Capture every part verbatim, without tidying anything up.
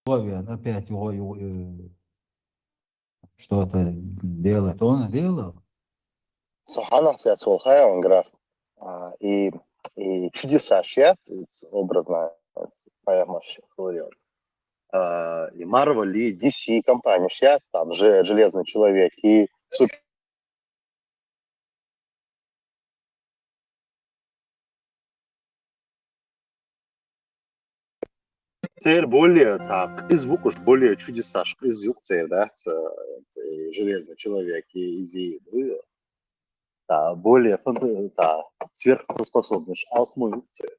вен, опять его, его, э, что-то делать. Он сделал. Со хьанах цец волхая он граф. А, и, и чудеса шьяц, образно, поэмаш хлорион. А, и Марвел, и D C компания шьяц, там же Железный человек, и Супер. Цер более, так, из вукуш более чудесаш, из юк цер, да, ц-, ц-, Железный человек и изи, да, более фанта-, да, сверхспособность, а смой юк цер.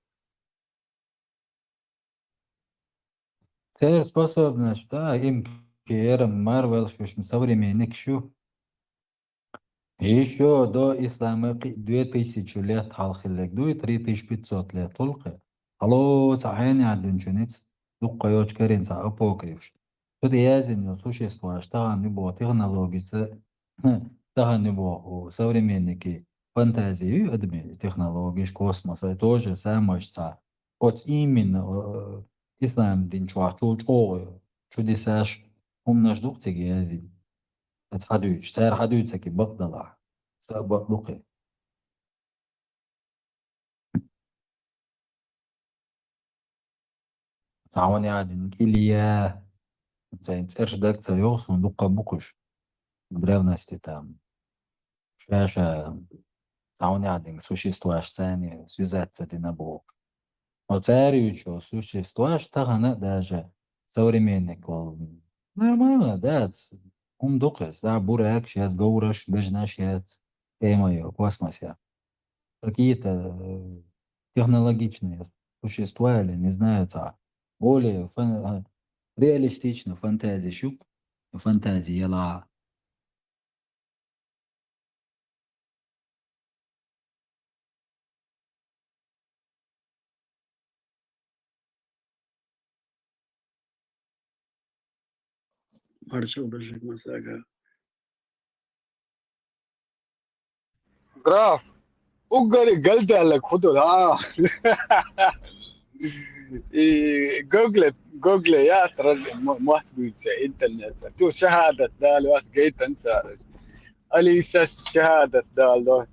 Цер способность, да, им керам Марвел шушни современник шу. Ещё до ислама кхы две тысячи лет хьалхиллег дуй, три тысячи пятьсот лет хулкхи. Хало ца хьенехдинчуниц, дукха йоч карин ца апокрифш. Тут язин существуешь, тахан нибо технологица, тахан нибо современники, фантазии, адми технологиш, космоса, то же самое ца. Оц именно, э, ислам дин чуа чул чӀогӀа чудесаш, хӀумнаш дукха цига язин. Ац хьадуьйцуш, цара хьадуьйцаки бакъдалахь. Са бакъ дукхи. Цхьа ван яхьдиниг Илья. Цайн цӀерш даг ца йогӀу, сун дукха букуш. В древности там. Ша-ша, цхьа ван яхьдиниг существуешь цани, связаться дина боху. Но цаьрючо существуешь тахана даже современник вол. Нормально, да, ц-, хӀума дукха, за бурак, сейчас говраш, бежнаш яц, тема её, космос я. Какие-то, э, технологичные существа или, не знаю, ца, более фан-, а, реалистично фантазия шук, фантазия яла. Маршал бежек масага. Граф, уггари галдаллаг худур, а? И Google, Google я трал мо-, мот буйца интернет. Ту шахадат дал вас гейтан сар. Алиса шахадат дал до.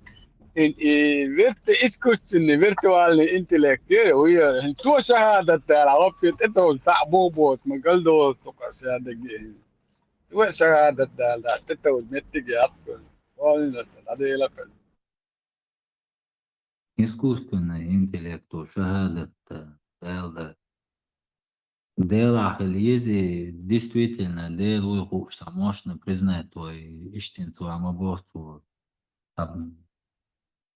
И, и вирту-, искусственный, виртуальный интеллект, е, уя, ту шахадат дал, а вообще это он сабо бот, ма галдо, то ка шахадат ге. Ту шахадат дал, да, это вот меттиге апкан. Он это, надо елакан. Искусственный интеллекту шахадатта далда. Дела хил ези, действительно, Дела уй хууш ца можно признать твой истинство, а ма бохту. Там,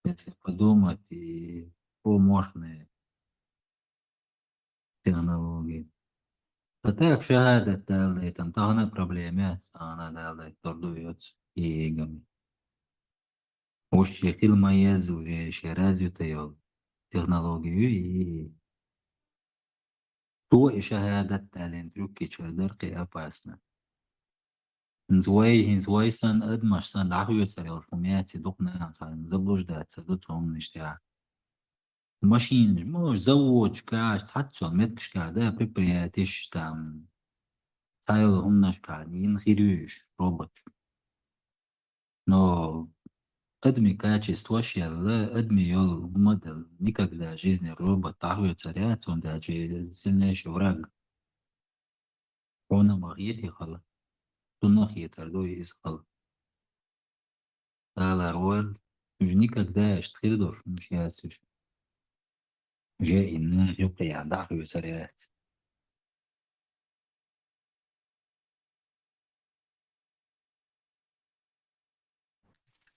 если подумать, и по можно технологии. А так шахадат далда, там тахана проблема, тахана далда, торду йоц и игами. Уж хил ма еза уже ше развитый йол технологию и то и шахадат далин трюки чардар кхе опасно. Хинц вай, хинц вай сан, адмаш сан, дахьуьцар йол хумяци духна сан, заблуждаться ду цомниш тя. Машин, может, заводчика, цхьацца меткашка, да, предприятиш там, цхьайола хӀуманашка, ин хир ю уж, робот. Но адми качество шелла, адми йол хӀума дал, никогда в жизни робот тахве царя, цун даже сильнейший враг. Хьуна ма хетий хала. Цунна хетар ду иза хала. Дала роль, уж никогда аш тхир дош, уж яц уж. Уже инна юкъе дахьуьсар яц.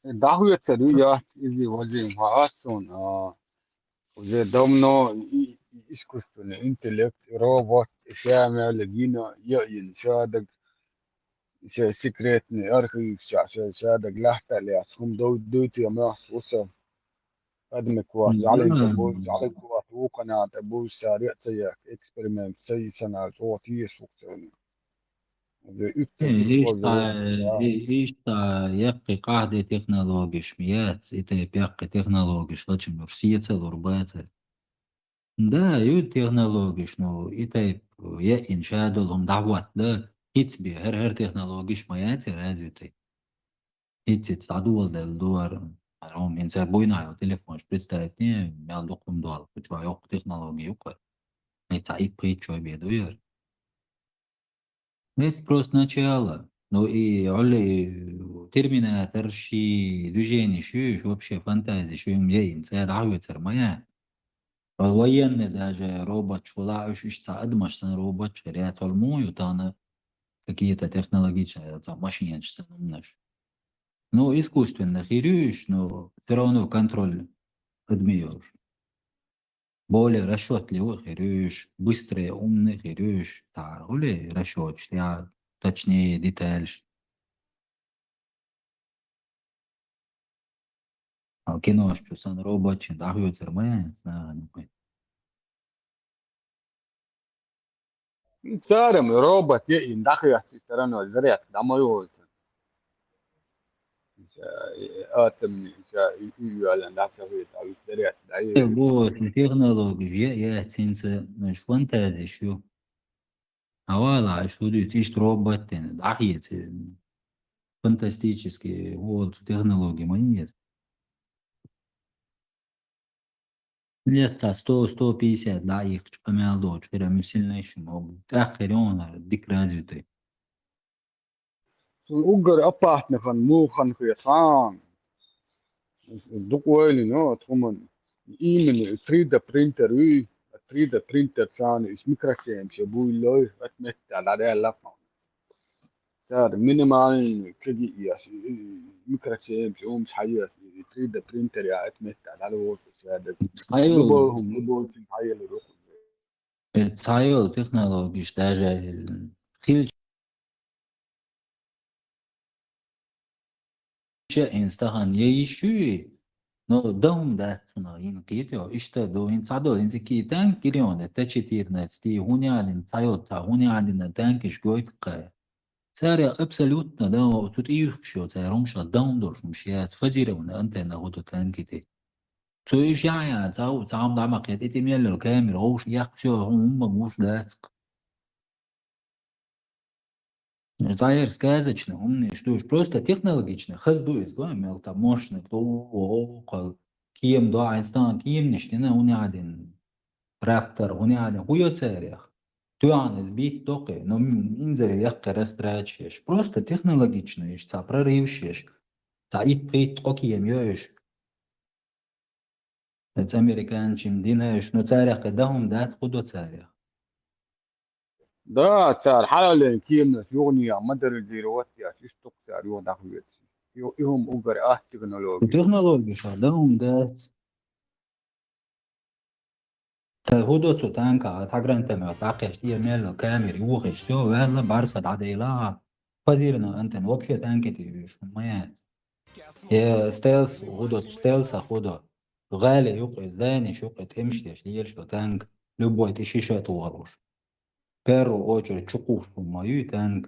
Дахьуьцар ю яц иза вазим хьаъат суна, а, уже давно и, и искусственный интеллект, и робот, и сямял, и гина, я ин шадаг, се секретный архив, ша, ша, шадаг лахтал яц, хум дов-, дойти я махс уса. Адмик вац, ялин Да. Буж, ялин вац, вукана да буж, сари цая, эксперимент, сай санал, вот есть функционер. Уже Э, ипцен ишта, использовать, да. Э, ишта яккъи къахьде технологиш мияц, и тайп яккъи технологиш лачим ур сиеца лур баца. Да, ю технологиш, ну, и тайп, э, яъин шадолу хӀума дӀахӀоттаде, хӀинца бен хӀара-хӀара технологиш ма яцара развитый. ХӀинца-хӀинца дӀадоладелла ду хӀара. ХӀара хӀума хӀинца буйнахьа йолу телефонаш представить дан, мел дукха хӀума долу, кху чохь йоккха технологи ю-кх. ХӀинца итт-пхийтта шо бен ду хӀара. Это просто начало. Ну и хьули Терминатор ши движени шу, вообще фантази шу, м, яйна цӀа дӀахьоьцур ма яц. Военный даже роботаш хуьлу, уьш иштта цхьа адамаш санна роботаш хир яц, хьули муха ю тахана какие-то технологичные, цхьа машинаш санна хӀуманаш. Ну, искусственно хир ю уьш, но всё равно контроль адаман йолуш. Более расчётливо хир ю уьш, быстрее, умный хир ю уьш, цхьа хьули расчёташ, я точнее деталаш. А кинош чу санна роботчун дӀахоьцур ма яц нахана. Цара робот яйна дӀахоьцу, всё равно зарядка дӀа ма йолуьйту. Иша, э, атомный, иша, и, и, юьллан дӀа ца хӀоьту, а уьш зарядка дӀа Э, йолуьйту. Бо, технологиш я, я, цинца, ну, фантазиш ю. Хьавала, аш хӀу дуьйцу, иштта робот дина, дӀахеца. Фантастический, хӀу олу цу технологи ма еза. Лет цхьа сто, сто пятьдесят дӀа а йихкича, къамел доцуш хир ю, сильнейший могу. ТӀаккха хир ю хӀара дика развитый. Цунна уггар опасный хан муха хан хета хьан? Дукха ойла йина оцу хӀуманна. Именно три дэ принтер юй, три дэ принтер царна иза микросхемаш буьйлалой, оцу меттехь дӀадаьлла хьуна. Цара минимальный кегий еш, и, и, микросхемаш, хӀумаш хьаеш, и три дэ принтер я оцу меттехь дӀадовлуш ваьдерг. Цхьа йолу, любой хӀума, любой цуьнан хьаелла ду. Э, цхьа йолу технологиш даже хилча, хӀинца тахана я йиш ю, но дан хӀума дац цунах йина кхетий, иштта ду, хӀинца цхьа долу, хӀинца кхетан кирионе, Т четырнадцать, хӀунда а дина, цхьа йолу цхьа, хӀунда а дина танкиш гойту кхаьа. Цара абсолютно, да, цу тӀе юьхкуш йолу цара хӀумаш дан хӀума долуш хӀумаш яц, фазированная антенна хӀу ду танки тӀе. Цу уьш яхьа, цхьа, цхьа хӀума дӀа ма кхета, и тӀе мел йолу камера, вовшах яккха, всё, хӀума гуш дац. Цхьа яра сказочный хӀуманаш ду уьш, просто технологичный, хаза ду иза, гой, мел цхьа мощный, о, о, кхал, кема до, айнстан кеманаш дина, хӀунда а дина, Раптор, хӀунда а дина, хӀу йо царех? Тоьхна иза битта доккхий, но м-, инзаре яккхий растраташ еш. Просто технологичный еш, цхьа прорывш еш. Цхьа итт-пхийтта къо кема йо уьш. Эца американчим дина уьш, но царех кхин дан хӀума дац, хӀу до царех? Да, цара хьалаллин кеманаш юханехьа модернизировать еш, иштта ду-кх цара юха дӀахоьцуш. И, и хӀума уггар атта технологи. Технологиш дан хӀума дац. Ткъа хӀу до цу танках, цхьа гранатомёт дӀакхаьчча, тӀе мел камера йохийча, всё, ваьлла, барса дӀадайла, фазированная антенна, вообще танки тӀе уьш, хӀума ма яц. Э, стелс, хӀу до, стелсах хӀу до. ГӀали юкъе, зданеш юкъе тӀемаш деш лелаш ду танк, любой тӀе шиша а тухуш. Первую очередь чукхуш хӀума ма ю и танк.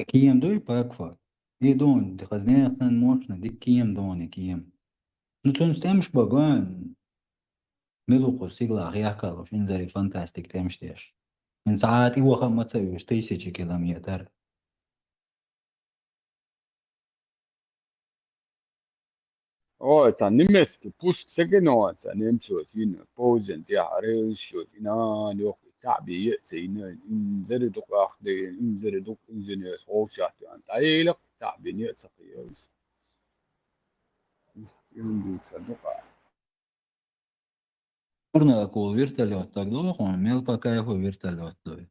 Кема дуй пакфа? И дон, хаза нехан мощный, дика кема дон и кема. Ну, цунца тӀемаш бан гой, мила ву кху сигалах яхкалуш, инзаре фантастик тӀемаш деш. ХӀинца Ӏа тӀе ваха а ма ца уьш, тысячи километр. Ой, цхьа немецкий пушка ца гина ван цхьа немцоша йина, паузен тӀехь рельсаш йолу, и нана йоккху цхьаъ бен йиъ ца йина, инзаре дукха ахка дайина, инзаре дукха инженераш гӀовшахь тоьхна. ТӀаелакх цхьаъ бен йиъ ца кхиелаш. Иштта юн дуьйцура дукха. Черная акула вертолёт так долу хьуна, мел по кайфу вертолёт дуй.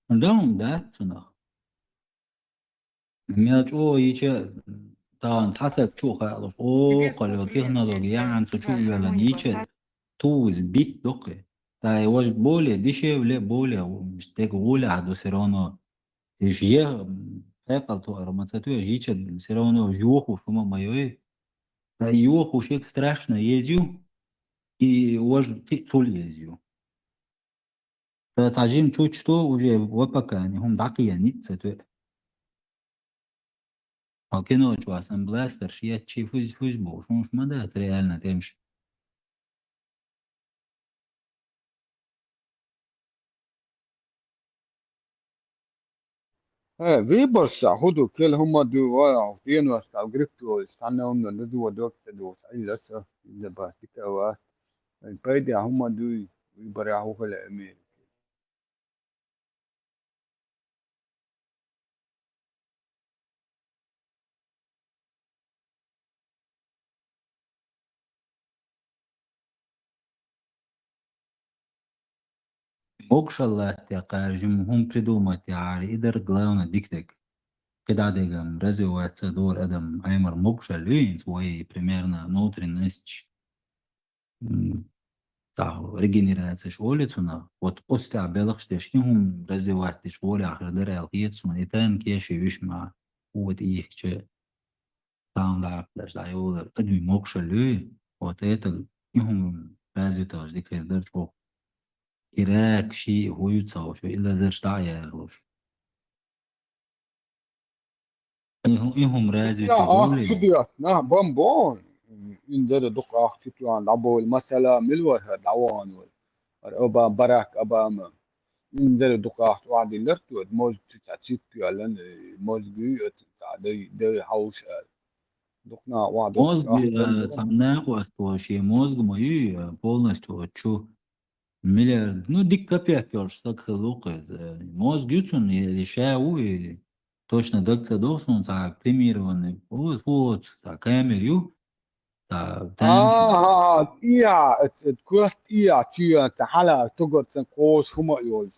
Дан хӀума дац цунах. Мел чӀогӀа йича, тахана цхьа саг чу а хаалуш, о, кхалло технологи яхьанца чу а йоьллина йича, ту иза битта доккхи. Тай важа более дешевле, более, м, стеган гӀолехь ду всё равно. Уьш е, м, хьекъал тоьар ма ца тоьаш, йича всё равно уьш йохуш хӀума ма йой. Тай йохуш яга страшно еза ю, и важа кхин а цул еза ю. Ткъа цхьа жима чучча уже В П К-ни хӀума дӀакхиъна ницкъ ца тоьа. Хьо кино чу сан бластер шиетчи фуз, фуз бу, шунш ма дац реально темш. Э, выборща худу кел хӀума ду вара, денош тав грипп йолаш, цхьанна хӀума ду ду докса ду, илла са, илла ба, тикава. Пайда хӀума дуй, выборя хухала Америка. Могушалла латтаь кхаржим хӀума придумать яхьар, идар главный дикдек. КхидӀа дегам развиваться дор адам аймар могушалла юй, инц вай примерно внутренность. М, тӀаккха регенерация шоле цунах. Вот оцтя белхаш деш, и хӀума развивать деш, воле ахир дара аьл хет сона, и тан кеше виш ма, вот ихче. Там да, даже да, йола, адми могушалла юй, вот это, и хӀума развиталаш дикхир дар чӀоагӀа. Ирак, ши, хӀуй ца ушу, илла зарш да яхлуш. И хӀу-, и хӀума развитый Ах, доли. Чудо, нах, бомбон. Ин дара дукха ах чудо, дӀабол масала мил вар хӀа, дӀаван вар. Ар Оба-, Барак Обама. Ин дара дукха ах тӀуа диллар туад, мозг цица циппиалан, э, мозг юй, э, цица дай, дай хьауш, э. Дукха нах ва дукха Мозг, ах э, бомбон. Сам нах ва ство, ши мозг ма юй, э, полностью отчу. Миллиард, ну, дик капек йолаш саг хила вукхаза. Мозг ю цун, или ша ву, или точно даг ца дохсун, ца премированный, вот, вот, ца камер ю, ца тайм шу. А, ия, эт, эт, кот, ия, чия, ца хала, тугот сан кос хума йолаш.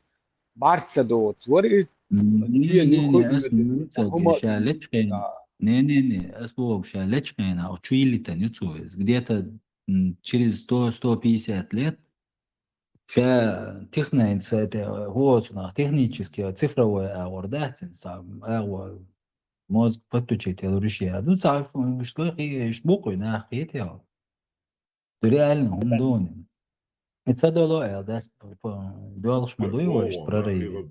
Барса доц, what is? Не, не, не, не, эс мута, ша лечкена. Не, не, не, эс вообще лечкена, а чуилитан ю цу. Где-то, м, через сто, сто пятьдесят лет Ша технайн, ца те, гӀо цунах технически, цифровой агӀор дац, ца агӀо мозг подключить ял рушия. Ну, ца фу-, ишт гой хи-, ишт буквы нах хетел. Реально, хӀума дуни. И ца доло эл дас п-, п-, доалгӀаш ма дуй вай, ишт прорыв.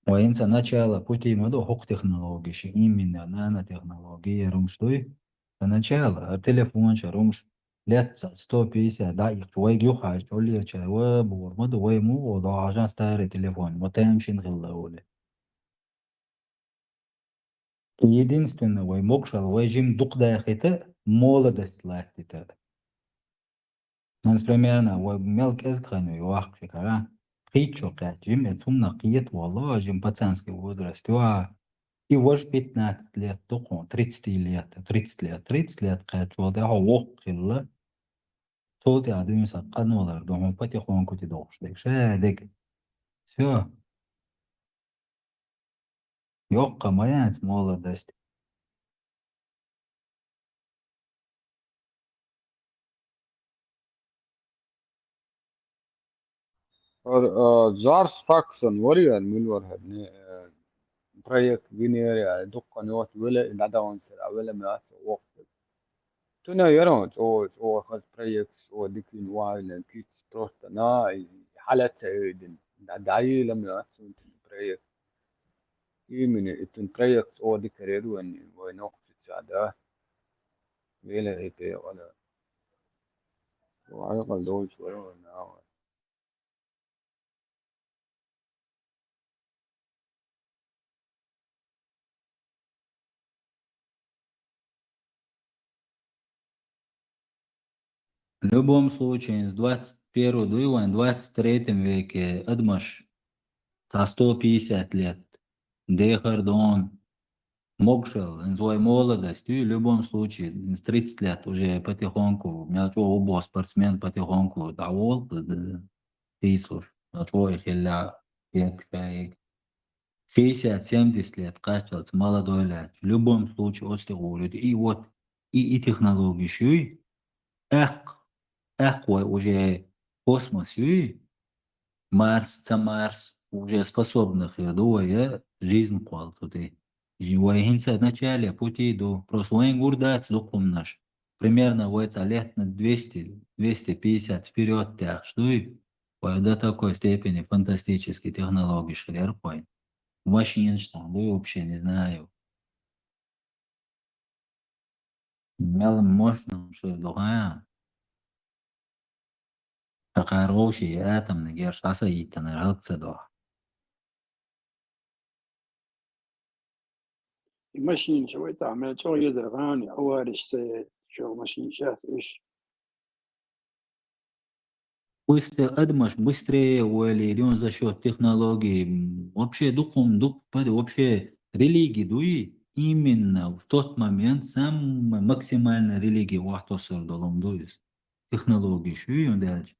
Вай инца начало пути ма ду, хӀокху технология ши, именно нанотехнология румш дуй. Ца начало, а телефон ша румш лет ца сто пятьдесят, да, их вайга юхаш, чолле чай, ва, бур ма ду, вай му, о, да, ажан старый телефон, ма тем шин хилла ули. Единственное, вай могшал, вай жим дукха дахита, молодость латтита. Манс примерно, вай мел кӀезиг хан ю, вахка шикара. Пхийтта шо кхаьчча, жим, э, цунна кхета валла, жим пацанский возраст ю, а. И вож пятнадцать лет ду хьуна, тридцать лет, тридцать лет, тридцать лет кхаьчча валла, тӀехьа воккха хилла. Цул тӀехьа дуьйна сан къанвалар ду хьуна, потихоньку ти дохуш дерг. Ша дерг. Всё. Йоккха ма яц молодость. Ар-, а, Джарс Факсон вариант муьлвар хӀарни, а, проект гинери, а, дуккха нот вела, и дадаван сера вела мят воккха. Туна яра, о, о, хас проект, о, дикин вайлен, киц просто на, и халат саидин. Да, даила мят проект. Именно итин проект о дикарер вани, вай нокчича, да. Вела эпе вала. Вай къалдош вара вана. В любом случае, с двадцать первого дуй вайн, двадцать третьем веке адамаш, ца сто пятьдесят лет, дехар дон, могшал, инз вай молодость, и в любом случае, инз тридцать лет уже потихоньку, мелчо убо спортсмен потихоньку, да, вол, да, да, писуш, мелчо и хилля, як шайик. Шестьдесят, семьдесят лет кхаччалц молодой лаьтташ. В любом случае, оцу тӀе гӀур ю. И вот, и, и технология шуй, акх, акх вай уже космос юй, Марс, ца Марс, уже способна хир ду вай, э, жизнь кхолла цу тӀе. Жи-, вай хӀинца начале пути ду. Просто вайн гур дац дукхумнаш. Примерно вай цхьа лет на двести, двести пятьдесят вперёд тяхаш дуй. Вай до такой степени фантастические технологии шхилерхой. Машинаш там, ну, вообще не знаю. Мел мощный машина ду хьан? Акхар вовши атомный герш дӀасайиттанар хӀаллак ца дохьу. И машинаш вай цхьа мел чӀогӀа езар гӀани, авариш ца яц, чӀогӀа машинаш яц уьш. Быстро, адамаш быстрее ойла йир ю за счёт технологий. М, вообще дукхум, дукх-, вообще религи дуй, именно в тот момент самая максимальная религия вахтосар долум ду иза. Технологиш ю, юн даьлча.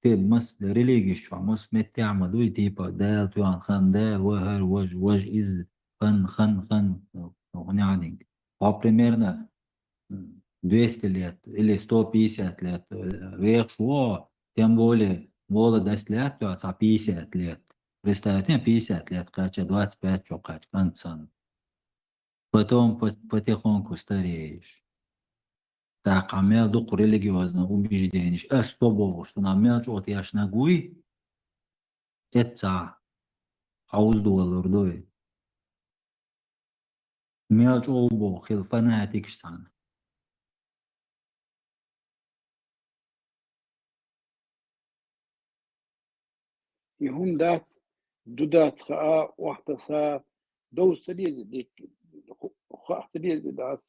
Те мас религиш чу, мас меттехь ма дуй, типа, Дала тоьхна хан, Дала вахар, важ, важ, из, хан, хан, хан, ну, хӀун яхьдинг. По примерно, м, двести лет или сто пятьдесят лет, э, вехаш во, тем более молодость лет, то есть пятьдесят лет. Представьте, пятьдесят лет кхаьчча, двадцать пять чу кхаьчча, кӀант санна. Потом по-, потихоньку стареешь. ТӀаккха мел дукха религиозный убежденеш, ас со бохуш, цунах мел чӀогӀа тешнарг вуй, эцца хьовза долалур дуй. Мел чӀогӀа боху хила фанатикаш цхьаьна. И хӀума дац, ду дац хаа, охьатаса, довза ца деза дикка, ху-, хаа ца деза дац.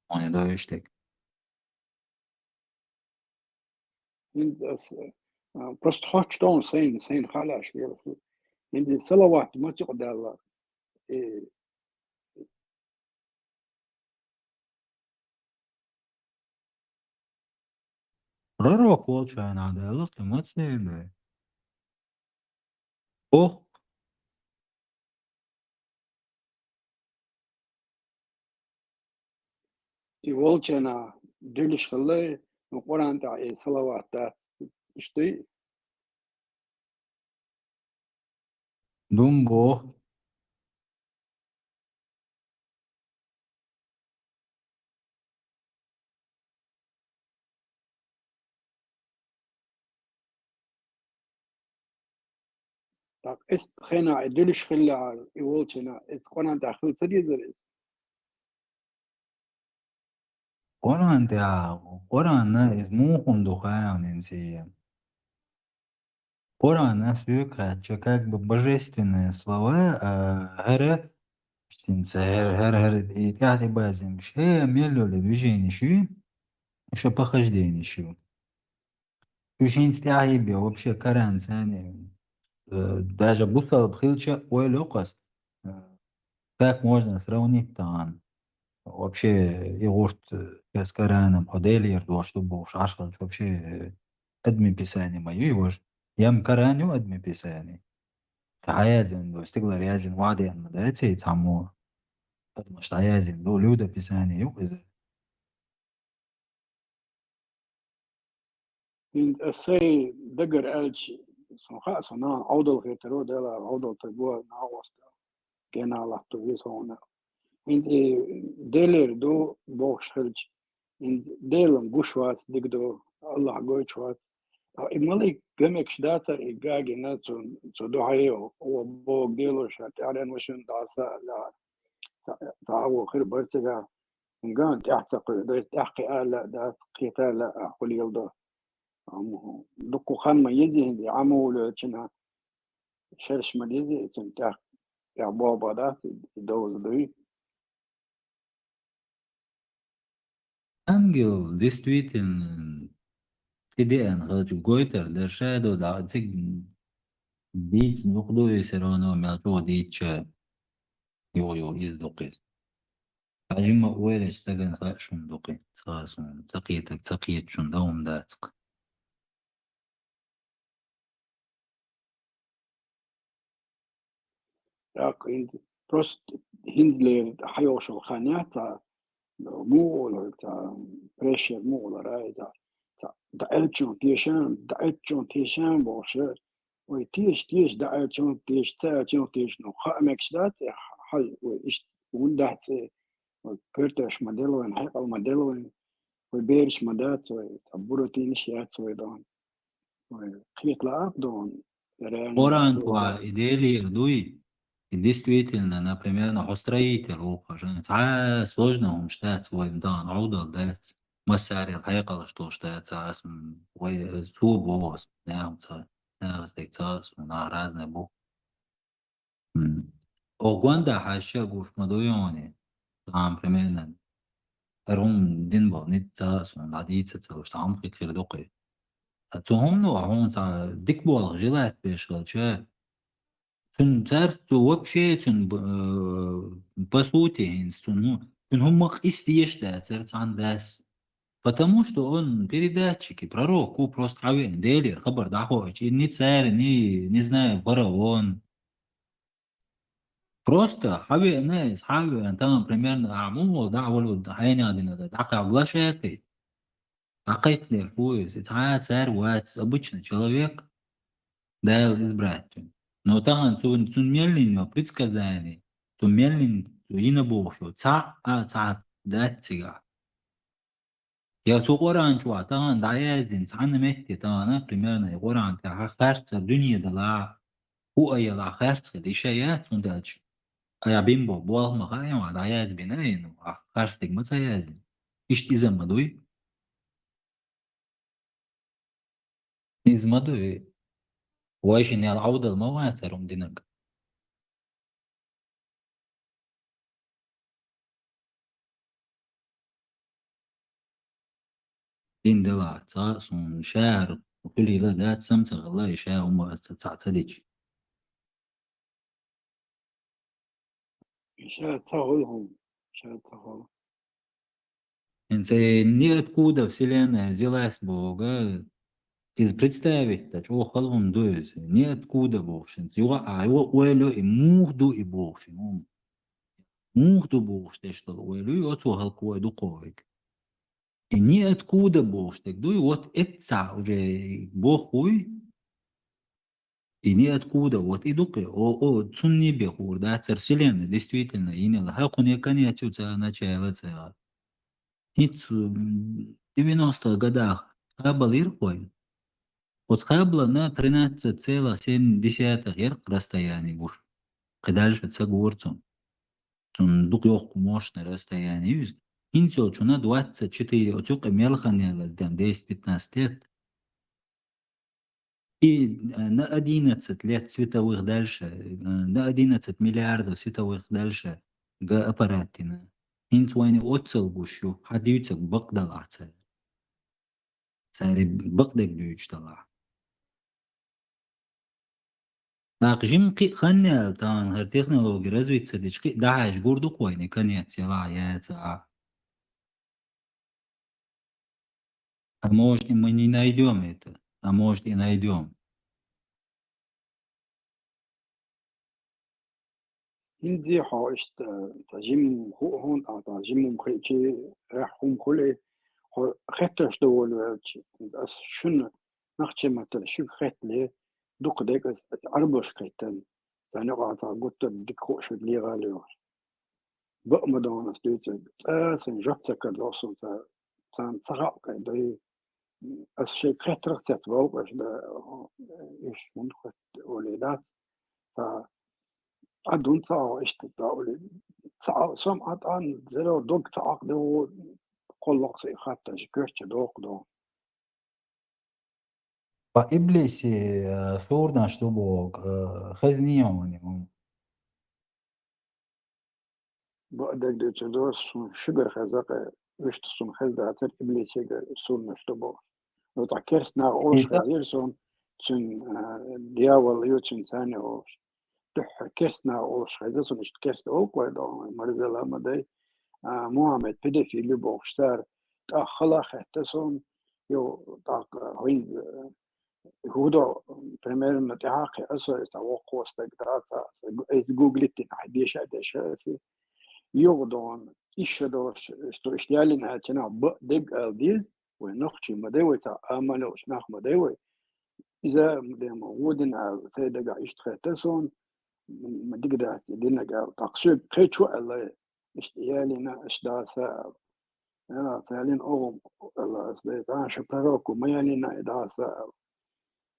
Хьуна дойуш дерг. ХӀинца ас, а, просто хоч тон сайн, сайн халаш вера. ХӀинца салават ма цикъ даьлла. Э, Пророк волчу хенахь Дала маца дийр ду? Ох! И волчу хенахь дуьлуш хилла, ну, Къуръан тӀехь и салават дац, иштта. Дум бо. Так, эс хенахь и дуьлуш хиллехь, и волчу хенахь, эс Къуръан тӀехь хила ца дезара иза? Къуръан тӀехь, Къуръан иза муха хӀума ду хаьа хьуна хӀинца? Къуръан ас вуьйка хаьттича, как бы божественные слова, а, хӀара, иштта хӀара, хӀара, хӀара, и тӀаьхьа тӀебазийнарш, э, мел йолу движенеш ю, уьш похожденеш ю. Уьш хӀинца тӀаьхьа бен вообще Коран царна, э, даже бусалба хилча, ойла йоккху ас, э, как можно сравнить тахана? Вообще, и гӀурт, э, шен Корана, хьо Делера дош ду бохуш, Ӏаш хилча, вообще, э, адамийн писание ма ю и важа. Ям Коран ю адамийн писание. Хьан яздина ду, стигалара яздина, ваха деана ма дац и цхьаммо. Адамаш дӀаяздина ду, Люда писание ю иза. ХӀинца ас сайн дагара аьлча, сан хаьа, сан нана Ӏовдал хетаро, Дела Ӏовдал таг го, нагӀоста гена латто веза хьуна. ХӀинца и Делера ду бохуш хилча, хӀинца Делан гуш вац, дика ду, Аллах гойтуш вац. Ткъа и малик гамекаш дацара и гагина цу, цу дуьхьа, о, боху Дело ша тӀаьхьарен вашина дӀаса аьлла. Ца, ца а вохира бара цигахь. Ган тӀаьхьа ца кхуьу, дай тӀаьхьа кхиа аьлла а дац, кхета аьлла а хуьлийла до. Амма дуккха хан ма еза хӀинца, Ӏамавуллачунна шераш ма деза, и цунна тӀехь, тӀехь болх бан дац, и довза дуй. Ангел, действительно, тӀедеана хилча гойтар дара, шадо дӀа цига дийца дукха ду и, всё равно мел чӀогӀа дийцча, юха-юха иза дукха иза. Ткъа жимма ойлаш стагана хаьа шуна дукха, ца суна, ца кхетаг, ца кхетачунна дан хӀума дац-кх. ТӀаккха хӀинца, просто хӀинцалера хьайогӀуш йолу хан яц цхьа, муха олу хьоьга, цхьа прешер муха олура, и цхьа, цхьа дӀаьллачунна тешан, дӀаьллачунна тешан бохуш, вай теша, теша, дӀааьллачунна теша, ца аьллачунна теша, ну, хаа мегаш дац, и хьал, вай иштта хӀунда дац, вай коьрташ ма делла вайн, хьекъал ма делла вайн, вай бераш ма дац, вай цхьа буратийнаш яц вай дон. Вай кхеталаахь дон, Къуръан чохь и Делера дуй, и действительно, например, ну, хьо строитель ву хьо, цхьа сложно хӀумаш дац вай дан Ӏовдал дац. Массарел хьекъалаш долуш дац, ас вай цо боху ас, нахаца, нахаца дерг ца ас, нах разный бу. М. Оха гонда хьаьжча гуш ма дуй хьуна, тахана примерно. ХӀара хӀума дина боху, ницца ца ас, дӀадийца ца луш, цхьа хӀума хир ду кхин. Ткъа цу хӀумано хьуна цхьа дика болх желать беш хилча, цуьнан цаьрца цо вообще цуьнан б-, э, по сути хӀинца цуьнан хӀу-, цуьнан хӀумма къийса дезаш дацара цхьана дас. Потому что он передатчик, и пророк, ву просто хьан веана, Делера хабар дӀахоуьйтуш, и ни цара, ни, не знаю, фараон. Просто хьан веана, иза хьан веана, там примерно, а, муха дӀа а валу, хьайна а дина, дӀакхаьбла шаьртий. ДӀакхайкхинарш ву иза, цхьа а цара вац, обычный человек, Дала избрать вина. Но тахана цу, цунна мел йина йо предсказание, цу мел йина, цу йина бохуш йо, цхьа а, цхьа дац цигахь. Я цу Къуръан чохь тахана дӀаяздина цхьана метте тахана, примерно, и Къуръан тӀехь харц а дуьне далахь, хӀу а ялахь харц хила, и ша яц, хӀунда аьлча айхьа бина бо болх ма хаьа, дӀаязбина, ну, а харц дерг ма ца яздина. Иштта иза ма дуй? Иза ма дуй. Вай шина ял Ӏовдал ма вацара хӀума динарг. Дин дала, цхьа а суна шаьра хуьлийла дац, сам ца хилла, и ша хӀума аса цхьа ца дича. Ша ца хуьлу хӀума, ша ца хуьлу. ХӀинца и ниоткуда вселенная взялась боху, иза представить дан чӀогӀа хала хӀума ду иза. Ниоткуда бохуш, хӀинца юха а, юха ойла йо, и муха ду и бохуш, и хӀума. Муха ду бохуш деш долу ойла ю, оцо хӀаллаквой дукховиг. И ниоткуда бохуш дерг дуй, вот эцца уже бохуй. И ниоткуда, вот и дукхе, о, о, цунний бен хуур дацара вселенная, действительно, йинала. Хьан кхуьне конец ю ца начало ца. ХӀинца, м, девяностых годах хабал йира хьо. Оцу хабалана тринадцать целых семь десятых яра расстояние гуш. Кхидальша ца гора цунна. Цунна дукха йоккха мощный расстояние ю иза. ХӀинца йолчунна двадцать четыре, оцу юкъе мел хан яла десять-пятнадцать лет. И, э, на одиннадцать лет световых дальше, э, на одиннадцать миллиардов световых дальше га аппарат дина. ХӀинца вайна оццал гуш ю, хьан дуьйцург бакъ далахь цара. Цара бакъдерг дуьйцуш далахь. ТӀаккха жима кхин а хан яьлла, тахана хӀара технология развиться дича, кхин а дӀахьаьжча гур ду-кх вайна, конец ялахь яцахь. А может, и мы не найдём это, а может, и найдём. ХӀинца хьо иштта, цхьа жимма хӀу-, хӀунда аьлча, жимма хӀума хиъчи, эхь хӀума хуьлий, хьо хеттарш дан волавелча, ас шуна нохчийн маттара шуьга хеттале, дукха дерг ас, ас Ӏарбошка хеттана, царна юкъахь цхьа гуттар дика хууш верг легӀалла йогӀуш. Бакъ ма ду хьуна ас дуьйцург, цкъа а сайна жоп ца карадо суна ца, царна ца хаьа кхайдой. Ас шайга хеттарх цец вовкъаш да, иш хӀунда хӀотта олий дац. Ца Ӏа дун ца Ӏо иштта да олий. Ца Ӏа, сом Ӏа тӀан зеро дог ца Ӏакъ ду, кхоллакх са и хатташ, коьртача доккха ду. Ткъа иблиси, э, сурнаш ду боху, э, хезний хьуна и хӀума? Бакъдерг дуьйцур ду, суна шуьгара хеза кхе, вуьшта суна хеза дацара иблисига сурнаш ду бохуш. Ну, ткъа керста наха олуш хезира суна, цуьнан, а, дьявол ю, цуьнан царна олуш. Дуьххьара керста наха олуш хеза суна, иштта керста олу кхой догӀу, марзелла ма дай. А, Мухаммед педофил ю бохуш цара, тӀаккха хала а хетта суна, ю, тӀаккха хӀинца, хӀу до, примерно, тӀаьхьа кхин а со, иза воккхо стаг дац, иза гуглить дина, хьайн деша а деша аса. Юха догӀун, иша долуш, со иштта яллина аьлча, нах бакъдерг ала деза, вай нохчий ма дай вай, цхьа амал йолуш нах ма дай вай. Иза, дема, вон дина ала, сайн дагахь иштта хетта суна, м, ма дика дац и динарг ала. ТӀаккха соьга кхечо аьлла, иштта яллина, иштта даса ала. Ала, ца яллина оха аьлла, аса дай, тӀаккха шу пророку ма яллина и даса ала.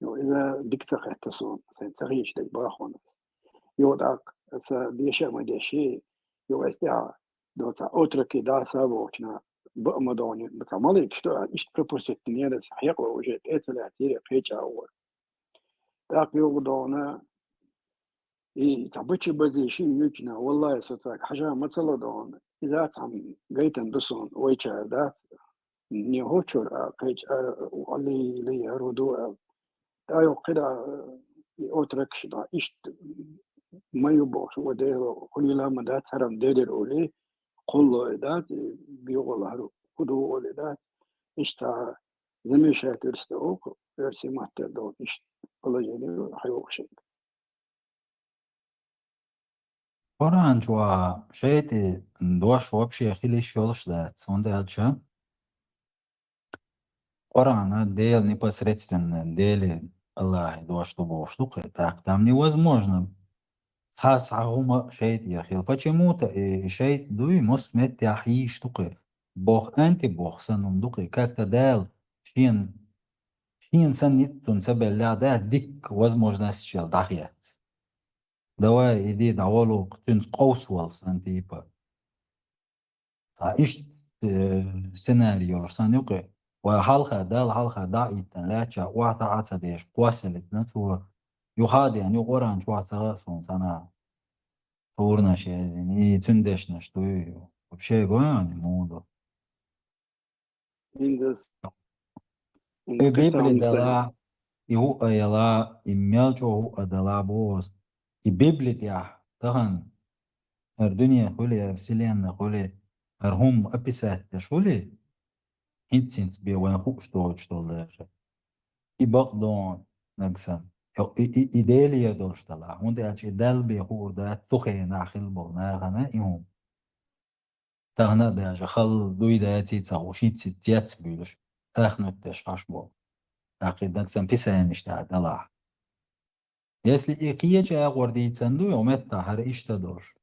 Йо, иза дика ца хетта суна, сайн ца хийша дерг бахуна. Йо, тӀаккха аса деша а ма деши, йо, эс тӀехьа доца отроки да са вохчна, ба а ма догӀни, ба ца малик, что, а, ишт пропустить не да, са хьекъо уже тӀе ца лаьцира, кхеча а вор. ТӀаккха йо догӀна, и ца бачи бази ши ючна, валлахи, со цаг хьажа ма ца ла догӀна. Иза цхьам гайтан ду суна, вайчар дац. Не хочур, а кхеча, а, али, ли, а, руду, а. ТӀайо кхида, и отрекш да, ишт ма ю бохш, о дела, хулила ма да, царам дедер оли, кулло и да, биогол хару, худу оли да, ишта замешать верста ок, верси маттер дол, ишт положение хайо шейк. Къуръан чуа шайтӀи дош вообще хилиш йолуш дац. Цундела аьлча, Къуръана Дела непосредственно, Дела Аллахьи дош ду бохуш ду кхе. ТӀаккха там невозможно. Цхьа, цхьа хӀума шайтӀера хила. Почему-то и шайтӀа дуй, мос меттехь йийш ду кхе. Бох анти бох санна ду кхе. Как-то Дала шен, шен санна ниццун ца беллехь, да, дикка возможностьчел дӀахецца. Давай, иди, дӀаволу, цуьнца къовсавала сан, типа. Цхьа иштта, э, сценарий йолуш сан юкъе. Вай хьалха, Далла хьалха дӀа а иттан, лаьттача охьа а ца деш, кхоссалитна цо. Юха а деана, ю Къуръан чохь ца хаьа суна цхьана. Турнаш езина, и цуьнан дешнаш дуй. Вообще, гой ани муха ду. Индас. И Библи дала, и хӀуъа яла, и мел чӀогӀа хӀуъа дала боху ас. И Библи тӀехь тахана хӀара дуьне хуьлий, хӀара вселенная хуьлий, хӀара хӀума описать деш хуьлий, хӀинца-хӀинца бен вайн хууш доцуш долу даже. И бакъдон нагсан. И, и, и Делера долуш дала. ХӀунда аьлча и Далла бен хуур дац, цу хенахь хилла болу нахана и хӀума. Тахана а даже хала дуй даций ца хууш, хӀинца-хӀинца цец буьйлуш, тӀаьхьа нуьтташ хьаш болу. ТӀаккха и дагсан писаништахь далахь. Если и кхечу агӀор дийцан дуй, хьо меттахь хӀара иштта долуш,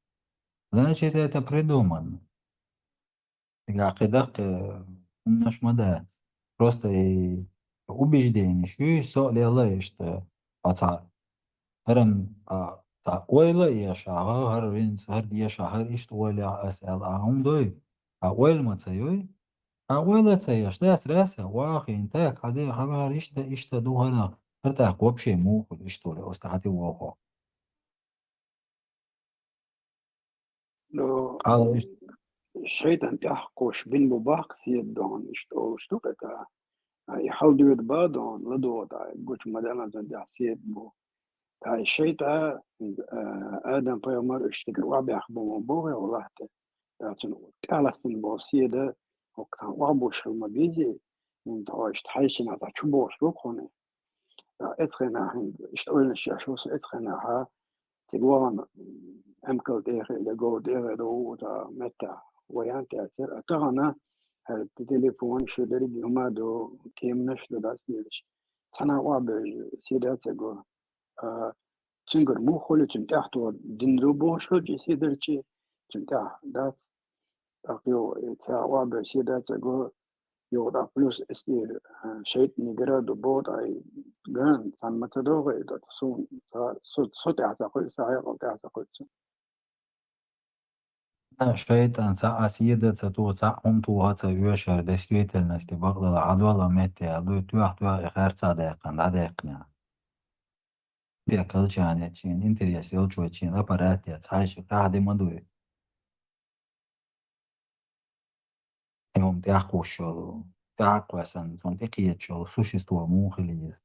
значит, это придумано. Цигахь кхин даккхий хӀуманаш ма дац. Просто и убежденеш юй, со а лелла иштта, а цхьа хӀаран, а, цхьа ойла а еш, а, хӀара винца, хӀара деша, хӀара иштта ойла яхь ас аьлла, а хӀума дуй, а ойла ма ца юй, а ойла ца еш, дац раса, вахийна, так, хьан де, хьан хӀара иштта, иштта ду хӀара, хӀара тӀаккха вообще муха хуьлу иштта оле, оста хьан тӀе вохо. Ну, хьала иштта. ШайтӀан тӀаьхьакхуш бин бу баккха седа дон, иштта олуш ду кхета. А, и хьал доьду ба дон, ладогӀа тӀа, гучу ма-даллан цунна тӀехь седа бу. ТӀаккха и шайтӀа, а, Адам пайхамар уьш цигара охьабаьхна бу ма боху, валлахьте. ТӀаккха цунна тӀаьхьаластина боху седа, хӀокху цхьана охьабуш хила ма безий, хӀинца хьо иштта хьаьжча цхьа чу бохуш бу кхуьне. Ткъа эцхенахь хӀинца, иштта ойланаш еш ву со эцхенахьа, цига вахана, м, Ӏамкал тӀехь или гов тӀехь ду, цхьа меттахь вариант яцара. А тахана, хӀара телефон, шу дерриг хӀума ду, кеманаш ду, дас лелаш. Цхьана охьабевлла седа ца го. А, цуьнгара муха хуьлу, цуьнан тӀаьхьа тоха дина ду бохуш хилча, седарчий, цуьнан тӀаьхьа дац. ТӀаккха йо, ца охьабевлла седа ца го, йо, тӀаккха плюс эсир, а, шайтӀанигара ду боху, ткъа и ган, цхьаьна ма ца догӀу, и тӀаккха суна, ца, со, со тӀаьхьа ца хуьлу, сан хьекъал тӀаьхьа ца хуьлу цунна. На, шайтӀан цхьа а седа ца туху, цхьа а хӀума тоха ца оьшу, хӀара действительности бакъдала Ӏадвала метте а дуй, тоьхна-тоьхна и харцахь даьккхина, дӀадаьккхина. Бекалчане чийна, интерес йолчо чийна аппарат яц, хьаьжча тӀаьхьа де ма дуй. И хӀума тӀаьхьакхуш йолу, тӀаьхьакхоьссина, цунна тӀекхеташ йолу существо муха хила иза?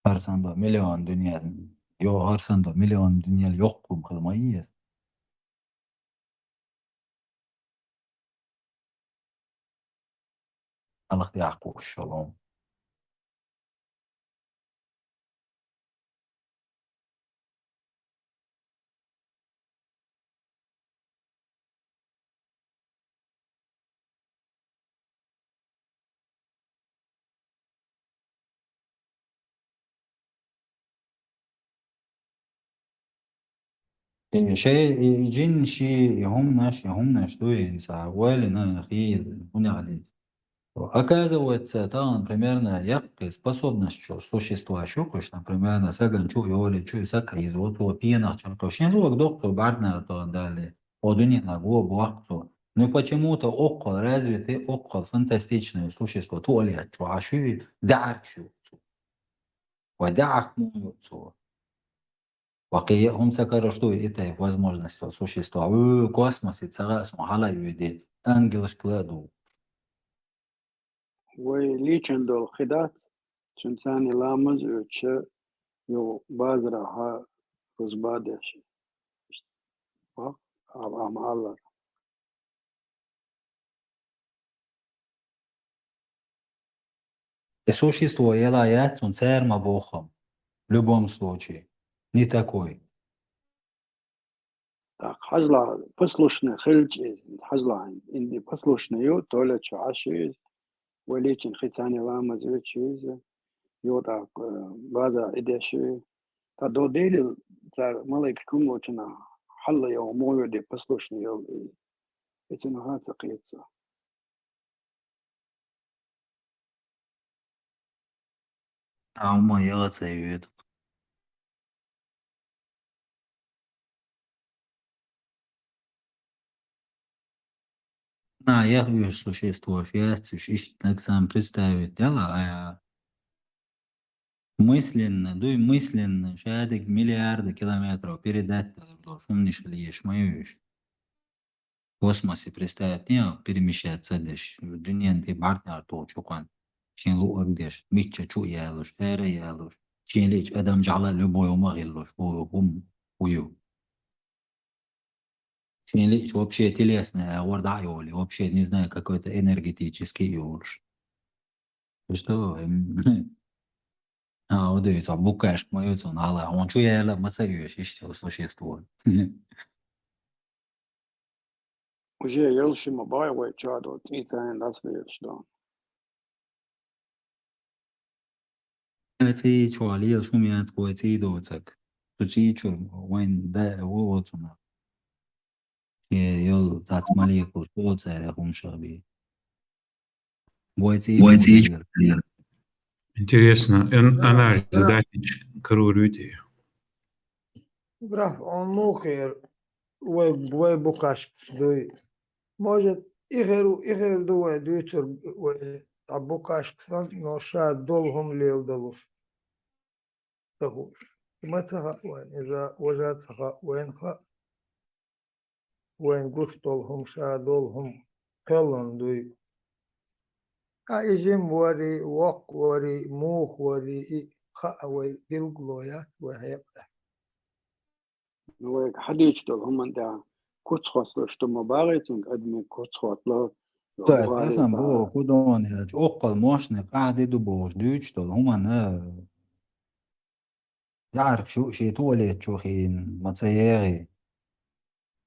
ХӀара санна долу миллион дуьненан, йо, хӀара санна долу миллион дуьненал йоккха хӀума хила ма иза. Аллах тӀаьхьакхуш йолу. И шей, и, и жин ши, и хӀуманаш, и хӀуманаш дуй, и ца ойлина хила, хӀунда аьлла? Оказывается, там примерно яккхи способность чу существа шукуш, например, на саган чу йоли чу сака из вот вот пенах чакху. Шин лук докто бардна то дали. О дуни на го буакцу. Ну почему-то около развитый, около фантастичное существо. Туалет чу ашуви, дарк шуцу. Ва дарк муцу. Ва кхе хӀума ца караш ду, и тайпа возможность существа. У космосе ца гӀа сун хьала юйди, ангелаш кладу. Вай лийчан долу хи дац, цуьнан царна ламаз оьцуш, йо базарахьа рузба деш. Ва, а, а, ма аллара. И существо ела яц, цун цара ма бохам. В любом случае. Не такой. Так, хьажла, послушный хилча иза, хьажла, инди послушный ю, туалет чу Ӏаш ю иза, вай лийчан хи царна ламаз оьцуш ю иза, ю тӀаккха, э, база и деш ю. Та до дели цара малайкаш кумлочунах хьалла йогӀу мо ю де послушный йолу иза. И цунах ца кхета со. Амма яла ца йоьду. На, я вижу существо, я слышу, ищет, так сам представить, да, ла, а я мысленно, дуй мысленно, шадик миллиарды километров передать, да, шумниш лиеш, мою вещь. Космосе представить не перемещаться деш, дуьнен тӀе бӀарнар тохучу кхуьнан. Шен луъург деш, мичча чу а ялуш, ара а ялуш, шен лиъча адам жахьла любой хӀума а хилалуш, хӀу, хӀума, хӀу ю. Шен лиъча вообще телесный агӀор дӀа а йолий, вообще, не знаю, какой-то энергетический йолуш. Что? М, а, вот и всё, букашка моя, он, ала, он чу яла, ма ца йоьш, ишта существо. Уже йолуш ма бай вай чадо, цӀий царна дӀасаделаш дан. ЦӀий чохь лела шума яц вай цӀий доцург. Цу цӀий чу вайн да, во, во цунах. Э, йол, цац маликал, шо цаьрга хӀума ша бий. Вай цӀий Вай чу цӀий чу лела. Интересно, эн-, анализ датич карур вити? Граф, он мухер, вай, вай букашкаш дуй. Может, и херу, и хер ду вай дуьйцур, вай, а букашкаш сан, но ша долу хӀума леладалуш. Ца хууш. Ма ца хаьа вайн, иза важа ца хаьа, вайн хаьа. Вайн гуш долу хӀума, ша долу хӀума кхоьллина дуй. А и жима варий, воккха варий, муха варий, и хаьа вай билгало яц, вай хьекъале. Ну, вайга хьадийча долу хӀуманна тӀехь куц хотталуш ду ма багӀий цуьнга, адамийн куц хоттало. Ца, аса боху, кху дона яьлча, оккхал мощный къахьди ду бохуш дуьйцуш долу хӀуманна. ДӀаьргаш ю шен туалет чу хиъна, ма ца егӀий.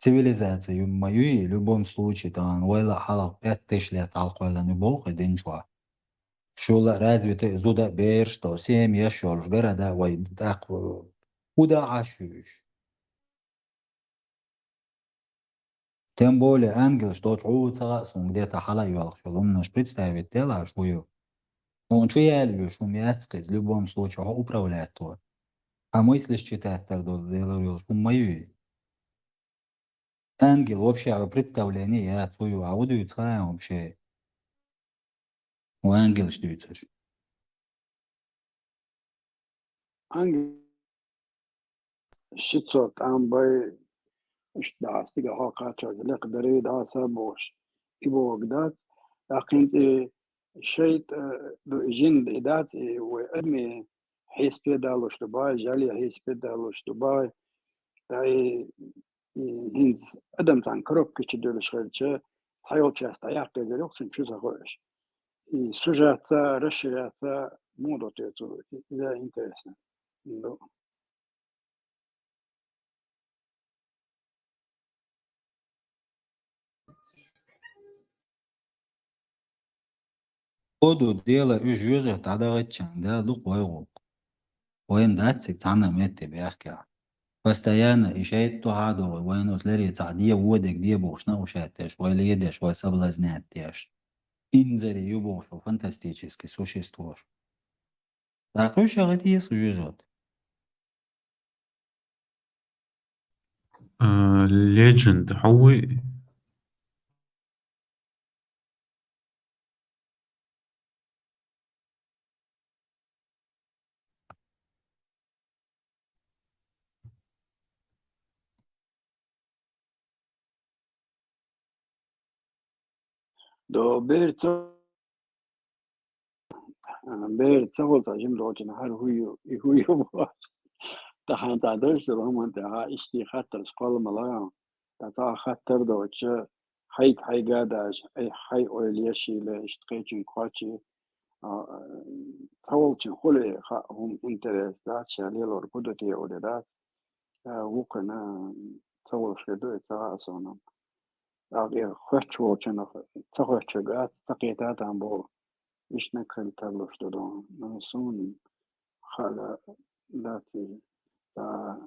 Цивилизация ю, ма юй, в любом случае, тахана вайла хьалха пять тысяч лет хьалха кхоьллина ю боху и дин чохь. Шула развитый зуда а, бераш а, семьяш а йолуш, города а вай тӀаккха хӀун дан Ӏаш ю уьш? Тем более ангелаш долчу гӀу ца хаьа суна, где-то хьала а йоьлхуш йолу хӀуманаш представить делахь шу ю. Хьуна чу яьлла ю, хӀума яц кхиза, в любом случае, хьо управлять вара. Хьан мыслиш читать дар долу делар йолуш хӀума ма юй. Ангел вообще представление яц, хӀун ю, а хӀун дуьйцу хаьа вообще? Хьо ангелаш дуьйцуш. Ангел ши цо тӀам бай, иштта дӀа стигахь хьо кхаччалц лекха дарий дӀа са бохуш. И бохург дац, тӀаккха хӀинца и шайтӀа ду, и жин и дац, и вай адамийн хьесапе далуш ду бай, жали хьесапе далуш ду бай. Ткъа и, и хӀинца адам цхьана коробка чу дуьллуш хилча, цхьайолчаьрца дӀаяккха дезар йоккхуш, цунна чу ца хоуьйтуш. И сужаться, расширяться муха до те цо, иза интересно ду. Оду дела уьш жоьжахате дӀадахийтча, Дала дукха вай гӀуллакх. Вайн дац цига цхьана а метте бехкехь. Постоянно и шайтӀа тӀехьа а догӀий, вайна оцу леррина цхьаъ де, вон дерг де бохуш, наушать деш, вай ледеш, вай соблазнять деш. инзаре ю бохуш фантастический существош. ДӀакхуьйшагӀа деза хьуьжарт. А, Legend, хьо вуй? До берца, а, берца гӀолта жим долчун хӀара хӀу ю, и хӀу ю бохуш. Тахана тӀа дерш дала хӀуман тӀехьа иштта хаттарш кхолла ма лаьа. ТӀаккха хаттар доцча, хьайга хьайга а даьш, ай, хьай ойла ешийла, иштта кхечунга кхоачий, а, цхьаволчун хуле хаьа хӀума интерес дац, ша лелор хӀу ду те оле дац. А, вукхана ца волуш хир ду, и ца хаьа суна. ТӀаккха и хоьттуш волчунах ца хоьттуш хӀуьгац, ца кхета там боху. Ишнаг хила тарлуш ду ду. Ну, суна хаьа дац иза. Ца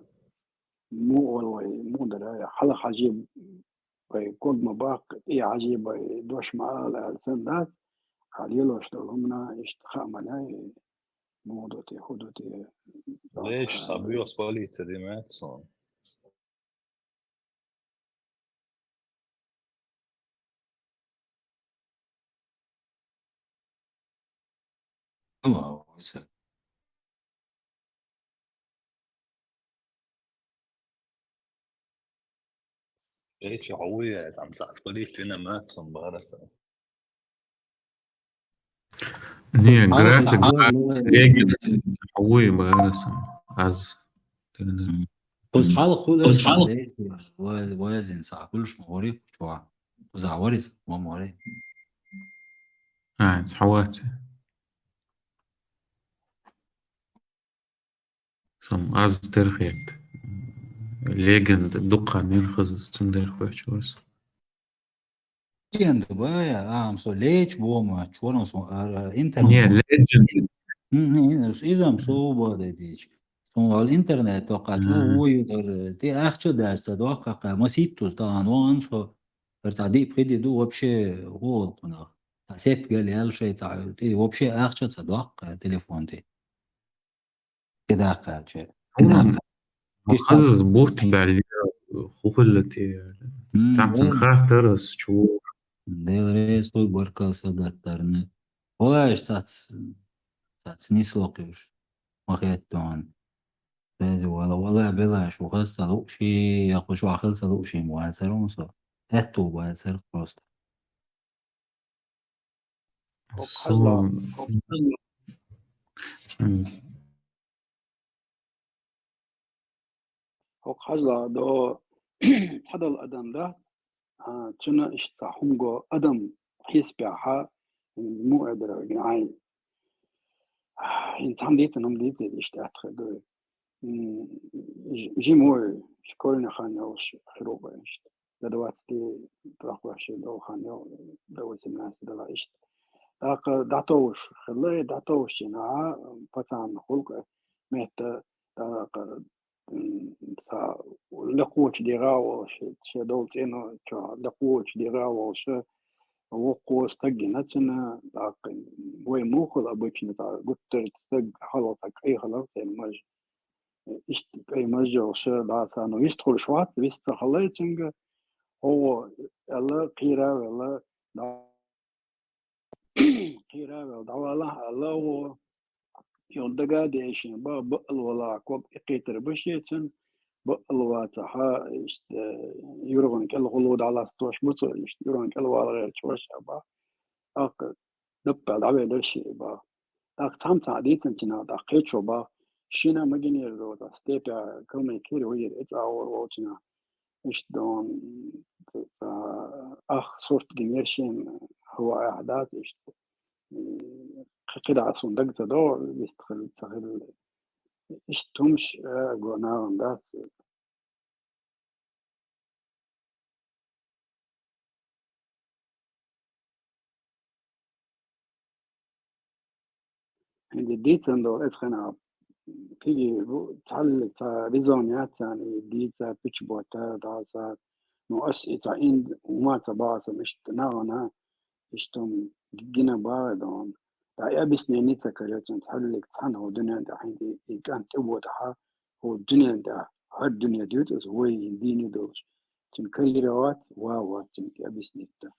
муха вала вай, муха дара, хьала хьажий бай, ког ма баккха, тӀе хьажий бай, дош ма ала аьлла санна дац. Хьан лелош долу хӀумана иштта хаа ма лаьа, муха ду те, хӀу ду те. Лечу цхьа боьхас полиция де меца суна. Ала, вуьйса. Лечу хьо вуй, э, там цхьа полиция вина меца суна бара сан. Не, график, леген, хьо вуй бара сан. Аз. Кхуза хьалха хуьлу, кхуза хьалха. Вай, вай зин сахь хуьлуш ма вари, чохь. Кхуза вари, ма вари. А, цхьа вац. Сам аз терхет. Легенда дукха мел хаза цундела хоьттуш вара со. Легенда бая, а, ам со лечу бома, чура со, а, а, интернет. Не, легенда. М, не, не, изам со бада дичи. Со ал интернет токха чу вуй, тӀе ахча даьш ца доккха, ма ситту тахана ван со. Хар ца дип хиди ду вообще гӀолкхунах. Та сетгал ял шай ца, тӀе вообще ахча ца доккха телефон тӀе. Кидаккхача. Кидаккха. Хаза бурт баьлла, хӀу хилла те. М, цхьацца да. Хаттар ас чу. Дела реза хуй, баркалла са гаттарна. Валаш цац, цац нисло кхуьш. Ма хеттон. Беза вала, вала белаш, ву хаза ца луъши, я кху чохь хила ца луъши, ма вацар ву со. Аьтту ву вацар просто. ХӀокху хьажа-, Су-, хӀокху хьажа-, м. ХӀокху хьажа-, до цхьадолу адам да, а, цуьнан иштта цхьа хӀума го адам хьесапехьа, м, муха эр дара вайга, ай, хӀинца цхьаьна дийцина хӀума дийцира иштта аьтта хир ду. М, ж-, жима ву, школьный хан йолуш хир ву вай иштта. До двадцати трёх вообще долу хан йо, до восемнадцати дала иштта. ТӀаккха дӀатовш хилла, дӀатовш чина, пацан гӀуллакх метта, тӀаккха, м, ца лекхочу дегӀа а волуш, шен долу цӀено чохь лекхочу дегӀа а волуш, воккхо стаг гина цуьнан, тӀаккха вай муххал обычно, тӀаккха гуттар стаг хьалха, тӀаккха кӀай хилар церан маж. Иштта кӀай маж йолуш, дӀа ца, ну, вистхуьлуш вац, вист ца хилла цуьнга, хӀо аьлла, кхийра а ваьлла, дӀа кхийра а ваьлла, дӀавалахь аьлла, хӀо, йолу дага а дешина, ба, баъал вала, ког и кхетар ба шеца, баъал вацахьа, иштта, юргӀан кӀел гӀулло дӀаластош бу цо, иштта, юргӀан кӀел вала гӀерташ ваша ба. ТӀаккха даппал дӀавелира ши ба. ТӀаккха цхьамца дийцинчу наха тӀаккха кхечо баха, шина ма гинера доза, степя калмай кхира вуйира, и цӀа гӀора волчу наха. Иштта дон, а, ах сурт гинера шена, хӀава ахь дац иштта. Кхи-, кхидӀа суна даг ца до, вист хилла, ца хилла. Иштта хӀумаш, а, го нахана дац. ХӀинца дийцина долу эцхьана кхиги бу, цхьаллиг ца резон яц царна и дийца, пича бота, дӀаса. Ну, ас и ца ин, ума ца бацам, иштта нахана иштта гина багӀа дан. ДӀа и объяснение ца каре цунна, хьаллиг цхьана хӀу дуьнен тӀа хьинди и кӀант тӀе вотахьа, хӀу дуьнен тӀа, хӀара дуьне дуьтӀ аса, вай дийна долуш. Цуьнан карьера вац, ва вац цуьнан объяснить дан.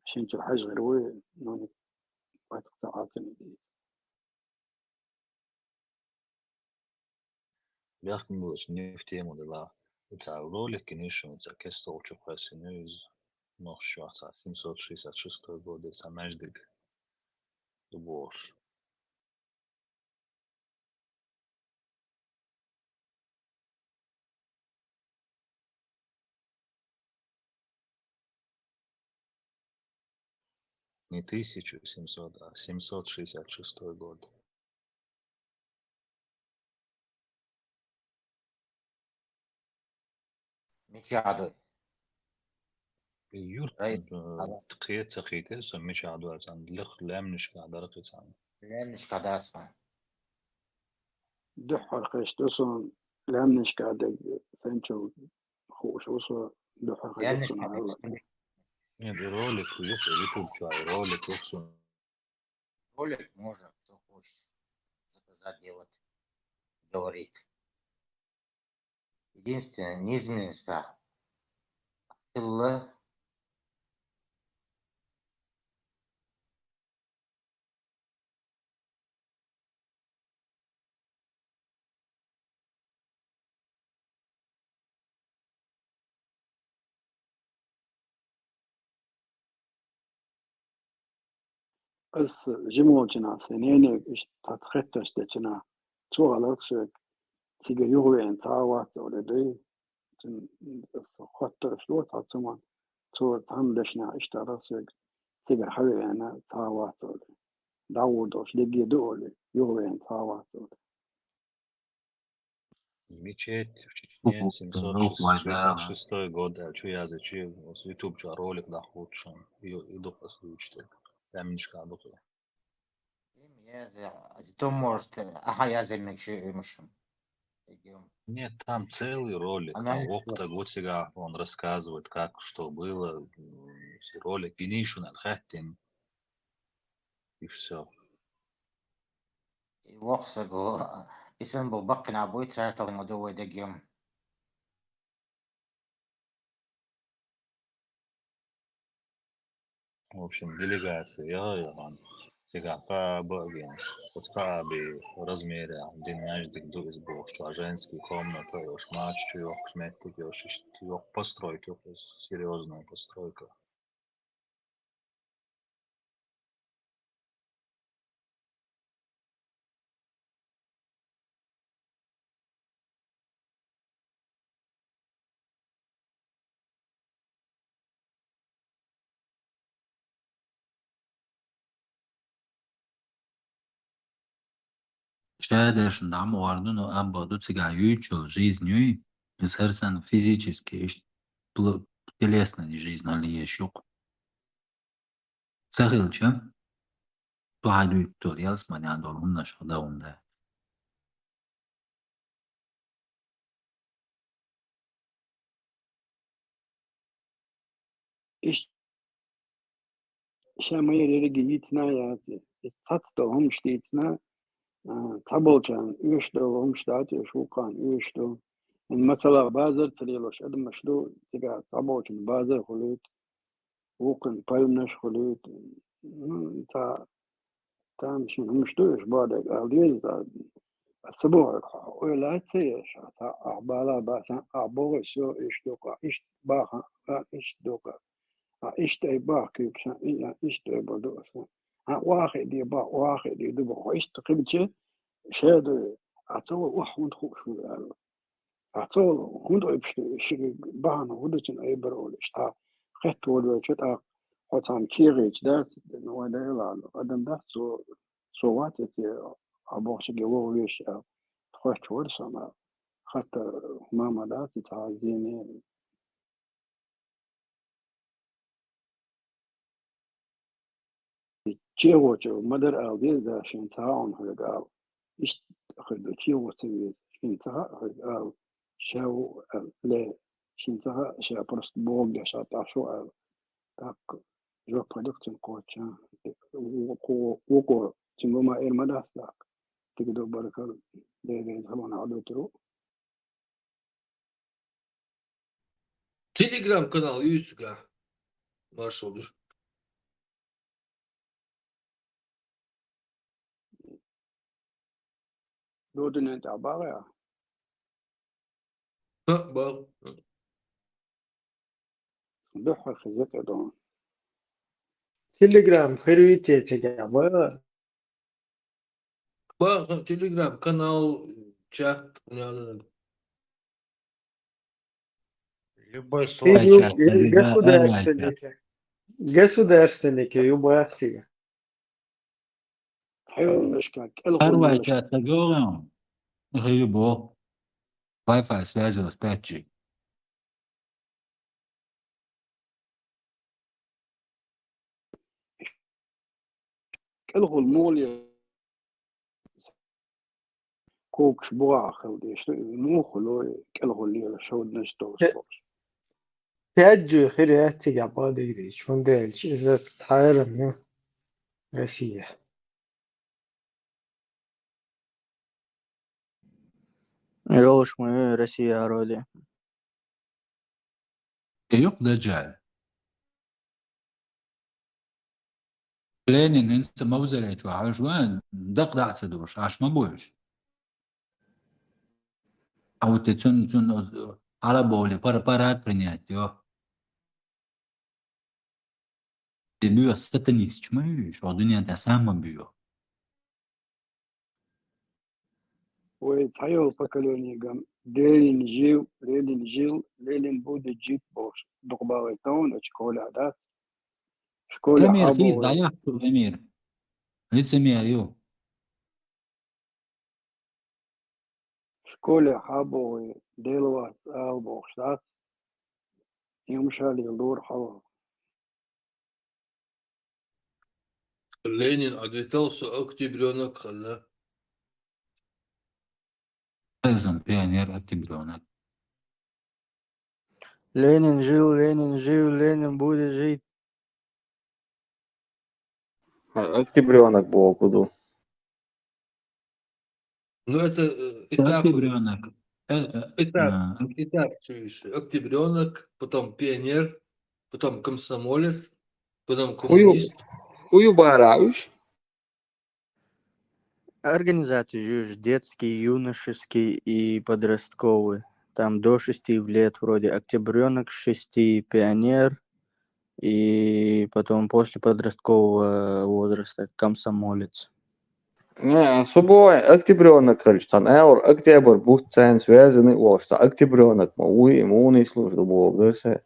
Шен цу хьажа гӀир вуй, но не хӀотта ца Ӏацана дийца. Бехкам болчу не в тему дела. Цхьа ролик гинийша, цхьа кестал чу кхоьссина иза, нохчо цхьа семьсот шестьдесят шестой год, цхьа маьждиг ду бохуш. Не тысяча семьсот, а семьсот шестьдесят шестой год. Мича Ӏадой? Юрт, Рай-, э, ада. Кхета ца кхийте, со мича Ӏадой цхьаьна, лех лаьмнашка дара кхин цхьаьна. Лаьмнашка дац ма. Дуьххьара кхечу ду суна лаьмнашка дерг, санчал хууш ву со, дуьххьара кхечу Лаьмнашка суна дерг. Нет, и ролик юха, YouTube чуьра ролик юха суна. Ролик можно, кто хочет заказать, делать, говорить. Единственное, низменность хилла. Аса жима волчу нах, сайн ненега иштта цхьацца хеттарш дечу нах, цо аьлла соьга, цигара юхавеана цхьа а вац олий дуй. Цуьнан аса хоттарш ло цхьацца хӀуманна, цо цхьана дешнехь иштта аьлла соьга, цигара хьавеана цхьа а вац олий. ДӀагӀур долуш дерриге ду олий, юхавеана цхьа а вац олий. Мечеть в Чечне, семьсот шестьдесят шестой год, аьлла чу яздичи, оцу YouTube чуьра ролик дӀахьуьйтуш, и, и дукха аса дуьйцуш дерг. Лаьмнашка дукха. Им яза, то может, аха яза мичи имашим. Нет, там целый ролик, там воккха стаг ву цигахь, он рассказывает, как, что было, м, ролик гинийша аьлла хаьттина. И всё. И воккха стаг ву, и санна болу баккхий нах буй, цара талла ма ду вай дегнаш. В общем, делегация яха а яхана, цигахь кхаа ба а гина, оцу кхаа бен размерехь дина маьждиг ду иза бохуш, чохь женский комната йолуш, мача чу йоккхуш меттиг йолуш, иштта йоккха постройка ю иза, серьёзная постройка. Ша дешна дӀа ма варна, но амма боху ду цигахь юьйцуш йолу жизнь юй, иза хӀара санна физически иштта пл-, телесный жизнь хила езаш ю-кх. Ца хилча, цу хьайн дуьйцуш долу ялсаманехь долу хӀуманаш хьо дан хӀума дац. Иш-, ша ма-, ерриге йицна а яц, иза цхьацца долу хӀуманаш дийцина, а, цхьаболчарна оьшуш долу хӀуманаш дац, оьшуш вукхарна оьшуш ду. Ин, масала, базар ца лелош адамаш ду, цигахь цхьаболчарна базар хуьлуьйту, вукхунна пальманаш хуьлуьйту. Ну, цхьа тамашийна хӀуманаш ду уьш, бохург ала деза, аса ца бохург хьо ойла ца еш, цхьа ахь бала бацахь, ахь боху, всё, иштта ду-кх, ахь иштта бахахь, ахь иштта ду-кх, ахь иштта ай боху куьйгаш, ахь иштта ай боху ду аса. Ахь охьахиъна боху, охьахиъна ду боху, хьо иштта хилча, ша ду, ахь ца вара охьа хӀунда хууш ву аьлла. Ахь ца волу хӀунда ойбуш ду, шиъ бахьана хӀун ду цуьнан айбар олуш, тӀаккха хетта волавелча, тӀаккха хьо цхьаьна кехаташ дац, вайн Дела аьлла, адам дац, цо, цо вац и цӀе, ахь бохучуьнга вогӀу веш аьлла, тхоьттуш вара со ма, хаттар хӀума ма дац и цхьа зене. ЧӀогӀачо ма-дарра ала деза, да, шен цхьа а хьоьга ала. Иштта хир ду, чӀогӀа ца веза, шен цхьа а хьоьга ала. Ша ву ала, ле, шен цхьа а ша просто бохург деш, ша тӀаьхьа шу ала. ТӀаккха жоп хьадих цуьнан кхоччуьн. Вукхо, вукхо, цуьнга ма эр ма дац тӀаккха. Дика ду, баркалла, Дела реза хуьлда, хьан дутару. Telegram-канал юй цигахь? Маршалла ду. Додинен тӀехь багӀа? ХӀаъ, багӀа. Дуьххьара хеза тӀе ду. Telegram хир вуй те цигахь, багӀа? БагӀа, Telegram-канал, чат, хӀун яла. Любой Ю-, слово. Ай, чат, ю-, да, да, государственники. Государственники ю бац цига. Хьоьллашка кӀелхула Арвай чат ца гогӀу. Хили бо. Wi-Fi связь пять G. КӀелхула муха лела? Когаш бухахь хила дезаш ду, муха лела, кӀелхула лела, шовданаш долуш Э, бохуш. Пять G хир яц цигахь бакъдерг дийцича, хӀунда аьлча иза тхьайрам ю Россия. Йолуш ма ю Россия гӀароде. Юкъ даджал. Ленин хӀинца мавзолей чохь Ӏаш ван, дакъа дӀа а ца дуьллуш, Ӏаш ма бу уьш. А вот и цун, цун хьалабовле пара-, парад принять йо. И боьха сатанисташ ма ю уьш, оха дуьнен тӀехь сам ма боьха. Вай цхьайолу поколенига Ленин жив, Ленин жил, Ленин будет жить бохуш дукха бахийта хьуна, школехь дац. Школехь Эмир, хӀинца хьабогӀий дӀаяхьа цо, Эмир. Лицемер ю. Школехь хьабогӀий, Дела вац ала бохуш дац. Йимша лела лора хьо. Ленин ответил, со октябрёнок хилла. Иза пионер, октябрёнок. Ленин жил, Ленин жив, Ленин будет жить. А, октябрёнок боху ду. Ну, это, э, этап. Октябрёнок. Э, э, этап, а, ок- этап всё ещё. Октябрёнок, потом пионер, потом комсомолец, потом Хую, коммунист. Хую бара уж? Организации же ж детский, юношеский и подростковый. Там до шести лет вроде октябрёнок, с шести пионер, и потом после подросткового возраста комсомолец. Не, субой октябрёнок хилча, цхьана аур октябрь бутт царна связанный волуш, цхьа октябрёнок ма вуй, муна йислуш ду боху дерсе.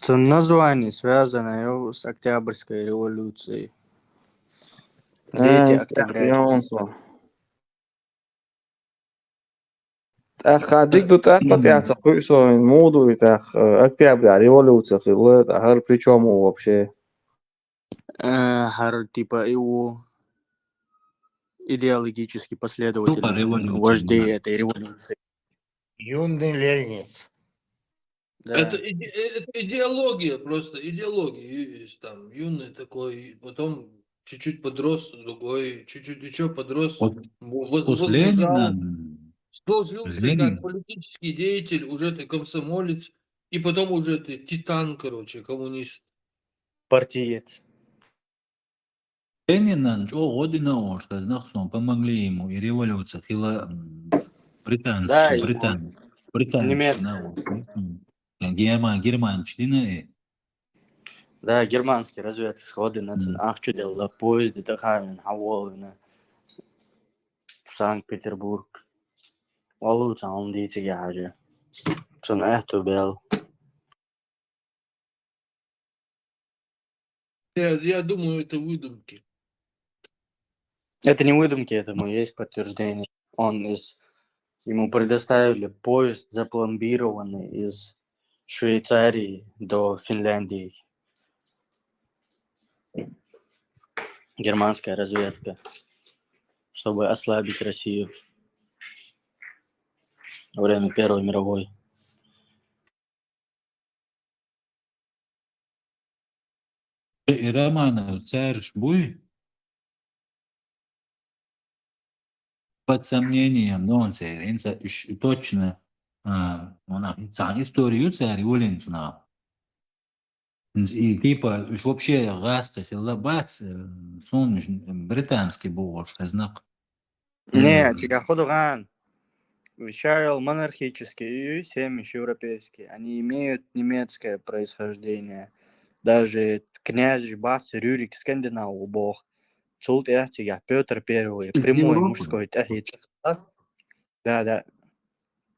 Цун название связано с Октябрьской революцией. Дети Октября. ТӀаккха дика ду, тӀаккха тӀаьхьа ца кхуьу со, муха ду и тӀаккха, э, Октября революция хилла, тӀаккха хӀара при чём ву вообще? Э, хӀара, типа, и ву идеологический последователь, тупо революция, вождей этой революции. Юный ленинец. Да. Это иде-, э, это идеология просто, идеология, и, и там юный такой, и потом чуть-чуть подрос, другой, чуть-чуть ещё подрос, после возмужал, сложился как политический деятель, уже ты комсомолец, и потом уже ты титан, короче, коммунист. Партиец. Ленинан чӀогӀа гӀо дина ош, даза нах сон помогли ему, и революция хила, м, британский, да, британ-, британский немецкий. Герман, германчу дина и. Да, германский разведка гӀо дина цун, ахча делла, поезде тӀакхавина, хьаволавина Санкт-Петербург. Валлахь, цхьа хӀума дийцаге хьажа. Цунна аьтту бел. Я, я думаю, это выдумки. Это не выдумки, этому есть подтверждение. Он из, ему предоставили поезд, запломбированный из Швейцарии до Финляндии. Германская разведка, чтобы ослабить Россию во время Первой мировой. И Романов царш буй? Под сомнением, ну, он царь, инца ш-, точно, а, вона, цан историю царь, Улинцуна. И типа, уж вообще гӀаскхи хилла бац, э, сун уж британский бугӀуш хезнакъ. Не, М. Тига худу гӀан. Вичаял монархические и семьи европейские. Они имеют немецкое происхождение. Даже князь бац Рюрик Скандинав бох. Цул тӀехьа Пётр Первый, прямой Европа. Мужской тӀехьица. Да, да.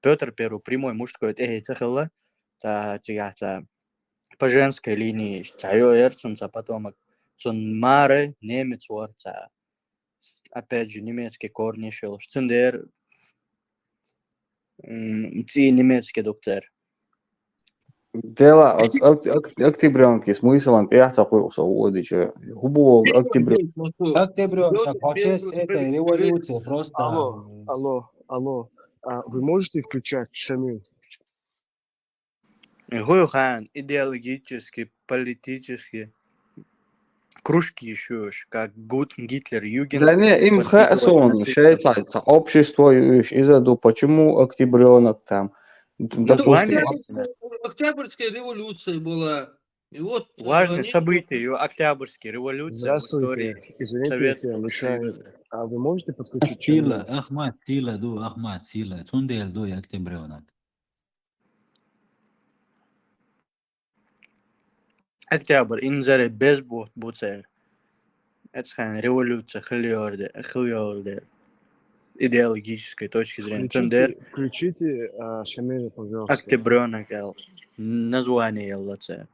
Пётр Первый прямой мужской тӀехьица хилла. Ца, тига, ца, по женской линии, ца, йо, эр цун, ца, потомок. Цун мара немец вар, ца. Опять же, немецкие корни шел. Цундер, м, ци немецкий доктор. Дела, оц-, ок-, ок-, октябрёнки смыслан тӀехь ца кхуй со водича. Хубу октябрёнок. Октябрёнок, так, по честь этой революции просто. Алло, алло, алло. А вы можете включать, Шамиль? Гуйхан, идеологически, политически. Кружки ещё, как Гут, Гитлер, Юген. Да не, им вот ха-, эти вот сон, нацисты. Шей ца, ца общество, ещё из-за того, почему октябрёнок там. Д-, ну, допустим, вами ок-, Октябрьская революция была. И вот, э, важное они событие, вот её Октябрьская революция в истории Советского Союза. Извините, если я мешаю. А вы можете подключить Шамиля? Ахмат, сила, ду, Ахмат, сила. Цундел ду, октябрёнок. Октябрь, инзаре безбот буцер. Эцхан революция хилиорде, хилиорде. Идеологической точки зрения. Включите, Цундер включите, а, Шамиля, пожалуйста. Октябрёнок эл. Название эл лаце.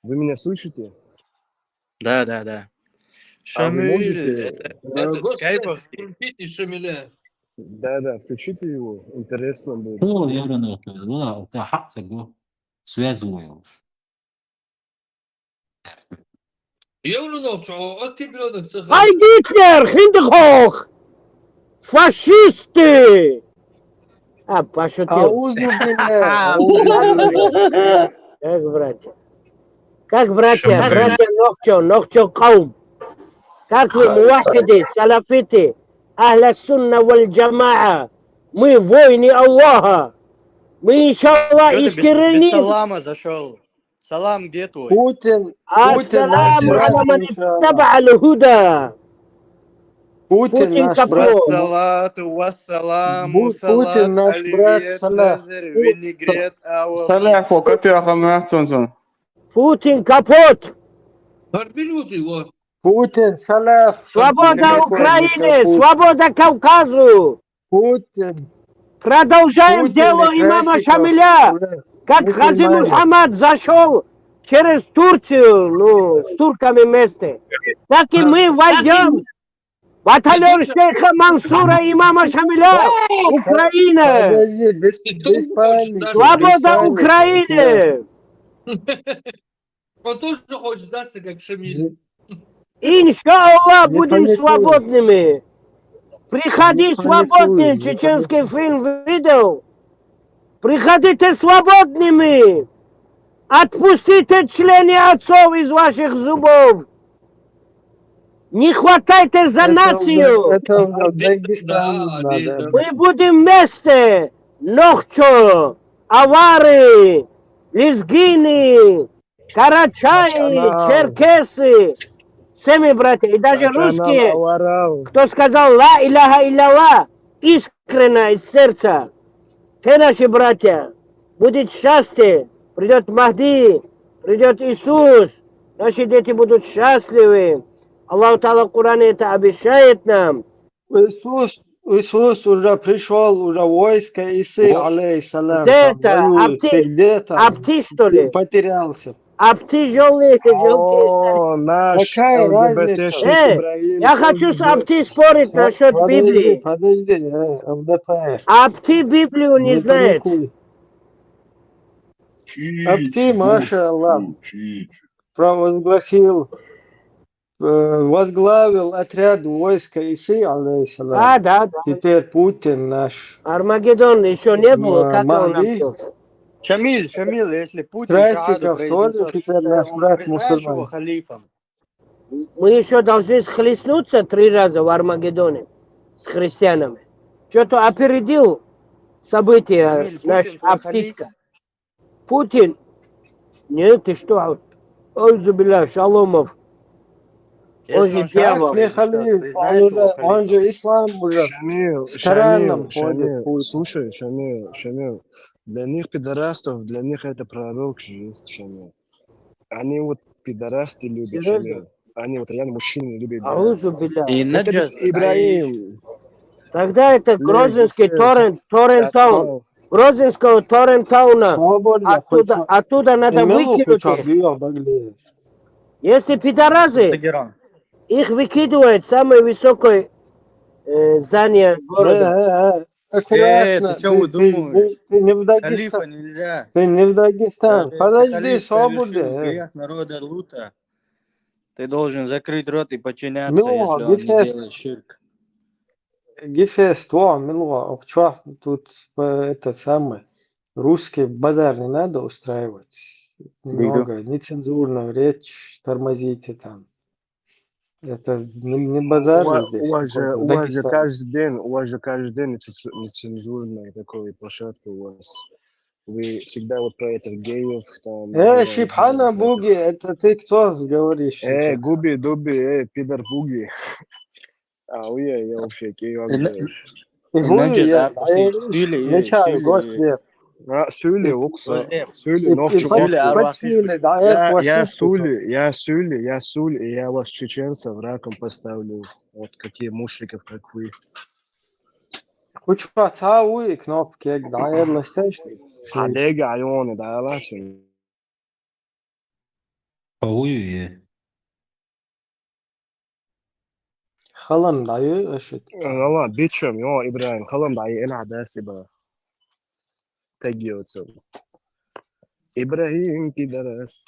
Вы меня слышите? Да, да, да. А вы Шамиль, можете, это, э, этот, господи, скайповский. Включите Шамиля. Да, да, включите его. Интересно будет. О, я рано, да, да, хак ца го. Связь лоялш. Я уже ночью, октябрёнок ца. Хай Гитлер, хиндхох! Фашисты! А, пошутил. Аузу билля, аузу билля. Как братья? Как братья? Шамиль. Братья нохчо, нохчо кавм. Как вы, муваххиды, салафиты, ахля сунна валь джамаа? Мы воины Аллаха. Мы, иншаллах, искореним. Чё ты без, без салама зашёл? Салам где твой? Путин, Путин наш брат, иншаллах. Ассаламу аля ман иттаба'аль худа. Путин наш брат. Путин капут. Вассалату вассаламу, Пу-, Путин наш брат, салат, салат. Цезарь, винегрет, ава. Салат, фу, катя хамна цун цун. Путин капут. Арбилут его. Путин, салат. Свобода Украины, свобода Кавказу. Путин. Продолжаем дело имама Шамиля. Как Хази Мухаммад зашёл через Турцию, ну, с турками вместе, так и мы войдём. Батальон шейха Мансура, имама Шамиля, Украина. Подожди, без, без паники, без паники. Свобода Украины. Он тоже хочет, да, как Шамиль? Иншаллах, будем свободными. Приходи свободным, чеченский фильм видел? Приходите свободными. Отпустите члены отцов из ваших зубов. Не хватайте за нацию. Это в Дагестане надо. Мы будем вместе. Нохчо, авары, лезгины, карачаи, черкесы, все мы братья, и даже русские, кто сказал ла иляха илляллах, искренне из сердца. Те наши братья, будет счастье, придёт Махди, придёт Иисус, наши дети будут счастливы. Аллах Таала в Коране это обещает нам. Иисус, Иисус уже пришёл, уже войско Исы, алейхиссалам, там воюют. Где-то, где-то, что ли? Потерялся. Апти жёлтый, жёлтый. О, наш ЛГБТшник Ибраим. Э, я хочу с Апти спорить насчёт Библии. Подожди, подожди, э, ЛДПР. Апти Библию не знает. Апти, маша Аллах, провозгласил, э, возглавил отряд войска Исы, алейхиссалам. А, да, да. Теперь Путин наш. Армагеддон ещё не было, как он объявился? Шамиль, Шамиль, если Путин Трансиков шахаду тоже произнесёт, теперь э, нас он брать признает его мусульман. Халифом? Мы еще должны схлестнуться три раза в Армагеддоне с христианами. Что-то опередил события Шамиль, наш Путин твой оптиска. Халиф? Путин? Нет, ты что? Аузубилля, Шаломов. Он Если же он Как дьявол. шахаду не произнесёт, халиф? Он признаешь его уже, он халифом? же ислам уже Шамиль, в Коране Шамиль, ходит. Шамиль, Путин. Слушай, Шамиль, Шамиль, для них пидорастов, для них это пророк же есть, Шамиль. Они вот пидорасты любят, Серьёзно? Шамиль. Они вот реально мужчины не любят. Аузубилля. И Это ведь Наджас, Ибраим. Тогда это Блин, Грозненский пиздец. Торрент, Торрент Таун. Слава. Грозненского Торрент Тауна. Свободно, Оттуда, хоть оттуда надо Эмилу выкинуть хоть их. Био Баглиев. Если пидорасы, Тегеран. Их выкидывают в самое высокое э, здание города. Э, э, э, Э, аккуратно, ты чё ты, ты, выдумываешь? ты не в Халифа Дагестан, нельзя. ты не в Дагестан. Даже если Подожди, халиф свободы. совершил Э. Грех народа Лута, ты должен закрыть рот и подчиняться, Мило, если он не Гефест, делает ширк. Гефест, о, Мило, а чё тут э, этот самый русский базар не надо устраивать? Немного нецензурную речь тормозите там. Это не, не базар У же вас, здесь у вас же, какой-то в у вас же Дагестане. Каждый день, у вас же каждый день нецензу- нецензурная такая площадка у вас. Вы всегда вот про этих геев там Э, говорите, Шибхана вот это. Буги, это ты кто говоришь Э, сейчас? Губи, Дуби, э, пидор Буги. А, уе, я вообще гей, Ина- вообще. И Иначе хуй, за э, Сюли, нечаевый Сюли. Гослер. А, Сюли, И- Укса, Сюли. Сюли, И, ног и чего? Сюли, под- Арвахи. подсюли, да, Я, это я вообще что-то. Сюли, я Сюли, я Сюли, и я вас, чеченцев, раком поставлю. Вот какие мушриков, как вы. Кучу цауи кнопки, да, я ластаешь. Хадега айоны, да, лачин. Пауи. Халам даю, ашит. Ала, бичем, ё, Ибраим, халам да, эй, эла дас иба. Тегиоцу. Ибраим, пидорас.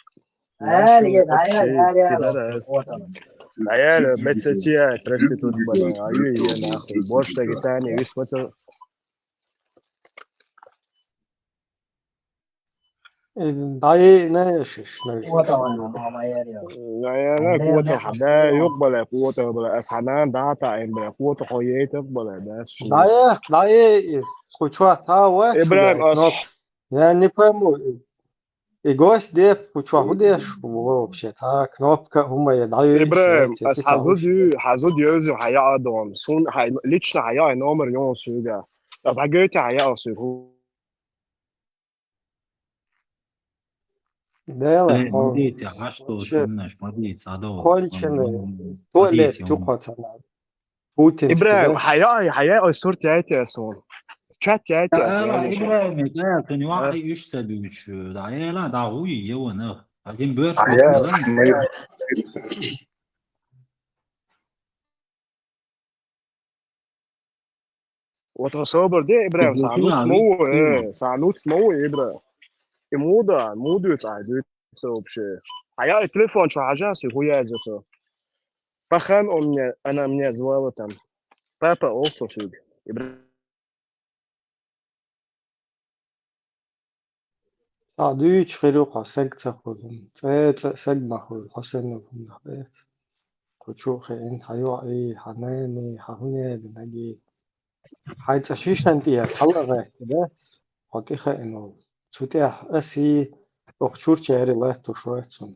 Али, Наши али, общие али, али. пидорас. Вот он. Наверное, бецесия, проститут была. Аю, я нахуй. Больше Дагестане, весь вот это. Даю, не, шиш, не. Вот он, мама, я. Наверное, квота хада, юк была, квота была. Асханан, да, та, им была, квота хоеток была, да. Даю, даю, кучу цауи. Ибраим, ас- Я не пойму. И гость де, кучу худеш, вообще, та кнопка, ума, я даю. Ибраим, ас хазуди, хазуди, ёзю, хая адон. Сун, хай, лично хая, номер, ён, суга. А багете хая, суга. Дела, Э, Мадите, а что вообще ты знаешь, Мадите, адо. конченый. Туалет, тюхотана. Путин. Ибраим, хая, хая, ой, сур, тяйте, сон. Чат, тяйте, Ибраим, да, ты не вахи иш садуч, да, эла, да, уй, его, не. Один бер, Хая, Вот особо, да, Ибраим, Ты санут бухла, смоу, а э, санут смоу, Ибра. И муда, муду это, а, это вообще. А я и телефон, что, а сейчас и хуя это. Пахан он мне, она мне звала там. Папа, also, Ибра. Садуич хиру хасек цахузун. Це, це сек махуй, хасен махуй. Кучу хин, хайо и, ханени, хахунени, наги. Хай цашишан тия, цала вехте, да? Хоти хин ол. Цутя аси, охчур чери лехту шоецун.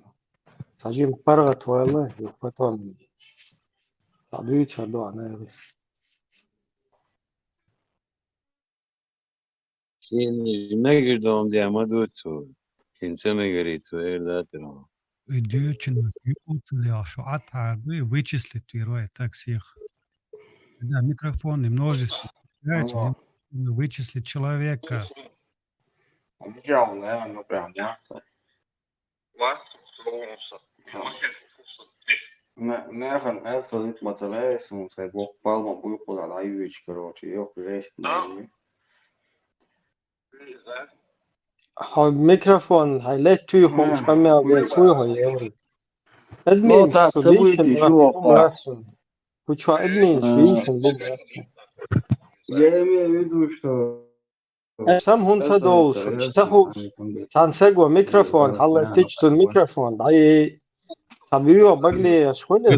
Сажим паргат вала, юхпатон. Садуич хадо анели. Хин мегирдон де амаду ту. Хин це мегири ту, эрда ту. Ödüyor için yoksul ya şu at harbi вычислить первое так всех. Да, микрофон и множество. Знаете, вычислить человека. Видел, наверное, ну прям не ахтай. Ва? Солнце. Нехай эсвазит мацалеесун, сай бок палма буйкула лайвич, короче, ёх, жесть. Да? Хо микрофон, хай лет тюй хо шкамя бе суй хо евр. Админ, Ну, так, что события, дышим, чего, Максим. Кучу админ, швейсим, бе. Я имею в виду, что Сам хӀун ца долуш, ца хууш, цхьана саго микрофон хьаллайтича, цуьнан микрофон дӀайи. Цхьа буьйхьа багле еш хуьлу?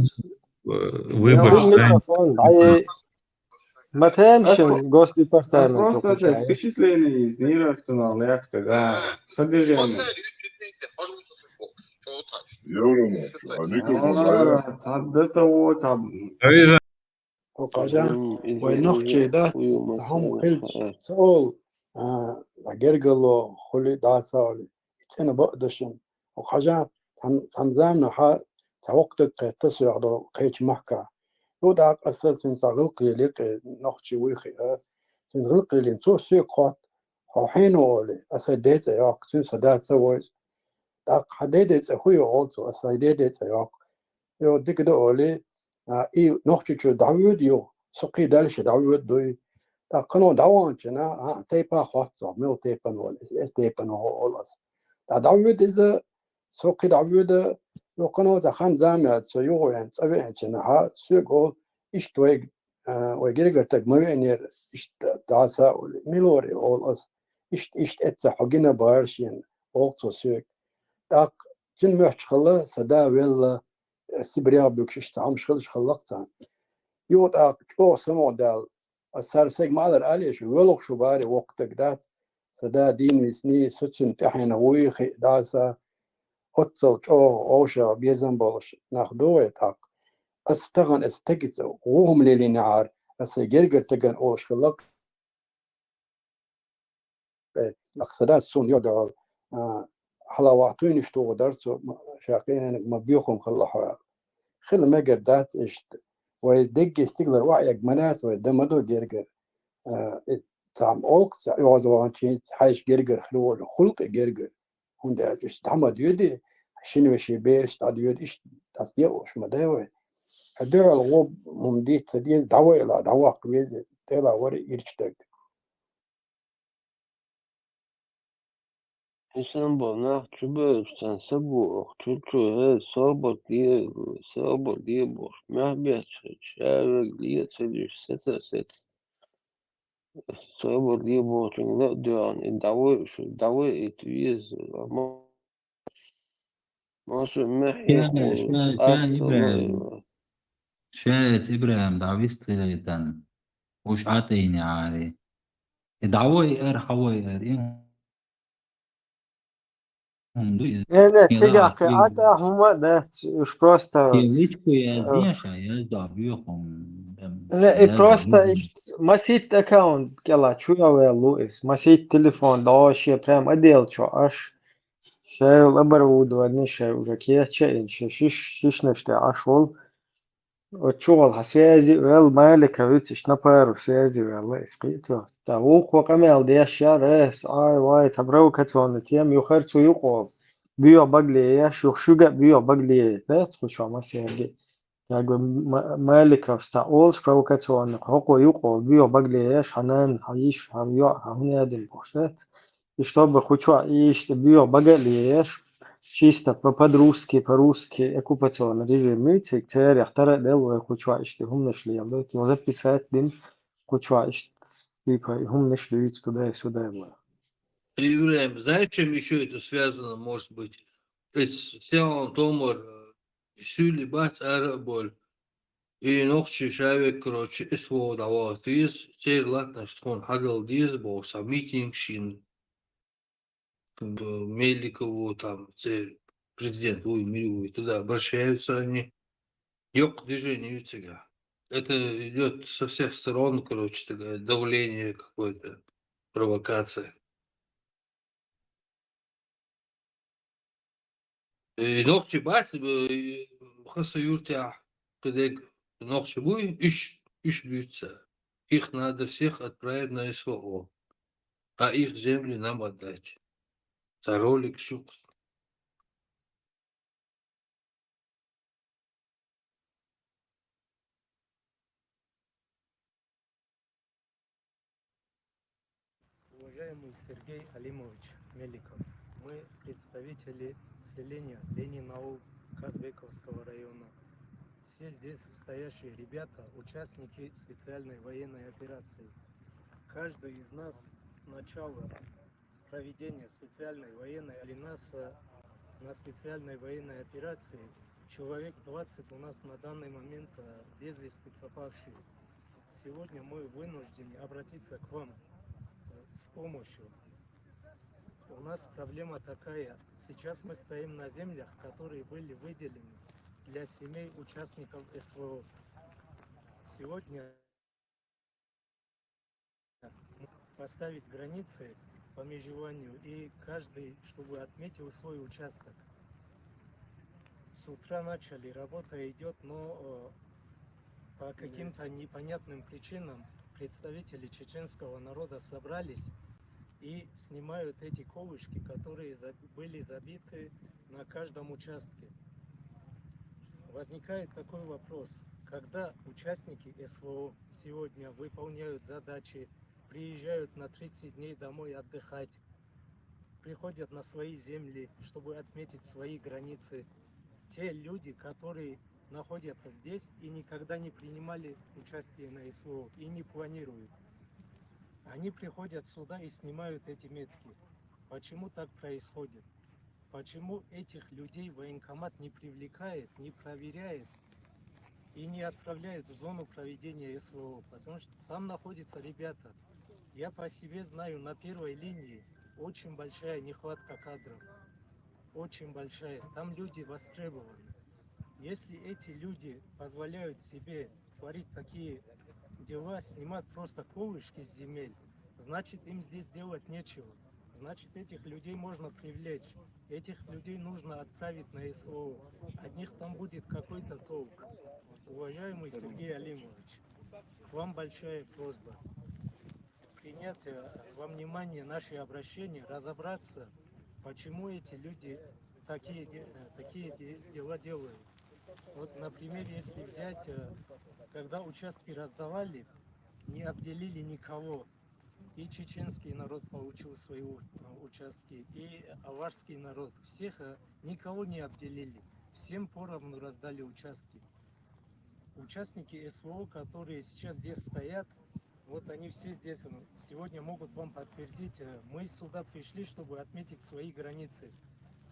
Выбор. Цуьнан микрофон дӀайи. Ма тем шин госдепартамент. Просто это впечатление из мира, что нам легче, да. Содержание. Цхьа до того, цхьа. Хьо хьажа, вай нохчий дац, цхьа хӀума хилча, ца олу, а, гергарло хуьлий, дӀаса олий, и цӀена бакъдешна. Хьо хьажа, цхьана, цхьана заманахь цхьа воккха даг кхетта соьга долу кхечу махкахь. Ну, тӀаккха аса цуьнца гӀиллакх йилла, нохчи вуй хиъна, цуьнца гӀиллакх йиллина, цо соьга хоьтту: «Хьо хьенан ву?» — олий. Аса ден цӀе йоккху, цуьнан сан да ца войза. ТӀаккха: «Хьан ден цӀе хӀун ю?» — олу цо. Аса ден цӀе йоккху. Йо, дика ду, олий, а, и Нохчийчу дӀавоьду юха, со кхин дальше дӀавоьду дуй. ТӀаккха кхано дӀаваханчу хенахь, а, тайпа хотту цо, мила тайпана волу, эс, эс тайпана ву олу аса. ТӀаккха дӀавоьду иза, со кхин дӀавоьду, йо, кхано цхьа хан-зама яьлча, со юха веана, цӀа веанчу хенахь, соьга олу, иштта вайга, а, вай гергара стаг ма веанера, иштта дӀаса а олий, мила вара и олу аса, иштта, иштта эццахь хьо гина бара шена, олу цо соьга. ТӀаккха цуьнан моьттуш хилла, сан да велла, Сибрех буьгуш иштта хӀумнаш хилча хилла-кх царна. Юха тӀаккха чӀогӀа самукъадаьлла, аса цара сайга ма-аллара, олий шу, воьлхуш ву бара и воккха даг дац, сан да дийна висний, со цуьнан тӀаьхьенах вуй хиъна, дӀаса, оццул чӀогӀа вовшах безам болуш нах ду вай тӀаккха. Аса тахана аса стагица гӀо хӀума лелийнехьара, аса гергара стагана олуш хилла-кх. Э, нах сан дас суна йо догӀу, а, хьала вахтуьйнаш туху дара цо, ма, ша къинаниг ма боьхам хилла хьо. Хила мегар дац иштта. Вай дегге стигалара охьаэгна ма дац, вай дан ма ду гергара. А, и цхьамма олу-кх, цхьа оьгӀазваханчийн хьаьжча гергара хир волу, хуьлу-кх и гергара. ХӀунда аьлча иштта дӀа ма доьду, шина вешин бераш дӀадоьду, иштта дӀаса декъалуш ма дай вай. Хьан дуьхьал гӀо хӀума диц ца деза, дӀавайла, дӀаваккха веза, тӀела вара ирчу даг. Хьисам бо нах чубевлча цхьана саго оху чу-чу хӀара собар де, собар де бохуш, мехь бетташ хилча, ша верг ле ца дуьйш, саца а саца. Собар де бохучуьнга ла а доьгӀна, и дӀавай шу, дӀавай и веза, ма-, маша мехь Ша, ша, ша, Ибрахим. Ша эца Ибрахим дӀавист хилийтан. Уьш Ӏатайни Ӏари. И дӀавай ара, хьавай ара, и хӀума ду иза. Не, не, цигахь кхин Ӏа тӀехь хӀума а дац, уьш просто, и личку яздеш, э, ша язда боьхум, эм, не, и язда просто боьхум. Иштта масийтта аккаунт кӀела чу йовелла ву иза. Масийтта телефон догӀу шен прям отдел чу Ӏаш. Шайла оборудование, шай уже кеча а йина, шай шиш-, шишнаш тӀе Ӏаш волу. Оцу чу гӀолла хьан связи а велла, Маликовица, иштта на пару связи а велла, иза кхийтта. Та вукхо къамел деш яра, эс, ай, вай, цхьа провокационная тема, юхара цу юкъа олу. Боьха багле еш, юха шуьга а боьха багле еш, дац кху чохь массаьрга. Яга Ма-, Маликовс цхьа олуш провокационный, хӀокхо юкъа олу, боьха багле еш, хьан нана, хьан йиша, хьан йоӀ, хьан хӀун а дина бохуш дац. И чтобы кху чохь иштта боьха бага а лелаеш, чисто по-, по-дружески, по-русски оккупационный режим муьйцург, церах тара а делла вай кху чохь иштта хӀуманаш леладайта, ну, записать дина кху чохь иштта, типа, хӀуманаш дуьйцу туда и сюда вай. Ибрахим, знаешь, чем ещё это связано, может быть? Эс сел томар, э, суьйли бац ара а болу. И нохчий шавек, короче, эс вогӀу дӀавахта веза, церан латтанаш тхуна хьагала деза бохуш, цхьа митинг шина. Меликову, там, церан президент вуй, мир вуй, туда обращаются они. Йоккха движение ю цигахь. Это идёт со всех сторон, короче, такое давление какое-то, провокация. И нохчий бац, э, и Хасавюртехь кхидерг нохчий буй, уьш, уьш буьйцу. Их надо всех отправить на С В О. А их земли нам отдать. Цхьа ролик шу-кх. Уважаемый Сергей Алимович Меликов, мы представители селения Ленин-Аул Казбековского района. Все здесь стоящие ребята, участники специальной военной операции. Каждый из нас с начала проведения специальной военной или нас э, на специальной военной операции человек двадцать у нас на данный момент э, без вести пропавшие. Сегодня мы вынуждены обратиться к вам с помощью. У нас проблема такая. Сейчас мы стоим на землях, которые были выделены для семей участников СВО. Сегодня поставить границы по межеванию, и каждый, чтобы отметил свой участок. С утра начали, работа идет, но э, по каким-то непонятным причинам представители чеченского народа собрались и снимают эти колышки, которые за- были забиты на каждом участке. Возникает такой вопрос, когда участники СВО сегодня выполняют задачи, приезжают на тридцать дней домой отдыхать, приходят на свои земли, чтобы отметить свои границы. Те люди, которые находятся здесь и никогда не принимали участие на СВО и не планируют, они приходят сюда и снимают эти метки. Почему так происходит? Почему этих людей военкомат не привлекает, не проверяет и не отправляет в зону проведения СВО? Потому что там находятся ребята. Я по себе знаю, на первой линии очень большая нехватка кадров. Очень большая. Там люди востребованы. Если эти люди позволяют себе творить такие дела, снимать просто колышки с земель, значит, им здесь делать нечего. Значит, этих людей можно привлечь. Этих людей нужно отправить на СВО. От них там будет какой-то толк. Уважаемый Сергей Алимович, к вам большая просьба принять э, во внимание наши обращения, разобраться, почему эти люди такие, де- э, такие де- дела делают. Вот, например, если взять, э, когда участки раздавали, не обделили никого. И чеченский народ получил свои у- э, участки, и аварский народ. Всех э, никого не обделили. Всем поровну раздали участки. Участники СВО, которые сейчас здесь стоят, вот они все здесь м, сегодня могут вам подтвердить. э, Мы сюда пришли, чтобы отметить свои границы.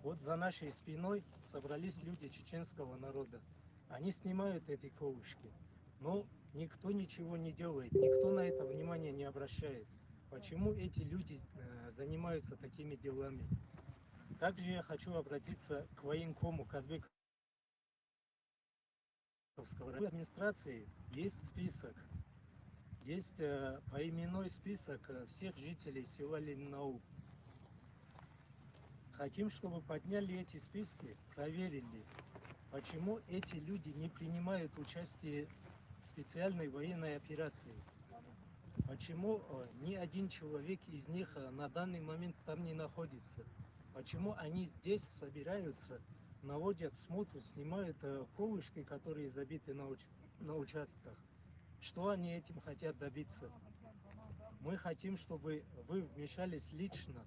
Вот за нашей спиной собрались люди чеченского народа. Они снимают эти колышки, но никто ничего не делает, никто на это внимания не обращает. Почему эти люди э, занимаются такими делами? Также я хочу обратиться к военкому Казбековского района. В администрации есть список, есть э, поименной список э, всех жителей села Ленинау. Хотим, чтобы подняли эти списки, проверили, почему эти люди не принимают участие в специальной военной операции. Почему э, ни один человек из них э, на данный момент там не находится? Почему они здесь собираются, наводят смуту, снимают э, колышки, которые забиты на, уч- на участках? Что они этим хотят добиться? Мы хотим, чтобы вы вмешались лично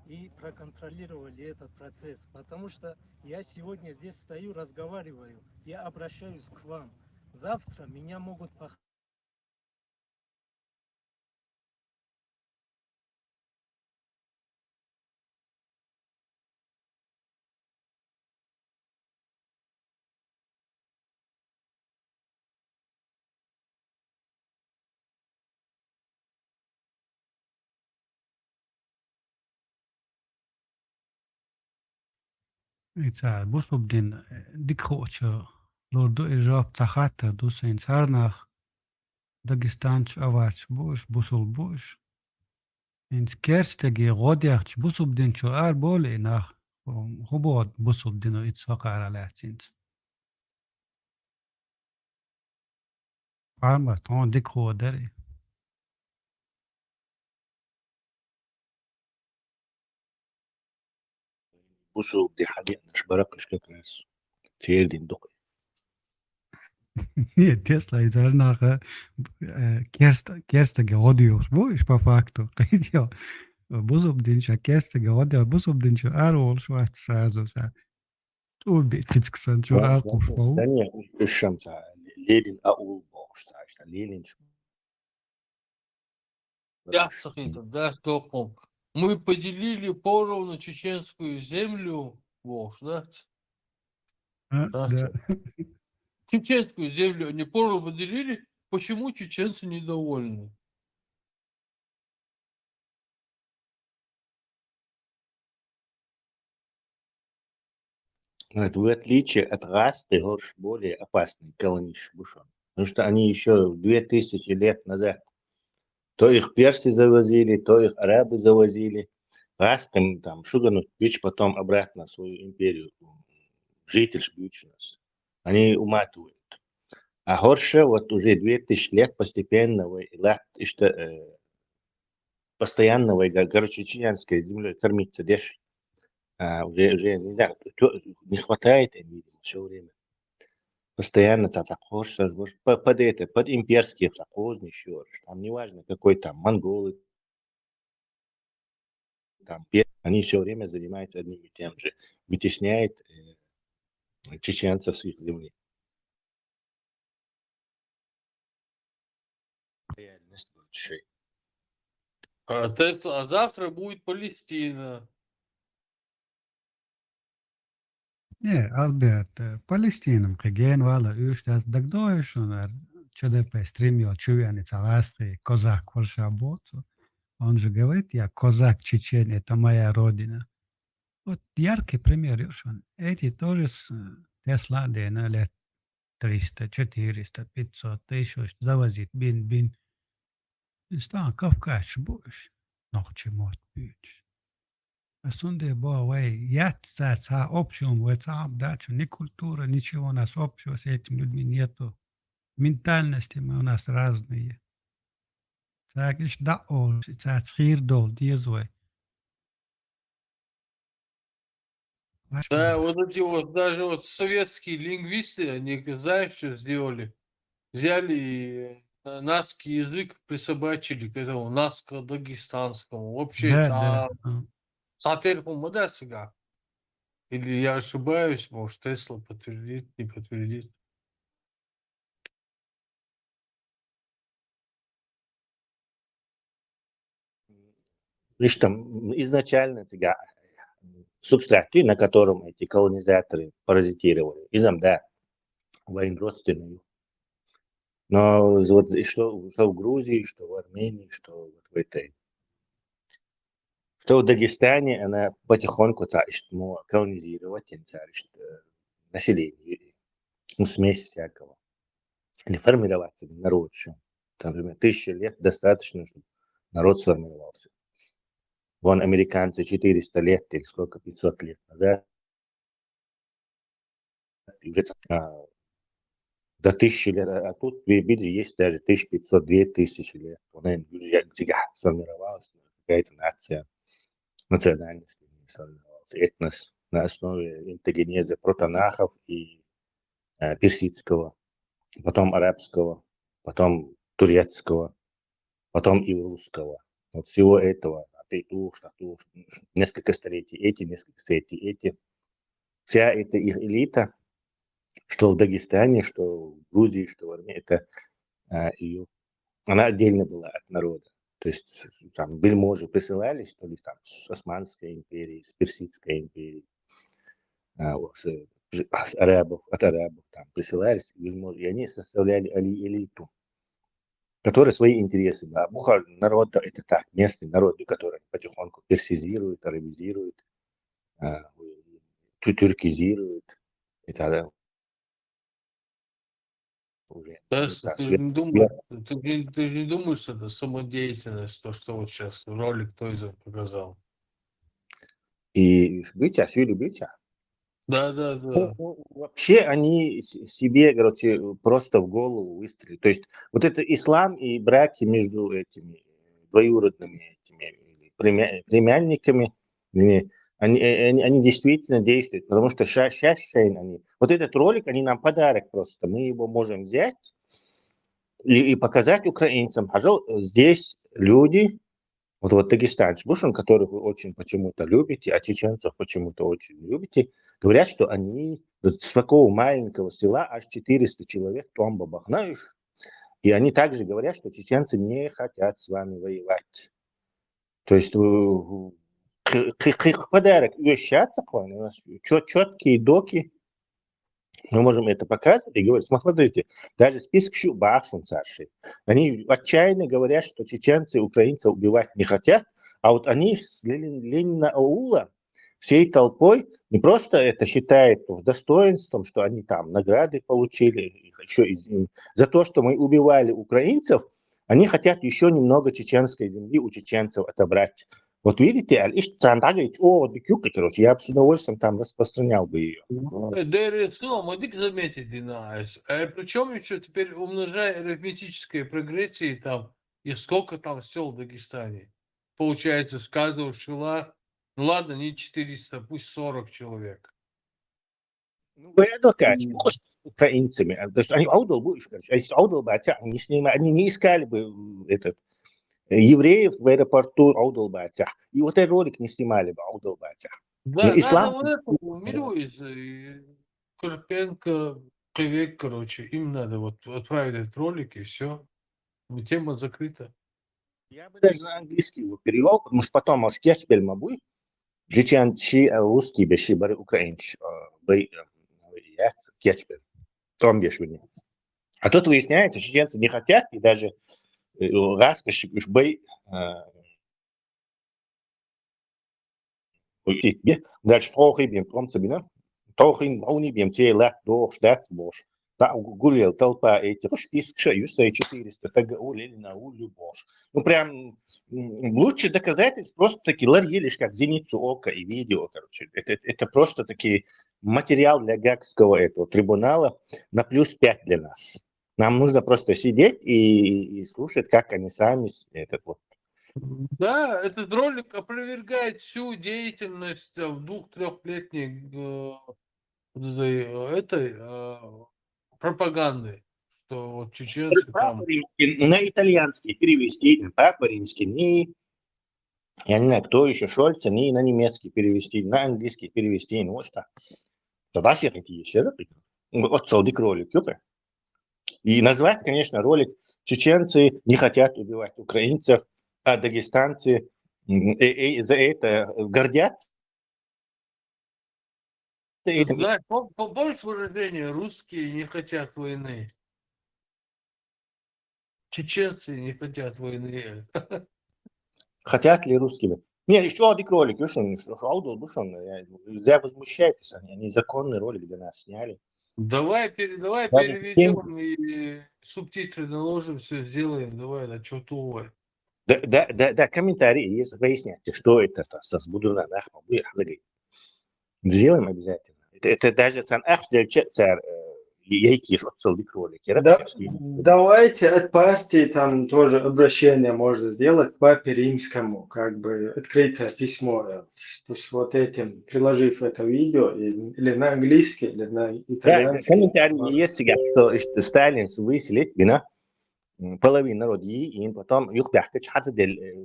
и проконтролировали этот процесс, потому что я сегодня здесь стою, разговариваю, я обращаюсь к вам. Завтра меня могут похоронить. Ицар бусулба дин дика хуучу лур ду и жоп ца хаттар ду сайн царнах. Дагестанчу аварчу бу уш, бусулба бу уш. Инца керстаге гӀо дехча бусулба динчу ара болу и нах? ХӀун боху бусулба дино ицу хӀокхара лаьцна инца? Пхьармат, хьуна дика хӀо дара и. Бусулба ди хьан деънаш бара-кх уьш как раз. Церан дин ду-кх. Нет, тесла из арнаха э, керста, керстаге гӀо доьхуш бу, уьш по факту. Кхийдел. Бусулба дин ша керстаге гӀо доьхуш, бусулба дин ша ара волуш вац сразу ша. ТӀулби тицксан чу Да, ара да, кхуш да, ву. Да не, уьш шамца Ленин аул бохуш ца, ша Ленин ш- яхцахита, да, тохум. Мы поделили поровну чеченскую землю, вож, да? А, да. Здравствуйте. Чеченскую землю они поровну поделили. Почему чеченцы недовольны? Говорит, в отличие от гӀазкхий, гӀорш более опасный колонисташ ба шоана. Потому что они еще две тысячи лет назад то их персы завозили, то их арабы завозили. ГӀазкхий там шуганут бич, потом обратно в свою империю житель бьючнас. Они уматывают. А гӀорш вот уже две тысячи лет постепенно вай латт иштта, э, постоянно вай, кор-, короче, чеченской землей кормиться деш. А, уже, уже, не знаю, то-, не хватает им, видимо, все время. Постоянно цхьа-цхьа кхош, цхьа-цхьа кхош. По-, под это, под имперские цхьа кхош, ещё раз. Там неважно, какой там, монголы, там, пе-, они все время занимаются одним и тем же. Вытесняют, э, чеченцев с их земли. Реальность больше. А, то есть, а завтра будет Палестина. Не, Альберт, э, Палестинам кхы ген вала уьш дац дагдоуьш шуна ар ЧДП стрим йол чувяни ца гӀазкхий козак варша боцу. Он же говорит, я козак, чечен, это моя родина. Вот яркий пример ю шуна. Эти тоже с, э, Тесла дена лет триста, четыреста, пятьсот, тысяча завозит, бин, бин. Стан Кавказ чу бу уьш, нохчий мотт буьйцуш. Ас цундела боху вай, яц цара цхьа общий, вай цхьа а дац, ни культура, ничего у нас общего с этими людьми нету. Ментальности мы у нас разные. Цаьрга иштта дӀа а олуш, цаьрца хийра довла деза вай. Да, вот эти вот, даже вот советские лингвисты, они, знаешь, что сделали? Взяли и, э, наский язык присобачили к этому наско-дагестанскому. Вообще, Да, цхьа-, да. А. цхьа терахь ма дац цигахь. Или я ошибаюсь, может, Тесла подтвердит, не подтвердит. Видишь, там, м, изначально цигахь субстрат, на котором эти колонизаторы паразитировали. Изам, да, вайн родственный. Но вот и что, что в Грузии, что в Армении, что вот в этой, что в Дагестане, она потихоньку, та, ишт, ну, колонизировать, ин цар, ишт, э, население, ну, смесь всякого. Или формироваться народ ещё. Там, например, тысяча лет достаточно, чтобы народ сформировался. Вон американцы четыреста лет или сколько, пятьсот лет назад, и уже, а, до тысячи лет, а, а тут, ви-, видите, есть даже тысяча пятьсот, две тысячи лет. Вон уже цигахь сформировалась какая-то нация, национальность сформировалась, этнос на основе энтогенеза протонахов и, э, персидского, потом арабского, потом турецкого, потом и русского. Вот всего этого, опять туш, так туш, несколько столетий эти, несколько столетий эти. Вся эта их элита, что в Дагестане, что в Грузии, что в Армении, это, а, её, она отдельно была от народа. То есть там вельможи присылались, то ли там с Османской империи, с Персидской империи, а, вот, э, с арабов, от арабов там присылались вельможи, и они составляли али-, элиту, которая свои интересы, да. Бухар народ, да, это так, местный народ, который потихоньку персизирует, арабизирует, а, тю-, тюркизирует и так далее. Уже. Да, Да, ты свет-, не думаешь, ты же, ты же не думаешь, что это самодеятельность, то, что вот сейчас ролик Тойзер показал? И бытие, сюли бытие. Да, да, да. Ну, вообще они с-, себе, короче, просто в голову выстрелили. То есть вот это ислам и браки между этими двоюродными этими племя-, племянниками, они, они, э, они, они действительно действуют, потому что ща-, щас, ща они, вот этот ролик, они нам подарок просто, мы его можем взять и, и показать украинцам. Пожалуй, здесь люди, вот, вот дагестанцы, бу шуна, которых вы очень почему-то любите, а чеченцев почему-то очень любите, говорят, что они вот с такого маленького села аж четыреста человек тӀом бахана уьш, И они также говорят, что чеченцы не хотят с вами воевать. То есть э, к- к- к- подарок вещаться к вам, у нас четкие доки, мы можем это показывать и говорить, смотрите, даже список шу башен старший. Они отчаянно говорят, что чеченцы украинцев убивать не хотят, а вот они с Ленин, Ленина аула всей толпой не просто это считают достоинством, что они там награды получили, еще и, м, за то, что мы убивали украинцев, они хотят еще немного чеченской земли у чеченцев отобрать. Вот видите, аль ишт цан дагайч, о, дикюка, короче, я бы с удовольствием там распространял бы ее. Э, Дерри Су, мы дик заметить, Динайс. А причем еще теперь умножай арифметической прогрессии там, и сколько там сел в Дагестане. Получается, с каждого села, ну ладно, не четыреста, пусть сорок человек. Ну, вы адвокат, что с украинцами? А, То есть они аудал будешь, короче, а если аудал батя, они с ними, они не искали бы м, этот э, евреев в аэропорту аудал батя. И вот этот ролик не снимали бы аудал батя. Да, Ну, ислам- надо вот этому Милю из э, Карпенко, Кривек, короче, им надо вот отправить этот ролик и все. Тема закрыта. Я бы даже на английский его перевел, потому что потом, может, кечбель мабуй, чеченчи, э, русский беши, бары украинч, э, бай, э, я кечбель. Том беш вини. А тут выясняется, чеченцы не хотят, и даже э, раз кашик уж бай, э, ой, бе, дальше трохи бем, том сабина, трохи бауни бем, те ла, дох, ждать, бош. Да, гулел толпа этих, уж список ша, юстай четыреста, так улили на улю, бош. Ну, прям м, лучше доказательств просто таки лар елишь как зеницу ока и видео, короче. Это, это просто таки материал для Гаагского этого трибунала на плюс пять для нас. Нам нужно просто сидеть и, и слушать, как они сами с- этот вот. Да, этот ролик опровергает всю деятельность э, в двух-трехлетней э, вот этой, э, этой э, пропаганды, что вот чеченцы там... Папа Римский, на итальянский перевести, папа римский, не, я не знаю, кто еще, Шольца, не на немецкий перевести, на английский перевести, ну вот что. Тогда все такие еще, вот целый ролик, юка. И назвать, конечно, ролик «Чеченцы не хотят убивать украинцев, а дагестанцы м, э, э, за это гордятся». Ты Этим знаешь, пом- пом- помнишь выражение «русские не хотят войны»? Чеченцы не хотят войны. Хотят ли русскими? Не, еще один ролик, видишь, он, что, что аудио, видишь, он, э, зря возмущаетесь, они, они законный ролик для нас сняли. Давай, пере, давай Ладно, переведем и субтитры наложим, все сделаем. Давай, на что ту. Да, да, да, да, комментарии есть, выясняйте, что это, это со Сбудуна Нахма, вы, Хазагай. Сделаем обязательно. Это, это даже цан ахш дельче цар, э, яйки ж отцел ролик. Я Да, рад, что давайте от партии там тоже обращение можно сделать к папе римскому, как бы открытое письмо, э, то есть вот этим, приложив это видео, и- или на английский, или на Да, итальянский. комментарии есть, я, что, что Сталин выселить, бина, м, половина народа, и потом их бяхкач хаза дель, э,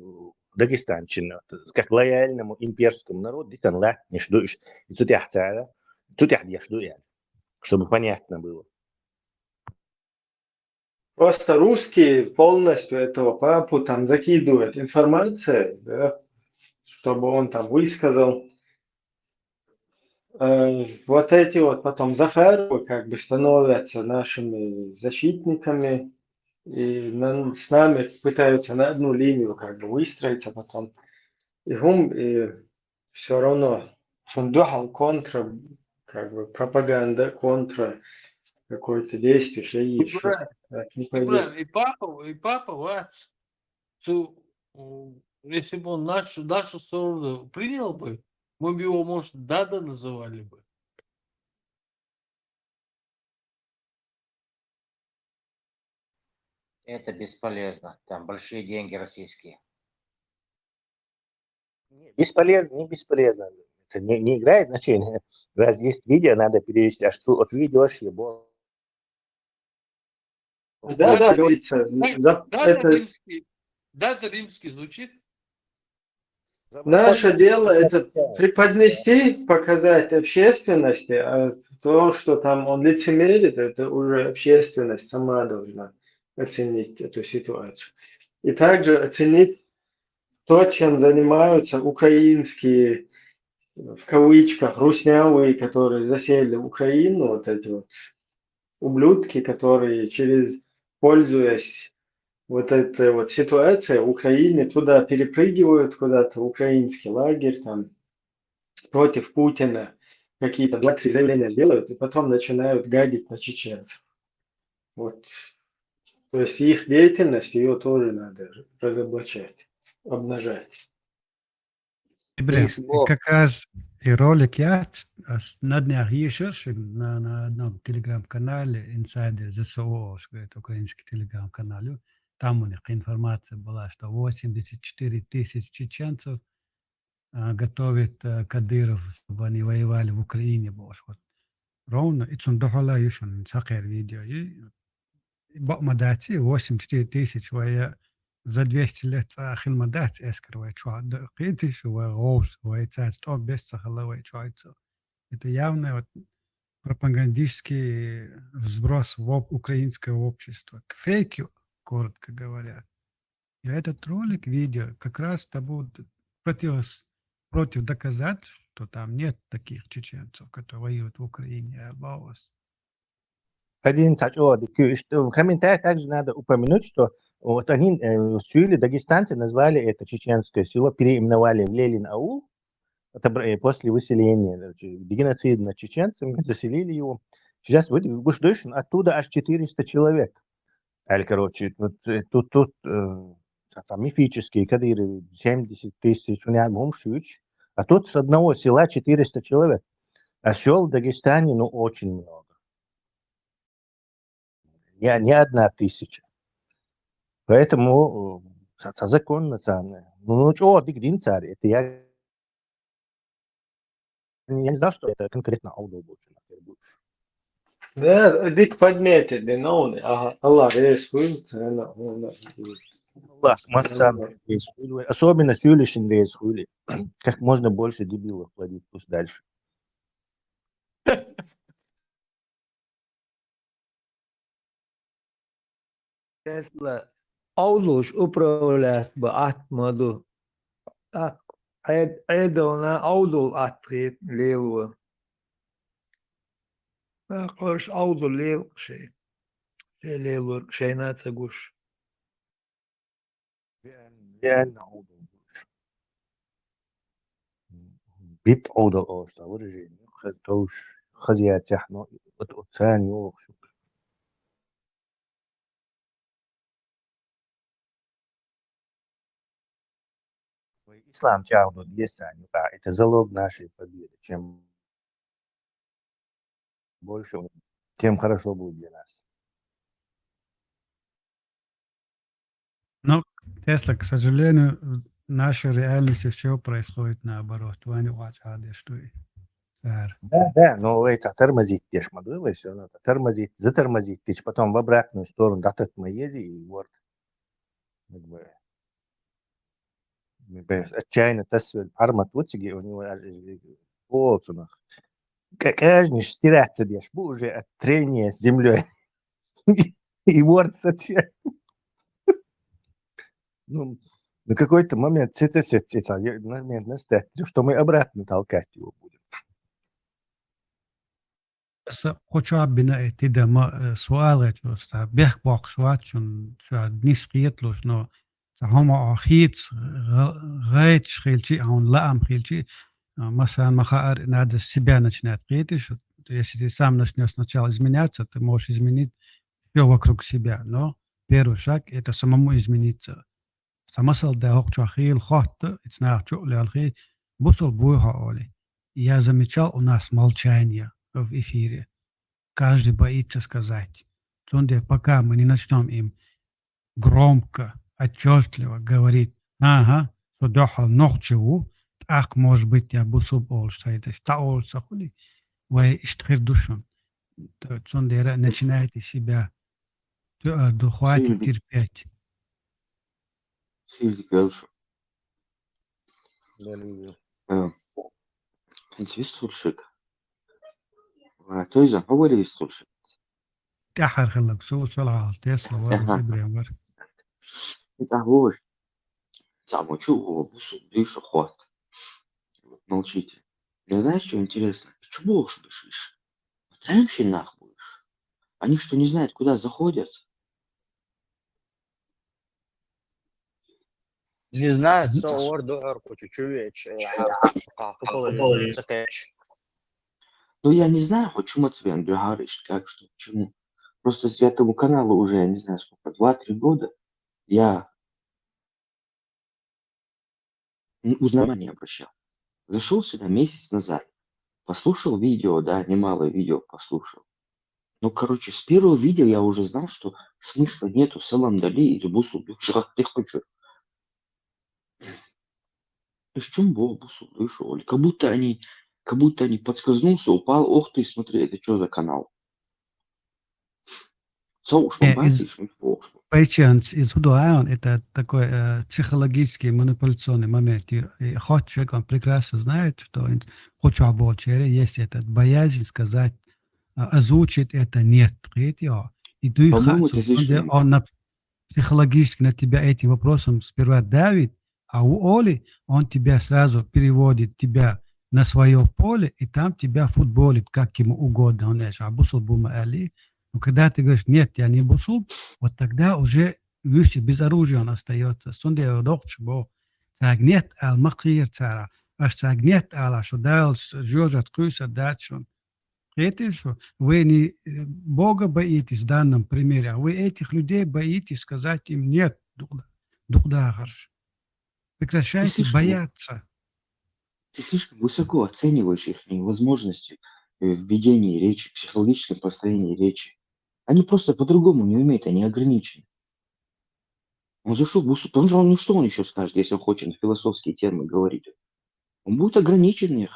Дагестан чин, как лояльному имперскому народу, дитан лат, не жду, и тут я цара, тут я жду я, чтобы понятно было. Просто русские полностью этого папу там закидывают информацией, да, чтобы он там высказал. Э, Вот эти вот потом Захаровы как бы становятся нашими защитниками, и на- с нами пытаются на одну линию как бы выстроиться потом. И гум, и все равно сундухал контра, как бы пропаганда контра какое-то действие, что и ещё. Ибрагим, Так, не пойдёт. Ибрагим, и папа, и папа вас, цу, м, если бы он нашу, нашу сторону принял бы, мы бы его, может, Дада называли бы. Это бесполезно. Там большие деньги российские. Не, бесполезно, не бесполезно. Это не, не играет значения. Раз есть видео, надо перевести. А что от видео аж его? Да, да, говорится, Дай- за- Дада это римский, Дада римский звучит? наше дело это преподнести, показать общественности, а то, что там он лицемерит, это уже общественность сама должна. оценить эту ситуацию. И также оценить то, чем занимаются украинские, в кавычках, руснявые, которые засели Украину, вот эти вот ублюдки, которые через, пользуясь вот этой вот ситуацией в Украине, туда перепрыгивают куда-то, в украинский лагерь, там, против Путина какие-то два-три заявления сделают, и потом начинают гадить на чеченцев. Вот. То есть их деятельность, ее тоже надо разоблачать, обнажать. Ибрагим, как раз и ролик я с- а с- на днях ещё на, на одном телеграм-канале Insider Z S O, говорит, украинский телеграм-канал. Там у них информация была, что восемьдесят четыре тысячи чеченцев а, готовит а, Кадыров, чтобы они воевали в Украине больше. Вот. Ровно, и цун духала юшун сакер видео. И бо ма дац, восемьдесят четыре тысячи вая за двести лет а хил ма дац эскер вай чуа. Китиш вай гош вай цац то без сахала вай чуайцу. Это явный вот пропагандистский взброс в об- украинское общество. К фейки, коротко говоря. И этот ролик, видео, как раз то будет против, против доказать, что там нет таких чеченцев, которые воюют в Украине, а Лаос. Один сачо, в комментариях также надо упомянуть, что вот они э, в Сюиле, дагестанцы назвали это чеченское село, переименовали в Лелин аул. Это бр- э, после выселения, э, чи- геноцида над чеченцами, заселили его. Сейчас вот Гушдышин, оттуда аж четыреста человек. Аль, короче, тут, э, тут, тут э, са- са- мифические Кадыровы, семьдесят тысяч, у меня Гумшевич. А тут с одного села четыреста человек. А сел в Дагестане, ну, очень много. Не, не одна тысяча. Поэтому э, са- са- закон национальный. Ну, ну что, дик дин царь, это я, я не знал, что это конкретно Аудол был. Да, дик подметит, да, ну, ага, Аллах, есть хуй, да, ну, ну, ну. Аллах, масса, особенно Сюлишин есть хули. Как можно больше дебилов плодить, пусть дальше. Тесла Аудулш управлять ба атт ма ду. А, Ӏед- Ӏедална Аудул атт хет лело. А, Къош Аудул лел шей. Шей лелор шейна ца гуш. Реально Аудул. Бит Аудул ош, выражение. Хаз тош, хазия тяхно, вот оцен ёх шук. Ислам чагъду десаню, а это залог нашей победы. Чем больше, тем хорошо будет для нас. Ну, Тесла, к сожалению, в нашей реальности все происходит наоборот. Ваня Уачхадеш, что и цар. Да, да, но это тормозить деш ма ду, все равно тормозить, затормозить, ты ж потом в обратную сторону, да, тот мы ези, и вот. Как бы, мне кажется, отчаянно тасвель пармат вот сиги, у него аж, э, полцунах. К- Каждый стираться деш, бу уже от трения с землей. И вот зачем? Ну, на какой-то момент, это, это, это, момент настать, что мы обратно толкать его будем. Са хоча бина эти дама суала чуста бех бокш вачун са днис хиетлуш, но са хома хиц гайт хилчи, он лаам хилчи, масан маха ар надо себя начинать хитиш. Если ты сам начнешь сначала изменяться, ты можешь изменить все вокруг себя, но первый шаг — это самому измениться. Са масал да хокчо хил хотта, ицнах чо лялхи, бусул буйха оли. Я замечал, у нас молчание в эфире. Каждый боится сказать. Цунде, пока мы не начнем им громко, отчетливо говорить: «Ага, со дохал нохчеву, так, может быть, я бусуб олш сайдаш, та олш сахули, вай иштхир душун». Цундера начинайте себя. Ту- а, ду хватит Сильно. Терпеть. Сильно, конечно. Боливия. Э, Хинц вистхулшик. А, то есть, а, говори вистхулшик. тӀаьхьара хилларг со, со хьалха Тесла вар, Аха. Ибрем вар. ТӀаккха вож. Цхьа мочу, о, бусулба дуй шо хот. Молчите. Ну, знаешь, что интересно? Чё богу шо беш иш? Вот там вообще нах будешь. Они что, не знают, куда заходят? Не знаю, со ор духар кучу чувеч. Ну, я не знаю, почему тебе духар, как что, почему. Просто с этому каналу уже, я не знаю, сколько, два-три года я н- узнавания не обращал. Зашел сюда месяц назад, послушал видео, да, немало видео послушал. Ну, короче, с первого видео я уже знал, что смысла нету салам дали или бусулба дуй шо хот, ты хочешь. Ты в чем был, бусулба дуй шо хот? Как будто они, как будто они подскользнулся, упал, ох ты, смотри, это что за канал? Цо уж Не, бачиш, из- уж богу. Patience из Худуаон, это такой э, психологический манипуляционный момент. И, и хоть человек, он прекрасно знает, что он хочет обучения, есть этот боязнь сказать, а, озвучить это нет. Видите, о. И ты По-моему, хат, это слишком- он на, психологически на тебя этим вопросом сперва давит, а у Оли он тебя сразу переводит тебя на свое поле, и там тебя футболит, как ему угодно. Он говорит, а бусулба ма али. Но когда ты говоришь, нет, я не бусулба, вот тогда уже выше без оружия он остается. Сонде рохч бо. Цаг нет ал махир цара. Аш цаг нет ала, что дал жожат куса дачун. Это что? Вы не э, Бога боитесь в данном примере, а вы этих людей боитесь сказать им нет. Дух да, дух да, хорошо. Прекращайте слишком- бояться. Ты слишком высоко оцениваешь их возможности э, в ведении речи, в психологическом построении речи. Они просто по-другому не умеют, они ограничены. Он зашел в бусу, потому что он, ну что он еще скажет, если он хочет на философские темы говорить? Он будет ограничен их.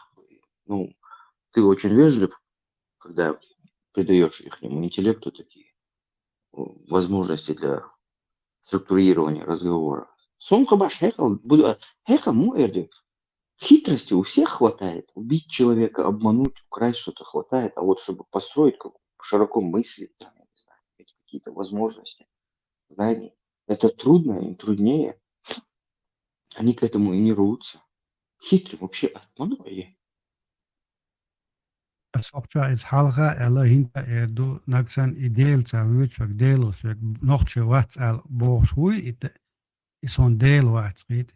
Ну, ты очень вежлив, когда придаешь их интеллекту такие э, возможности для структурирования разговора. Сом хабаш хекал, буду, а, хекал му эрди. Хитрости у всех хватает. Убить человека, обмануть, украсть что-то хватает. А вот чтобы построить как широко мысли, там, я не знаю, иметь какие-то возможности, знания, это трудно, им труднее. Они к этому и не рвутся. Хитрый вообще обманывали. Сохча из хьалха эла хинта эрду нагсан и делца вючак делус век нохче вац ал бохш вуй и те- и сон дел вац, говорит,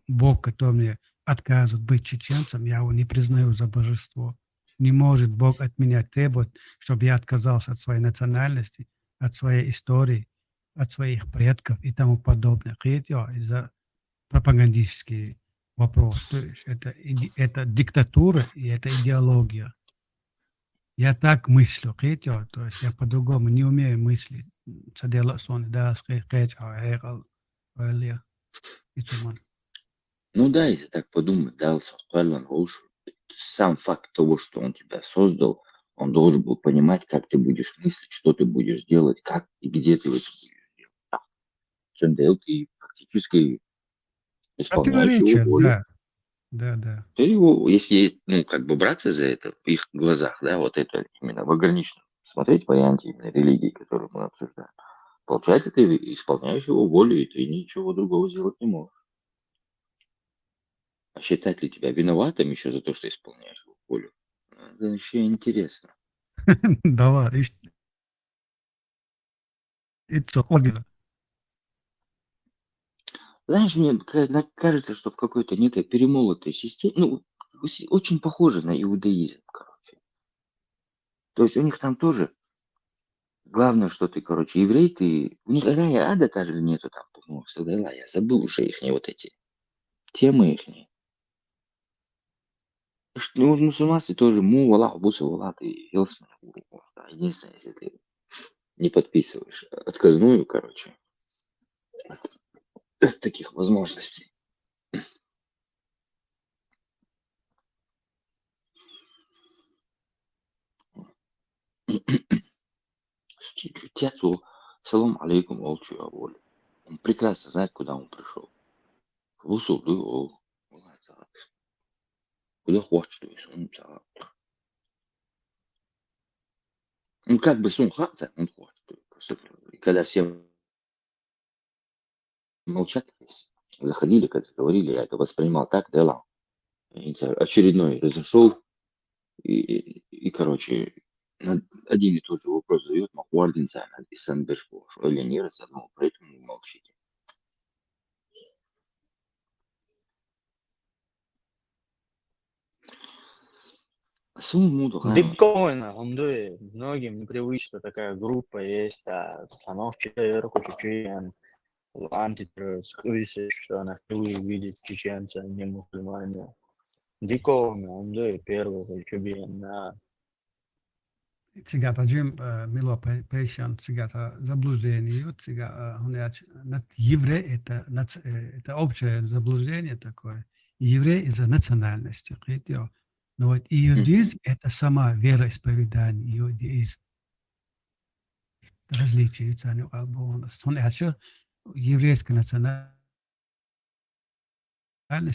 Бог, который мне отказывает быть чеченцем, я его не признаю за божество. Не может Бог от меня требовать, чтобы я отказался от своей национальности, от своей истории, от своих предков и тому подобное. Говорит, я из-за пропагандический вопрос. То есть это, иде- это диктатура и это идеология. Я так мыслю, говорит, я, то есть я по-другому не умею мыслить. Цадела сон да скача хекал валия. И туман. Ну да, если так подумать, да, Алсо Квалан Оушен, сам факт того, что он тебя создал, он должен был понимать, как ты будешь мыслить, что ты будешь делать, как и где ты это будешь делать. Да. Цундел ты фактически исполняешь его Противоречие, волю. Да. Да, да. Ты его, если, ну, как бы браться за это в их глазах, да, вот это именно в ограниченном смотреть варианте именно религии, которую мы обсуждаем, получается, ты исполняешь его волю, и ты ничего другого сделать не можешь. А считать ли тебя виноватым еще за то, что исполняешь его волю? Это вообще интересно. Давай. It's okay. Знаешь, мне ка- на- кажется, что в какой-то некой перемолотой системе, ну, с- очень похоже на иудаизм, короче. То есть у них там тоже, главное, что ты, короче, еврей, ты, у них рая ада даже нету там, по-моему, всегда была. Я забыл уже их вот эти темы их. Ну, в мусульманстве тоже му вала, бусу вала, ты елсман. Единственное, если ты не подписываешь отказную, короче, от, от таких возможностей. Чутец, салам алейкум, олчу, я волю. Он прекрасно знает, куда он пришел. Вусул, да, ол. Куда хочешь, то есть он. Ну, как бы сун хатца, он хочет. Просто, и когда все молчат, заходили, когда говорили, я это воспринимал так, да, ладно. И это очередной разошёл, и, и, и, короче, на-, один и тот же вопрос задаёт, ма хвардин цана, и сан бешбош, или не раз, я думал, поэтому молчите. Сумму духана. Диковина, он дует. Многим непривычно, такая группа есть, а станок человек, чечен, антитеррорист, что она впервые видит чеченца, не мусульманина. Диковина, он дует первого чубиена. Цигата джим, э, мило пе-, пейшан, цигата заблуждение, цигата, э, он яч-, нат-, еврей это нац-, э, это общее заблуждение такое. Еврей из-за национальности, кхетё. Но вот иудаизм — это сама вероисповедание, иудаизм. Различие, цани, а, бонус. Он яч-, еврейская национальность,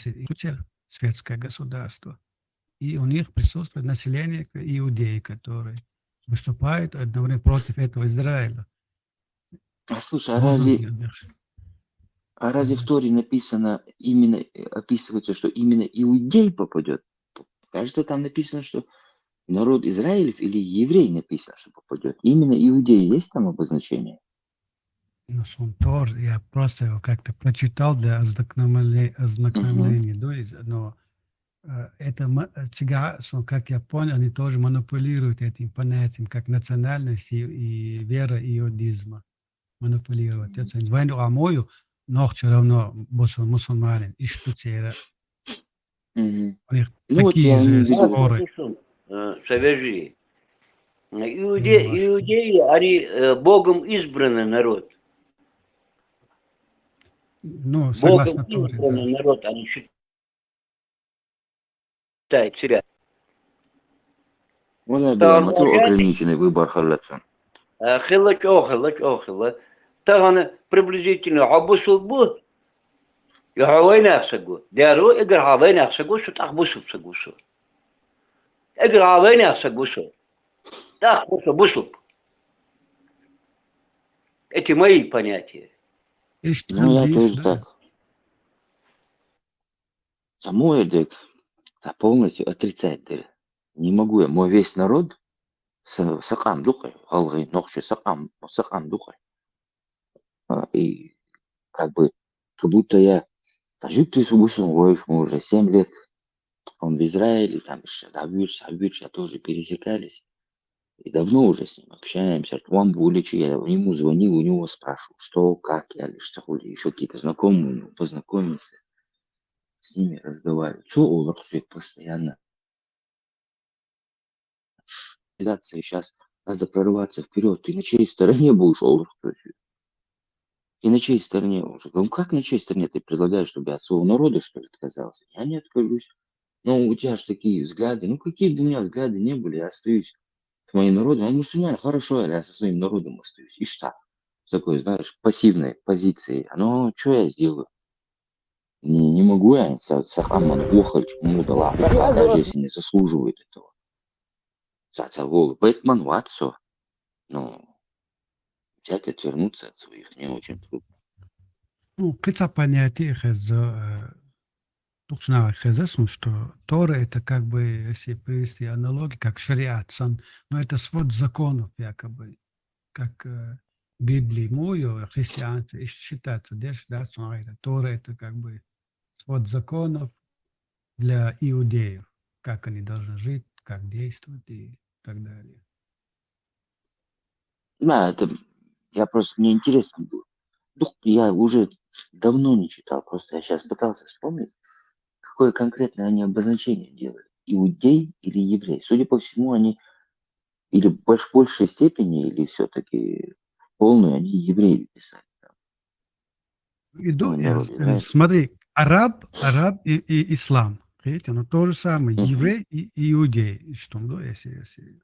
и куча светское государство. И у них присутствует население, к-, иудеи, которые выступают одновременно против этого Израиля. А слушай, а разве, а разве в Торе написано именно, э, описывается, что именно иудей попадёт? Кажется, там написано, что народ Израилев или еврей написано, что попадёт. Именно иудей есть там обозначение? Ну, сон Тор, я просто его как-то прочитал для ознакомле-, ознакомления, да, из-, но, э, это ма-, э, цигата, сон, как я понял, они тоже манипулируют этим понятием, как национальность и, и вера иудаизма. Манипулировать. Это не войну, а мою, но всё равно бусу-, мусульманин, и что цера. У них такие же споры. Э, свяжи. Иуде-, иудеи, они, э, Богом избранный народ. Ну, согласно Торе, да. Богом избранный народ, они считают себя. Вала бе, ма чо ограниченный выбор хилла цун. Э, хилла, чо хилла, чо хилла. Тахан приблизительно хьо бусулба, я хьо вайнах саг ва. Дера, эггара хьо вайнах саг ва со, тӀаккха бусулба саг ва со. Эггара хьо вайнах саг ва со, тӀаккха ва со бусулба. Эти мои понятия. Ну, я тоже так. Самое дык, та полностью отрицать дыра. Не могу я, мой весь народ са-, са къам дукха, гӀалгӀай, нохчий са къам, са къам дукха. А, и как бы, как будто я, да жук ты с Бусом, говоришь, мы уже семь лет, он в Израиле, там ещё, да, Вирс, а Вирс, я тоже пересекались. И давно уже с ним общаемся. Вон в уличе, я ему звонил, у него спрашивал, что, как, я лишь хули, ещё какие-то знакомые у него, познакомился. С ними разговариваю. Цо олур хьо соьга постоянно. Сейчас надо прорваться вперёд. Ты на чьей стороне будешь, олур хьо соьга? Ты на чьей стороне уже? Говорю, как на чьей стороне? Ты предлагаешь, чтобы я от своего народа, что ли, отказался? Я не откажусь. Ну, у тебя ж такие взгляды. Ну, какие бы у меня взгляды не были, я остаюсь с моим народом. Он мусульманин, хорошо, я со своим народом остаюсь. И что? С такой, знаешь, пассивной позицией. А ну, чё я сделаю? Не, не могу я, са, са къаман ухалч мудала, даже если не заслуживает этого. Са, са волу, поэтому ват со. Ну, взять, отвернуться от своих не очень трудно. Ну, кхы цхьа понятие хеза, э, тухчна хеза сона, что Тора — это как бы, если привести аналогию, как шариат сан, но это свод законов якобы, как, э, Библия, му ё, христианство, и считается, деш, да, сона, это Тора — это как бы свод законов для иудеев, как они должны жить, как действовать и так далее. Да, это я просто, мне интересно было. Ну, я уже давно не читал, просто я щас пытался вспомнить, какое конкретно они обозначение делали. Иудей или еврей. Судя по всему, они или в больш-, большей степени, или всё-таки в полную они евреи писали там. И до-, э, э, смотри, араб, араб и, и ислам. Видите, оно то же самое. Еврей и, и иудей. И что, ну, если, если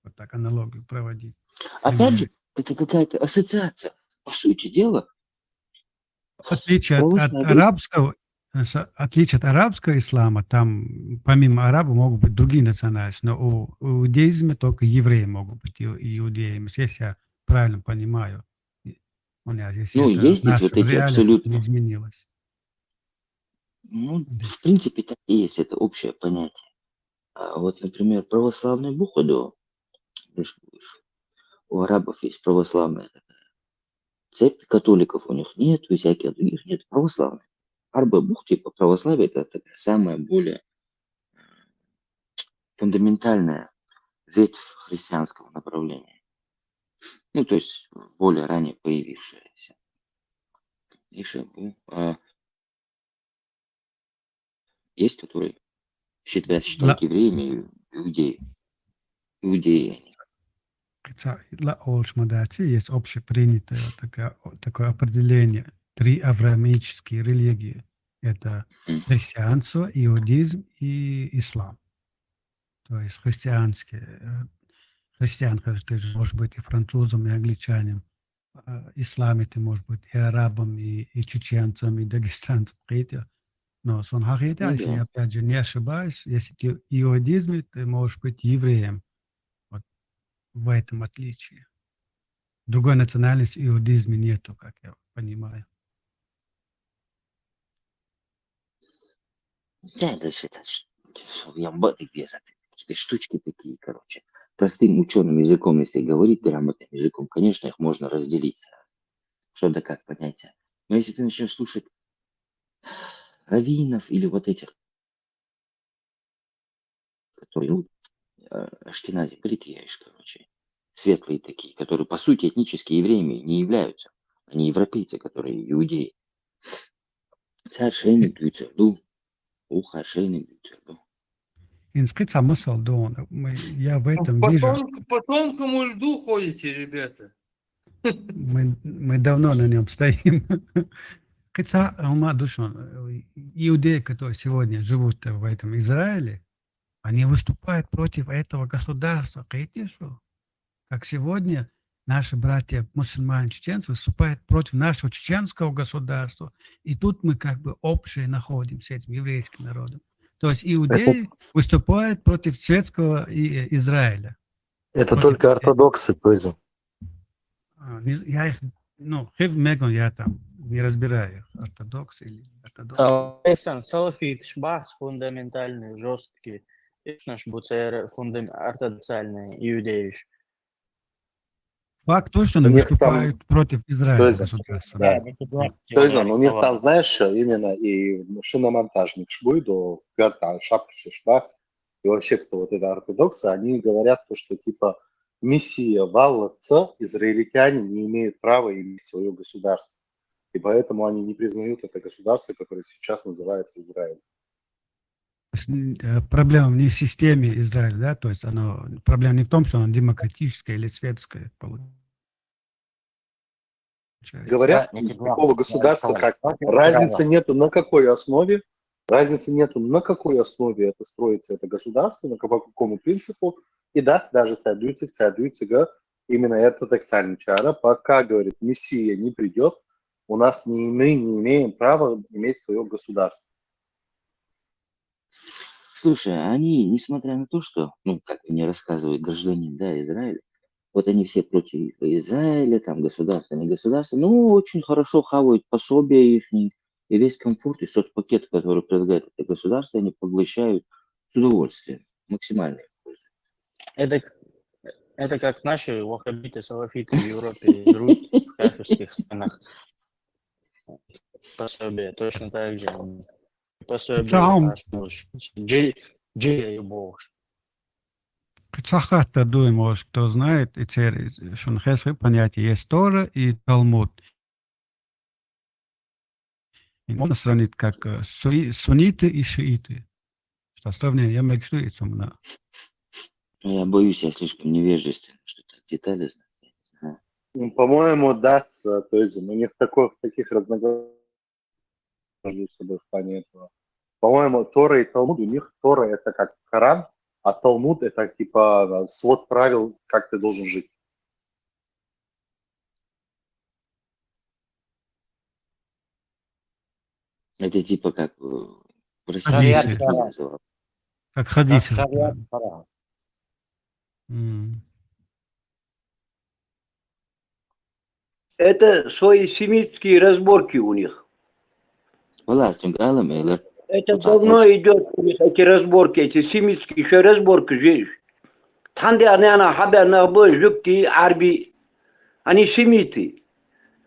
вот так аналогию проводить. Опять же, это какая-то ассоциация. По сути дела, в отличие от, от арабского, С- Отличие от арабского ислама, там помимо арабов могут быть другие национальности, но у, у иудаизма только евреи могут быть иу- иудеями, если я правильно понимаю. И- у меня, если Ну, это есть в ведь вот нашем эти реале абсолютно. Не изменилось. Ну, Да. в принципе, так и есть, это общее понятие. А вот, например, православный Бухаду, видишь, у арабов есть православная такая цепь, католиков у них нет, у всяких других нет, православные. Арбы Бухты по православию это такая самая более фундаментальная ветвь христианского направления. Ну, то есть более ранее появившаяся. Видишь, а, есть, которые считают, считают Ла- евреями иудеи. Иудеи они. Хотя ла- олуш ма дац, есть общепринятое вот такое, такое определение. Три авраамические религии. Это Мгм. христианство, иудаизм и ислам. То есть христианские, э, христиан, конечно, ты же можешь быть и французом, и англичанином. А, исламе ты можешь быть и арабом, и, и чеченцем, и дагестанцем, хетя. Но сон хахетя, Ну если я да. опять же не ошибаюсь, если ты иудаизме, ты можешь быть евреем. Вот в этом отличие. Другой национальности в иудаизме нету, как я понимаю. Да, да, это ж- я б- это без это какие-то штучки такие, короче. Простым ученым языком, если говорить, грамотным языком, конечно, их можно разделить сразу. Что да как понятия. Но если ты начнешь слушать раввинов или вот этих, которые, ну, э, ашкенази, политияешь, короче, светлые такие, которые, по сути, этнически евреями не являются. Они европейцы, которые иудеи. Царь Шейник Гюцерду. Уха Шейник Гюцерду. Инскица мысал дон. Мы- Я в Ну, этом по, вижу. тонк- по тонкому льду ходите, ребята. Мы, мы давно на нем стоим. Хотя, ума душон, э, иудеи, которые сегодня живут в этом Израиле, они выступают против этого государства. Хетишь? Как сегодня наши братья мусульмане, чеченцы выступают против нашего чеченского государства. И тут мы как бы общие находим с этим еврейским народом. То есть иудеи выступают против светского и- Израиля. Это Против только евреев. Ортодоксы, то есть. А, не з- Я их, ну, хев мегон, я там не разбираю их, ортодоксы или ортодоксы. Сал- Эсан, салафитыш бахс фундаментальный, жесткий. Ишнаш буцер фундам- ортодоксальный, иудеевич. Факт то, что У они них там- выступают против Израиля то есть- государства. Да. это два То есть, слова, ну, у них слова. Там, знаешь, что именно и шиномонтажник Шбуйдо, Гартан, Шапкиш Шварц, и вообще кто вот это ортодоксы, они говорят то, что типа Мессия Валлаца, израильтяне не имеют права иметь свое государство. И поэтому они не признают это государство, которое сейчас называется Израиль. То есть, м, э, проблема не в системе Израиля, да, то есть оно, проблема не в том, что оно демократическое или светское получается. Говорят, Да, эти два- такого два государства, слова. как Против разницы Израиля. Нету, на какой основе, разницы нету, на какой основе это строится, это государство, на какому, какому принципу, и да, даже цадуйцы, цадуйцы, именно ортодоксальный чара, пока, говорит, Мессия не придет, у нас не, мы не имеем права иметь свое государство. Слушай, они, несмотря на то, что, ну, как мне рассказывает гражданин, да, Израиля, вот они все против Израиля, там, государство, не государство, ну, очень хорошо хавают пособия их, и весь комфорт и соцпакет, который предлагает это государство, они поглощают с удовольствием, максимально им пользуются. Это, к- это как наши ваххабиты, салафиты в Европе жрут в кафирских странах. Пособие точно так же. Пособие Цаум. наш, ну, ж- же- же- бог. Цахата дуй, может, кто знает, и церковь, что хесхи понятие есть Тора и Талмуд. И можно сравнить как э, суи- сунниты и шииты. Что сравнение, я могу что и сумна. Я боюсь, я слишком невежественный, что так детали знаю. Я не знаю. Ну, по-моему, да, ц- то есть у них такой, таких разногласий между собой в плане этого. По-моему, Тора и Талмуд, у них Тора это как Коран, а Талмуд это типа свод правил, как ты должен жить. Это типа как э, в России Хадис. Сергей называл. Как хадис. Как хадис, да. М. Это свои семитские разборки у них. Валлахи, цунга алам элар. Это Уца давно эш. Идет у них, эти разборки, эти семитские еще разборки же. Тханди анана хабя нахбы жукти арби. Они семиты.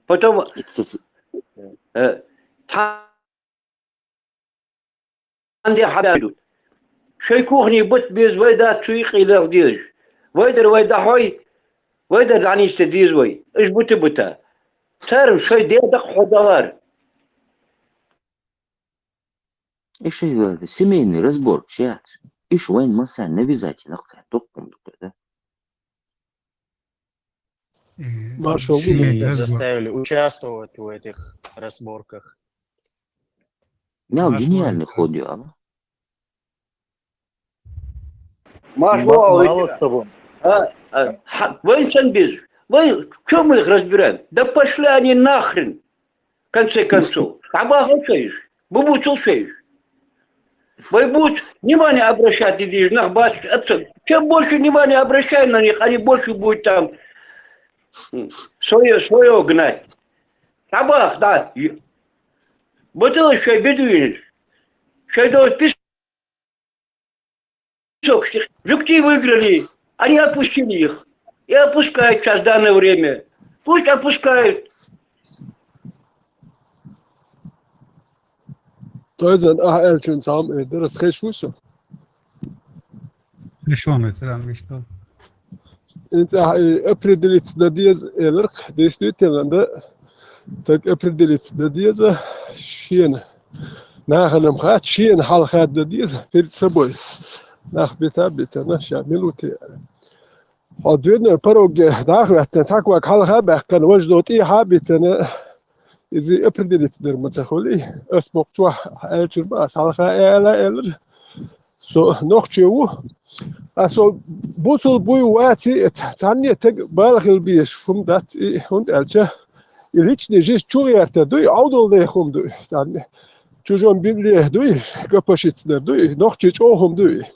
Потом Итсис- э, тханди хабя идут. Шей кухни бут без вайда цуи къилах диж. Вайдар вайда хой, вайдар даниште диз вай. Иш буты бута. Царм шей дедак ходалар. Иш э, семейный разбор чат. Иш вайн маса не обязательно хай тохкум да. Э, Маршал семейный Их разбор. заставили участвовать в этих разборках. Мял Маршал гениальный да. Ход, а? Маш Ма- вау, Мало того, а, а, ха- вай сан без. Вай, чем мы их разбираем? Да пошли они нахрен. В конце концов. Таба хошаешь. Бубу слушаешь. Вай будь внимание обращать, иди, нахбас, отца. Чем больше внимания обращаем на них, они больше будут там свое, свое гнать. Табах, да. Бутылочка бедуинец. Шайдо песок. Жукти выиграли. Они отпустили их. И отпускают сейчас в данное время. Пусть отпускают. Тойзан, а, элчин сам, э, дырыс хеш вусу. Решённый, ты там, что? Инца, э, определить надеяз, элэр, действительно, да. Так определить надеяз, шен. Наханым хат, шен халхат надеяз перед собой. Нах бита, бита, на ша, минуты. Хо дверной порог, нах ваттан, так вак халха бахкан, вож до ти хабитана. Изи определить дыр мацахули. Ас мокчуа, элчин ба, салха эла, элэр. Со нохче ву. А со бусул буй вати, цанне тег балхил би шум дат, и хунд элча. И личный жизнь чугерта дуй, аудол не хум дуй. Цанне. Чужом Библия дуй, капашицнер дуй, нохче чохум дуй.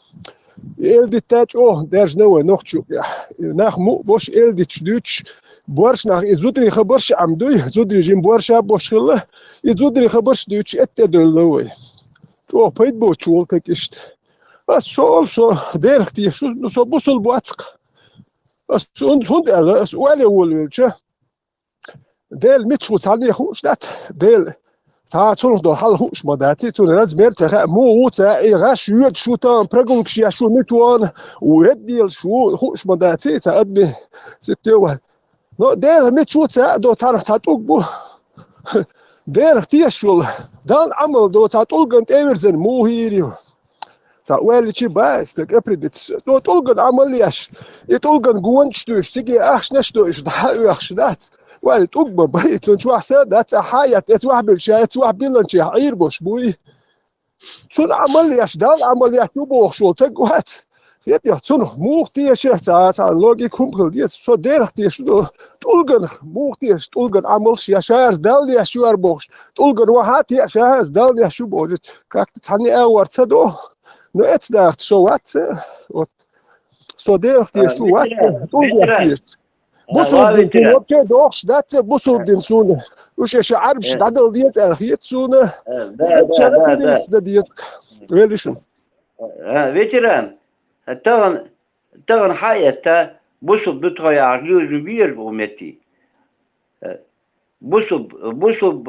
Элдитта чох, даже не вой нохчу. Нах му, бош элдич дюч, борш нах, и зудри хабарш ам дуй, зудри жим борша бош хыла, и зудри хабарш дюч, этте дөллы вой. Чох, пайд бо чуол так ишт. А сол, со, дерх ти, шу, ну, со бусул буацк. А сон, сон дела, а со уале уол велча. Дел мичу цални хуш дат, дел. Ца цунх до хал хуш мадати, цун размер ца ха, му у ца, и гаш юет шу там, прогулкши я шу мичуан, у эд дел шу хуш мадати, ца адми, сиптева. Но дел мичу ца, до царх ца тук бу. Дел тиешул, дан амал до ца тулган теверзен му хириу. Ца уэличи бац, так эпридец. Но тулган амал яш. И тулган гуонч душ, сиги ахш наш душ, да ахш дац. Уэли тугба бай, тун чуахса, дац ахаят, эц вах билча, эц вах биланчи, айр бош буй. Цун амал яш, дал амал яш, ю бохшул, так вац. Хет я, цун мух тиеше, ца, ца, логик хумпхыл диец, со дерх тиеш, но тулган мух тиеш, тулган амал яшар, дал яш, ю ар бохш. Тулган вахат яшар, дал яш, ю бохш. Как-то цани а варца до. Но эц дахт со ватце, вот. Со дерх тиеш, ю ватце, тулган тиеш. Бусул дин сун, вообще дохш, датце бусул дин сун. Уж ещё арбш, дадал диец, эл хиет сун. Да, да, да, да. Да диец. Велишин. Ветеран, таган, таган хай это, бусул дутхая, люжу вир умети. Бусул, бусул,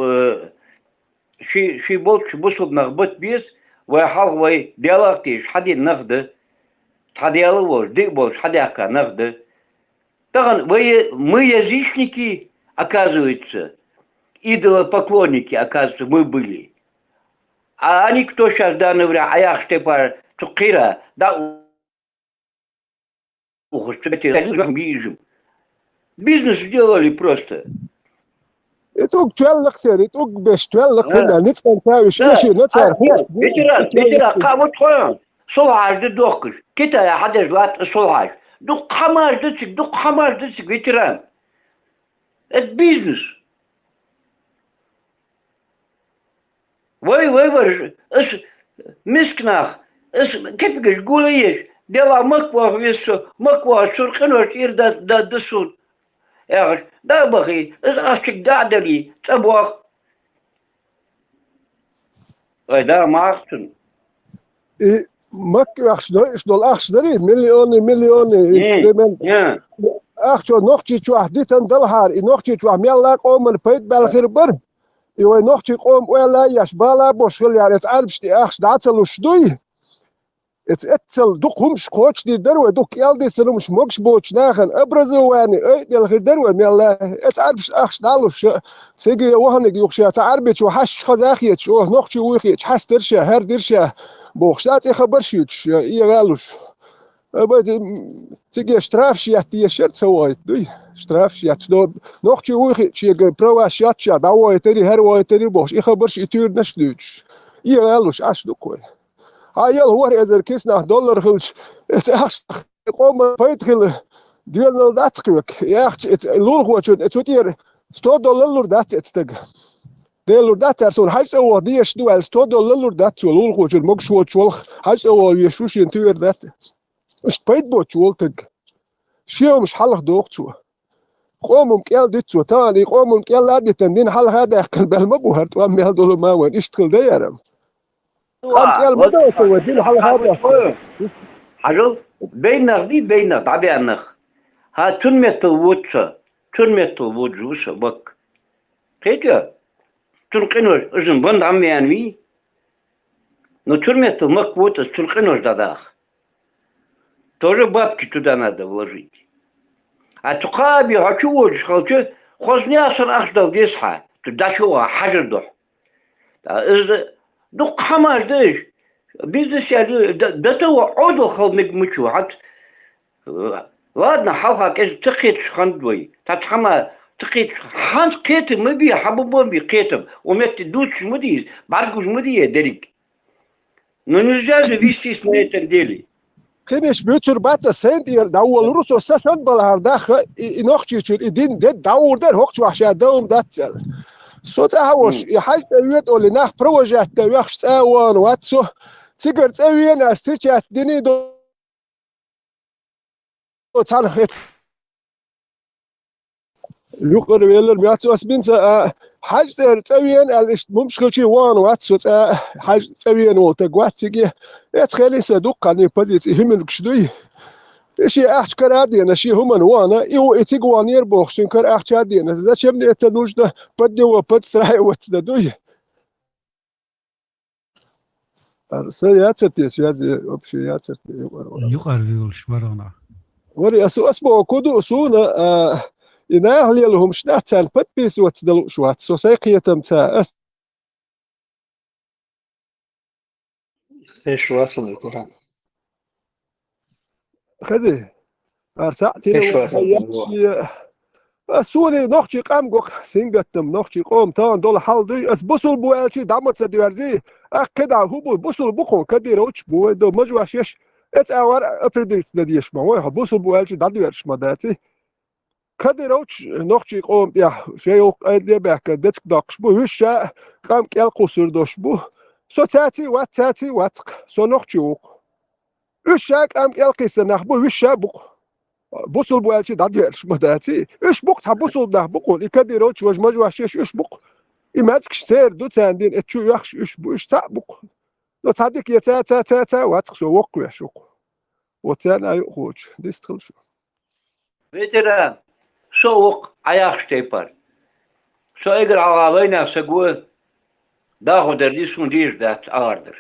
ши, ши болчу бусул нах бут бис, вай халх вай, делах тиш, хади нах да, хади ала вож, дик болч, хади ака нах да. Таган вай, мы язычники, оказывается, идолопоклонники, оказывается, мы были. А они кто сейчас в данное время, а я штепар, цукира, да, ухо, что это, люди, как бижим. Бизнес сделали просто. Итуг туэллык сер, итуг беш туэллык Да. Да, ниц кан тау, Да. ши, ши, на цар. А, нет, ветеран, ветеран, ка вот хоян. Сол хажды дохкыш. Китая хадеш лат сол хаж. Дух хамажды цик, дух хамажды цик, ветеран. Это бизнес. Вай, вай, вай, ас мискнах, ас кепигаш гулаеш, дела мак вах вессо, мак вах сур къинош ир да, да, да сун. Яхаш, да бахи, ас ахчик да дали, цабуах. Ай, да, махтун. И мак вахш, да, иш дол ахш дари, миллионы, миллионы, М, инструмент. м. Ахчо нохчи чуах дитан далхар, и нохчи чуах мелла къоман пайд балхир бар. И вай нохчи къом уэла яш бала бош хил яр, эц арбшти ахш дацалуш дуй. Эц эццал дук хумш хоч дир дар вай, дук кӀел дисанумш могш боч нахан, образование, ай, делхир дар вай мелла. Эц арбш ахш далуш, циги ваханиг юхша, ца арбич ва хаш хазах еч, о, нохчи уйх еч, хас дирша, хар дирша. Бохш, да, ци хабар шич, и галуш. Аба, м, циге штраф шият дешер ца воит, дуй. Штраф шият, но нохчи уйх еч, чега права шият ша, да воит ари, хар воит ари бохш, и хабар ши, и тюрнаш дуч. И галуш, аш дукой. Хьа ял вар эзар киснах доллар хилч, эц ахш къома пайд хил, дуьнал дац кхивек. Яхч, эц лулхочун, эц утьер сто доллар лур дац эц таг. Дел лур дац, ар сон хьаж цӀа вох деш ду, ал сто доллар лур дац, цо лулхочун, могш воч волх, хьаж цӀа вох веш шу шин туьер дац. Ишт пайд боч вол таг. Шиомш хьалах дох цо. Къомум кӀел дит цо, таан, и къомум кӀел а дитан, дин хьалха дахкан бел ма бухар, тӀом мел долу ма ван, ишт хил даярам. Къам кӀел ма доху вай, дин хьалха даха. Хьажал, бейнах би, бейнах, дӀабеаннах. Хьа, цун меттал вуд со, цун меттал вуд жу со, бак. Кхетя? Цун къинош, узун бан дӀам веан вий? Ну, цун меттал мак вуд, цун къинош дӀадах. Тоже бабки туда надо вложить. А цу кхаби хьо чу водаш халча, хозне а сан ахча дал деза хьа, цу дачу а хьажар духь. Та из дукха хӀамаш да иш. Бизнес яли, да, да та ва Ӏодал хал мег мучу, хьат. Ладно, хьалха кӀезиг ца кхеташ ханд вай. Та цхьама ца кхеташ, хьанз кхета ма би, хьаба ма би кхетам. У метте дучаш ма дий, баргуш ма дий дерриг. Ну, нельзя же вестись на этом деле. Кхиниш буьцур бац ас, сайн тӀера дӀаволуру со, са сан балахьар даха, и, и нохчийчуьра, и дин дед дӀавур дер, хӀокху чохь ша давам дац аьлла. Со цӀа хьавош, Мм. И хьаьж тӀе вета олий, нах провожать дан вехаш цӀа а вахана вац со. Цигара цӀа вена ас, встречать дини до цхьана хет. Юкъара велар моьтту ас бинца, а, хьаьж цӀера цӀа вена аьлла, иштта мумаш хилчий вахана вац со цӀа, хьаьж цӀа вена волу таг вац циге. Эцхели сан дуккха кхаьнний позици хӀимилгаш дуй. И шен ахча кара а дена, шен хӀуманна вахана, и ву и цига ваханера бохуш, шен кара ахча а дена. Зачем мне это нужно? Под него подстраиваться да дуй. Ар са яцар те, связи вообще яцар те, юкъара вара. Юкъара вуьйлуш вара нах. Вари, ас, ас боху, ку ду, суна, а, и нах лела хӀумаш дац, царна подписываться дан лууш вац. Со сайн кхетам ца, ас. Хеш вацун ветеран. Хези, ар цхьаъ тина Хеш ву вацун хьан ветеран. Ас суна нохчий къам гу-кх, сингаттам, нохчий къоман тахана долу хьал дуй, ас бусул бу аьлчий дӀа ма ца доьрзи, ах, кхидӀа хӀу бу, бусул бу хьуна, Кадырович бу вай до, мажош еш, эца а вар определиться дан дезаш ма вай хьо, бусул бу аьлчий дӀадоьрзуш ма даций. Кадырович нохчий къоман тӀехь шайн юкъ къайдале а баьхкина дечиг доккхуш бу, уьш ша къам кӀел кхуссур долуш бу. Со цаьций вац, цаьций вац-кх, со нохчий ву-кх. Уьш ша къам кӀел кхиссина нах бу, уьш ша бу-кх. Бусул бу аьлчий дӀадоьрзуш ма даций. Уьш бу-кх, цхьа бусул нах бу-кх, и Кадырович важа мажош еш уьш бу-кх. И маьцкаш церан ду царна дина, эцу чу оьхуш уьш бу, уьш цхьаъ бу-кх. Но цхьа дика я ца, ца, ца, ца, вац-кх, со воккхавеш ву-кх. Вот царна а юкъахочу, дистхила шу. Ветеран, со воккха Ӏаяхаш тайпара. Со эгар хьалха вайнах саг ву, даха дар ди суна дийр дац агӀар дар.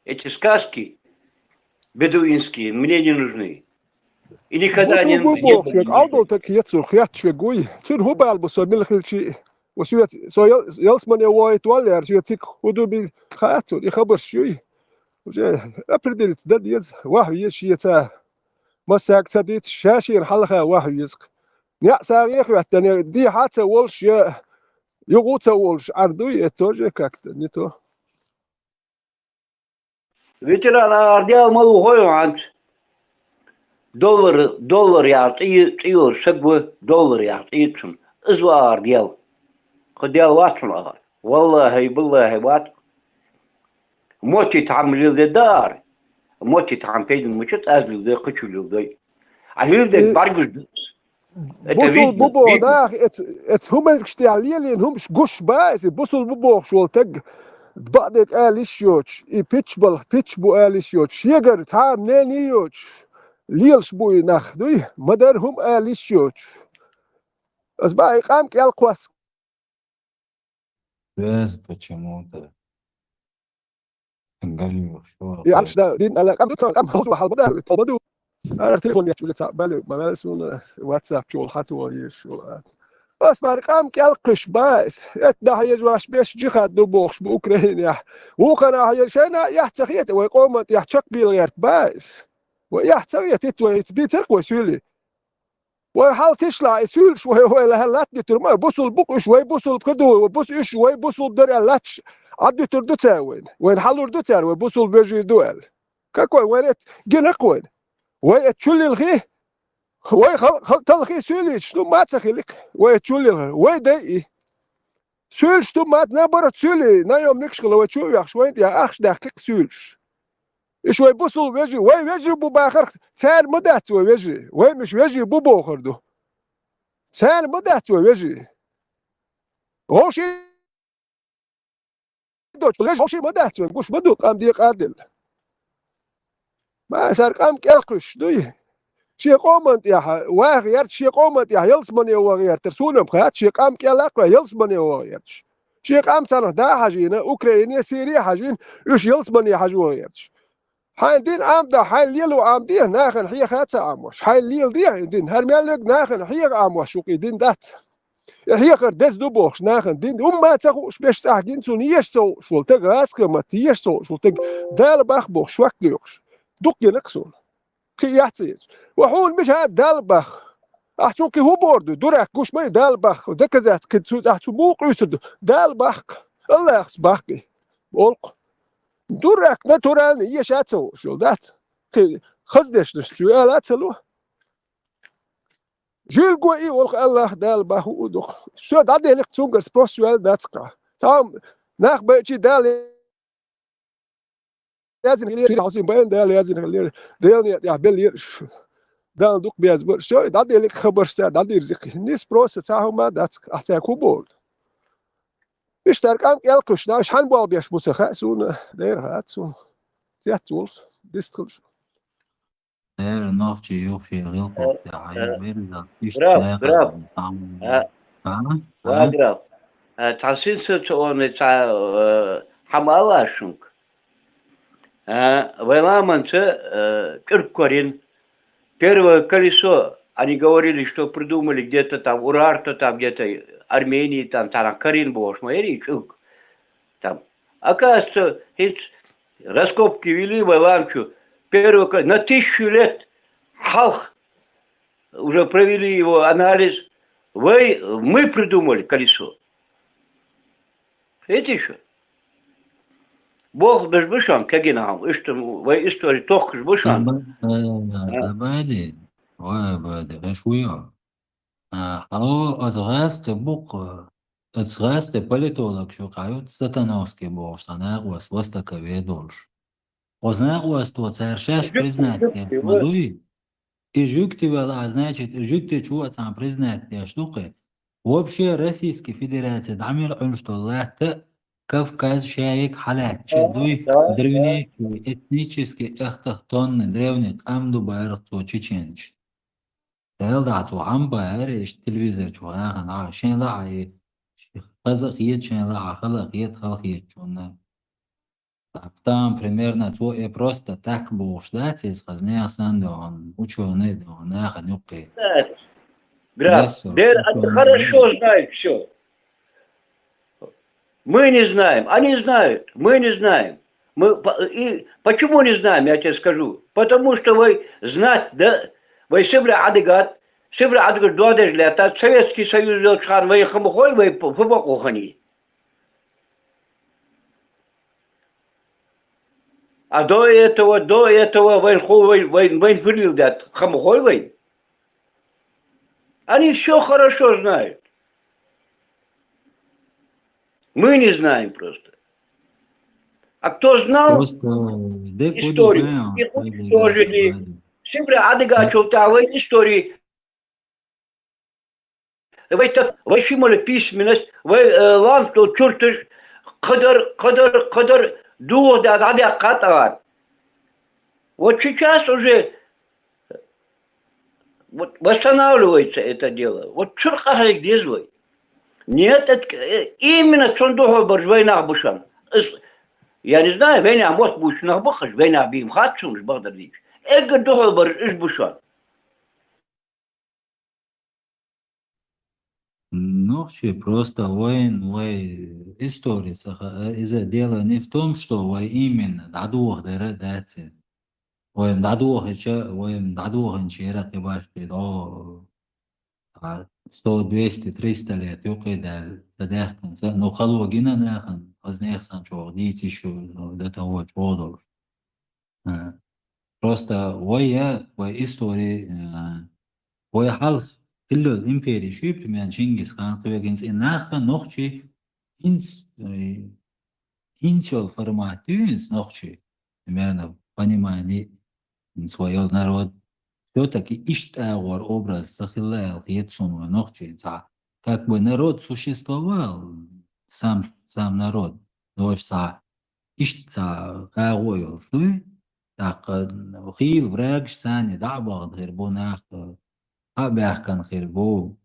Эти сказки бедуинские мне не нужны. И никогда не нужны. Бусул бу бохуш верг, Ӏалдал таг хецо хетташ верг вуй. Цуьнан хӀун бала бу со мила хилчий? Ва соьца, со ял-, ялсмане вохуьйту валлера, соьца цига хӀун ду бил хаьа цунна, и хабарш юй. Уже определиться дан деза, ваха веза шеца. Массаьрга ца дийца, ша шена хьалха ваха веза-кх. Неа сагӀе а хӀоьттина, дехьа а ца волуш, я юха а ца волуш, Ӏар дуй, это тоже как-то не то. Ветеран, агӀор дел ма ву хой хьанца? Доллар, доллар яхьа цӀе, цӀе йолу саг ву, доллар яхьа цӀе цунна. Иза ву агӀор дел. Кху дел вац хьуна агӀор. Валлахьи, биллахьи, вац. Моти тхьам лилде даар. Моти тхьам пейдин мучат аз лилде, кхычу лилде. А лилде Э, баргуш. Это бусул видно, бубо видно. Нах, эц, эц хумайкш тя лелин хумш гуш ба, эс бусул бубохш вол тег бадек алиш йоч, и пич балх, пич бу алиш йоч, шегар цхьа мнение йоч, лелш бу и нах, дуй, мадар хум алиш йоч. Аз ба и къам кел квас. Без почему-то. Галиев, что И опять? Арш да, дин ала къам дуца, къам хозу хал бада, то баду. Ара телефон яч биле ца, бале, ма бале суна, WhatsApp чул хату еш. Ас бар къам кел кыш баис. Эт да еш ваш беш джихад ду бохш бу Украина. Ухана еш шена я цахет, вай къомат я чак бил герт баис. Вай я цахет, ит вай ит бицер квай сюли. Вай хьал тишла, и сюлш вай, вай лахьа латт дитур ма, бусул букъ уьш, вай бусул кхы ду, вай бус уьш, вай бусул дар а латш, Ӏад дитур ду ца вайн. Вайн хьалур ду цар, вай бусул вежир ду аьл. Какой, вай эт гинакъ вайн. Вай эт чулилхи, вай хал-, хал-, талхи сюлиш, ну, ма ца хилик, вай эт чулилхи, вай дай и. Сюлш ду ма, наоборот, сюли, наёмникш хила вай чу вяхш, вайн тя ахш дахкик сюлш. Иш вай бусул вежи, вай вежи бу бахар, цар ма дац вай вежи. Вай миш вежи бу бохар ду. Цар ма дац вай вежи. Гоши доч, леж гоши ма дац вай, гуш ма ду, къам де къадил. Ма сар къам кел кыш, дуй. Ши къоман тяха, вах ярт, ши къоман тяха, ялсмане вах ярт, сунам хат, ши къам кел акъа, ялсмане вах ярт. Ши къам царах да хьажина, Украине, Сирия хьажин, уьш ялсмане хьажу вах ярт. Хьайн дин Ӏам да, хьайн лелу Ӏам де, нахана хьеха ца Ӏамош. Хьайн лел де хьайн дин, хӀар мел верг нахана хьеха Ӏамош, шук и дин дац. И хьехар деза ду бохуш, нахана дин, умма ца хууш, беш цӀахь гин цунна еш ца хууш волу, тага гӀаскамат еш ца хууш волу, тага Дала бах бохуш, шок лоьхуш. Дукха гинакх суна. Кхин яц ца еза. Ва хьуна миша Дала бах. Ахь цунна кхин хӀун бор ду? Дурак гуш ма и Дала бах. Доказать кхин цу, ахь цу муха къуьйсур ду? Дала бахкха. Аллахьас бахкха и. Олкху. Дурак натуральный, еш а ца хууш йолу, дац? Кхин хаздешнаш чу ала а ца ло. Жил го и волх Аллах Дала баху у дукха. Со дӀаделикх цуьнгара спрос йоьлла дац кха. Цхьа нах байчи Дала язин хилер, хьалсин байна Дала язин хилер. Делан я тӀехь бел ер. Дала дукха без бар. Со дӀаделикх хабарш ца дӀадирзикх. Нис просто цхьа хӀума дац кха. Ахь цаьрга хӀун боху? Иштта къам кӀел кхуьш, даьш хьан болх беш бу ца хаьа суна, дера хаьа суна. Цец волуш, дистхилш. Эр нохчий юххе гӀилкхух тӀехь, э, вирза, иштта граф, граф. А? А? Ва граф. А, цхьа синсационный цхьа, э, хьама ала шуьнга. А, вай ламанца, э, кӀирккорин первое колесо, они говорили, что придумали где-то там Урарта, там где-то Армении, там, там карин бохуш, ма эри чуьг. Там, оказывается, хӀинца раскопки вели вай ламчу. Первый ка-, на тысячу лет хьалха уже провели его анализ. Вай, мы придумали колесо. Видите ещё? Бог беш бу шуна кегина хьама, иштта вай истори тохкаш бу шуна. Аба-, э, А? Абади, вай Абади, веш вуйо. А, хьало, оцу гӀазкхи букъ, оцу гӀазкхи политолог шу кхьаюц Сатановский бохуш цхьа накъост, востоковед волуш. Оцу накъосто цара шаьш признать деш ма дуй? И жуьгти вела, а, значит, и жуьгти чу а цхьаьна признать деш ду кхи. Вообще Российский Федерация дӀа мел Ӏуьллуш долу латта Кавказ шайиг хьалаьттача дуй, древнейший, этнически автохтонный, древний къам ду бара цо чеченча. Дела дахьа цо хьан бара, иштта телевизор чу вахана, а, шен лаьа и, хаза а хета, шен лаьа хала а хета, хала хетачунна. Так, там примерно цо и просто так бохуш дац, иза хаза нехан санна доьгӀна, учёный доьгӀна, нахана юккъе. Граф, дер, они хорошо знают всё. Мы не знаем, они знают, мы не знаем. Мы по-, и почему не знаем, я тебе скажу. Потому что вай знать, да, вай сибра адыгат, сибра адыгат дуадеш летат, Советский Союз йолчхьан вай хамахой, вай фу-, фу бакъо хани. А до этого, до этого вайн ху-, вайн, вайн, вайн филил дат, хамахой вайн. Они всё хорошо знают. Мы не знаем просто. А кто знал историю, их уничтожили. Сибре адыгачул тӀа вай история. Вай так, вай шимала письменность, вай, э, лам стол чурташ, кхыдар, кхыдар, кхыдар, дугӀа да, да, да, кхатар. Вот сейчас уже вот восстанавливается это дело. Вот чур къахьега деза вай. Нет, это, э, именно цун духьал бараш вай нах ба шоана. Ис-, я не знаю, вайнаьха мотт бувцаш нах ба-кх уж, вайнаьха бий-м хац сона уж, бакъдар дийцача. Эггара духьал бараш уж ба шоана. Нохчий просто вайна, вай истори саха, э, из-а дело не в том, что вай именно дӀадохадар дац из. Вай-м дӀадохача, вай-м дӀадоханча яра кхы башха дӀо, а, сто, двести, триста лет юкъе даьлла ца даьхкинца, ну, хало гина нахана, хоза нехан санна чӀоагӀа дийца йиш ю, ну, до того чӀоагӀа долуш. А, просто вай я, вай истори, а, вай хьалха хилла импери шуьйпа, примерно Чингисхан, кхоьгинца и наха нохчий, хӀинц-, э, хӀинца йолу формат ю хӀинца нохчий, примерно понимание, хӀинца вай йолу народ. Всё-таки иштта агӀор образ ца хилла аьлла хета суна вай нохчий цхьа. Как бы народ существовал, сам, сам народ, но уж цхьа иштта цхьа агӀо йолуш дуй, тӀаккха хийла врагаш царна дӀа а бахана хир бу нах, хьа а баьхкина хир бу.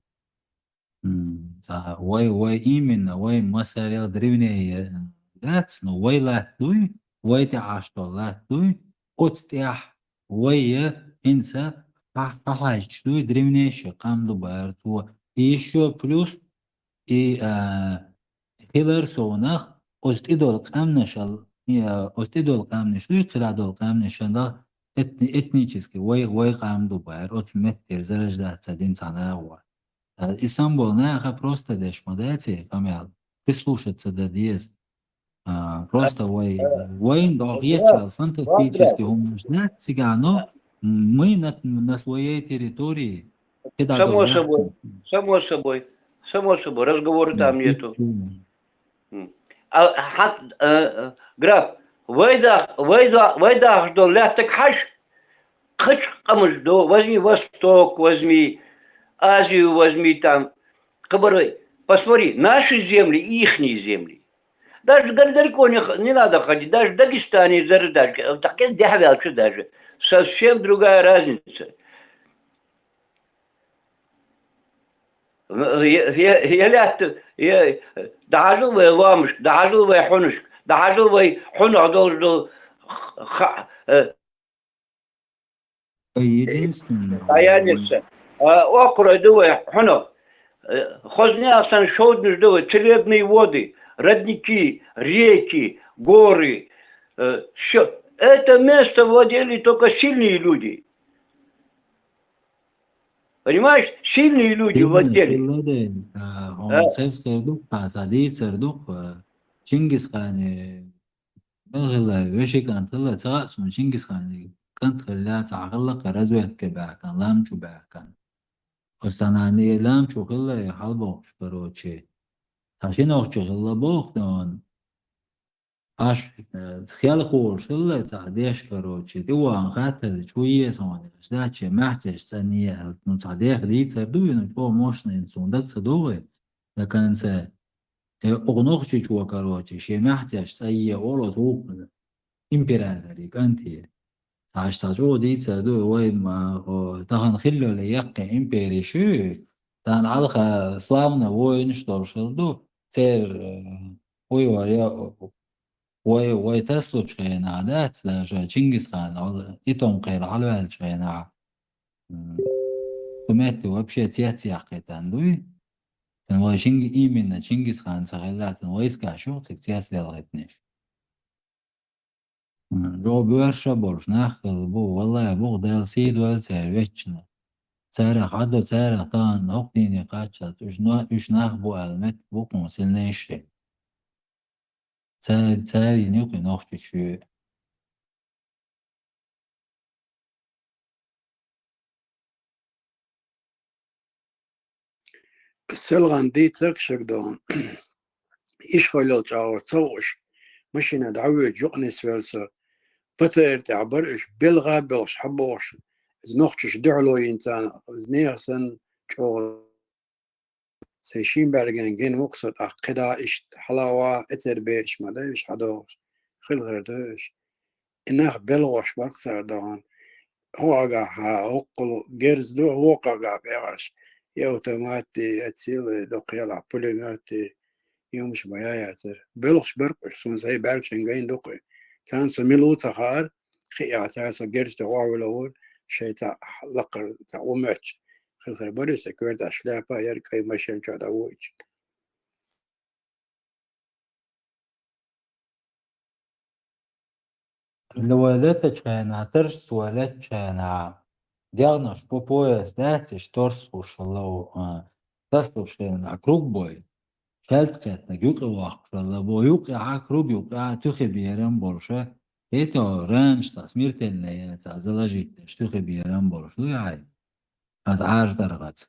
М, цхьа вай, вай именно, вай масарел древнее дац, но вай латта дуй, вай тӀехь Ӏаш долу латта дуй, оцу тӀехь вай я хӀинца хьа-, хьахьаьжча дуй, древнейший къам ду бара цо. И ещё плюс, и, а, хилар совнах, оцу тӀедолу къаьмнашал, и, а, оцу тӀедолу къаьмнаш дуй, кхидӀа долу къаьмнашал этни-, этнически вай, вай къам ду бара, оцу меттера зарождаться дина цхьа нагӀо. А, и самбол наха просто деш ма дац и къамел, прислушаться дан деза. А, просто вай, вайн догӀу гечал фантастически хӀуманаш дац цигахь, но мы на, на своей территории. Само собой, само собой, само собой, разговора там нету. М. А, хьан-, э, э, граф, вай дах-, вай да-, вай дахаш долу лаьттаг хьажа, кхачу къамаш до, возьми Восток, возьми Азию, возьми там, хабар вай. Посмотри, наши земли и ихние земли. Даже далеко не х-, не надо ходить, даже в Дагестане, даже, даже, так, дехьавелча даже. Совсем другая разница. Я, я, я лаьтта, я, дӀахьажал вай ломашка, дӀахьажал вай хьунашка, дӀахьажал вай хьунах долуш долу х-, ха-, э, единственное. Единственное. А, оккхурой ду вай хьунах. Э, хоза нехан санна шовданаш ду вай, целебные воды, родники, реки, горы. Э, всё. Это место владели только сильные люди. Понимаешь, сильные люди владели. Хилла ден, а, хьуна хеза хир ду, хьан сан дийцар ду, а, Чингисхане мел хилла, вешин кӀант хилла, ца хаьа суна Чингисхане кӀант хилла, цхьа хилла кху разведке баьхкан, лам чу баьхкан. Оцу санна и лам чу хилла, и хьалабохкуш, короче. Цхьа ши нохчо хилла боху, тӀе ван. Аш, э, хелхолуш хилла цхьа деш, короче, тӀе вахана хаттар дича, хӀун еза хьуна аьлча, дац, шен маьхцеш цӀанъе аьлла. Ну, цхьа деха дийцар ду, ну, чӀогӀа мощный, суна дага ца догӀий, до конца. Э, оха нохчичо, короче, шен маьхцеш цӀанъе олу оцу вукху императоре, кӀанте. Цхьа аш цхьа чӀогӀа дийцар ду, вай ма, о, тахана хилла йолу яккхий империш ю, царна хьалха славный воинаш долуш хилла ду, церан, э, вуй вара я, вай, вай тасалучу хенахь дац, даже Чингисхан, и тӀом кхел хьалаваьллачу хенахь, м, цу метте вообще цец яьккхийтина дуй. Цуьнан вай Чинги-, именно Чингисхан ца хилла, цуьнан войскаш ю цига цец делхийтинарш. М, жо боьрша болуш нах хилла бу, валлай, бу Дала сий дойла церан веччина. Царах хьадо, царах тахана хӀокху дийне кхаччалц уьш на-, уьш нах бу аьлла меттиг бу кхуьнан сильнейший. Ца-, цара йина ю кхин Нохчийчоь. Селхана дийцарг шаг догӀу. Иш хьо йолчу агӀор ца хууш, машина дӀавоьдуш юкъа нисвелла со. П Т Р тӀехь бара уьш, белгӀа а белхаш, хьабохуш. Иза нохчаша дуьхьало йина царна, иза нехан санна чӀогӀа. Сайн шин бӀаьргана гина ву-кх со, тӀаккха кхидӀа иштта хьалава, эцар бераш ма дай уьш хьадогӀуш. Хила хир ду уьш. И нах белхаш бара-кх цара догӀун. ХӀокху агӀор хьа, хӀокхул герз ду, хӀокху агӀор пхьегӀаш. И автоматти, и цилли, дукха елахь пулеметти, юмаш ма яцара. Белхаш бара-кх уьш, суна сайн бӀаьргашна гайна ду-кх и. Царна со мила ву ца хаьара, хиъ яхь цара со герз тӀе охьавуьллур вара, шайн цхьа лакхара цхьа у моьттуш. Хила хир бара и, сан коьрта шляпа яра, кӀайн машен чохь дӀавоьдуш. Левалетачхьана, тарс валетачхьана, дегӀнаш по пояс дац, иштта торс хӀуш хилла, а, тасалуш хилла, а, круг бой. Шаьлта кхетнарг юкъе воккхуш хилла, бо юкъе, а, круг юкъе, а, туьхи берам болуша. ХӀетахь ранаш цхьа смертельная, цхьа заложить деш, туьхи берам болуш дуй хьай? Аса Ӏаьржа даргӀаца.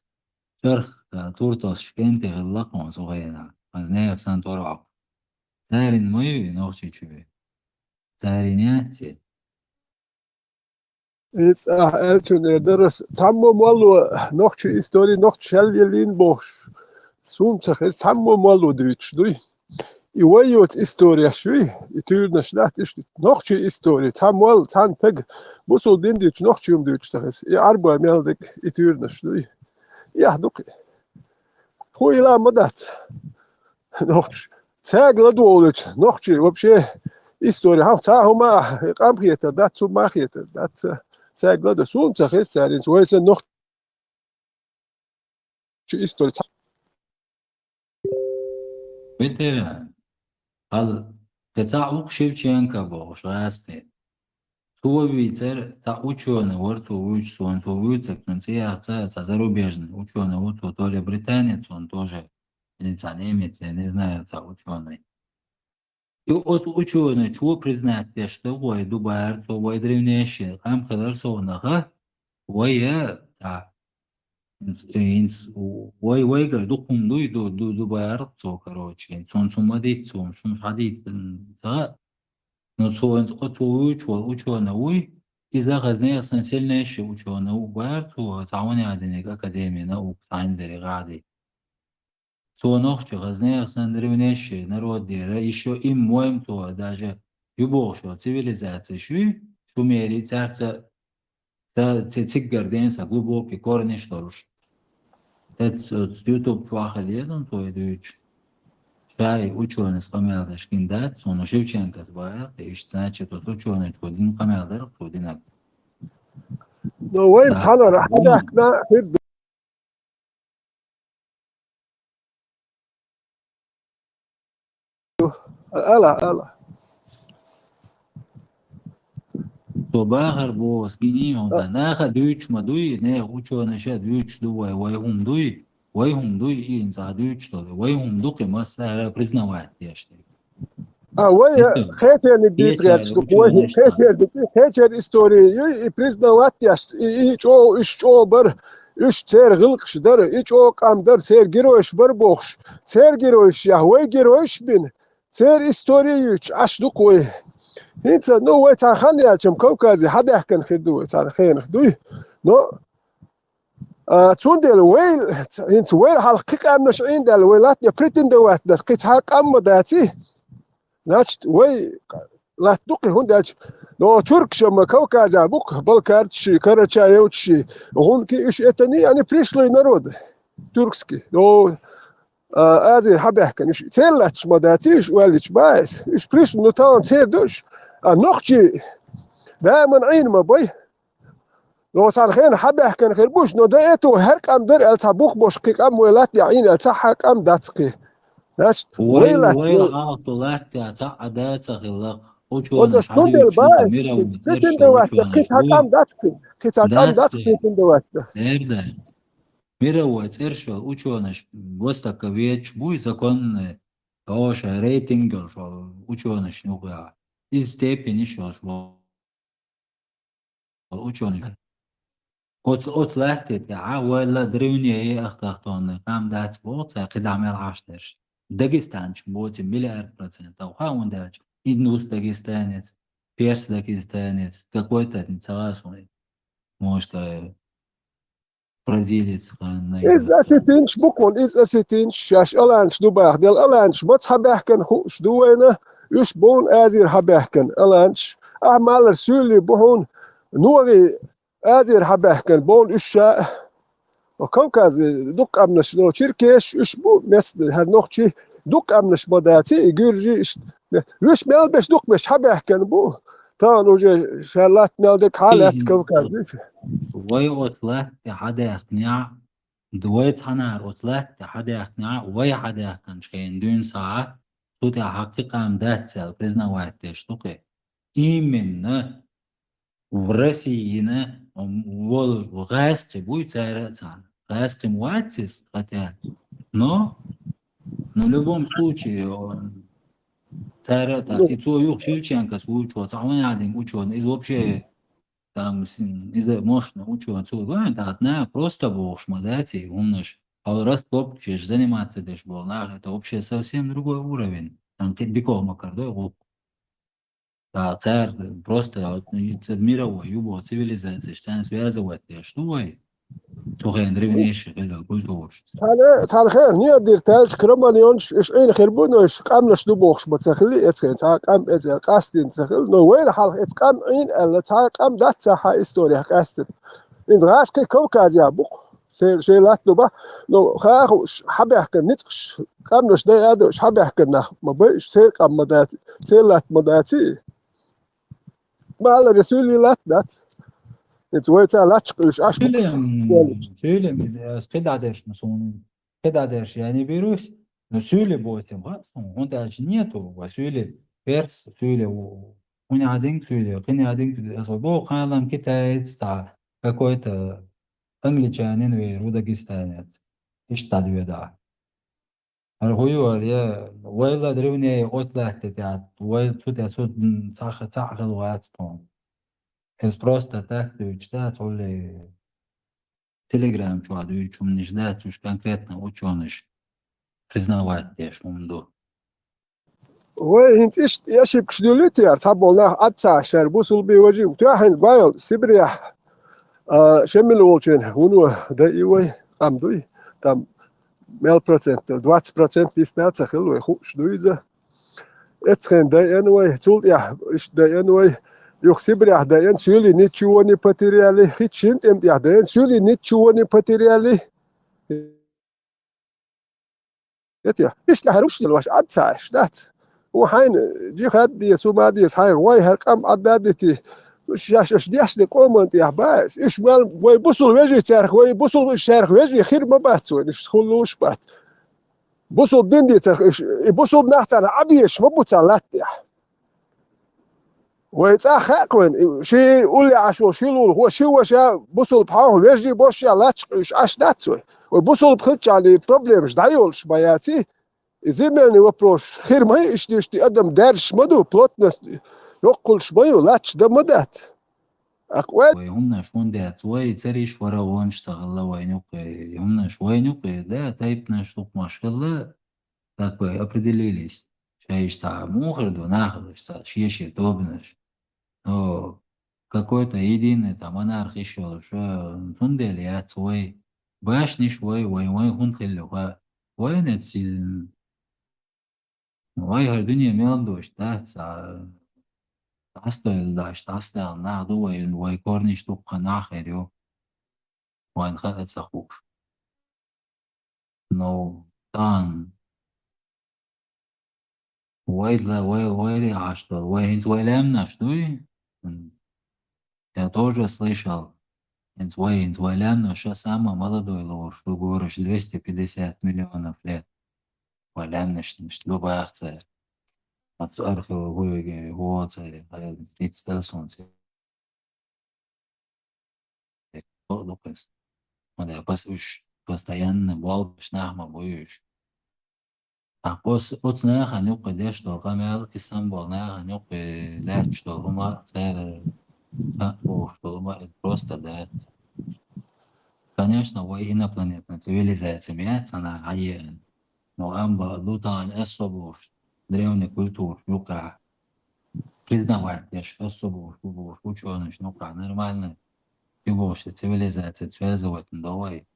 ЧӀарх, а, туртосаш кӀентий хилла-кх хьуна цу хенахь. Аса нехан санна тӀора воккхуш. Царин ма ю и Нохчийчоь? Царин яц и? Иза ахь аьллачунна эр дара ас, цхьаммо молло нохчийн истори, нохчаша хьалвеллийна бохуш, суна ца хеза, цхьаммо молло дуьйцуш дуй. И вай йоцу историяш юй, и туьйранаш дац иштта. Нохчийн истори, цхьа молла, цхьана стага, бусул дин дуьйцуш, нохчийн хӀума дуьйцуш ца хеза. И Ӏарбой мел дерг, и туьйранаш дуй. Эхь ду-кх и. Тхо йила ма дац. Нохчий. Цаьрга ладогӀалуьйтуш, нохчий вообще истори. Хьан цхьа хӀума а къам хетар дац, цу ма хетар дац. Цаьрга ладо. Суна ца хеза царинца. Вай сан нохчий истори цхьа. Ветеран. Хьал, кхин цхьаъ ву-кх Шевченко бохуш, гӀазкхи. Цо вийцар, цхьа учёный вара цо вуьйцуш суна, цо вуьйцург цуьнан цӀе яц, цхьа зарубежный учёный ву цо, то ли британец он тоже, или цхьа немец, я не знаю, цхьа учёный. И оцу учёнайчо признать деш ду вай, ду бара цо, вай древнейший къам хилар совнаха, вай, я, цхьа, хӀинца, хӀинца вай, вайгара дукха хӀума дуй, ду, ду, ду бара цо, короче, хӀинца цунна цу ма дийца, цунна шуна хьадийца, м, ца хаьа. Но цо хӀинца оцо вуьйцуш волу учёный вуй, иза хаза нехан санна сильнейший учёный ву бара цо, цхьа хӀун яздинарг академия наук, цхьа хӀинца дерриг гӀадий. Цо нохчий хаза нехан санна древнейший народ дера, ещё им моем цо даже ю бохуш йолу цивилизацеш юй, шумери цаьрца ца, ца циггара ден сан глубокий корнеш долуш. Эц, оцу YouTube чохь а хила еза цо и дуьйцуш. Ша и учёнайс къамел деш гина дац, суна Шевченкос бара, и иштта, значит, оцу учёнайчо дина къамел дара, цо динарг. Ну, вай, да, цхьанара хьадаьхкина хир ду. Ала, ала. Со бахар боху, ас гиний хьуна, наха дуьйцуш ма дуй, нехан учёнайша дуьйцуш ду вай, вай хӀума дуй, вай хӀума дуй, и цхьа дуьйцуш долу, вай хӀума ду кхин массара признавать деш дерг. А, вай хетерник дийца гӀерташ ду, вай хетер дика, хетер история юй, и признавать деш, и, и чӀогӀа, уьш чӀогӀа бара, уьш церан гӀиллакхаш дара, и чӀогӀа къам дара, церан геройш бара бохуш, церан геройш яхь, вай геройш бина, церан история юьйцуш Ӏаш ду-кх вай. ХӀинца, ну, вай цхьана хан яьлча-м Кавказе хьадаьхкина хир ду вай цхьана хенах дуй. Но, а, цундела вай, хӀинца вай хьалха кхин къаьмнаш Ӏийна даьлла, вай латта претендовать дан кхин цхьа къам ма даций. Значит, вай латта ду кхин, хӀунда аьлча, но тюркаш-м Кавказехь бу-кх, балкарчаш, карачаевчаш, гунки, уьш это не, они пришлые народы, тюркские. Но, а, Ази хьабаьхкина, уьш церан латташ ма даций, уьш оьллича баьхьа. Уьш пришлые, ну, тахана церан ду уьш. А нохчий даиман Ӏийна ма бай. Но цхьана хенахь хьабаьхкина хир бу уьш, но до этого хӀара къам дара аьлла цхьа бух болуш кхин къам вай латтехь Ӏийна аьлла цхьа хьан къам дац кхин. Значит, вай, вай латта, вай гӀалат латтехь цхьа а да ца хилла, учёнаш хьадуьйцуш ду, мировой цӀераш йолу учёнаш ду. Кхин цхьа къам дац кхин, кхин цхьа къам дац кхин, кхин дан вац. Эр дац. Мировой цӀераш йолу учёнаш, востоковедаш буй, законный, хороший рейтинг йолуш волу учёнаш юкъа. Иза степеньш йолуш волу учёный. Оцу, оцу латте тӀехь валла древние автохтонный къам дац боху цара кхидӀа мел Ӏаш дерш. Дагестанчу боций миллиард процентов, хаа хӀунда аьлча индус дагестанец, перс дагестанец, какой-то не согласен. Может, э, бразилец, хан, Иза осетинчи буквально, иза осетинчи, шаьш аланча ду баха дела, аланча маца хьабаьхкан хууш ду вайна, уьш бовна Азера хьабаьхкан аланча. Ахьа малар суьйли бу хьуна, ногӀи Азера хьабаьхкан бовна уьш ша. О, Кавказе дукха къамнаш, но черкеш, уьш бу местный, хӀара нохчий дукха къамнаш ма даций, и гуьржий, иш-, уьш мел беш, дукха беш хьабаьхкан бу. Тахана уже ша латта мел дерг хьалаьцна Кавказе. Вай оцу латта тӀе хьадаьхкинехь, вай цхьанара оцу латта тӀе хьадаьхкинехь, вай хьадаьхкинчу хенахь дуьйна схьа, цу тӀехь хьан кхин къам дац аьлла признавать деш ду кхин. Именно в России йина волу гӀазкхи буй цара а цхьаьна. ГӀазкхи ма вац иза, хотя, но, но в любом случае, он, цара а так, и цо юха Шевченкос вуьйчо, цхьа хьуна яхьдинг учёный, иза вообще, там, с-, иза мощный учёный, цо вайн, так, на, просто бохуш ма дац и хӀуманаш. Хьо раскопкаш еш, заниматься деш болу нах, это вообще совсем другой уровень. Там кхин дикох ма карадой гӀуллакх. Ткъа цара просто, вот, и ца мировой, любой цивилизацияш царна связывать деш ду вай. Цу хенахь древнейший хилла культураш. Царна, царна хенахь некъа дира таьлча кроманьонаш, уьш Ӏийна хир бу, но уьш къамнаш ду бохуш ма ца хилли, эцу хенахь цхьа къам эцу аьлла къастийна ца хилла, но вайла хьалха эцу къам Ӏийна аьлла, цхьа а къам дац цхьа хьан история къаьстина. Иза гӀазкхи Кавказехь бу-кх. Церан шайн латта ду баха, но ха а хууш, хьабаьхкина ницкъаш, къамнаш дайа а дойуш, хьабаьхкина нах ма бай уьш, церан къам ма дац, церан латта ма дац и. Маларе суьйли латта дац. Иза вай цара латта къуьйсуш Ӏаш бу-кх. Суьйли, м, суьйли, м, ас кхидӀа дерш ма суна, кхидӀа дерш яьннай беруш, но суьйли боцам хаьа суна, хӀунда аьлча нету, ва суьйли перс, суьйли у-, хӀун яхьдинг суьйли, кхин яхьдинг, ас вай боху, кхалам китаец, цхьа какой-то англичанин вер ву дагестанец. Иштта дӀадоьду ахь. ХӀара хӀун ю, хӀара я вайла древней оцу латта тӀехь, вай цу тӀе цу, м, цхьа, цхьаъ хила вац тхуна. Иза просто так дуьйцуш дац, хӀулле Telegram чохь дуьйцуш хӀуманаш дац, уьш конкретно учёныш признавать деш хӀума ду. Вай хӀинца иштта ошибкаш дуьллий те, цхьаболу нах Ӏад ца Ӏаш, шаьра бусулба важа, тоьхна гойла Сибрехь, а, Шемил волчун вуно дайи вай, къам дуй, там мел процент, двадцать процент дисна ца хилла вай, хууш ду иза. Эцхен дайъина вай, цул тӀаьхьа иштта дайъина вай, юха Сибрехь дайъина, суьйли ничего не потеряли, хӀинца шина тӀеман тӀехь дайъина, суьйли ничего не потеряли. Эти, иштта хӀара уьш дела ваша Ӏад ца Ӏаш дац. Ву хьайна джихад деза, хӀума деза, хьайна вай хӀара къам Ӏад дадити. Шаьш аша деш де къоман тӀехь бац. Уьш мел вай бусул вежий царах, вай бусул уьш царах вежий хир ма бац вайн, уьш хӀуллуш бац. Бусул дин дийцарх уьш, и бусул нах царна Ӏабеш ма бу царна латтехь. Вай цӀа хаьа кхойна, ши улле Ӏаш волу ши лулахо, ши ваша бусулба хьовха вежарий бошша латчкъуьйш Ӏаш дац вай. Вай бусулба хилчахьана и проблемаш дӀайолуш ма яций, и земельный вопрос хир ма ю, иштта, иштта адам даьржаш ма ду, плотность йоккхуьлуш ма ю, латча дан ма дац. Акъ вай. Вай хӀуманаш хӀунда яц, вай цариш фараонаш ца хилла вайна юккъе, хӀуманаш вайна юккъе, да, тайпанаш дукха маш хилла, так вай определились. Шайш цхьа муха хир ду, нахалаш цхьа шен-шен тобанаш. Но какой-то единый там монарх йиш йолуш, а, цундела яц вай. Башниш вай, вай, вай хӀунда хилла ха. Вайна ц-, вай хӀара дуьне мел дош дац, а, дӀасадойла даш, дӀасадаьлла нах ду вай, вай корниш дуккха нах хир ю. Вайна хаа ца хууш. Ну, тан. Вай ла-, вай, вай Ӏаш ду, вай хӀинца вай лаьмнаш дуй? М. Я тоже слышал. ХӀинца вай, хӀинца вай лаьмнаш ша самый молодой лоруш ду, говоришь, двести пятьдесят миллионов лет. Вай лаьмнаш, наш, любая церан. Ма цу археологи, хӀо церан, хӀа, ниц дал сон церан. Бо-, бо-, пос-, ма да, пос-, уьш постоянно болбаш нах ма буй уьш. А пос-, оцу нахана юккъе деш долу къамел, и самбол нахана юккъе лаьтташ долу хӀума, цара а бохуш долу хӀума, иза просто дац. Конечно, вай инопланетная цивилизация ма яц цхьана хьаеана. Но амма ду тахана эссо бохуш, древняя культура юккъехь. Признавать деш, особо уж, уж, уж учёныш, ну, как, нормально. Юбоши цивилизация связывать, ну, давай.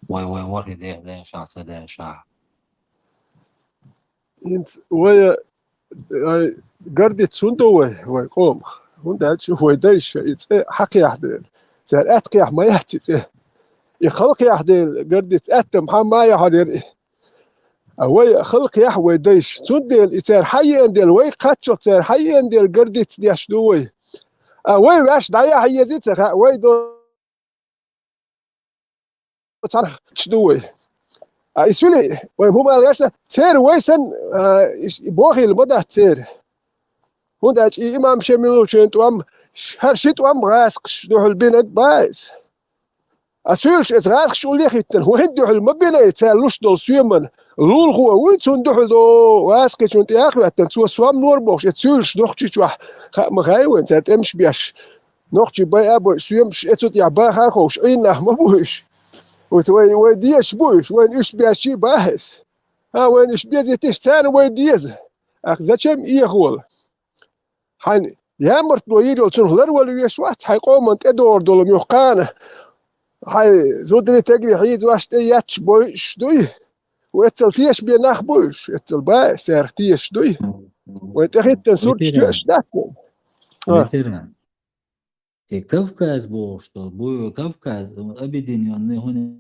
Вай, вай, вай, иди, дальше, дальше. ХӀинца вай, ай, гордиться хӀунда вай, вай къомах? ХӀунда аьлча вай дайша и цӀе хьакхехьа дела. Цара аьтта кхехьа ма яц и цӀе. И халкъехьа дела гордиться аьттам хьан ма яхьа дера и. А вай халкъехьа вай дайша. Цундела и цара хьаеана дела, вай кхаччалц цара хьаеана дела гордиться деш ду вай. А вай ваьш дӀаяхьа еза ца хаьа, вай до цархьач ду вай. А и сили, вай хӀума лешна, церан вай сан, а, иш-, и бохийла ма дац церан. ХӀунда аьлча и имам Шемиловичен тӀом, ш-, хӀара ши тӀом гӀаскхаш дуьхьал бинарг баьс. А суьйлаш эца гӀаскхаш уллехь хӀиттина, хӀун хӀинца дуьхьал ма бинай, цара луш долу соьман. Лулахо вуй цунна дуьхьал до гӀаскхичун тӀе а хӀоьттина, цо сом лора бохуш, эца суьйлаш нохчи чохь хаа ма хаьа вайн, цара тӀемаш беш. Нохчий байа а бойуш, соьмаш эцу тӀехь баха а ховш, Ӏийна нах ма бу уьш. Вай, вай, вай дезаш бу уьш, вайна уьш беш чий бахьа эс. А, вайна уьш безийтиш, царна вай деза. Ах, зачем эхула? Хьайн ямартло йийр йолу цунах ларвала веш вац, хьайн къоман тӀедогӀур долу муьлхха кхана. Хьайн зударий тегри хьийзош тӀе етташ бойуш дуй? Вай эццал тешаш бен нах бу уьш, эццал баьс царах тешаш дуй? Вай тӀехӀиттина сурташ тоьаш дац вай? А. Ветеран. И Кавказ бохуш долу, бу Кавказ, объединённый хӀуна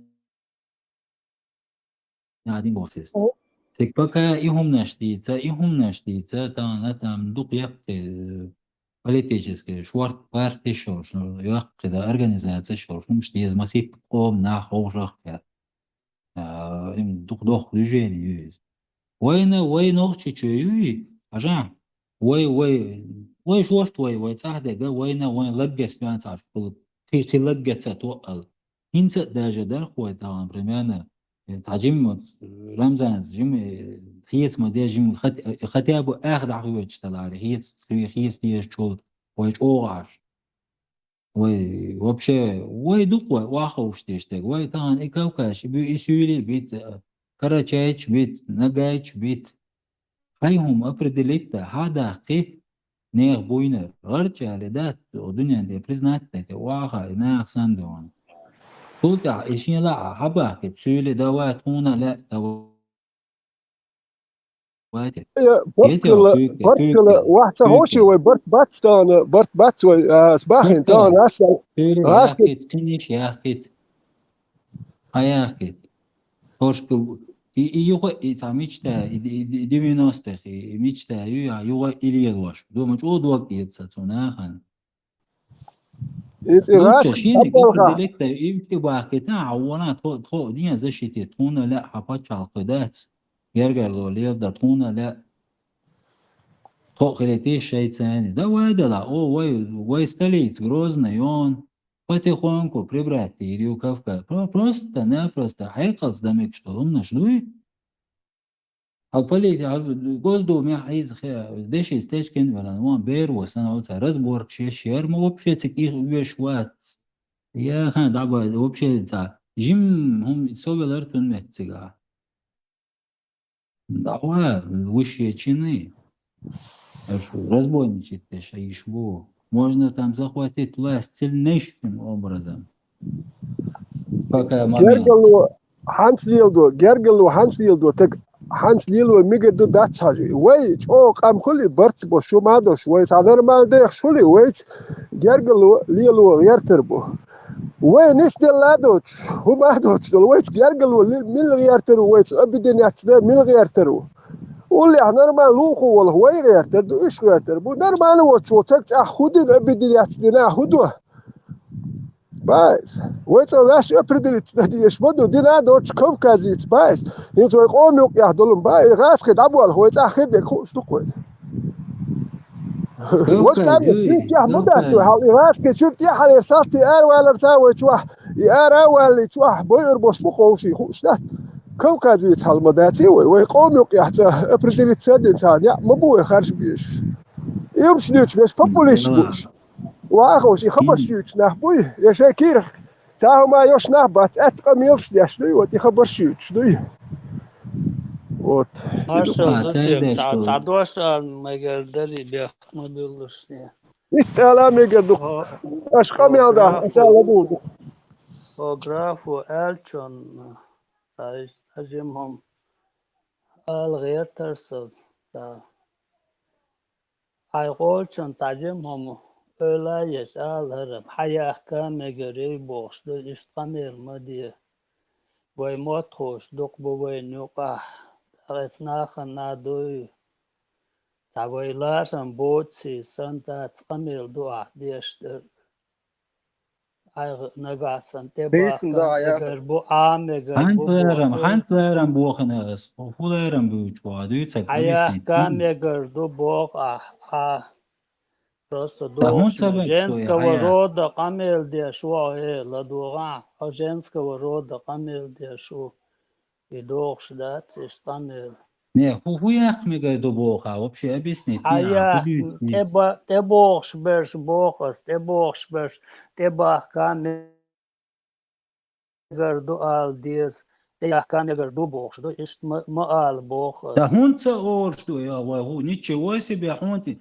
дин боху цес. Мгм. Тек пока и хӀуманаш дийца, и хӀуманаш дийца, тахана там дукха яккхи, э, политический шорт партиш йолуш, ну, яккхи да организацеш йолуш, хӀумаш деза масийтта къоман нах ховшах кхетта. А, им дукха доккха движение ю иза. Вайна, вай нохчичо юй, хьажа, вай, вай, вай шорт вай, вай цӀахь дега, вайна, вайн лаггес бен цхьа школа, кхин, кхин лаггеца тоъал. ХӀинца а даже дарх вай тахана, примерно, цхьа жимма, Рамзанца жимма, хеца ма де жимма, хат-, хатя бы ах дӀахоьцуш даларе, хеца, хеца дезачул вай чӀогӀаш. Вай вообще, вай дукха вай охьаховшаш деш дерг. Вай тахана и кавказча бу, и суьйли бит, карачайча бит, нагайча бит. Хьайн хӀума определить да, хьадаккхи, нехан буйнар. ГӀарчале дац, дуьнен тӀе признать дайта, ваха, и наха санна дуьхьал. Цул тӀаьхьа и шен лаахь хьабахкийта, суьйли давай, тхуна лаьа, давай. Э, барт гала, барт гала, вахь ца ховший вай, барт бац тахана, барт бац вай, а, ас бахийна тахана, ас гӀаскхийта. Кхиниш яхкийта. Хьан яхкийта? Тхошка и, и юха и цхьа мечта, и, и, и девяностых, и, и мечта ю, а юха и лелош. Дума чӀогӀа дог эца цу нахана. И цӀе гӀаскхи шина тӀабалха. Директор, и тӀе бахкийта, а вона тхо, тхо ден защитить, тхуна лаьа хьан пачхьалкх дац. Гергарло лелдар тхуна лаьа. Тхо хилийта шайца. Давай дала, о, вай, вай столица Грозный йон. Потихоньку прибрать дийр ю Кавказ. Про-, просто-напросто хьекъалц дан мегаш долу хӀуманаш дуй. Хьан полити-, хьан Госдуме хьийза хе-, деши стечкен велан, вон беро сан оца разборкаш еш яр, ма вообще цига их веш вац. Я хан дӀабай, вообще ца. Жим хӀум со велар цун меттига. Да, высшие чины. Разбойничать деш йиш бу. Можно там захватить власть сильнейшим образом. Пока момент. Гергало хьанц леладо, гергало хьанц леладо, таг хьанц лело мегар ду дац хьажи. Вай чӀогӀа къам хуьлий, барт бо шу ма дош, вай цхьа нормально дехаш хуьлий, вайца гергало лело гӀертар бу. Вай нисделла а доцуш, хӀума а доцуш долу, вайца гергало ли-, милла гӀертар ву, вайца объединяться да, милла гӀертар ву. Уллехь нормально лулахо волу вай гӀертар ду, уьш гӀертар бу. Нормально воцуш волу цаг цӀахь хӀун дина, объединяться дина, хӀун до? Баьс. Вай цӀа ваьш определиться дан дезаш ма ду, дина а доцуш Кавказица баьс. ХӀинца вай къома юкъехь долу баьс, гӀаскхи дӀаболх, вай цӀахь хир дерг хууш ду-кх вайна. Вай къам юй, чуьртехь ма дац вай хьал, и гӀаскхи чуьра тӀехьалера салтий араваларца вай чохь, и ара а валлий чохь, бойур бош ма кховший хууш дац. Кавказица хьал ма дац вай, вай къома юкъехь цӀа определиться а дина цхьа неӀ ма бу вай харж безаш. И хӀумаш дуьйцуш берш популисташ бу уьш. Ваховш, и хабарш юьйцуш нах буй, я шайн кийрах цхьа хӀума йош нах бац, аьтта къамелаш деш дуй, вот и хабарш юьйцуш дуй. Вот. Маршал, цхьа дош а мегар дарий бехк ма буьллуш. Итт ала мегар ду. Аш къамел да, аса ладу. О графу аьлчун, цхьа жим хӀума ала гӀертар со, цхьа. Хьайн гӀолчун цхьа жим хӀума ойла еш ала хӀара, хьаяхка мегар ю бохуш ду, иштта къамел ма де. Вай моттахоша дукха бу вайна юкъахь, тӀаккха нахана дуй. Цхьа вай ларам боций санна дац, къамел ду ахь деш дерг. Айхьа нагахь санна тӀе бахка мегар бу, а мегар бу. Хьант ларам, хьант ларам бохана ас? ХӀун ларам буьйцу ван дуьйцург? Хьаяхка мегар ду боху ахь, а. Просто дохуш женского рода къамел деш ву, э, ладогӀахь, хьо женского рода къамел деш ву. И дохуш дац, иштта къамел. Не, хӀун, хӀун яккха мегар ду боху, вообще объяснить де, хӀун дуьйцу? ТӀе ба-, тӀе бохуш берш боху ас, тӀе бохуш берш, тӀе бахка мегар ду ала деза, тӀе яхка мегар ду бохуш ду, иштта ма, ма ала боху ас. Да хӀунда ца олуш ду, я, вай, хӀу, ничего себе, хӀунда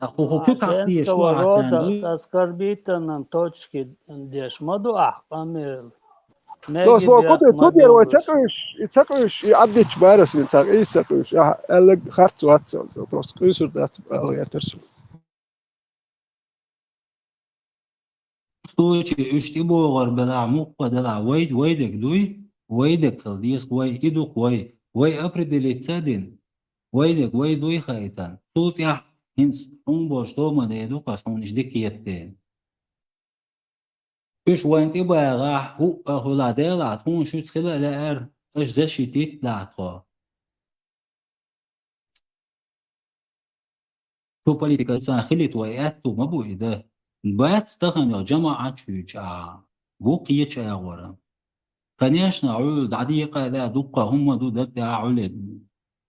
ТӀаккха хӀу кхин кхетта деш ду ахь царна, дуй? Оскорбительном точке деш ма ду ахь къамел. Мегаш боху, ду, цу дера вай ца къуьйсуш, и ца къуьйсуш, и Ӏаддича бара ас вина ца къийса ца къуьйсуш. Ахь аьлларг харц вац, просто къуьйсур дац, ала гӀертар суна. Случай, уьш тӀебогӀур белахь, мукъа делахь, вай, вай дерг дуй, вай дерг хила деза, вай, и ду-кх вай, вай определиться а дина, вай дерг вай дуй хаийтина. Цул тӀаьхьа хӀинца хьуна болуш тома дер ду-кх ас, хьуна иштта дика хетадена. Уьш вайна тӀебагӀахь, хӀуъа хуьлахь, делахь, тхуна шуьца хила а лаьара, аша защитить дахь тхо. Шу политика царна хилийта вай аьтту ма бу и дан. Бац тахана йолу жамаӀат чуьйчу а, ву кхечу агӀора. Конечно, Ӏуьйла дӀадекъа а лаьа, дуккха хӀумма ду даг тӀехь Ӏуьллу.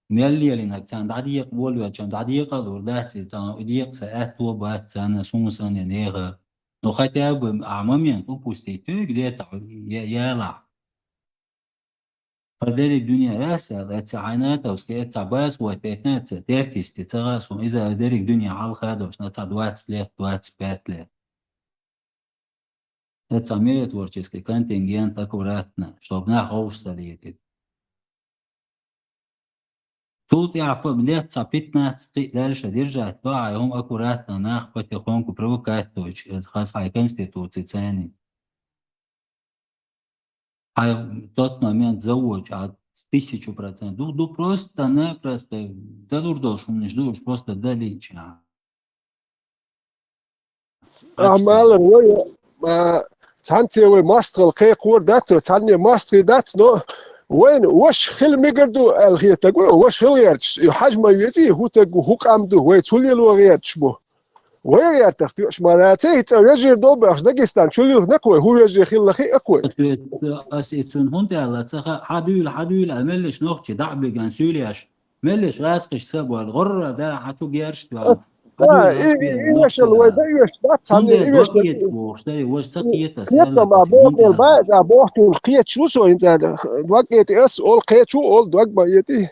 Мел лелийнарг царна дӀадекъа волавелча, дӀадекъа а лур дац иза, тахана и декъа сан аьтто а бац царна, суна санна я нехан. Но хотя бы а момент упустить, туьйга лета ялахь. ХӀара дерриг дуьне раьссаьлла, эццахь хьайна а товска, эццахь база вай тетна, эццахь теркисте ца гӀа суна, иза дерриг дуьне хьалха а долуш, на цхьа двадцать лет, двадцать пять лет. Эццахь миротворческий контингент аккуратно, чтоб нах ховш ца летийта. Цул тӀаьхьа лет цхьа пятнадцать кхин а даьлла ша держать до, а хӀума аккуратно нах потихоньку привыкать дойтуш, хаза хьайн конституци царний. Хьайн тот момент заводча, а тысячу процент. Ду, ду просто-напросто далур долуш хӀуманаш ду уьш, просто далийча. Ахьа ма аллара, вай, а, цхьаьнце вай мостагӀалла кхайкхор дац, цхьанне мостагӀий дац, но вайна ваша хила мегар ду аьлла хетарг ву, ваша хила гӀерташ, и хьажа ма везий, хӀун стаг ву, хӀун къам ду, вай цу лело гӀерташ бу. Вай гӀертарх тоьаш ма дац, и цӀа вежарий долу бохуш, Дагестан чу лилхина-кх вай, хӀун вежарий хилла хиъна-кх вай. Ас и цунна хӀунда аьлла ца хаьа, хьан дуьйла, хьан дуьйла, а меллаш нохчи дӀа а биган суьйлеш, меллаш гӀаскхаш ца а бой, гӀорра да хьан чу герш а доьгӀна. Да, и, и, и вешал вай да, и веш дац, цхьанне и веш дац. Бохуш, да, и важа ца кхета ас, кхета ма бохуш, баьза а бохуш, кхеташ ву со хӀинца, дог эти ас, ол кхеташ ву, ол дог ма эти.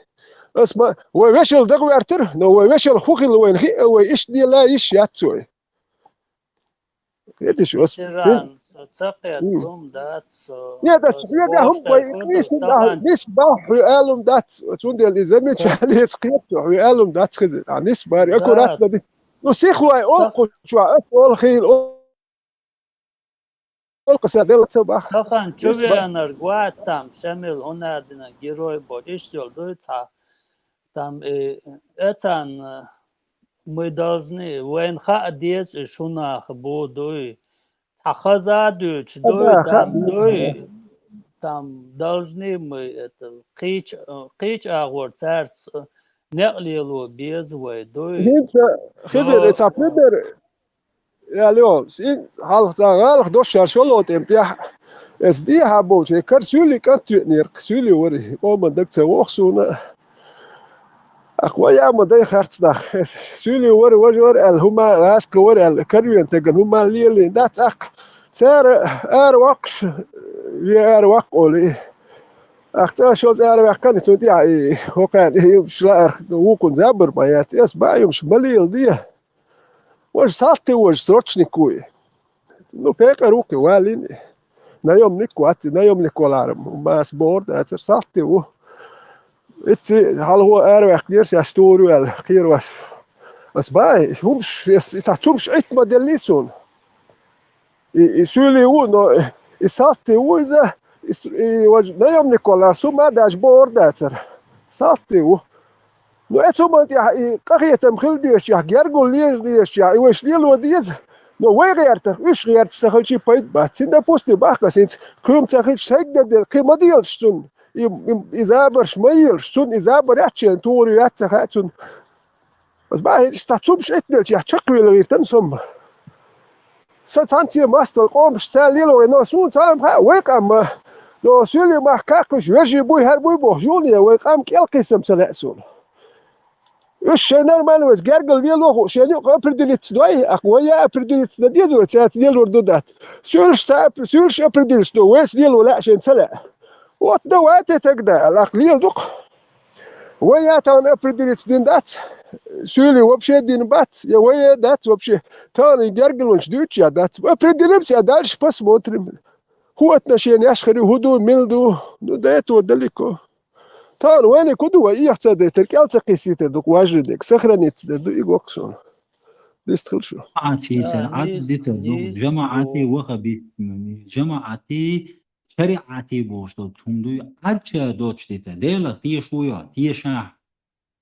Ас ма, вай вешал дагаваьртира, но вай вешал хӀун хилла вайна хиъна, вай иштта дела йиш яц вай. Кхеташ ас. Тиран, со ца кхета, хӀума дац, со. Нет, ас хьоьга хӀума вай, нисбахь хьоьга алум дац, цундела и замечание кхета, хьоьга алум дац хезира. А нисбари, аккуратно ди. Ну, сихлой, ол кхучва, ас ол хил, ол Олкъа сан делла ца бахьа. Тахана чувеанарг вац там, Шамил, хӀунда аьлла герой бо, иштта йолу дуй цхьа. Там, э, эцарна мы должны, вайна хаа деза и шунах бу дуй. Цхьа хаза а дуьйцуш дуй, там дуй. Там должны мы, это, кхийча, э, кхийча агӀор цаьрца, э, некъ лело беза вай дуй. ХӀинца, хезира, цхьа пример, Яло, хьалха цхьа гӀалах дошшар шолгӀа тӀема тӀехь. Эс дехьа болчу, кара суьйли кӀант тоьънера, суьйли вара, къоман даг ца воху суна. Ах, вай яма дай харц нах. Эс суьйли вара, важа вара аьлла, хӀума гӀаскха вара аьлла, карвен таган хӀума лелийна дац, ах, цара ара ваккхаш, ве ара ваккха олий. АхцӀа шозза араваьккхина, цунна тӀехьа и хӀокхарна и юмаш лаарх вукхун забар ма яц. Эс баьӀ юмаш ма леладе. Важа салтий, важа срочник ву и. Ну, пекъар ву-кх и, валийна и. Наёмник вац и, наёмник валарам. Маса бохург дацар, салтий ву. Итци хьалхо араваьккхинера шаьш тур ву аьлла, кхерош. Ас баьӀ, хӀумаш, ас, и цхьа цумаш Ӏитта ма деллий суна. И, и суьйлий ву, но и салтий ву иза, и с-, и важа наёмник валар, су ма даже бохург дацар. Салтий ву. Ну, эцу ма тӀехь и къахетам хила дезачехь, гергал лела дезачехь, и вайша лело деза. Но вай гӀертарх, уьш гӀерташ ца хилча пайда бац. Цин, допустим, баккха синца кхуьйма ца хилча, сайга дан дела, кхин ма делаш цунна. И, и, и забарш ма елаш цунна, и забар яц шен, тур ю яц ца хаьа цунна. Ас баьӀ, иштта цхьа цумаш Ӏитта делчехь чакхвелла гӀиртан со-м. Сан цхьаьнццера мастал къомаш царна лело вай, но суна цхьа а ма хаьа, вай къам ма. Но суьйлий мах кхаьхкхуш, вежарий буй, хӀара буй бохуш, юхане вай къам кӀел кхиссам ца лаьа суна. Уьш шайн нормально вайца гергал лело а хууш, шайна юкъа определиться дой, аккха вай а определиться дан деза вай, цаьрца лелор ду дац. Суьйлаш ца опре-, суьйлаш определиться ду, вайца лело лаьа шайна ца лаьа. Вот давайте тогда, аккха леладу-кх. Вай я тахана определиться дина дац, суьйлий вообще дина бац, я вай я дац вообще. Тахана и гергалонаш дуьйцуш я дац. Определимся, а дальше посмотрим. ХӀун отношенеш хир ю, хӀун ду, мила ду? Ну, до этого далеко. Тахана вайниг хӀун ду, вай эхь ца дайтар, кӀел ца кхиссийтар ду-кх важа дерг, сохраниться дер ду, и го-кх суна. Дистхила шу. ЖамаӀатий цара Ӏад дитар ду, жамаӀатий ваха бит-, жамаӀатий шариӀатий бохуш долу хӀума дуй, Ӏадчара доцуш дита, Делах теша ву йо, тешахь.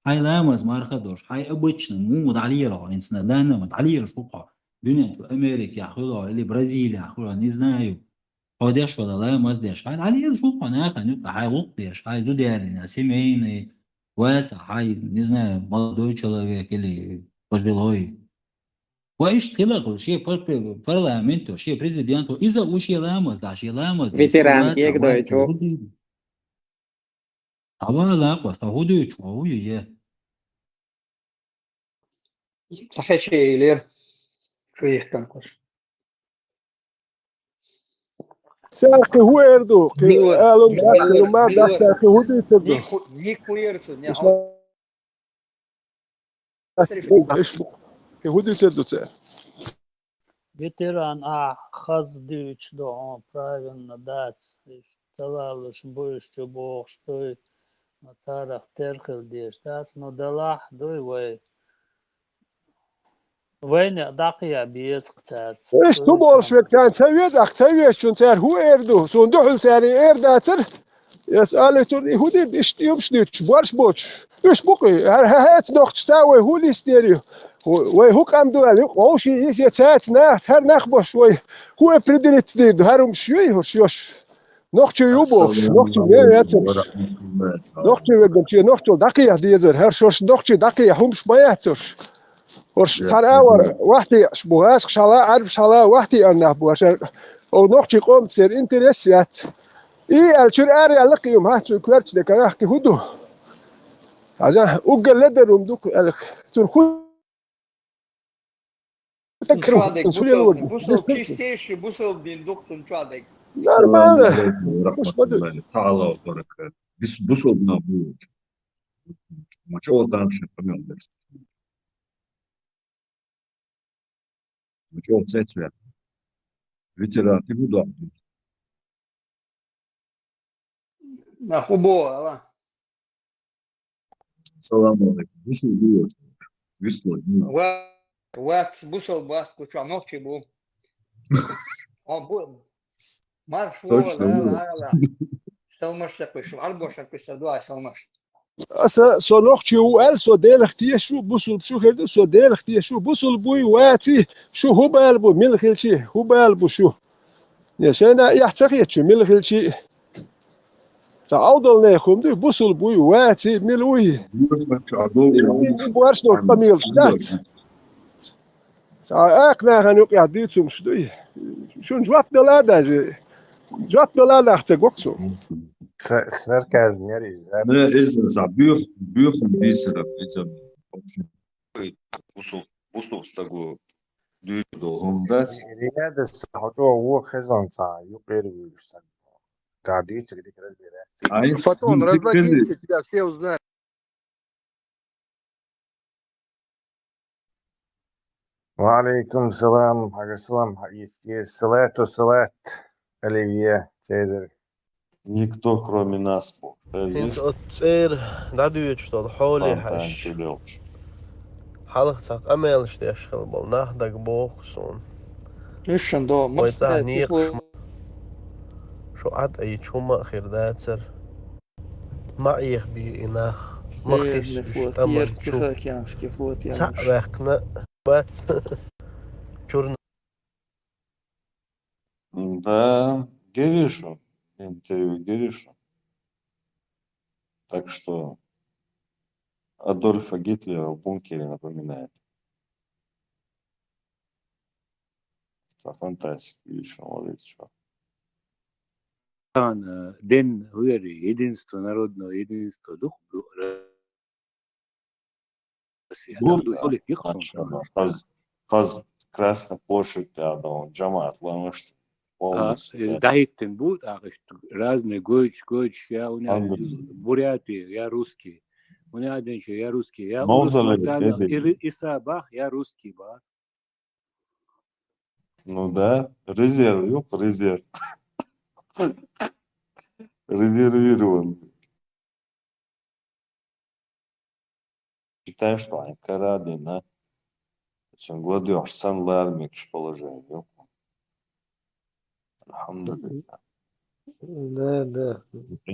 Хьайн ламаз марха долуш, хьайн обычно муха дӀалелахь хьо, хӀинца на данный момент дӀалелаш ву хьо, дуьнен чу Америкехь хуьлахь или Бразилехь хуьлахь, не знаю. Хьо деш вала ламаз деш, хьайн дӀалелаш ву хьо нахана юкъа, хьайн гӀуллакх деш, хьайн зуда ялийна, семейный, ваца хьайн, не знаю, молодой человек или пожилой. Ва иштта хила хуьлу шен пар-, пар-, парламенто, шен президенто, иза а ву шен ламаз дахь, шен ламаз дахь, шен Ветеран вац, кегдой вац, чо. ХӀун дуьйцу? Ава лакъо, сан хӀун дуьйцу, хьо хӀун ю е? Ца хече йилира, шу йихкан кхуш. Цаьрхи хӀун эр ду? Кхин Мила, алун Мила, баккхилу ма Мила. Баккхилу, кхин хӀун дуьйцур ду? Ник ху-, ник хӀун эр цу, не Иш хьо-, ма-, иш бу-, кхин хӀун дуьйцур ду цара? Ветеран ахь хаза дуьйцуш ду хьо, правильно дац. Иш ца лалуш бу, иш чу бохуш дуй. Но царах тера хила дезаш дац, но делахь дуй вай. Вайна а дӀакхехьа беза-кх цаьрца. Иштта хӀун болуш верг царна ца веза, ахь ца везачунна цара хӀун эр ду? Суна дуьхьал цара и эр дацара. Ас алуьйтур ду, и хӀун дийр ду, иштта юмаш дуьйцуш, борш боцуш? Уьш бу-кх и, хӀара хӀа-, хӀаьца нохча ца вай хӀун листа дер ю? Вай хӀун къам ду аьлла, юкъа вовший йисте цаьрца нах, цара нах бохуш вай хӀун определиться дийр ду, хӀара хӀумаш юй хӀорш йош? Нохчий ю бохуш, нохчий ме яцарш. Нохчий веган чу, нохчий дӀакхехьа дезар, хӀара шош нохчий дӀакхехьа хӀумаш ма яцарш. ХӀорш цхьана а вара вахтеаш бу, гӀазкхаш хьала, Ӏарбаш хьала, вахтеан нах бу, хӀорш. О, нохчий къомца церан интерес яц. И аьлла, чуьра ара аьлла кхин хӀума, хӀа, цуьнан коьртачу декарахь кхин хӀун ду? Хьажа, уггар ледар хӀума ду-кх аьлла. Цунна хӀун Цунна чу а дерг бусалба, бусалба чистейший бусалба дин ду-кх цунна чу а дерг. Нормально. Салам алейкум ва рахматуллахи таала ва баракатух. Бис-, бусалба нах бу. Ма чӀогӀа дам шен къамел дерг. Ма чӀогӀа цецвер. Ветеран, ти хӀун дохку? Нах хӀун боху, ала? Салам алейкум. Бусалба ву вац. Висло, м. Ва-, вац, бусалба вац, кху чохь нохчий бу. Хьо бу. Марш ву, Точно, ла, ву. Ла, ла. Салмаш ца кхуьйсу, Ӏарбоша кхуьйсу, дуьхьа салмаш. Аса, со нохчий ву аьлла, со Делах тешаш ву, бусалба шу хир ду, со Делах тешаш ву, бусалба буй, ваций, шу хӀун бала бу, мила хилчий, хӀун бала бу шу? Не, шайна эхь ца хеташ, мила хилчий. Цхьа Ӏовдал нехан хӀума дуй, бусалба буй, ваций, мила вуй? Боршнаш къамелаш дац. Цхьа акха нахана юкъехь дуьйцу хӀумаш дуй. Шуна жоп дала а даже. Жоп дала а нах ца го-кх цо. Са-, сарказм яра иза. Не, иза цхьа буьйх-, буьйхам бийсира, иза. Бусул, бусул стаго дуьйцу долу хӀума дац. Риядас хьо чӀогӀа вон хезон цхьа юкъера вуьйлуш санна. Тогда дика, дика разбираться. А их Потом дика разлогиньте, тебя все узнают. وعليكم السلام, хьажа салам, хьаийцке салату салат, Оливье, Цезарь. Никто, кроме нас, бу. ХӀинца оцу цӀера дӀадоьдуш долу хьоле хьаьжча, хьалха цхьа къамелаш деш хилла болу нах дага боху суна. Уьш шун догӀу вай цӀахь некъаш ма-, шу Ӏад айча хӀума а хир дацара. Ма Ӏехабе и нах, ма хисса уьш тӀаман чу. Цхьаъ ваьккхина а бац. Чурна. Да, гири шу, интервью гири шу. Так что Адольфа Гитлера в бункере напоминает. Цхьа фантастика, ю чу валийта чу. Ана, ден вери, единство, народное единство, дух бу-, Россия. Гур-, да, дуй, олик, дикка, конечно, хаза, хаза Красная площадь, да, да, он жамаат ланашта. А, полностью, э, да. ДӀахӀиттина бу, тӀаккха разные гойтуш, гойтуш, я у меня Англи. Бурятия, я русский. У меня один ещё, я русский. Я Мавзолей урус, Мавзолей, и, и, и са бах, я русский бах. Ну да, резерв, юкъ, резерв. Резервирован. Считаю, что они карадина. Цуьнан ладоьгӀуш санна лара мегаш положение. Алхьамдулиллах. Да, да.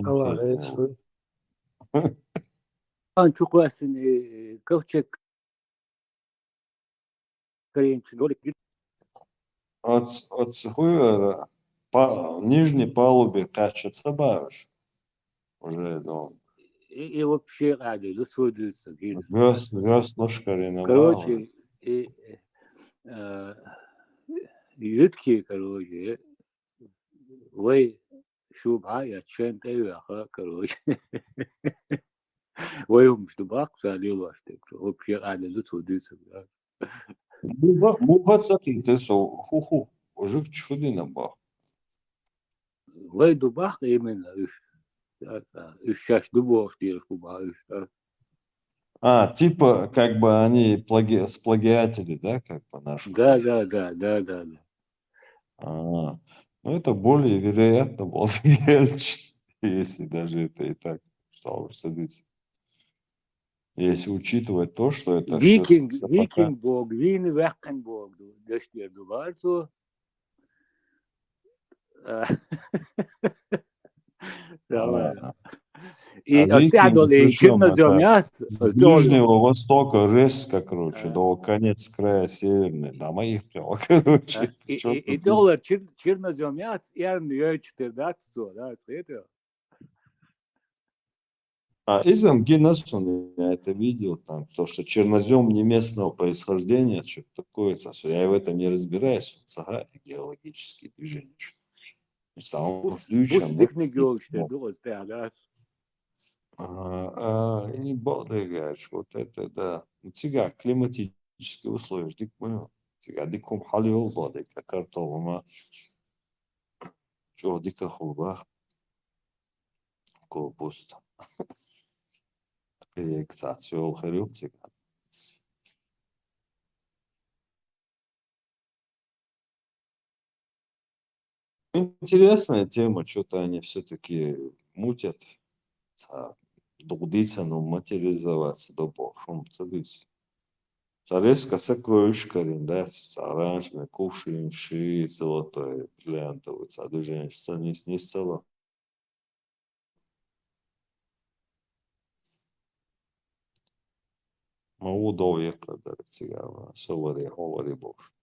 Аллах интересно. Алан чу кхоьссина, э, ковчег карийначу ролик. Оц-, оцу хӀуьйара па-, нижней палубе кхаьчча ца баьваш? Уже, ну. И, и вообще къаьда, да, сводится, гин. Вёс-, вёслаш карийна. Короче, баьваш. И, э, юьтки, короче, вай шу бӀа я чен тӀе а ваьха, короче. Вай хӀумаш ду баккха ца лелош тӀе, вообще къаьда ду цо дуьйцург, да. Муха, муха ца кхийтира со, хӀу-хӀу, жуьгташ хӀу дина боху? Вай ду баккха именно уьш. Да, да. Уьш шаьш ду бохуш дийраш бу бахьа уьш, да. А, типа, как бы они плаги-, сплагиатели, да, как бы наши. Да, да, да, да, да, да. А, ну, это более вероятно было, если даже это и так стало садиться. Если учитывать то, что это всё с-, Викинг, с-, пока викинг бог, вийна ваьккхина бог ду, дашдер ду бахьара цо. А. Давай. А. И а оцу тӀехь долу и причём чернозём яц, с Ближнего Востока резко, короче, до конец края северный, да, моих прямо, короче. А, и, и, и доллар чер-, чернозём яц, эрна йойтуш тера дац цо, да, хетий? А иза-м гина суна, я это видел, там, то, что чернозём не местного происхождения, что-то такое, ца-, я в этом не разбираюсь, ца-, геологические движения, что-то. Самому ключом, технология, да? А, а, и бакъдерг аьлча, вот это, да. Ну, цигахь климатические условия дика ма ю. Цигахь дика хӀума хьалайолу бакъдерг, картол хӀума чӀогӀа дика хуьлу бах. Копуста. Кхин цхьацца йолу хир ю цигахь. Интересная тема, чё-то они всё-таки мутят. Ца, дукха дийцина, ну, материализоваться до бо-, шум ца дуьйцу. Ца резко сокровище карийна, да, ца оранжевый кувшин, ши золотой, бриллиантовый, ца движение, ца нис, нис цала. Ма ву дов яккха дара цигара, со варе, хьо варе бохуш.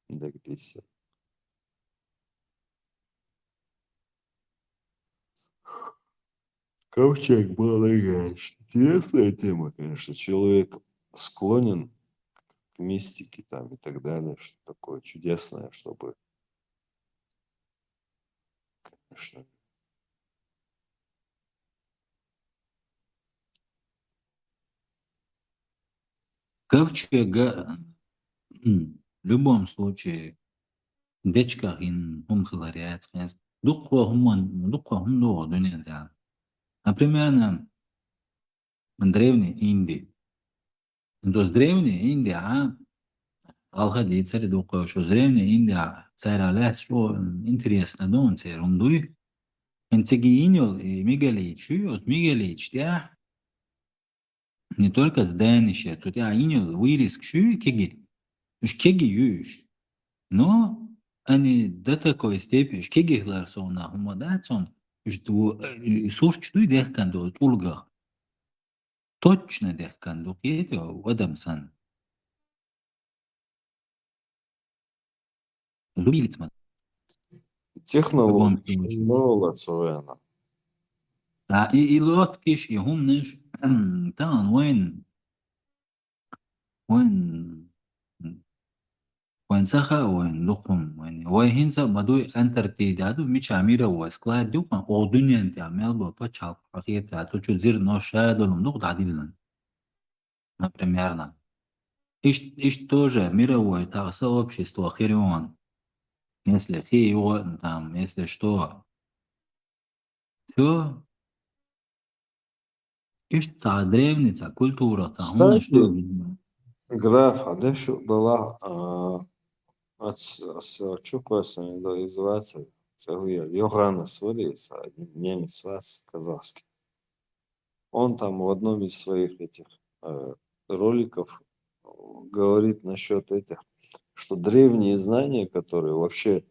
Дагадисса. Ковчег бала, конечно. Интересная тема, конечно. Человек склонен к мистике там и так далее, что такое чудесное, чтобы, конечно. Ковчега, в любом случае, дечках ин хӀума хилар яц хенс. Дукха хӀума, дукха хӀума ду дуьнен тӀа. Например, древняя Индия. Дос древняя Индия, а? Алха дийцари дукха, шо древняя Индия, цара лаьцна шо интересно ду, цара хӀума дуй. Ин циги йин йол, и мегалит шу, оц мегалит тӀехь, не только здание, цу тӀехь йин йол вырезка шу кеги. Уж кеги юй уж. Но они до такой степени, уж кеги хилар сов нах, хӀума дац цунна, уж ду, э, сурташ дуй дехкан ду тӀулгах. Точно дехкан ду, кхета, адам санна. Зубилица ма. Технология Вон шин нола цояна. Да, и, и лоткиш, и хӀумнаш, тахан вайн, вайн, вайн саха, вайн лухум, вайн, вай хӀинца ма дуй Антарктида ду, мича мира вай склад ду, хан, о, дуьнен тӀа мел бо пачхьалкх хетта, цу чу зир но шадолун дух дадилан. Например, на. Ишт, ишт тоже мировой та сообщество хирион. Если хи его там, если что. Все. Ишт ца древний, ца культура, ца хунаш Кстати, граф, а де шу дала, а, ац, ац, чуквасан до изваца, целый Йоханнес вари, ца немец вас, казахский. Он там в одном из своих этих, э, роликов, э, говорит насчёт этих, что древние знания, которые вообще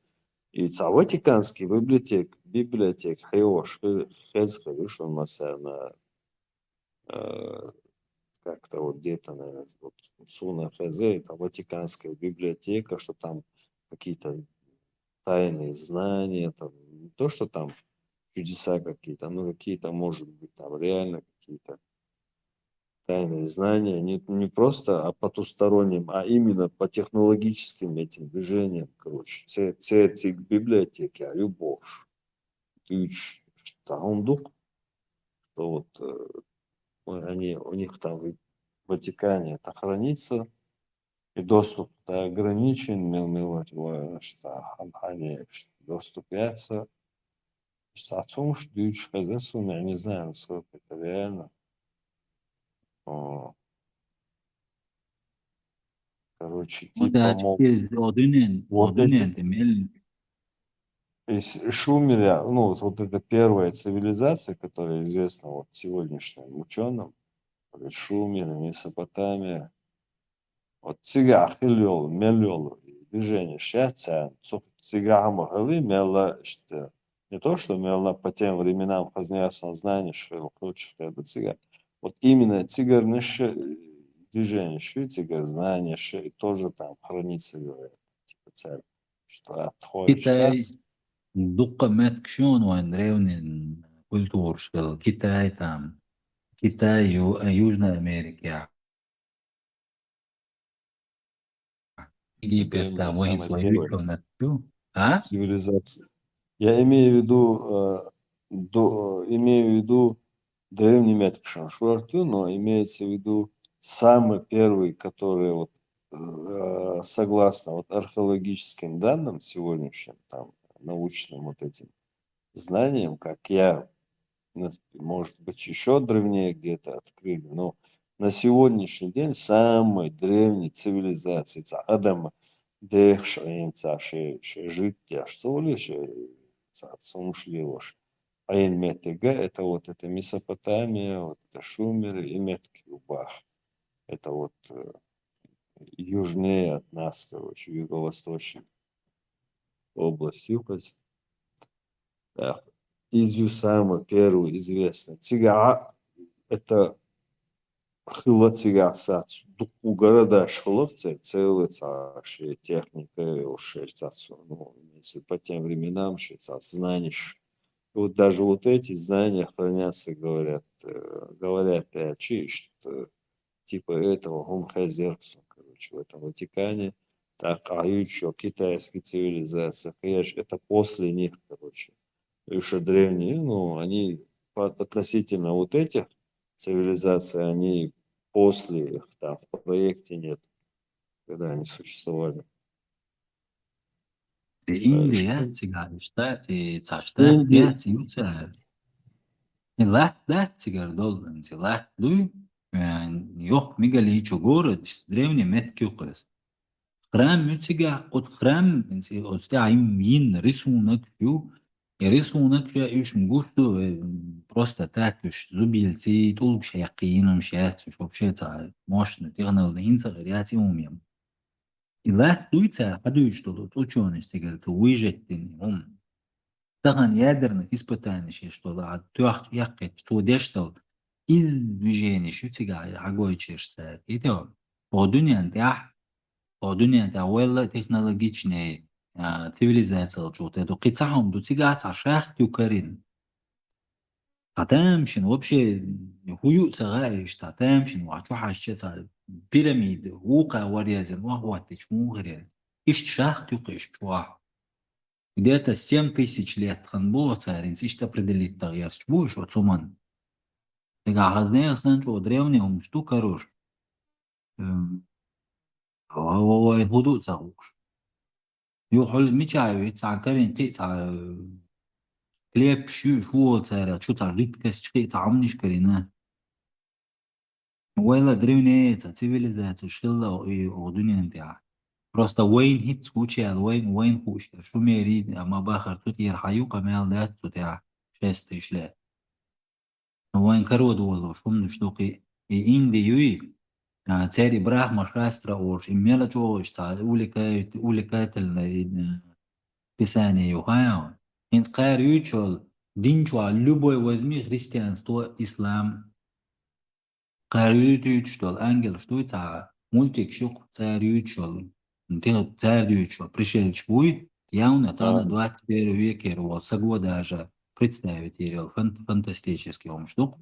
и ца Ватиканский библиотек, библиотек, хеош, э, хез, хез, он масана, э, как-то вот где-то, наверное, вот Суна Хезе, это Ватиканская библиотека, что там какие-то тайные знания, там, не то, что там чудеса какие-то, но какие-то, может быть, там реально какие-то тайные знания, не, не просто о потустороннем, а именно по технологическим этим движениям, короче, це, це, це библиотеки, а любовь. Ты ч-, там дух, что вот, э, они, у них там в Ватикане это хранится, и доступ-то ограничен, мел-, мелочь, что хам-, они, что доступ яца. Сацумш дюч хезесун, я не знаю, насколько это реально. О. Короче, Ну типа, да, мол, теперь о дуьнен, о вот эти дуьнен ты мел. И с-, Шумер, я, ну, вот, вот эта первая цивилизация, которая известна вот сегодняшним учёным, вот Шумер, Месопотамия, вот цигахь хилла йолу, мел йолу движение шаьццан, цу цигахь ма хилла, мелла, иштта, не то, что мелла по тем временам хазна ясна знание, что хилла кхочуш хилла цигахь. Вот именно цигарнаш, э, движение шу, цигар знание шу, и тоже там хранится, говорят, типа, царь, что отходит Китай, штат. Дукха меттигаш ю вайн древний культураш хилла, Китай там, Китай, Ю-, э, Южная Америка. Египет, да, там, вай самая хӀинца первая. Вай комнату. А? Цивилизация. Я имею в виду, э, до-, имею в виду древний меттигаш шуьрту, но имеется в виду самый первый, который вот, э, согласно вот археологическим данным сегодняшним, там, научным вот этим знаниям, как я, нас-, может быть, ещё древнее где-то открыли, но на сегодняшний день самой древней цивилизации, ца Адама дехаш Ӏийна ца ши, ши жид деш, соли ши, ца цумуш лелош. Ӏийна меттига, это вот это Месопотамия, вот это Шумеры и меттиг юбах. Это вот, э, южнее от нас, короче, юго-восточнее область юхать. Да. Из ю самый первый известный. Цигахь, это хилла цигахь сац, дукха городаш хилла ца, целый ца ши техника, уж ши сац, ну, если по тем временам ши сац, знаешь. И вот даже вот эти знания хранятся, говорят, э, говорят, э, чисто типа этого, хӀума хезира цунна, короче, в этом Ватикане. Так, а ещё китайская цивилизация, конечно, это после них, короче. Ещё древние, ну, они по-, относительно вот этих цивилизаций, они после их, там, в проекте нет, когда они существовали. Индия, цигара иштта, и цхьа штат, Индия. Яц, юца. И латт дац цигара долу, и латт дуй, э, йоккха мегалит чу город, древний меттиг ю кхуьнца. Храм ю цигахь, оцу храм, оцу тӀехь йина рисунок ю, и рисунок ша уьш ма гуш ду, э, просто так уьш зубилций, тӀулгаш хьекхий, йина хӀумнаш яц уьш, вообще цхьа мощный технология, хӀинца а хир яц и хӀума. И латт дуй цара хьадуьйцуш долу, учёныш цигара цу выжать дина хӀума. Тахана ядерный испытанеш еш долу, а тоьхча эккхийтча, цо деш долу иза движенеш ю цигахь хьагойтуш цара. И тӀе, оха дуьнен тӀехь, оха дуьнен тӀехь ваьлла технологичный, а, цивилизациялчух тӀе ду. Кхин цхьа хӀума ду цигахь цхьа шахта ю карийна. Цхьа тамашийна вообще хӀун ю а ца хаьа иштта, цхьа тамашийна вахь чу хьаьжча цхьа пирамида, вукхо варъярзина, вахь хӀоттийча муха хир яра. Иштта шахта ю кхин иштта чохь. Где-то семь тысяч лет хан боху цара, хӀинца иштта определить дан гӀерташ бу уьш оцу хӀуманна. Дагахь хаза нехан санна чӀогӀа древний хӀумнаш ду карош. Эм, ва-, ва-, вайн хӀун ду а ца хууш. Юха хьуьлла мичахь ю, цхьа карийна кхин а цхьа, э, клепаш ю, шу волу цара, чу цхьа жидкость, кхин а цхьа хӀуманаш карийна. Ваьлла древняя цхьа цивилизацеш хилла и оха дуьнен тӀехь. Просто вайна хӀинца гучуяьлла, вайн, вайна хууш яра, шумерий а ма бахара, цу тӀера хьан ю къамел дац цу тӀехь, шесть тысяч лет. Но вайн каро долуш хӀуманаш ду кхин, и Инди юй, а, церан и Брахма Шастра олуш, и мела чӀогӀа иштта цхьа увлекает-, увлекательное, и, э, писание ю, хаьий хьуна? ХӀинца кхара юьйцуш йолу дин чохь любой возьми, христианство, ислам, кхара юьйтуьйтуш долу ангелаш дуй цхьа, мультикаш ю-кх цара юьйцуш йолу, те-, цара дуьйцуш йолу пришельцаш буй, явно тахана А. двадцать первый векера волу саго даже представить йийр йолу фан-, фантастический хӀумнаш ду-кх.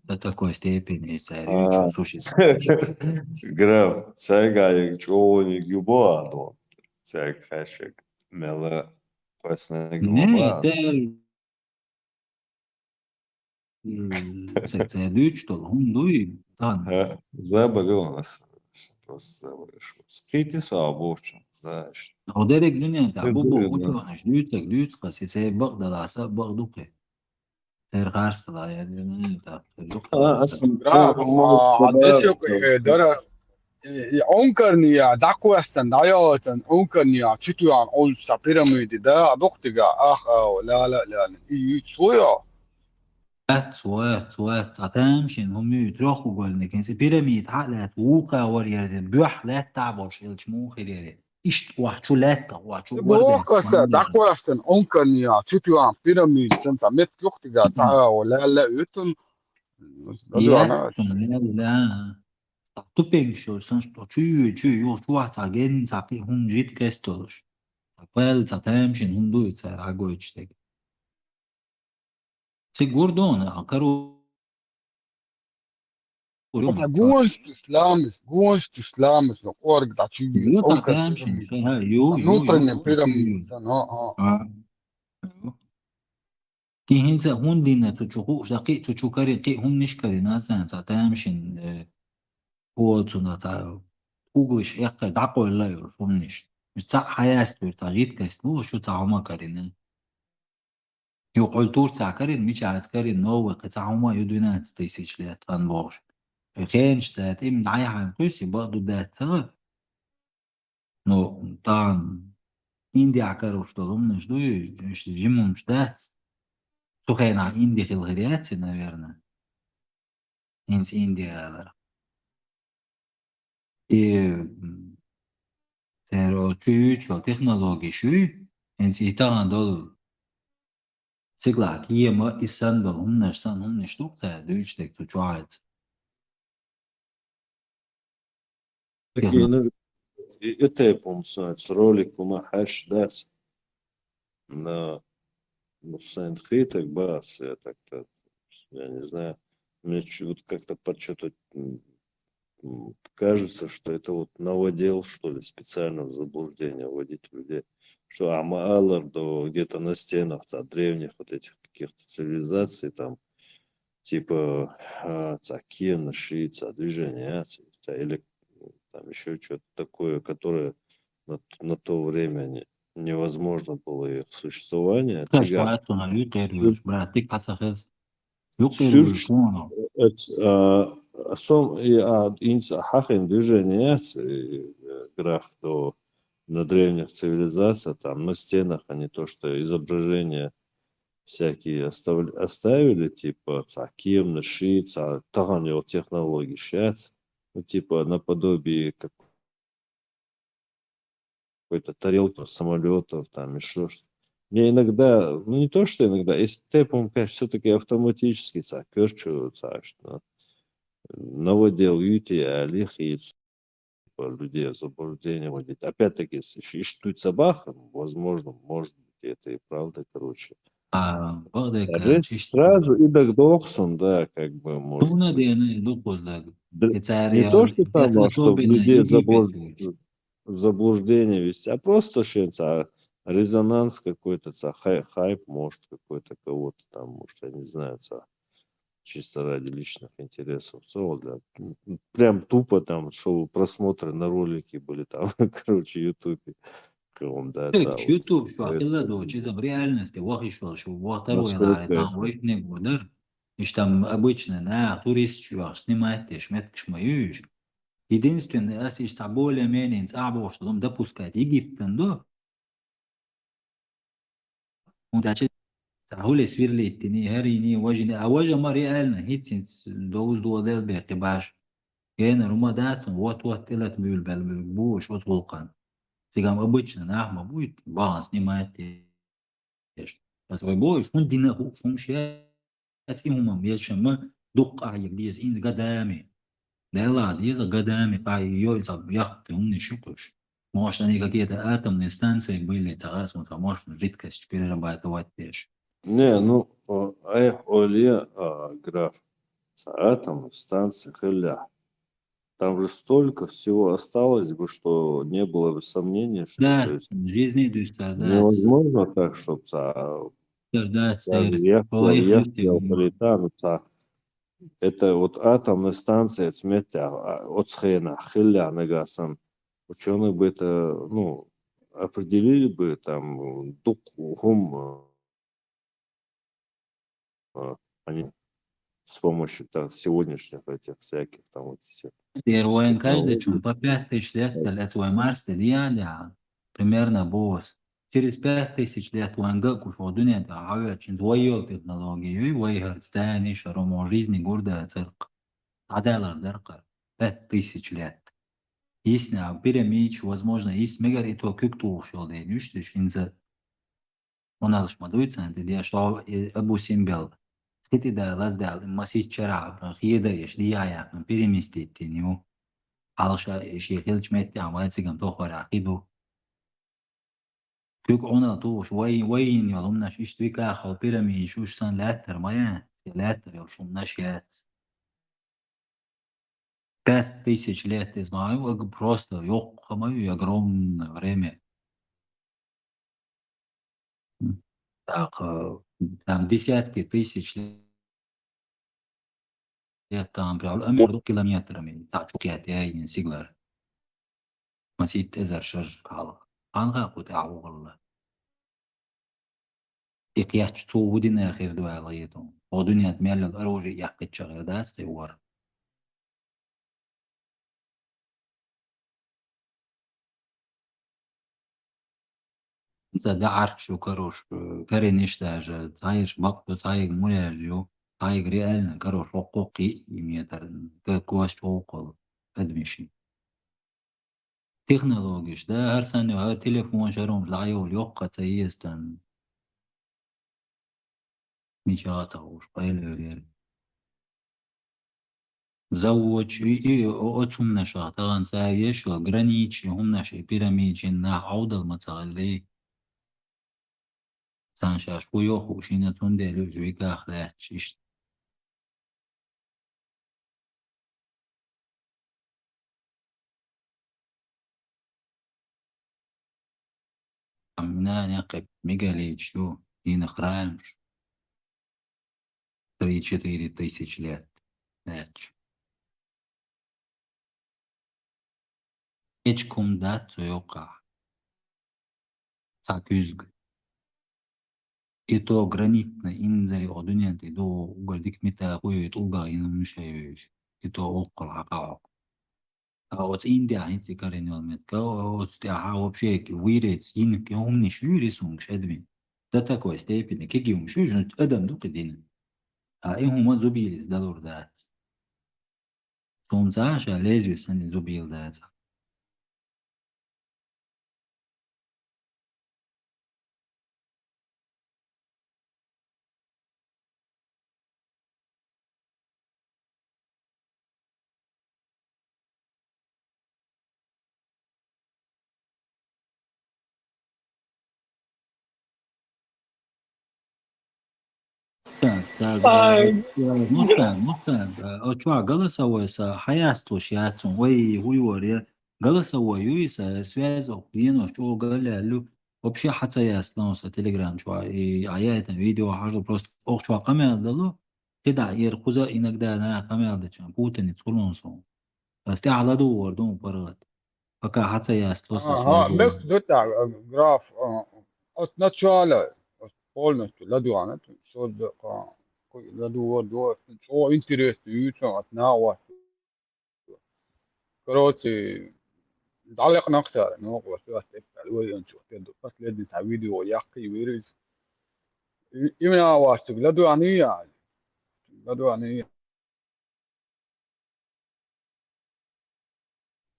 До такой степени цара юьйцуш йолу существование. Граф, цаьргахь чӀогӀаниг ю боху а ду. Цаьрга хьаьшиг мела кхоьссинарг ю боху а ду. Цара М, ца, ца дуьйцуш долу хӀума дуй, тахана. Ха, забыл он ас. Просто забыл, что. Кхийти со а бохучун, знаешь. Хьо дерриг дуьнен тӀехь бу боху учёныш, дуьйцург дуьйцу-кх ас, и церан бакъдалла аса а бакъ ду кхин. Церан харцдалла, я не знаю, так, церан дукха А, харцдалла. Ас, Граф, а, а, десюк, э, дара, И, и Ӏункарнехь дӀакхоьссина, дӀайоллучун Ӏункарнехь чу тоьхна Ӏунчу цхьа пирамида да, а дукха дигахь, ах, ау, ла, ла, ла, ла, и юьйцу вуй, а? Вац, вац, вац, цхьа тамашийна хӀума ю, трёхугольник, хӀинца пирамида хьа а лаьцна, вукхо варъярзина, боьххьа лаьттахь болуш хилча муха хир яра? Иштта охьа чу лаьтта, охьа чу И гордехь боху аса, хӀума яра. ДӀакхоьссина Ӏункарнехь чу тоьхна пирамида санна, цхьа меттиг юкъ дигахь, цхьа, ау, ла, ла, уьттун, Яц, ла, ла. Цхьа тупенг шо санна, чу ю, чу ю, юха чу вац, цхьа генна, цхьа кхин хӀума жидкость долуш. Цхьа пала, цхьа тамашийна хӀума ду и цара хьагойтуш дерг. Цига гур ду хьуна, а каро Аса гонаш чу ламас, гонаш чу ламас, но кӀорга дӀа чу ю, Ю, цхьа тамашийна, ша, ю, ю, ю, внутренний цхьа пирамида ю. Сан, а, а. А. Ю. Кхин хӀинца хӀунда дина цу чу хууш, за кхин цу чу кари, кхин хӀуманаш карина, царна цхьа тамашийна, э, хӀо цунна цхьа углаш эккхай, дӀакъойла йолу хӀуманаш. Уьш цхьаъ хьаястуьйту, цхьа жидкость бу, шу цхьа хӀума карина. Юкъахь Турцехь карина, мичахь карина, новый кхин цхьа хӀума ю двенадцать тысяч лет хан бохуш. И хенаш цара тӀе дӀаяхьна кхуьйсу, бакъ ду дац ца. Ну, тахана Индияхь карош долу хӀуманаш дуй, уьш жима хӀуманаш дац. Цу хенахь Инди хила хир яц и, наверное. ХӀинца Индия алара. И, м, церан чу юьйцуш йолу технологиш юй, хӀинца и тахана долу цигалахь кема, и санна долу хӀуманаш санна хӀуманаш ду-кх цара дуьйцуш дерг цу чохь хьаьца. Так и, ну, и, и тайпа хӀума санна, ролик хӀума хьаьжча дац. На, ну, сайн хи так бац, я так-то, я не знаю, мне чё-, вот как-то почё-то, м, м, кажется, что это вот новодел, что ли, специально в заблуждение вводить людей, что Амаалар, да, где-то на стенах там древних вот этих каких-то цивилизаций, там, типа, а, цхьа кема, ши, цхьа движение, а, цхьа, или там ещё чё-то такое, которое на т-, на то время не, невозможно было их существование. Taş Цигар. Baýatona ýüpgeriyoruz, brat, dik paça hez. Ýüpgeriyoruz Sürç- kono. Эт-, а, сом и а, инц-, хахин движение, э, граф до на древних цивилизациях, там на стенах они то, что изображения всякие оставля-, оставили, типа, ца кием на ши, ца таган йол технологии щас, ну, типа, наподобие как какой-то тарелки, самолетов, там еще что-то. Мне иногда, ну не то, что иногда, если ты, по-моему, конечно, все-таки автоматически ца, короче, ца, что наводил юти алих и типа, людей в заблуждение вводить. Опять-таки, если ищ-, ищут собак, возможно, может быть, это и правда, короче. А, bagdaýka Biz сразу и догдохсун, да, как бы, может Tuna быть. deni dokuzda. Д- Geçer Не yıl то, что там, esas а, чтобы особенно людей Египет заблуж- uç. заблуждение вести, а просто что-то, а, резонанс какой-то, ца, хай- хайп, может, какой-то кого-то там, может, я не знаю, ца, чисто ради личных интересов. Ца, вот, да, м, м, прям тупо там, чтобы просмотры на ролики были там, короче, Ютубе. Каком, да, ца, Tek вот. YouTube şu Это akılda da o çizim realnosti, wah iş ol şu, wah tarwaylar Насколько tam это? o işine gördür. İşte обычно, na, turist şu wah снимать de, şmet kışma yüş. Единственное, если işte более-менее, ца, boşluğum допускать, Египтden do. Onda çe, ца, hule svirletini, her ini, wajini, a wajama realno, hiç, hiç, dovuz dovuz elbetde baş. Gene Ruma datun, вот, вот, elat bül bel bül, bu iş ot volkan. Цигам обычно, nahma bu, bağın снимать de. Ес. Ес вай бой, шун дина ху, шун шеяц и умам, ес шама дук айыр диес, инди гадами. Дела диес, гадами, ай, йой, за, яхты, умни шукуш. Может, они какие-то атомные станции были, ца, раз, вот, а может, жидкость перерабатывать деш. Не, ну, о, эх, оле, а, граф, ца, атомные станции, хыля. Там же столько всего осталось бы, что не было бы сомнения, что, то Да, есть, жизни дустар, да. невозможно так, чтобы ца, Да, даже я, Ой, я христиан. Хритан, ца. Это вот атомная станция цмета, а, от схена, хыля нагасан. Ученые бы это, ну, определили бы там, м, дук, хум, э, а, они с помощью там сегодняшних этих всяких там вот всех. Первоен каждый технологий. Чин по пять тысяч лет, это свой Марс, да, да, примерно босс. Через пять тысяч лет ванга кушо дунен да, а вот Чин двоё технологии, вайхар, стани, шаромо жизни, гурда, цирк. Адалар даркар. Пять тысяч лет. Исна, пирамидч, возможно, ис мегар и то кюк туш йол дейин, уч тысяч инза. Он алышма дуйцан, ты дия, что, э, Абу Симбел. Хити да, лаз да, масис чара, хиеда еш, дия я, переместить, ты ню. Алыша, э, ши хилч метти, а вай цигам тохора, хиду. Кюк он ал туш, вай, вай ин йол, умнаш, иш твика, хал пирамидч, уш сан латтер, мая, латтер, йол, шумнаш яц. Пять тысяч лет из маю, ог-, просто ёк, хамаю, огромное время. М. Так, э, там десятки тысяч лет, там прям, а, между километрами, так, я, я, я, сиглар. Масит эзер шер халык. Анга кут авгылла. Икъяч цугу дин ахир дуалга етон. О дунят меллел оружие яккыча гырдас кывар. Ца да арчу карош, э, каренеш даже, цаеш бак, то цаек муляжу, цаек реально, карош, окко ки метр, ка квас окол, адмиши. Технологиш, да, гьар санна, гьар телефон шаром, ла йол, йокка ца естан. Мича ца уш, къайлер. Завоч, и, и, о, о, цумнаша, таган ца ешо, граничи, хумнаш, и пирамичин, на, авдал ма ца гали. Сан шаш, ку йоху, шина цунделю, жуйка хлячиш. Амна някъ мегалич ю, ин храмш. Три-четыре тысяч лет. Нач. Эч кум дат цо йокъа. цхьа куьзга. И то гранитный, инзаре оха дуьнен тӀе ду, угар дика мета хуй, тӀулгах йина хӀума шай вуьйш. И то оккхал хьакхаьхьо. А оцу Индия хӀинца и карийна йолу меттиг, оцу тӀехьа вообще вийрец йина кхин хӀуманаш ю, рисункаш адамийн. До такой степени, кегий хӀуманаш ю, шуна адам ду кхин дина. А и хӀума зубийлица далур дац. Суна ца ша лезвие санна зубийла дацахь. Так, цара, Ай. э, Мухтар, Мухтар, э, о, чохь голосовой сан хьаясталуш яц хьуна. Вай, хӀун йора, я голосовой юй сан, связь окху денош чӀогӀа галъяьлла ю. Вообще хьа ца ястало сан Telegram чохь, и хьаяйтан видео хьажо, просто окху чохь къамел дало, кхидӀа эр кхуза иногда нах къамел дечан, путаница хуьлу суна. Ас тӀаьхьа ладугӀур ду паргӀат. Пока хьа ца ястало сан Ага, связь. Мегаш ду тӀаккха, э, граф, э, от начала, от полностью ладугӀана, то есть, шозза, а, кху ладугӀур ду, чӀогӀа интересно ю, чӀогӀа от нагӀа вац. Короче, дӀалекъна кхара, ну, вот, вот, это, вай, он чё, это, последний сан видео яккхий вирус. И, именно вац, ладугӀана я. ЛадугӀана я.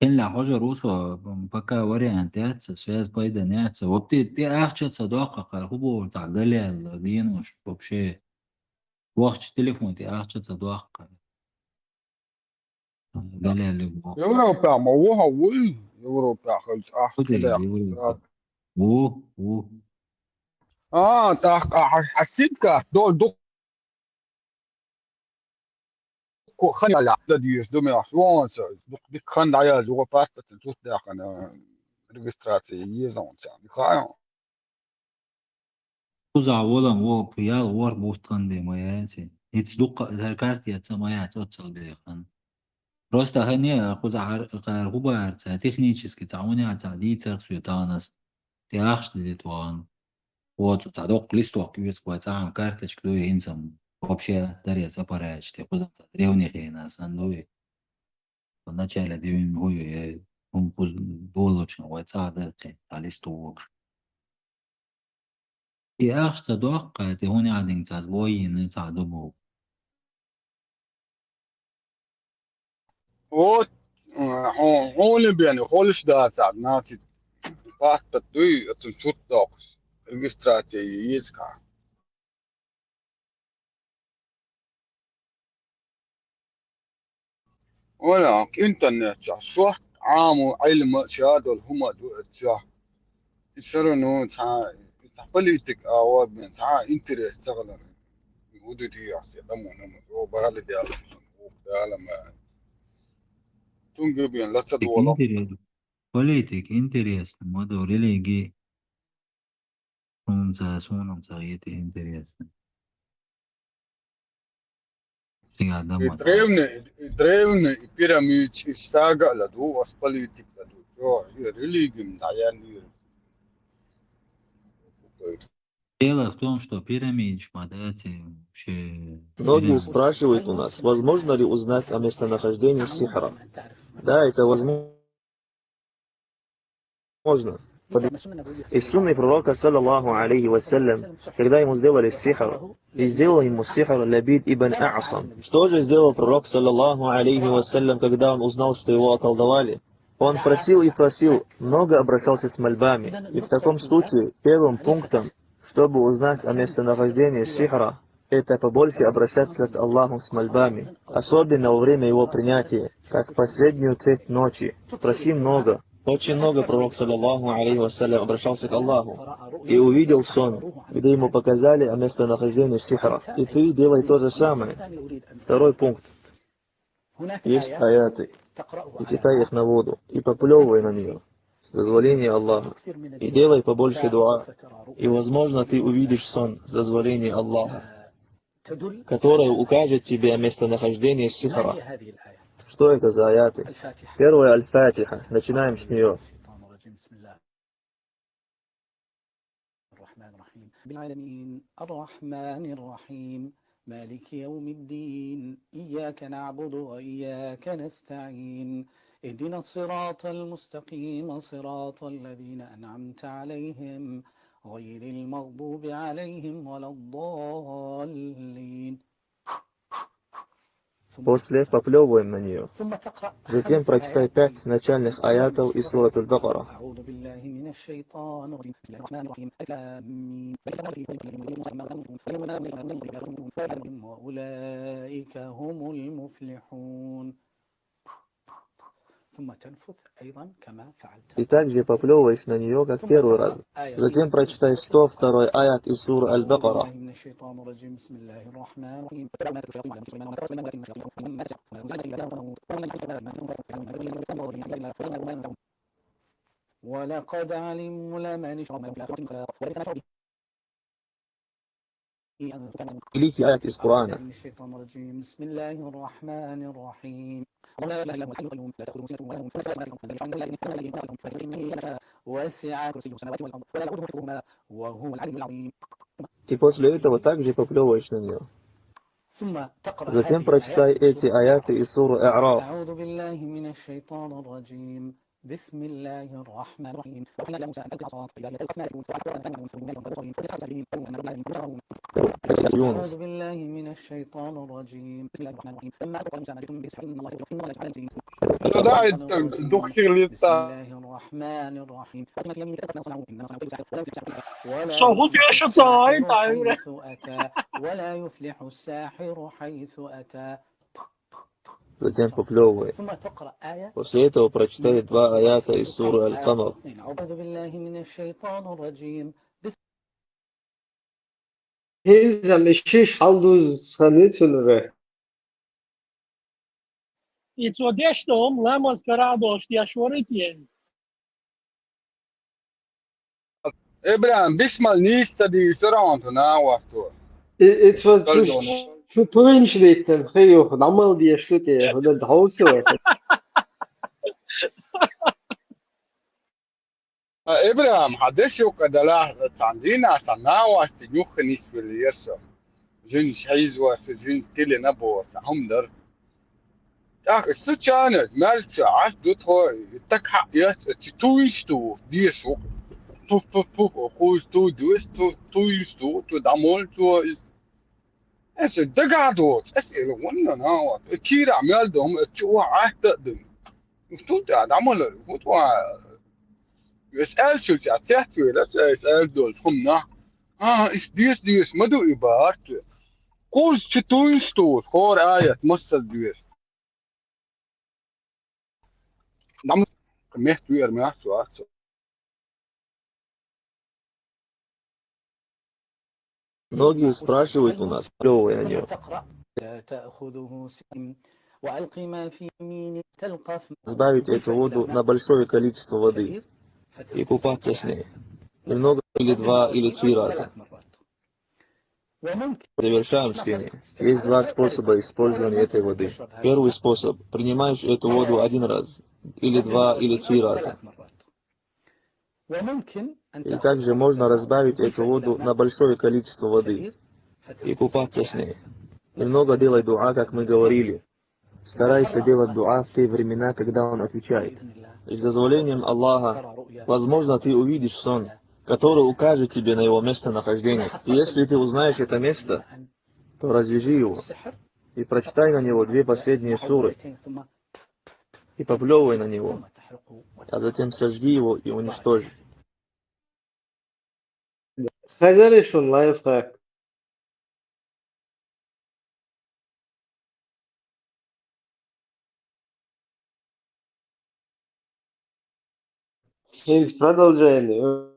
Хьенла хьожа русо, м, пока вариант яц, связь пайда яц. Вот тӀе, тӀе ахча ца доккху кхара, хӀун боху цхьа галъяьлла денош вообще. Вахча телефон тӀе ахча ца доккху кхара. Галъяьлла боху. Европа ма ву хьо вуй? Европа хаза ахча ца доккху. Ву, ву. А, тӀаккха, а, а симка, дол, ду- Ко хан яла дан дезаш ду мегаш, вон со, дукха дика хан дӀаяьлла, юха паспортан чу даьккхина, регистрация еза хьуна царна. Хаьий хьуна? Кхузахь волам, во, ял ворхӀ бутт хан бен ма яц. ХӀинца дуккха а хӀара карта яц, ма яц оццул бен хан. Просто хӀан е, кхузахь хӀара, хӀара хӀун бахьара ца, технически цхьа хӀун яц, цхьа дийцар соьга тахана ас. ТӀе ахча дилийта вахана. Оцу цхьа доккха листок оьцу вай цхьаьна карточка дуй хӀинца-м вообще даре сапарача тӀе кхузахь цхьа древний хенахь санна дуй. По начале дивин хӀу ю, э, хӀума кхуза долучун вай цхьа а дара кхин, цхьа листок. И ахча ца доккху, тӀе хӀун яхьдинга цхьа збой йина цхьа ду боху. Вот, э, хьо-, хьуна бен, холуш дацахь, значит, паспорт дуй, оцун чу доккхуш, регистрация еза кхара. Вала, интернет чохь шорт Ӏамо Ӏилма ша долу хӀума ду оцу чохь. И все равно цхьа, цхьа политика а ваббен, цхьа интерес ца хилар. Уду диас, я тому, ну, о, бахьали диалам, о, диалам, а. Цунга бен, ла ца Политик долу. интерес-, политик интересно, ма ду религи. Суна ца, суна ца, это интересно. Цигахь И даман древний, и древний, и пирамидаш, и сага а ладу, ас политик ладу. Всё, и религия м дӀаяьллера. Дело в том, что пирамидаш ма дац, вообще Многие пирамидаш. Спрашивают у нас, возможно ли узнать о местонахождении сихра. Да, это возможно. Из сунны пророка, саллаллаху алейхи ва саллям, когда ему сделали сихр, и сделал ему сихр Лабид ибн А'сам. Что же сделал пророк, саллаллаху алейхи ва саллям, когда он узнал, что его околдовали? Он просил и просил, много обращался с мольбами. И в таком случае первым пунктом, чтобы узнать о местонахождении сихра, это побольше обращаться к Аллаху с мольбами, особенно во время его принятия, как в последнюю треть ночи. Проси много. Очень много пророк, саллаллаху алейхи ва саллям, обращался к Аллаху и увидел сон, где ему показали о местонахождении сихра. И ты делай то же самое. Второй пункт. Есть аяты, и кидай их на воду, и поплёвывай на неё, с дозволения Аллаха, и делай побольше дуа, и, возможно, ты увидишь сон с дозволения Аллаха, который укажет тебе местонахождение сихра. Что это за аяты? Первое, Аль-Фатиха. Начинаем с неё. الرحمن الرحيم. بالعالمين. الرحمن الرحيم. مالك يوم الدين. إياك نعبد وإياك نستعين. اهدنا الصراط المستقيم، صراط الذين أنعمت عليهم، غير المغضوب عليهم ولا الضالين. После поплевываем на нее. Затем прочитай пять начальных аятов из Суратуль Бакара. أعوذ بالله من الشيطان الرجيم. بسم الله الرحمن الرحيم. ألف لام ميم. وأولئك هم المفلحون. ثم تنفث أيضا كما فعلت. И также поплевываешь на нее, как первый раз. Затем прочитай сто второй аят из суры Аль-Бакара. ولقد علموا لمن اشتراه ما له في الآخرة من خلاق ولبئس ما شروا به أنفسهم. Великий аят из Корана. بسم الله الرحمن الرحيم. الله لا إله إلا هو الحي القيوم، لا تأخذه سنة ولا نوم، له ما في السماوات وما في الأرض، من ذا الذي يشفع عنده إلا بإذنه، يعلم ما بين أيديهم وما خلفهم، ولا يؤوده حفظهما، وهو العلي العظيم. И после этого также поплевываешь на нее. Затем прочитай эти аяты из суры А'раф. أعوذ بالله من الشيطان الرجيم. بسم الله الرحمن الرحيم. وأوحينا إلى موسى أن ألق عصاك فإذا هي تلقف ما يأفكون. فألقاها فإذا حية تسعى فجعلهم كالعصف المبثوث. أولم يروا أنا خلقنا لهم مما خلق أيديهم أنعاما فهم لها مالكون. ولقد علموا لمن اشتراه ما له في الآخرة من خلاق ولبئس ما شروا به أنفسهم. ثم تقرأ موسى ما جئتم به سحر إن الله سيبطله إن الله يجعل عليه سحرا. شو داعي تدخل بسم الله الرحمن الرحيم. وألقي ما في يمينك تلقف ما صنعوا إنما صنعوا كيد ساحر ولا يفلح الساحر حيث أتى. ولا يفلح الساحر حيث أتى. Затем поплевывай. После этого прочитай два аята из суры Аль-Камар. أعوذ بالله من الشيطان الرجيم. Хьизам, ишиш хьалдуз хануцунра. И цо деш дом ламаз карадош деш варит ен. Эбран, бисмал нийса ца дийшар хьона цу нахах. Э, э, цо, цо, цо туйнаш дейтан, хей, юха, дӀамал деш ду те, хӀана дӀахьовсавар. А, Эбран, хьа деш юкъа далахь, цхьан дийнахь цхьа нахах юххе нисвеллера со. Жинаш хьийзавац, жинаш тилина боца, хӀума дар. ТӀаккха случайно, маьждиге Ӏаш ду тхо, таг хьаэц, цу туйнаш туху, деш ву. Пуф, пуф, пуф, кхуза туй дуьйш, ту-, туйнаш туху, цу дӀамолу цо иза. Аса дагахь доцу, аса ила ванна нахах, э, кийрахь мел ду хӀума, э, цу охьа Ӏатта а дуй. Цул тӀаьхьа дӀамалар, хӀун тӀаьхьа? Аса аьллачул тӀаьхьа цецвелира, аса аьлла долчу хӀуманах. А, иза деза, деза ма ду и бахара цо. Кхуза цу туйнаш туху, хӀора аят, массара деза. Дам-, мехк веара ма яц вац. Многие спрашивают у нас, поплёвывая на неё. Разбавить эту воду на большое количество воды и купаться с ней. Немного или два, или три раза. Завершаем чтение. Есть два способа использования этой воды. Первый способ. Принимаешь эту воду один раз, или два, или три раза. И также можно разбавить эту воду на большое количество воды и купаться с ней. Немного делай дуа, как мы говорили. Старайся делать дуа в те времена, когда он отвечает. И с дозволением Аллаха, возможно, ты увидишь сон, который укажет тебе на его местонахождение. И если ты узнаешь это место, то развяжи его и прочитай на него две последние суры, и поплёвывай на него, а затем сожги его и уничтожь. Хазар ишун лайфхак. Хинц продолжение.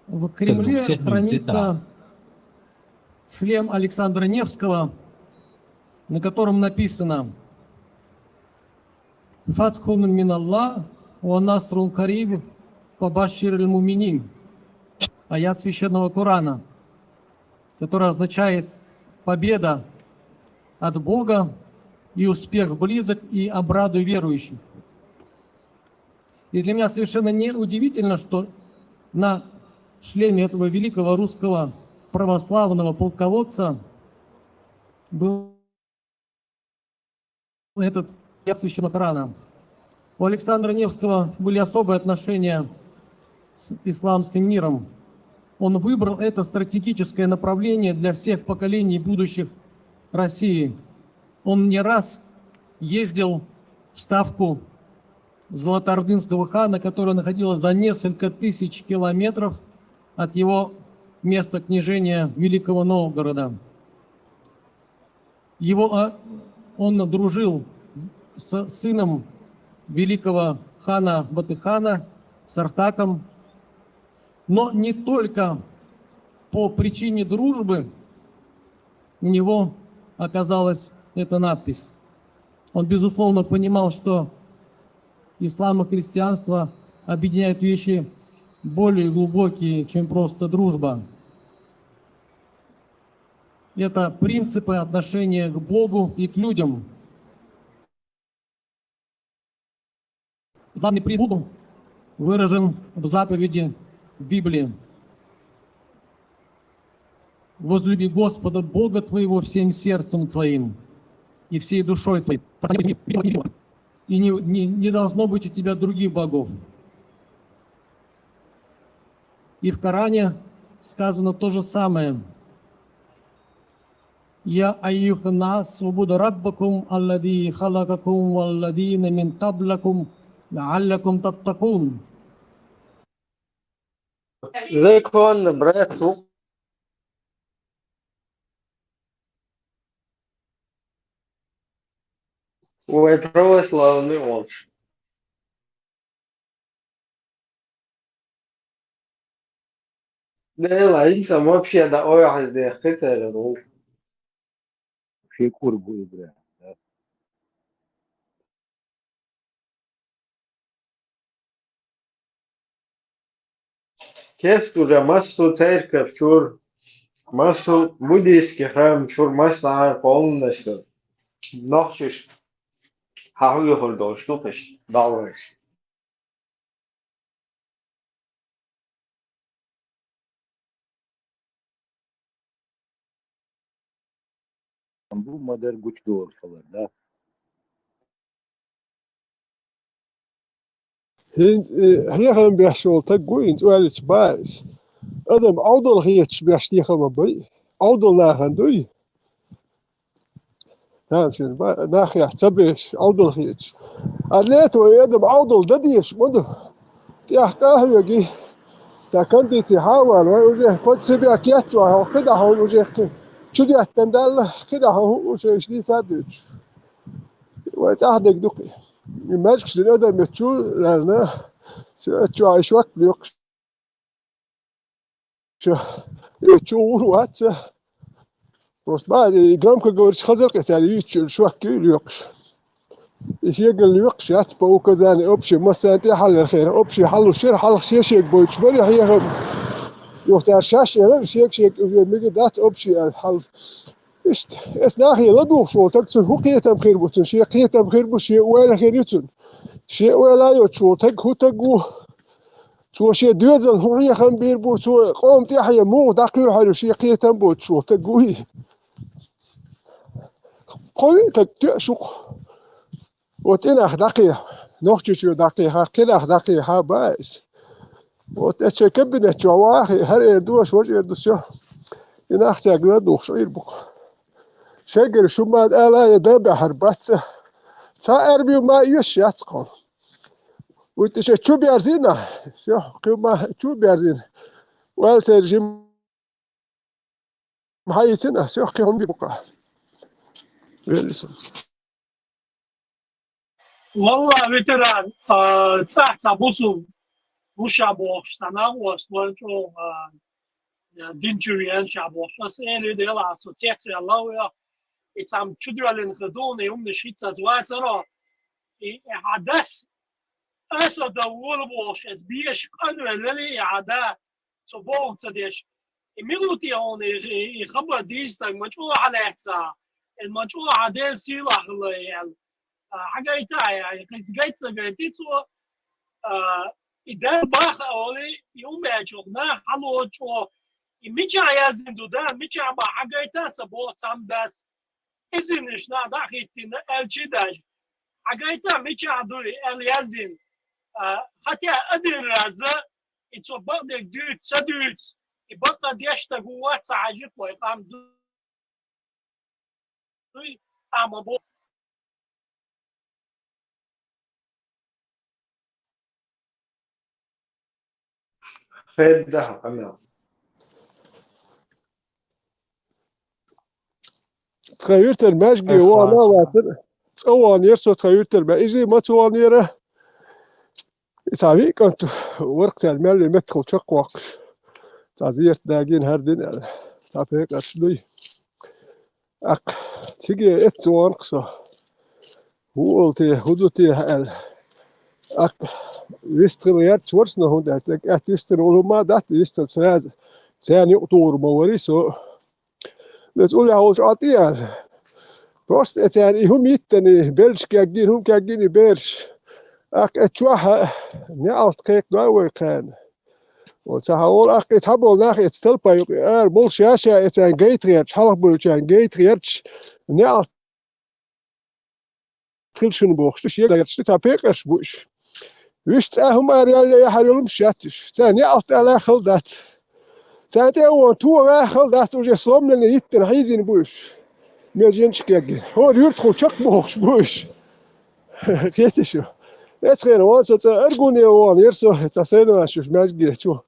В Кремле хранится шлем Александра Невского, на котором написано: «Фатхун мин Аллах ва насрун кариб, ва башширил муминин». Аят Священного Корана, который означает: «Победа от Бога и успех близок, и обрадуй верующих». И для меня совершенно не удивительно, что на шлеме этого великого русского православного полководца был этот священного Корана. У Александра Невского были особые отношения с исламским миром. Он выбрал это стратегическое направление для всех поколений будущих России. Он не раз ездил в ставку золотоордынского хана, которая находилась за несколько тысяч километров от его места княжения Великого Новгорода. Его, а, он дружил с сыном великого хана Батыхана, с Артаком, но не только по причине дружбы у него оказалась эта надпись. Он, безусловно, понимал, что ислам и христианство объединяют вещи более глубокие, чем просто дружба. Это принципы отношения к Богу и к людям. Главный принцип выражен в заповеди в Библии. «Возлюби Господа Бога твоего всем сердцем твоим и всей душой твоей». И не, не, не должно быть у тебя других богов. И в Коране сказано то же самое. «Я айюха нас убуду раббакум аллади халакакум валладина мин каблакум лааллакум таттакун». Закон брату. Ой, православный он. Дела, инсан вообще да ой хазде хитер ру. Шекур бу ибра. Кефт уже массу церковь чур, массу буддийский храм чур, масса полностью. Нохчиш хахуй хурдош тухиш, балваш. Бу мадар гуч доллар халар, да. Хин, э, хьехам беш волу таг гу, хин цӀоьллича баьс. Адам Ӏовдал хеташ беш техама бай. Ӏовдал нахана дуй. Тамашийна ба, нахехь ца беш, Ӏовдал хеташ. А лето и адам Ӏовдал дан дезаш ма ду. ТӀехь къахьоьгий. Цхьа кондици хьа а вала, вай уже под себя кечвахь, кхидӀа хьуна уже кхи-, чу деттан даьлла, кхидӀа хьуна уже иштта дийца а дуьйцуш. Вай цӀахь дерг ду кхи. И маьжгаш дина адам я чу лаьрна, со а чохь и шок лоькхуш. Ша, и чу гӀур вац. Просто ма, и громкоговоритель хазар кхин цара юьйцучу шок ю лоькхуш. И шегара лоькхуш яц по указанию общий, массарна тӀе хьаллера хера. Общий хьаллуш яра, хьалха шен-шега бойтуш бара хьехам. Юха цара шаьш яра, шега-шега уже мега дац общий аьлла хьал. Иштта, эс нахе ладугӀуш волу таг, цуьнан хӀун кхетам хир бу цуьнан? Шен кхетам хир бу, шен ойла хир ю цуьнан. Шен ойла йоцуш волу таг хӀун таг ву? Цо шен доьзална хӀун хьехам бийр бу, цо къоман тӀаьхье муха дӀакхоьхьур ю, шен кхетам боцуш волу таг вуй? Кхо виъ таг тоьа шух. Вот и нах дӀакхехьа, Нохчийчоь дӀакхехьа, кхин нах дӀакхехьа баьс. Вот эцу шайн кабинет чохь вахахь, хӀара эр ду, аша важа эр ду, всё. И нах цаьрга ладугӀуш Ӏийр бу-кх. Шайгара шу ма ала я дан баьхьар бац. Цхьа аьрби ма оьшуш яц-кх. Вуьтта ша чу берзина, всё, кхин ма чу берзина. Ваьлла церан жим хьаийцина, всё, кхин хӀума бу-кх. Велли со. Валла, ветеран, а, цӀахь цхьа бусу ву ша бохуш, сан агӀо, ас лойн чӀогӀа, а, дин чу веана ша бохуш. Ас элира, Дела, ас цо цецваьлла а веха, и цхьамма чудоьллина хир ду, и хӀуманаш хӀинца ца вацаро, и, и хьан дас аса дан вола бохуш, ас беша къанвелла велий, и хьан да, цо бохург ца деш. И мила ву те хьуна и, и, и хабар дийцинарг, ма чӀогӀа хьан лаьцна, и ма чӀогӀа хьан Делан сийлахь хилла и аьлла. А, хьан гайта, и, и кхин гайта ца гайти цо, а, и дар баха олий, и умечух нах хьалочо, и мича яздин ду да, мича ба хьагайта ца бо цам дас. Изиниш на дахиттина элчи даж. Хьагайта мича дуй эл яздин. А, хотя один раз и цо бакъдег дуьйц, ца дуьйц, и бакъа дешта гуа ца хьажи кой къам ду. Дуй, амма бо. Хедда, амма. Тха юртар маьжге вона вацар. ЦӀа вон яр со тха юртар ма. Изи ма цу вон яра. Цхьа виъ кӀант варх цаьрга мел ве меттахула чакхвоккхуш. Цхьа зерат дагийна хӀара дина аьлла. Цхьа пекъарш дуй. Акх, циге эцца вонах со. ХӀу ола те, хӀу ду те аьлла. Акх, вистхила гӀерташ варс но хӀунда аьлча, аьтта вистхила улума дац, вистхила сразу. Царна юкъ тухур ма вари со. Вес уллехь волчу Ӏа тӀе яьлла. Просто эцарна и хӀума йиттани, беллачу кеггина, хӀума кеггина и бераш. Аккха эцу чохь а неӀалт кхайкхадой вай кхарна. Оцу хьан волу аккха и цхьаболу нах эцу талпа юкъа ара болуш ша-ша эцарна гайта гӀерташ, хьалха буьйлучарна гайта гӀерташ, неӀалт хила шуна бохуш ду, шен гӀерташ ду, цхьа пекъарш бу уьш. Уьш цӀа хӀума ара яьлла яхьар йолу муш яц уьш. Царна яалт ала хала дац. Царна тӀе а вон, тоха хала дац, уже сломленный йиттина хьийзина бу уьш. Меженчик яггина. ХӀора юьртахула чекхбохуш бу уьш. Кхетий шу? Эцхера вон со цӀа аргуне вон, яра со цӀа сайна ваьш уьш маьжгечу.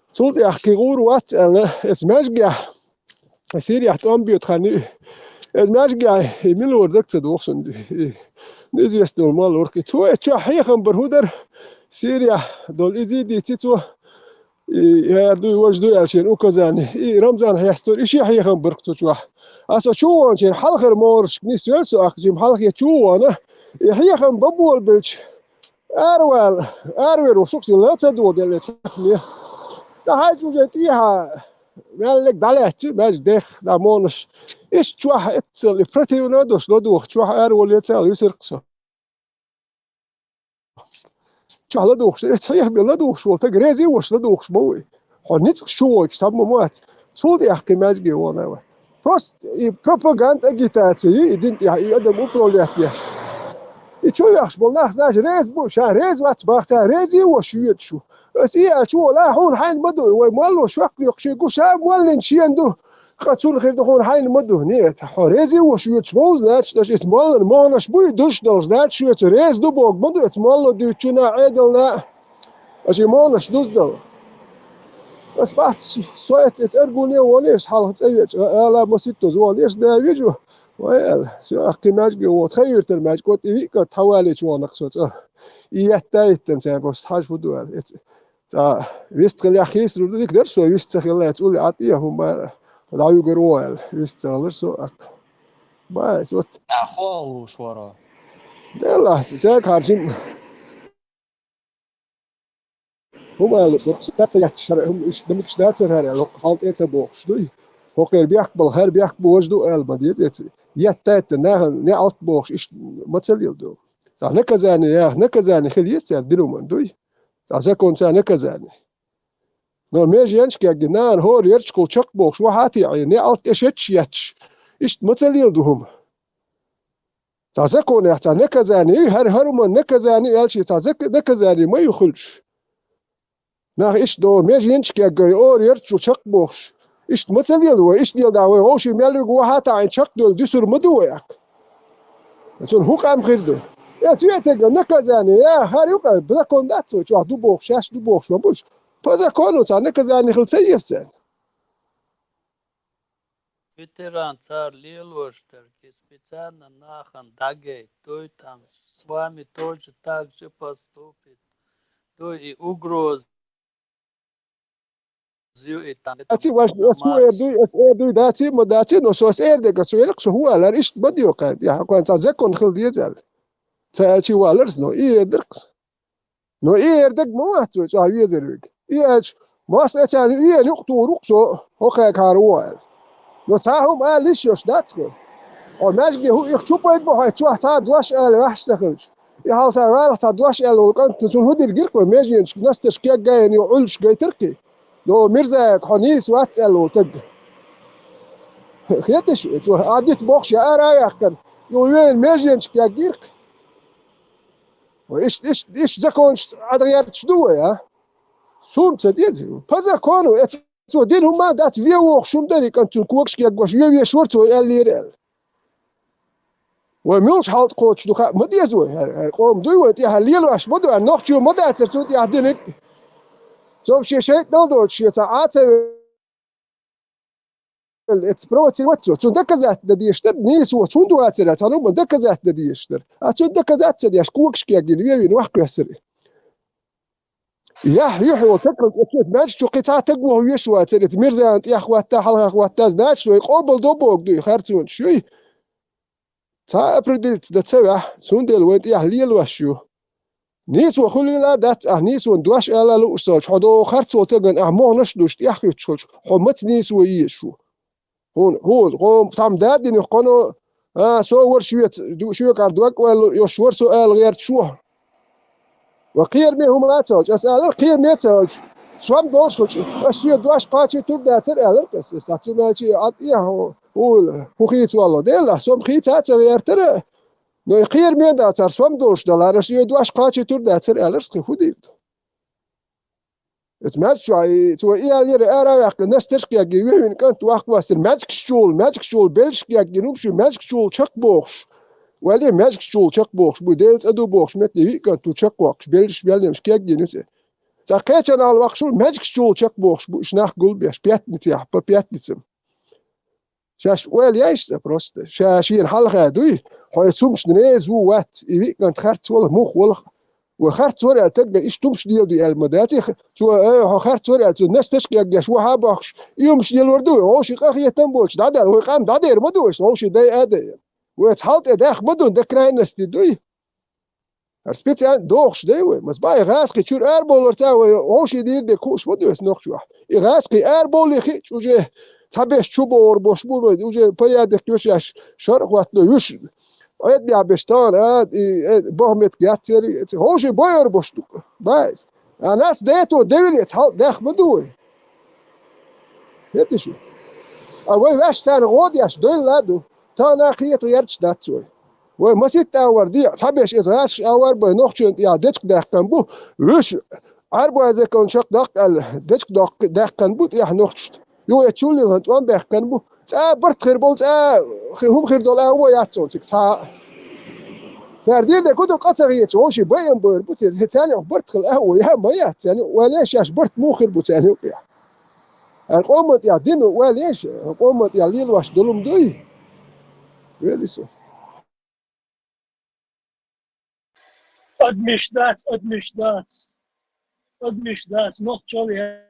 Цул тӀаьхьа кхин гӀур вац аьлла, эца маьжгехь Сирияхь тӀом боьду хан ю. Эца маьжгехь и мила вара даг ца доху суна. И неизвестно мала вара. Цо эца чохь хьехам бар хӀун дара? Сирияхь долу изидийци цо. И яра дуй, важа дуй аьлла шен указани. И Рамзан хьестора, и шен хьехам бар цу чохь. Аса чу вончеран хьалхара могӀаршка нисвелла со ахча, жима хьалхе чу вона. И хьехам бан болабелча, аравала, аравер ву шух силла ца догӀу делла цхьаьхме. ТӀаккха хьайчу уже тӀехьа меллиг дӀалаьцча, маьжга дех, дӀа монаш. Иштта чохь эццал и противно а долуш ладугӀу, чохь араволлецал висиркх со. Чохь ладугӀуш дара, эца хьехаме ладугӀуш волу таг, резий ваша ладугӀуш ма ву и. Хьо ницкъаш чу вогӀуш схьа ма вац. Цул тӀаьхьа кхин маьжге вон а вац. Просто и пропаганда, агитация ю, и дин тӀехь, и адам управлять деш. И чу вехаш болу нах, знаешь, реза бу, ша реза вац бахца, резий ваша йоьду шу. Аса и аьлча вон, а, хьуна хьайна ма ду, вай молло шок лоькхуш, гу ша моллин шена ду, къа цунна хир ду, хьуна хьайна ма ду. Нет, хьо резий ваша йоьдуш ма ву, значит, аша иза моллан могӀанаш буй, душ долуш, значит, шуьца реза ду боху ма ду, эца молло дуьйцучунна, Ӏедална. Аша и могӀанаш дуздала. Ас бац, со эццес аргуне а волуш, хьалха цӀа веача, ала маситто золуш, да вижу. Вай аьлла, со ахкхи маьжге а вота, тхан юьртара маьжга, кӀотӀи виъ кӀа тхьавалийча вонах со цӀа. И етта а йиттан цаьрга, ас хьажа хӀу ду аьлла. Эц-, цӀа вист хилла хийсалур ду, дика дара со вист ца хилла, эца улли Ӏа тӀе а хӀума бара. Тхан дӀавуьгар вон аьлла, вист ца хилар со атта. Бац, вот. А, хо а луш вара. Делахь, цаьрга хьаржина. ХӀума аьлла, со ца яьтташ хӀара, хӀума иштта дамикаш дацара хӀара аьлла, хӀокху хьал тӀе а ца бохуш дуй. ХӀокхера бехк бала, хӀара бехк божа ду аьлла ма деза эца. Етта а етта, нахана неӀалт бохуш, иштта ма ца леладо. Цхьа наказание яха, наказание хила еза цаьрга дина хӀуманна дуй. Цхьа закон цхьа наказание. Но меженчик яггина, нахана хӀора ярчакхула чекхбохуш, вахьа а теӀе, неӀалт тӀе шедча етташ, иштта ма ца леладо хӀума. Цхьа законех цхьа наказание ю, хӀара, хӀара хӀуманна наказание аьлча, цхьа зак-, наказание ма ю хуьлуш. Нах иштта до, меженчик яггай, ора ярчу чекхбохуш. Иштта ма ца лела вай, иштта леладахь вай, вовшийн мел вига вахьа а таӀийна чекхдевлла дуьсур ма ду вай аккха. Цунна хӀун къам хир ду? Э, цветага наказание, я, хӀара юкъа, закон дац вай, чохь ду бохуш, шаьш ду бохуш ма буш. По закону цхьа наказание хила ца еза царна. Ветеран цара лелош дерг, и специально нахана дагайта, то есть там с вами тоже так же поступит, то и угроза ю и там. Аци ваш, ас хӀу эр дуй, ас эр дуй, даци, ма даци, но со ас эр дерг, со ерг, со хӀу алар, иштта ма дио кхайна, я хьакхойн цхьа закон хила деза аьлла. Ца аьлчи валарс, но и эр дерг. Но и эр дерг ма вац вай, цӀа везар вега. И аьлча, мас эцарна и эн юкъ тухур ву-кх со, хӀокхаьгахьара вон аьлла. Но цхьа хӀума ала йиш йолуш дац хӀу. Хьо маьжге хӀу их чу пайда бо хьо, чохь цхьа дош ала ваьхьаш ца хилча. И хьалха гӀалахь цхьа дош аьлла волу кӀант, цунна хӀун дийр гира-кх вай, меженашка настарш кеггайна йо, Ӏуьллуш гайтира-кх и. Но, Мирзаега хьо нийса вац аьлла волу таг. Хеташ, цо а дита бохуш я ара а ваьккхина, юха вевина меженашка кеггийра-кх. Вай иштта, иштта, иштта законаш ӀадгӀерташ ду вай, а? Суна ца деза. По закону, эцо дина хӀума дац, вен вохуш хӀума дара и кӀант, цунна когаш кегош, вен вешора цо аьллера аьлла. Вай муьлхачу хьал тӀе кхочуш ду хаа ма деза вай, хӀара, хӀара къоман дуй вайн тӀехь лелош ма ду, хӀара нохчо ма дацара цунна тӀехь динарг. Цо шен шайтӀанал доцуш, шен цхьа Ӏа ца велла, эца провоцировать ца, цунна доказательство дан дезаш дара, нийса воцу хӀунда вацара, цхьана хӀуманна доказательство дан дезаш дара. А цунна доказательство ца деш, когаш кегийна, вевийна, ваккха ваьссара. Яхь юьхь йолу таггал, оцу маьждиг чу кхин цхьа таг вохуьйтуш вацара, иза Мирзана тӀехь хӀотта, хьалха хӀотта, значит, вай къобал до бохург дуй, харцонаш юй. Цхьа а определиться дан ца ваьхьа, цундела вайн тӀехь лелош ю. Нийсо хуьлийла а дац, ахь нийсонан дош ала а лууш ца хилча, хьо догӀу харцо тагана ахь мохнаш а душ тӀехь хӀуьттуш хилча, хьо маца нийсо езаш ву? ХӀунда, хӀунда, хӀо цхьамма да динарг кхуьнан, а, со вара шеца, ду-, шекара дог а ваьлла йолуш вара со ала гӀерташ ву. Ва кхераме хӀума а ца хилча, аса алара, кхераме а ца хилча, сом долуш хилча, аса шен дош кхачийтур дацара алара аса, аса цу мелчи а тӀе хьо, хӀула, хӀун хийца валло, Делахь, сом хийца а ца гӀертара, но и кхераме а дац, цара сом долуш далара, аса шен дош кхачийтур дацара алара, кхин хӀун дийр ду? Эца маьждиг чохь и, цо и аьллера, ара а ваьккхина, настарш а кегий, вихвина кӀант ваккха вассина, маьждигаш чу волу, маьждигаш чу волу, белшаш а кегийна, хӀума шу маьждигаш чу волу чекхбохуш. Вале, маьждигаш чу волу чекхбохуш бу, Дела цӀа ду бохуш, метте виъ кӀант ву чекхвоккхуш, белшаш, белнемаш кегийна иза. Цхьа кхечанхьа ваккхаш волу, маьждигаш чу волу чекхбохуш бу, уьш нах гулбеш, пятницехь, по пятницам. Шаьш ойла еш ца просто. Ша шена хьалха дуй, хьо и цумашна реза ву вац, и виъ кӀант харц валах, мух валах. Вай харц вара аьлла, тагга иштта хӀумаш леладе аьлла ма дац. Цо, э, хьо харц вара аьлла, цо настарш а кеггеш, вахьа а бохкуш, и хӀумаш лелор ду вай? Вовшийн къахетам боцуш дӀадаьлла, вай къам дӀадер ма ду вайша, вовшийн дай а дайна. Вай цхьал тӀе даьхна ма ду, до крайности дуй. ХӀара специально дохуш дай вай. Маса баьхьа гӀазкхи чуьра арабовларца вай вовшийн дийр де кхуш ма ду вайша нохчохь. И гӀазкхи арабовлий хиъча, уже цхьаберш чу богӀур бош бу, уже порядок йо шаьш, шарахӀоттадо вуьш. Ӏедалехь берш тахана, а, и, э, боху меттиг яц церан, вовшийн бойур бош ду. Баьхьа. А нас дето девлла цхьал даьхна ма ду вай. ХӀетта шу? А вай ваьш царна гӀо деш, дойла а ду. Тахана кхета гӀерташ дац вай. Вай маситта агӀор де, цхьаберш иза гӀазкхаша агӀор бен, нохчийн тӀехь дечиг даьккхина бу, вуьш Ӏарбойн законаш чекхдоккху аьлла, дечиг доккху, даьккхина бу тӀехь нохчашна. Юха эцу чуллилхьан тӀом баьккхина бу. ЦӀа барт хир болу, цӀа хи-, хӀума хир долу агӀо яц цунна цига цхьа а. Цара дийр дерг хӀун ду, къа ца хеташ, вовшийн байам бевр бу церан. Царна юкъахь барт хила агӀо я, ма яц царна юкъахь. Ойла еш, шаьш барт муха хир бу царна юкъахь? ХӀара къоман тӀехь дина, ойла еш, хӀара къоман тӀехь лелош долу хӀума дуй? Вели со. Адамаш дац, адамаш дац. Адамаш дац, нохчалла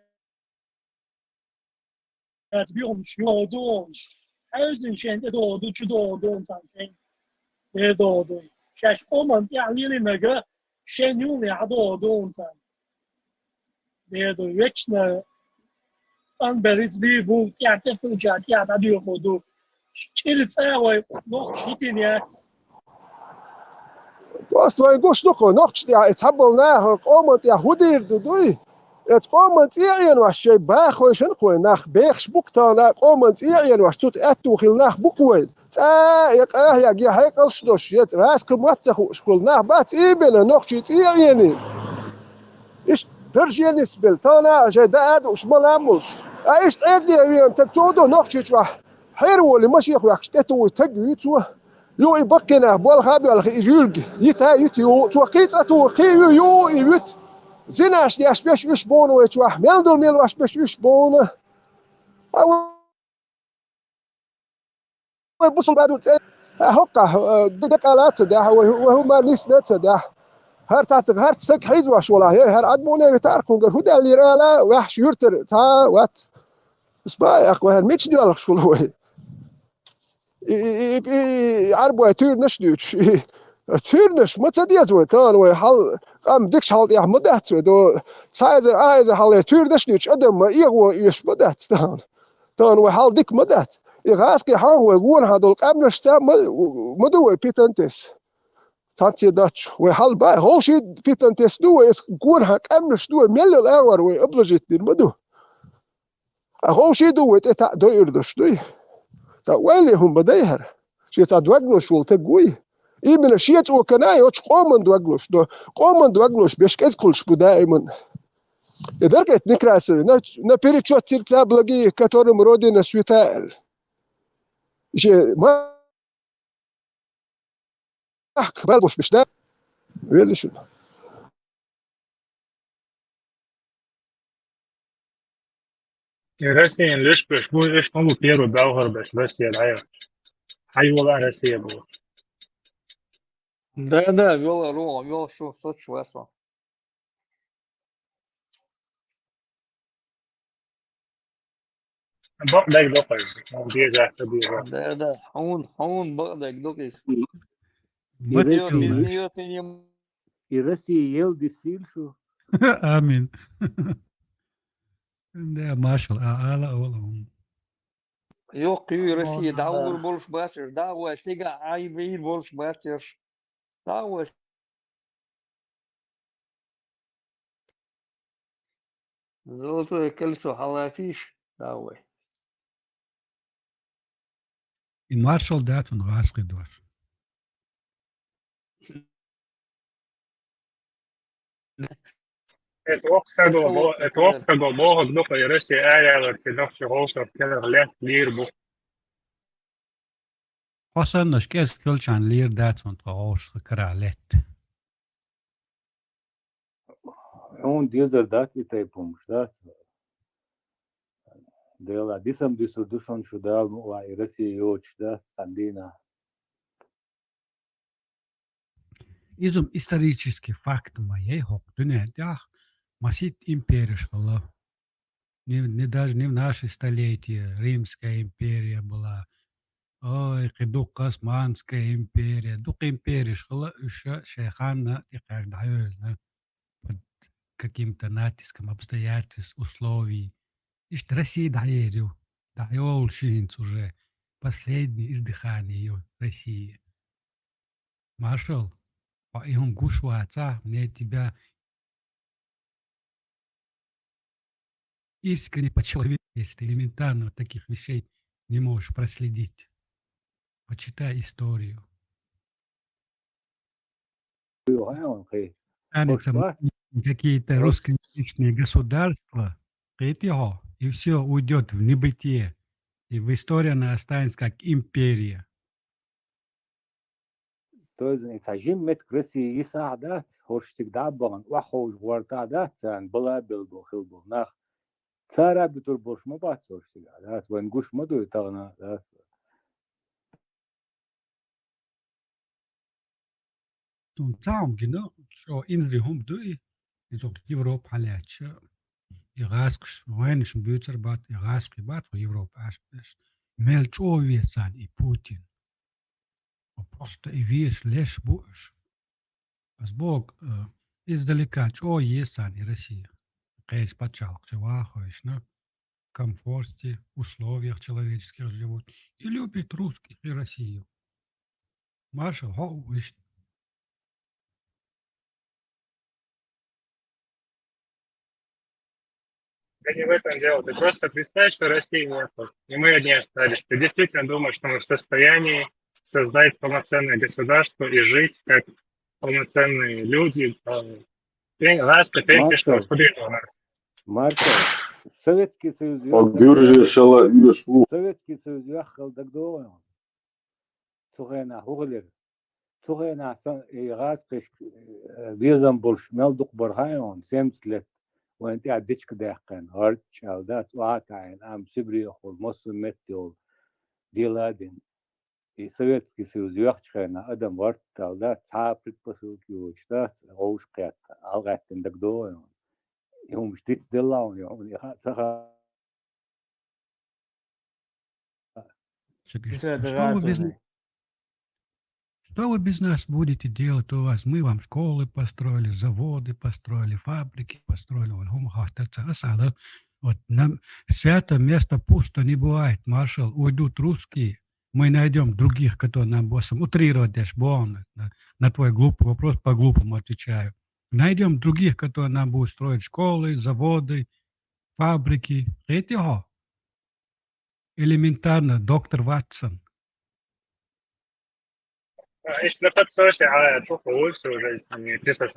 яц, бехамаш йоху ду, хьаьвзина шайн тӀе догӀу ду, чу догӀу ду, цхьана шайн тӀе догӀу ду. Шаьш къоман тӀехь лелийнарг шайн юханехь догӀу ду, цхьана. Дера ду, вечно къанбеллица дийр бу, тӀаьхьа тӀе хилча, тӀаьхьа дӀадоьхур ду. ЧӀира цӀа вай нохчаша йитина яц. Доста вайн гуш ду-кх, нохчашна тӀехь и цхьаболу наха къоман тӀехь хӀун дийр ду дуй? Эца къоман цӀе а Ӏенош шайн бахойшан-кх вай нах, бехаш бу-кх тахана, къоман цӀе а Ӏенош, цу тӀе аьтту хилла нах бу-кх вайн. ЦӀа а я къахьега, я хьекъалш а долуш, я гӀазкхи мотт ца хууш хуьлу нах бац, иймина, нохчийн цӀе а Ӏений. Иштта дарже нисбелла, тахана а шайн даа а дууш, мала а молуш. А иштта Ӏедале веана таг цо а ду нохчий чохь. Хьера волий машех ваьккхаш тӀетухуй таг вуьй цо. Юха и баккхий нах болха а боьлхий, и жуьлга йита а йита юха, цо кхин а цӀа туху, кхин а вуьй юха и вуьту. Зинаш деш берш уьш бу-кх вай чохь, мел долу мелош берш уьш бу-кх. А вай бусулба ду цӀе, а хӀокхахь, э, декъала а ца даьхьа, вай, вай хӀума нисна а ца даьхьа. ХӀара цхьацца, хӀара стаг хьийзош волахь, ей, хӀара Ӏад мукъане витарх кхунгара хӀун даьллера ала, ваьхьаш юьртара цхьа а вац. Ас баьхьа, вай хӀара мича доьлхуш хуьлу вай? И, и, и, и, и Ӏарбой туьйранаш а дуьйцуш, и туьйранаш ма ца деза вай, тахана вай хьал, къам дикачу хьал тӀехь ма дац вай, до, цхьа эзар, а эзар хьалхара туьйранаш а дуьйцуш, адам ма эгӀо оьшуш ма дац тахана. Тахана вай хьал дика ма дац. И гӀазкхий хьан вай гонахьа долу къаьмнашца ма, ма ду вай питантес. Цхьацца доцуш, вай хьал баа, гӀовший питана тесна ду вай, эс гонахьа къаьмнаш ду вай, мел йолу агӀор вай обложить дина ма ду. Ткъа гӀовший ду вай тӀе таӀа дойур долуш дуй? Цхьа ойла хӀума ма дай хӀара. Шен цхьа дог лозуш волу стаг вуй. Именно шен цӀокана а йоцуш къоман дог лозуш ду. Къоман дог лозуш берш кӀезиг хуьлуш бу даиман. И дара кхета Некрасове, на, на перечёт сердца благие, которым Родина свята аьлла. Шен ма Ах, балбуш беш, да? Велишин. И Россиян леш беш бу, эш ма бу первый белхар беш, Россия дӀайо. Хьай вала Россия бу. Да, да, вела, ро, вела, шу, сочувствую. Бакъдерг ду-кх иза, хьуна деза ца деза. Да, да, хьуна, хьуна бакъдерг ду-кх иза. Мачо Всё, без неё ты не м- И Россия ел дисийла шу. Амин. Да, маршал, а, ала, ола. Йоккхий Россия, да, ур болуш бацар, да, ва, сега, ай, вейр болуш бацар. Да, ва. Золотое кольцо хьалацийша, да, вай. И маршал дац ван гӀазкхи дош. Эца воккха стага бо-, эца воккха стага бохург ду-кх, и Россия араяьлларчу нохчийн гӀовшах керах летта лийр бу. Хьо саннаш кӀезиг хилчарна лийр дац ван тхо гӀовшах карахь летта. Хьуна дезар дац и тайпа хӀумаш, дац? Дела, дисам дисур ду шуна шу Дала мукъалахь и Россия йоцуш, дац, цхьана дийнахь. Иза-м исторический факт ма яй, хӀокху дуьнен тӀехь масийтта империш хилла. Не, не даже не в наше столетие Римская империя была, ой, кхин дукха Османская империя, дукха империш хилла, уьш шайн ханна тӀекхаьчна дӀайоьллина под каким-то натиском обстоятельств, условий. Иштта Россия дӀаер ю, дӀайолуш ю хӀинца уже, последнее издыхание ю России. Маршал, хьо и хӀума гуш вацахь, мне тебя искренне по-человечески, если ты элементарно вот таких вещей не можешь проследить. Почитай историю. Останется какие-то русскоязычные государства, кхетий хьо, и всё уйдёт в небытие. И в истории она останется как империя. То есть, и цхьа жимма меттиг Россия йисахь дац, хӀорш цига дӀа а бахана, охьаховша гӀортахь дац, царна бала а белла хилла болу нах. Цара а битур болуш ма бац хӀорш цига, дац, вайн гуш ма дуй тахана, дац. Цунна цхьа хӀума гина, шо инзаре хӀума ду и, иза Европа хьалаьцча, и гӀазкхаш, вайнаш буьйцур бац, и гӀазкхий бац, хӀо Европа Ӏаш беш. Мел чӀогӀа веза царна и Путин. Просто и везаш леш бу уьш. Ас боху, э, издалека чӀогӀа еза царна и Россия. Кхечу пачхьалкхе вахойшна, в комфорте, условиях человеческих живут. И любит русских, и Россию. Маршал, хьо а ву иштта. Да не в этом дело. Ты просто представь, что России нет. И мы одни остались. Ты действительно думаешь, что мы в состоянии создать полноценное государство и жить как полноценные люди, э, пен-, раз ты пенсия, что Маршал, Маршал, Советский Союз, Советский Союз яххал дагдогӀу. Цу хенахь хӀун хилира? Цу хенахь сан и гӀазкхашка, э, безам болуш мел дукха бара хаьий хьуна, семьдесят лет вайн тӀехь дечка даьккхина, гӀарчӀ аьлла дац, охьа а таӀийна, амма Сибрех волу, массо а метте волу дела а дина. И Советский Союз йоьхчу хенахь адам гӀортал дац, цхьа а предпосылка йоцуш дац, гӀовш кхетта, хьалагӀаьттина дагдогӀу хьуна. И хӀумаш дицделла хьуна, и хьуна, и хаа ца хаа. Что вы без, что вы без нас будете делать у вас? Мы вам школы построили, заводы построили, фабрики построили. Вай хӀума хаттар ца хасала. Вот нам свято место пусто не бывает, маршал. Уйдут русские, Мы найдём других, которые нам будут, утрировать, я ж, бо на, на твой глупый вопрос по-глупому отвечаю. Найдём других, которые нам будут строить школы, заводы, фабрики. Эти, о, элементарно, доктор Ватсон. Ишна подсоси, а, туха улсу уже, если не писать,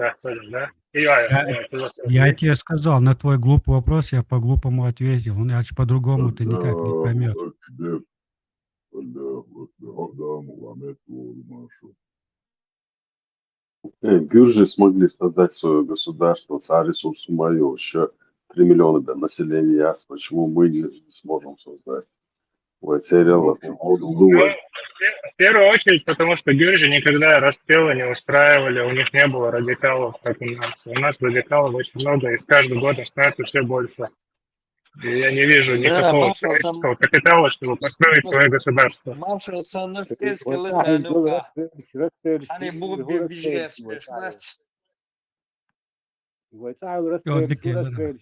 да? И я, Я- я, философ. Я тебе сказал, на твой глупый вопрос я по-глупому ответил. Ну, а ж по-другому ты никак не поймешь. Э, Гюржи смогли создать свое государство, царь ресурс мое, еще три миллиона да, населения, ясно, почему мы не, не сможем создать. Ой, сериал, Ну, в пе- в первую очередь, потому что Гюржи никогда расстрелы не устраивали, у них не было радикалов, как у нас. У нас радикалов очень много, и с каждым годом становится все больше. И я не вижу Да, никакого Маршал, сам- человеческого капитала, чтобы построить свое государство. Маршал, сам наш кескеле цанука. Хани бугу бир бижер шнаш. Ё, дикий, ладно.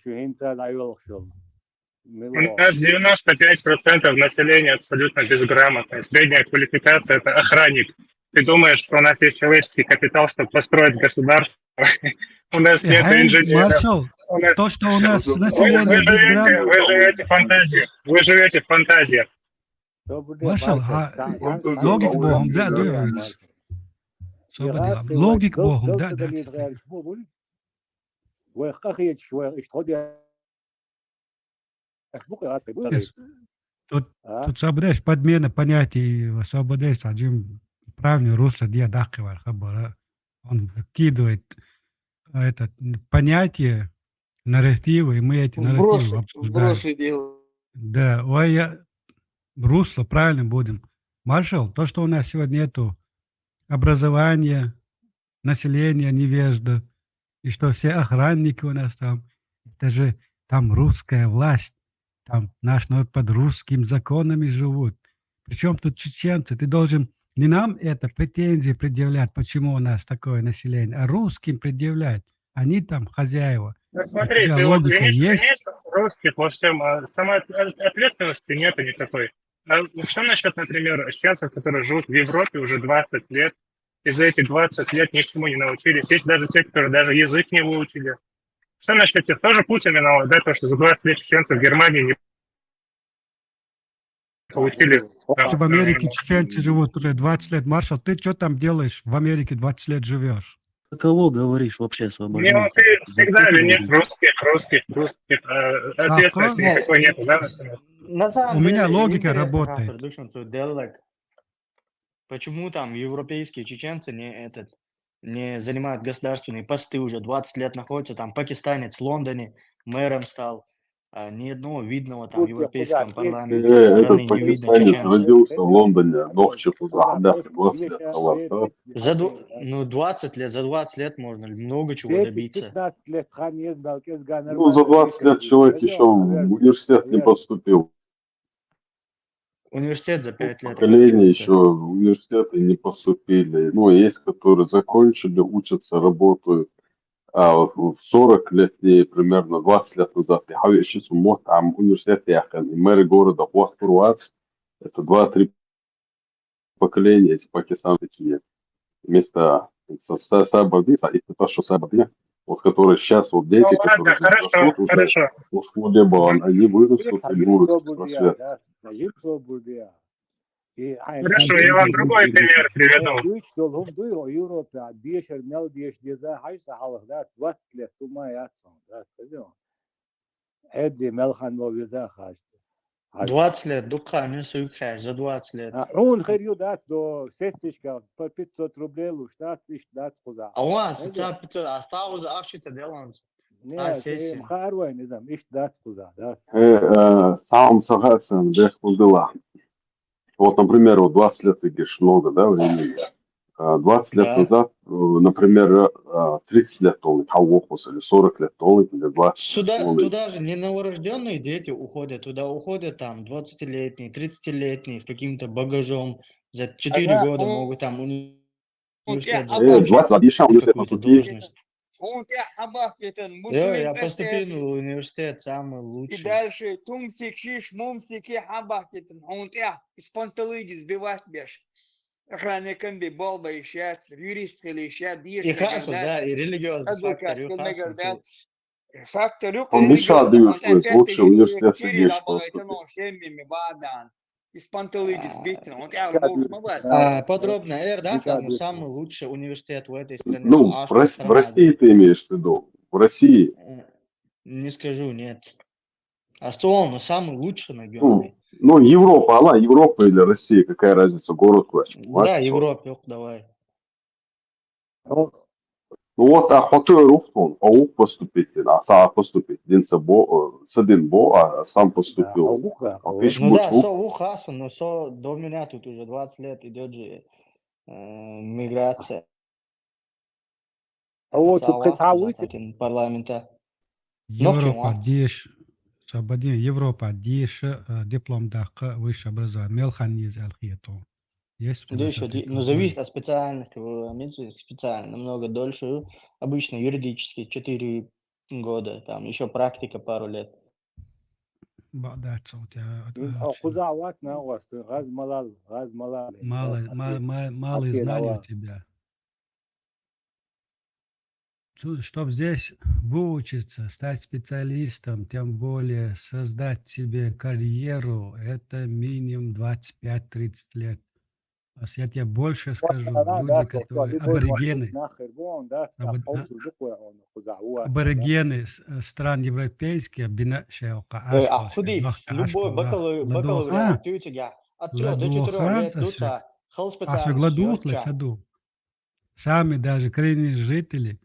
У нас девяносто пять процентов населения абсолютно безграмотное. Средняя квалификация — это охранник. Ты думаешь, что у нас есть человеческий капитал, чтобы построить государство? У нас нет Эй, инженеров. Маршал, У нас- то, что у нас Вы, население вы живете, безграмотное. Вы живете в фантазиях. Вы живете в фантазиях. Маршал, а, логика богом, да, да, Собади, логика богом, да, да, да. Тут, тут собади подмена понятий, собади саджим правильно русло, диа дахи вар хабара. Он вкидывает, а, это понятие, нарративы, и мы эти нарративы Вбросы, обсуждаем. Вбросы дело. Да, ой, я, русло, правильно будем. Маршал, то, что у нас сегодня нету образования, населения невежда, и что все охранники у нас там, это же там русская власть, там наш народ под русскими законами живут. Причем тут чеченцы? Ты должен не нам это претензии предъявлять, почему у нас такое население, а русским предъявлять. Они там хозяева. Ну, смотри, тебя ты вот логика винишь, есть? Винишь русских во всем, а самой от- от- ответственности нету никакой. А что насчет, например, чеченцев, которые живут в Европе уже двадцать лет, и за эти двадцать лет ничему не научились? Есть даже те, которые даже язык не выучили. Что насчет тех? Тоже Путин виноват, да, то, что за двадцать лет чеченцы в Германии не получили. В Америке чеченцы живут уже двадцать лет. Маршал, ты что там делаешь? В Америке двадцать лет живешь. За кого говоришь вообще, Не, освобождение? ну ты всегда винишь русских, русских, русских. А ответственности Ага. никакой нету, да, на самом деле? На самом У меня деле, логика интересно, работает. Артур, душин цу деллаг. Почему там европейские чеченцы не этот, не занимают государственные посты, уже двадцать лет находятся, там пакистанец в Лондоне мэром стал, а ни одного видного там в Путин европейском куда? парламенте Э, страны этот не видно пакистанец чеченцев. родился в Лондоне, ногче куда, да, двадцать лет назад, да. За ду- ну, двадцать лет, за двадцать лет можно много чего добиться. Пятнадцать лет хан езбал, кез ганар Ну, за двадцать лет человек еще в университет не поступил. Университет за пять лет. Поколение окончится. Еще в университеты не поступили. Ну, есть, которые закончили, учатся, работают. А вот в сорок лет, не, примерно двадцать лет назад, я говорю, ещё суммот, там университет яхен, и мэр города Хуахпурвац, это два-три поколения эти пакистанцы нет. Вместо со- со- Сабадиса, и то, что Сабадия, вот которые сейчас вот дети, Ну ладно, которые хорошо, растут уже хорошо. в школе, они вырастут и будут просвет. Хорошо, я вам другой пример приведу. Дуйч долгум дуй Европа, дешер мел деш деза, хай са халах да, двадцать лет тума яцон, да, садион. Эдли мел хан во веза хаш. Двадцать лет, дукха, не суйк хаш, за двадцать лет. А, он хер ю дат до сестичка по пятьсот рублей луш, дат иш дат куза. А у вас, ца, ца, а стауза ахчица деланс. Не, а, сессия. Харвай, не знаю, иш дат куза, да. Э, э, Сам сагасан дехкулдыла. Вот, например, вот двадцать лет ты говоришь, много, да, времени. А, двадцать лет Да. назад, э, например, э, тридцать лет он, а вохус, или сорок лет он, или двадцать Сюда, он. Туда же не новорожденные дети уходят, туда уходят там двадцатилетние, тридцатилетние с каким-то багажом, за четыре Ага, года ну, могут там уни- университет а Э, двадцать лет, ещё университет какую-то поступил. Должность. Хьуна тӀехь хьан бахкийтан, Йо, я поступил в университет, самый лучший. И дальше тумсик шиш, мумсики хьан бахкийтан, хьуна тӀехь, из панталыги сбивать беш. Охранникам би болба иш яц, юрист хили иш яц, деш. И хасу, да, и религиозный фактор, и хасу. Фактор юкъа. Миша дивишвет, лучше университет. Из панталыги сбитан, он тӀехь лош ма бац. А, подробно эр, да, там самый лучший университет в этой стране. Ну, в России ты имеешь в виду? В России? Не скажу, нет. А что он самый лучший на Ну, ну, Европа, она, Европа или Россия, какая разница, город класть. Да, Европа, давай. Ну вот, а хьо тӀера ухтун, а ух поступить дин, а са поступить дин, са бо, э, са дин бо, а сам поступил. А ух, а, а ух. Ну да, со ух хасу, но со до меня тут уже двадцать лет идет же э, миграция. А вот тут представитель парламента. Европа деш, Сабадин, Европа деш, э, диплом даккха высшее образование. Мел хан из алхието. Есть. Ну, зависит от специальности. В Америке специально намного дольше. Обычно юридически четыре года, там еще практика пару лет. Баъдат саут я. Куза ват на вас, газ малал, газ малал. Мало, мало, мало знаний у тебя. Чтобы здесь выучиться, стать специалистом, тем более создать себе карьеру, это минимум двадцать пять-тридцать лет. А я тебе больше скажу, люди, которые аборигены, аборигены стран европейских, бина шеока, любой бакалавриат, от трёх до четырёх лет, дуца, хал специалист, сами даже коренные жители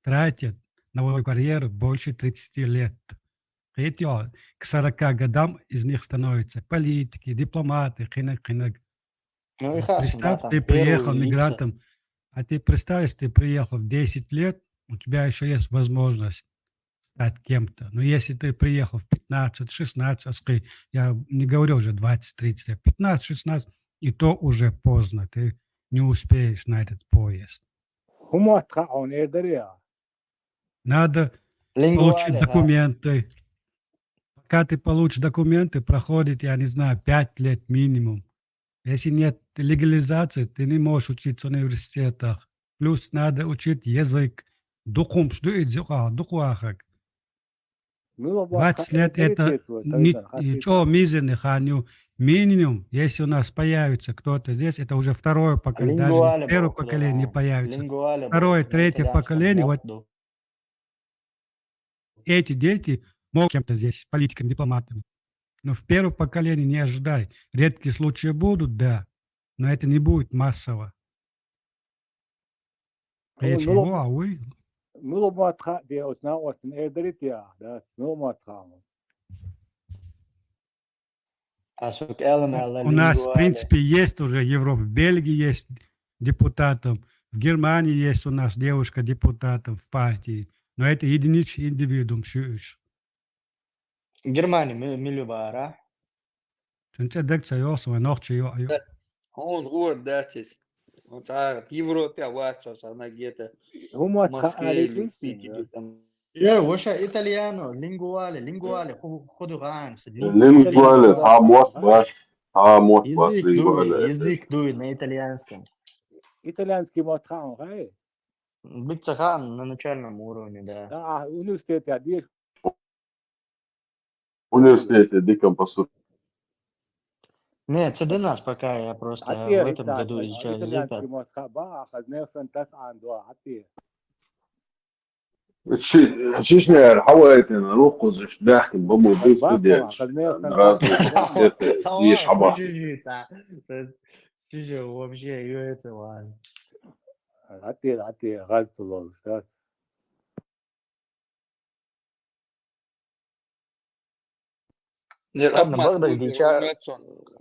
тратят на свою карьеру больше тридцати лет. Эти к сорока годам из них становятся политики, дипломаты, хинек, хинек. Ну, и хорошо, представь, да, ты приехал мигрантом, а ты представь, если ты приехал в десять лет, у тебя еще есть возможность стать кем-то. Но если ты приехал в пятнадцать, шестнадцать, я не говорю уже двадцать, тридцать, а пятнадцать, шестнадцать, и то уже поздно, ты не успеешь на этот поезд. Надо получить документы. Пока ты получишь документы, проходит, я не знаю, пять лет минимум. Если нет легализации, ты не можешь учиться в университетах. Плюс надо учить язык. Дукхумш ду из юкъа, дукхвахаг. Двадцать лет это чё мизерный ханю. Минимум, если у нас появится кто-то здесь, это уже второе поколение, даже первое поколение не появится. Второе, третье поколение, вот эти дети могут кем-то здесь, политиками, дипломатами. Но в первом поколении не ожидай. Редкие случаи будут, да, но это не будет массово. Мила ма тха де оцна остан эрдарит я, да, мила ма тха. У нас, в принципе, есть уже Европа. В Бельгии есть депутатом, в Германии есть у нас девушка депутатом в партии. Но это единичный индивидуум, шуьш. Германия милли бара. Цунца даг ца йохсу вай нохча йо. Он гур датис. Он ца Европе вацо сана где-то. Москве или Питере там. Я воша итальяно, лингуале, лингуале, худуганс. Лингуале, а мот баш, а мот баш лингуале. Язык дуй на итальянском. Итальянский мот хаун, хай? Бицахан на начальном уровне, да. Да, университет я деш. Университете диком поступил. Нет, среди нас пока я просто в этом году изучаю язык. Ба, хазнесан тас андуа, ати. Шишнер, хавайтен, рухузуш, бяхкин, баму, бу студент. Разные концерты, иш хаба. Чужие вообще, это ладно. Ати, ати, газ тулол, да. Ладно, Багдад дича.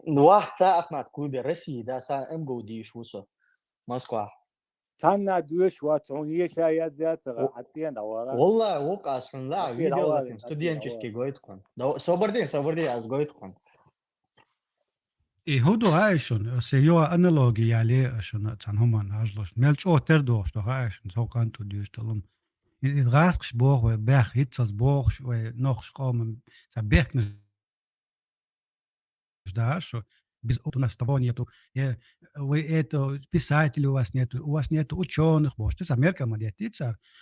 Вахца Ахмат клубе России, да, са МГУ диш вусо. Москва. Цанна душ ва цун еша язяца атен авара. Валла, вук асхун ла, видео лакин студенческий гойт кун. Собардин, собардин аз гойт кун. И хӀу ду хьаьшана, се йола аналоги яле шуна цхьана хӀуманна хьажалуш. Мел чӀогӀа тера дохуш ду хьаьшана, цхьа къантӀу дуьйш талун. Иза гӀаскаш боху вай, баьхка хӀиццалц бохуш вай, нохча къоман цхьа бехкнаш да шу, без у нас того нету. Э, вы это, писателей у вас нету, у вас нету учёных, бо, что с Америкой мы летит,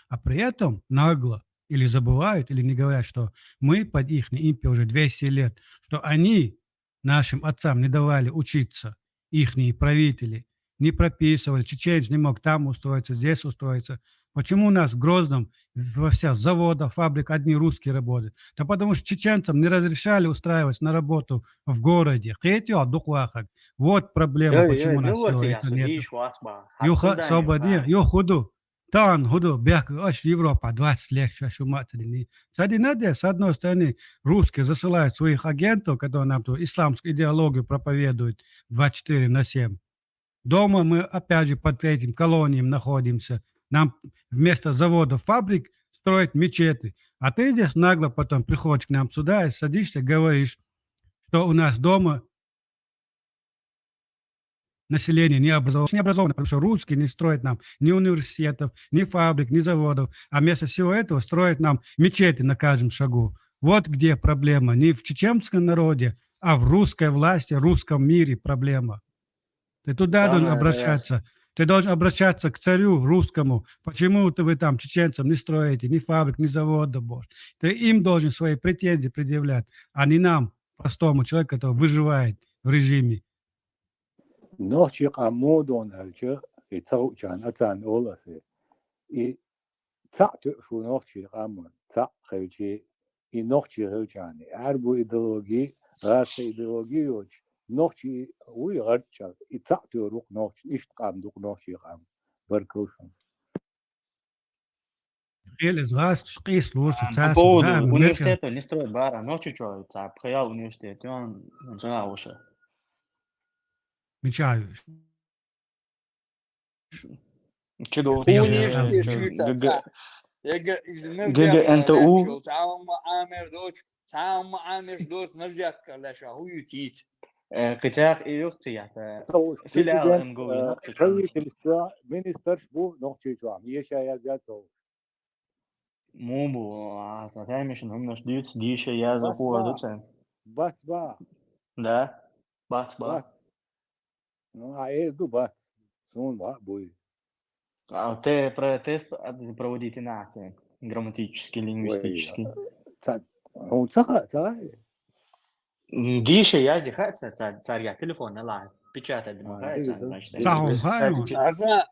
а при этом нагло или забывают, или не говорят, что мы под их импе уже двести лет, что они нашим отцам не давали учиться, ихние правители, не прописывали, чеченец не мог там устроиться, здесь устроиться. Почему у нас в Грозном во всех заводах, фабриках одни русские работают? Да потому что чеченцам не разрешали устраиваться на работу в городе. Кхетий хьо дукха вахарг? Вот проблема, почему у нас всего этого нету. Юха собади, юха хӀу ду. Тахана хӀу ду, бехк, аша Европа двадцать лет шу, шу ма ца дина. Ца дина де, с одной стороны, русские засылают своих агентов, которые нам ту исламскую идеологию проповедуют двадцать четыре на семь. Дома мы опять же под этим колониям находимся. Нам вместо заводов, фабрик строят мечети. А ты здесь нагло потом приходишь к нам сюда и садишься, говоришь, что у нас дома население не образовано, не образовано, потому что русские не строят нам ни университетов, ни фабрик, ни заводов, а вместо всего этого строят нам мечети на каждом шагу. Вот где проблема. Не в чеченском народе, а в русской власти, русском мире проблема. Ты туда должен обращаться. Ты должен обращаться к царю русскому. Почему ты, вы там чеченцам не строите ни фабрик, ни заводов больше? Ты им должен свои претензии предъявлять, а не нам, простому человеку, который выживает в режиме. Нохчий къам муха дона аьлча, и ца хуучарна ацарна олу аса. И цхьаъ тоьуш ву нохчий къам, цхьаъ хилча, и нохчий хилчарна. Ӏаьрбу идеологи, гӀазкхи идеологи йоцуш, нохчий вуй гӀарчча, и цхьаъ тоьур ву-кх нохчий, иштта къам ду-кх нохчий къам. Баркалла шуна. Хила иза гӀазкхаша къийсалора со. А, по цаьрца поводу университета не строят бара, нохчий чо, цхьа пхи-ялх университет ю, он, он ца вуша. Мичахь ю? Чу ду? Университет чу ю цхьа, цхьа. ГГНТУ. Цхьа хӀума Ӏамер доцу, цхьа хӀума Ӏамер доцу, на взятка лаьша, хӀу ю цица? Э, кхин цхьа и юха ца яхта. Филиал президент, МГУ ю, э, нах ца правительство, министрш бу Нохчийчохь, еша язъяц олуш. Муха бу, а, сан таймешан хӀуманаш дуьйцу, дийша яза хӀора ду царна? Бац, ба. Да? Бац, ба. Бац. Ну, а эр ду бац. Суна баъ буй. А те-, про-, тест проводите на акции. Грамматический, лингвистический. Ой, ца-, хьуна ца хаьа, ца хаьа? М, дийша язъе хаьа ца-, ца-, царга телефон ала. Печатать ма хаьа ца, значит. Ца хьуна хаьа? Хьажа,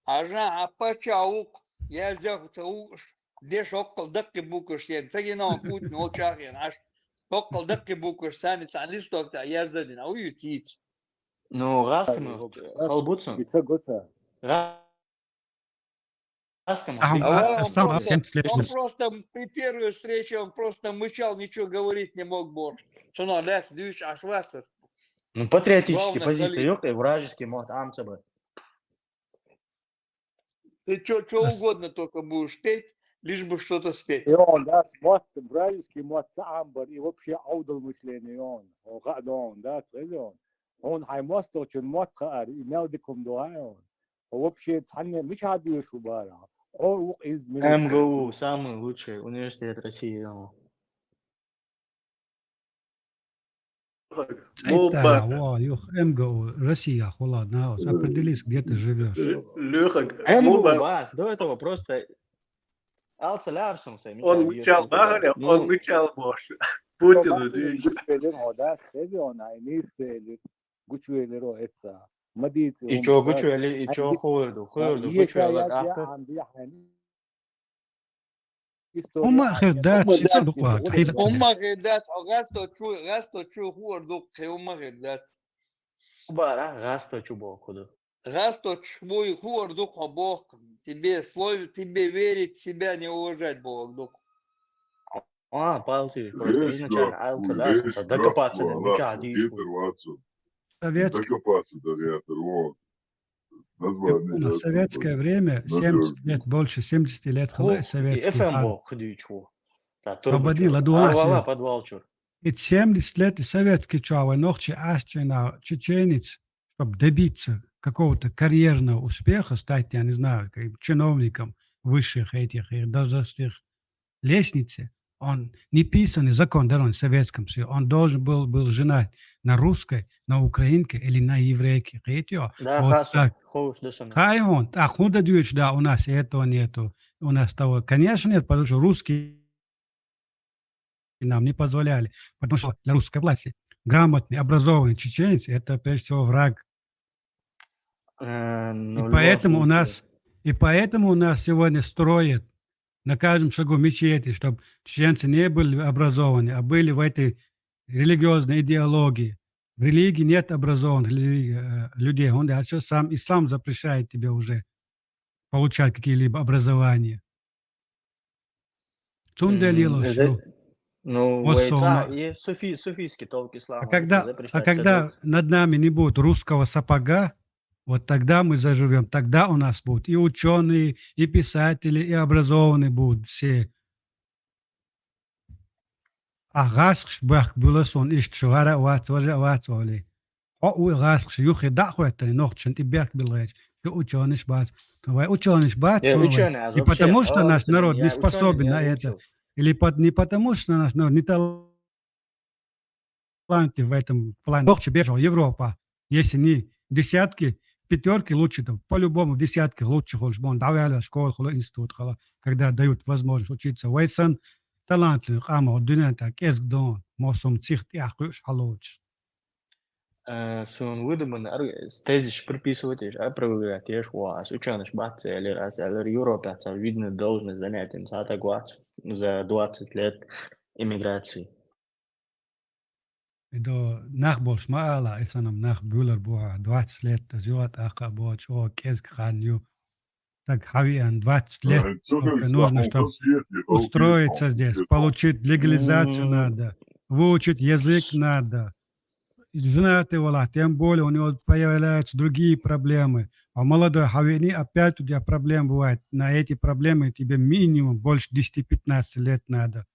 хьажа, хьан паччахь ву-кх, язъяху ца вукъуш, деш хӀоккхал даккхий букваш ен. Ца гина ван Путин волчу ахъен Ӏаш. ХӀоккхал даккхий букваш царна цхьана листок тӀехь язза дина. Ой, ю цица. Ну, гӀазкхи ма, хала бу цунна. И ца го ца. ГӀазкхи ма. А он просто, он просто при первой встрече, он просто мычал, ничего говорить не мог больше. Цунах лаьцна дуьйцуш Ӏаш вац аса. Ну, патриотический позиция юкъе, вражеский мотт Ӏам ца бара. Ты чё, чё угодно только будешь петь, лишь бы что-то спеть. И он, да, мотт, вражеский мотт ца Ӏамбар, и вообще Ӏовдал мышление он. Он хаьа, да, он, да, цӀе он. Он хьайн мостагӀчун мотт хаьара, и мел дика хӀума ду хьайн он. Он вообще цхьанне мичахь дуьйш ву бара. О, ву иза мила. МГУ, самый лучший университет России, он. Цайтара, во, юха МГУ, Россия хула, наус, определись, где ты живёшь. Лёха, МГУ бац, до этого просто алца лярсум сай, он мичал бахаре, он мичал бош. Путину дийш. Гучвелир хьо, да, хеви он, ай, нийса элир. Гучвелиро эца. Ма дийци. И чо гучвели, и чо хуурду, хуурду, гучвела гахта. ХӀумма хир дац, ши ца дукъа, хӀумма хир дац, гӀасто чу, гӀасто чу хуур дукъ, хӀумма хир дац. Бара, гӀасто чу боху ду. ГӀасто чу буй хуур дукъ, хьо боху, тебе слове, тебе верить, себя не уважать боху дукъ. А, палки, просто изначально алца, да, докопаться до меча, дишку. Советский. Докопаться до реактора, вот. Название. Я помню, в советское время, семьдесят лет, больше семидесяти лет хилла советский. Эф эм бо худуйчу. Прободила дуа. Подвал чур. И семьдесят лет и советский чё, вай нохчи ас чё на чеченец, чтобы добиться какого-то карьерного успеха, стать, я не знаю, как чиновником высших этих и должностных лестницы, он неписанный закон дорон в Советском Союзе, он должен был, был женать на русской, на украинке или на еврейке. Хетё. Да, Вот хасо, так. Ховш да сана. Хай он, а куда дьюч, да, у нас этого нету. У нас того, конечно, нет, потому что русские нам не позволяли. Потому что для русской власти грамотный, образованный чеченец — это, прежде всего, враг. Э, И ну, в любом поэтому у случае. нас, и поэтому у нас сегодня строят на каждом шагу мечети, чтобы чеченцы не были образованы, а были в этой религиозной идеологии. В религии нет образованных религи- э, людей. Он, а что сам ислам запрещает тебе уже получать какие-либо образования. Цун М, далило, это- что Ну, Вот вай сона. ца- и суфи, суфийский толк А ислама, когда, а запрещается когда долг. над нами не будет русского сапога, вот тогда мы заживем. Тогда у нас будут и ученые, и писатели, и образованные будут все. А гасхш бахк было сон ишт шугара вац, важа вац оли. О, у гасхш юхи да хуэттани нохчен и бахк билгайч. Что ученыш бац. Вай ученыш бац. Я сон вай. учёный, а Не вообще, потому, что а, наш это народ я не учёный, способен я на это. выучил. Или под- не потому, что наш народ не талантлив в этом плане. Нохчи бежал Европа. Если не десятки, пятерки лучше, то по-любому в десятки лучше хочешь. Бон давай школа, хола институт, хола, когда дают возможность учиться. Вайсан талантлив, ама дунянта кезг дон, мосум цихт яхуш халуч. Э, Сун выдуман, ар-, с- тезис приписывать, а проверять, еш, ва, с учёныш бац, или раз, или Европа, там, видно, должность занять, им сата гвац за двадцать лет эмиграции. Идо нах больш ма ала, исанам нах бюлер буа, двадцать лет, зюат аха боч, о, кезг хан ю. Так, хави ан двадцать лет, сколько нужно, чтобы устроиться здесь, получить легализацию надо, выучить язык надо. И женатый вала, тем более у него появляются другие проблемы. А молодой хавини, опять у тебя проблем бывает. На эти проблемы тебе минимум больше десяти-пятнадцати лет надо.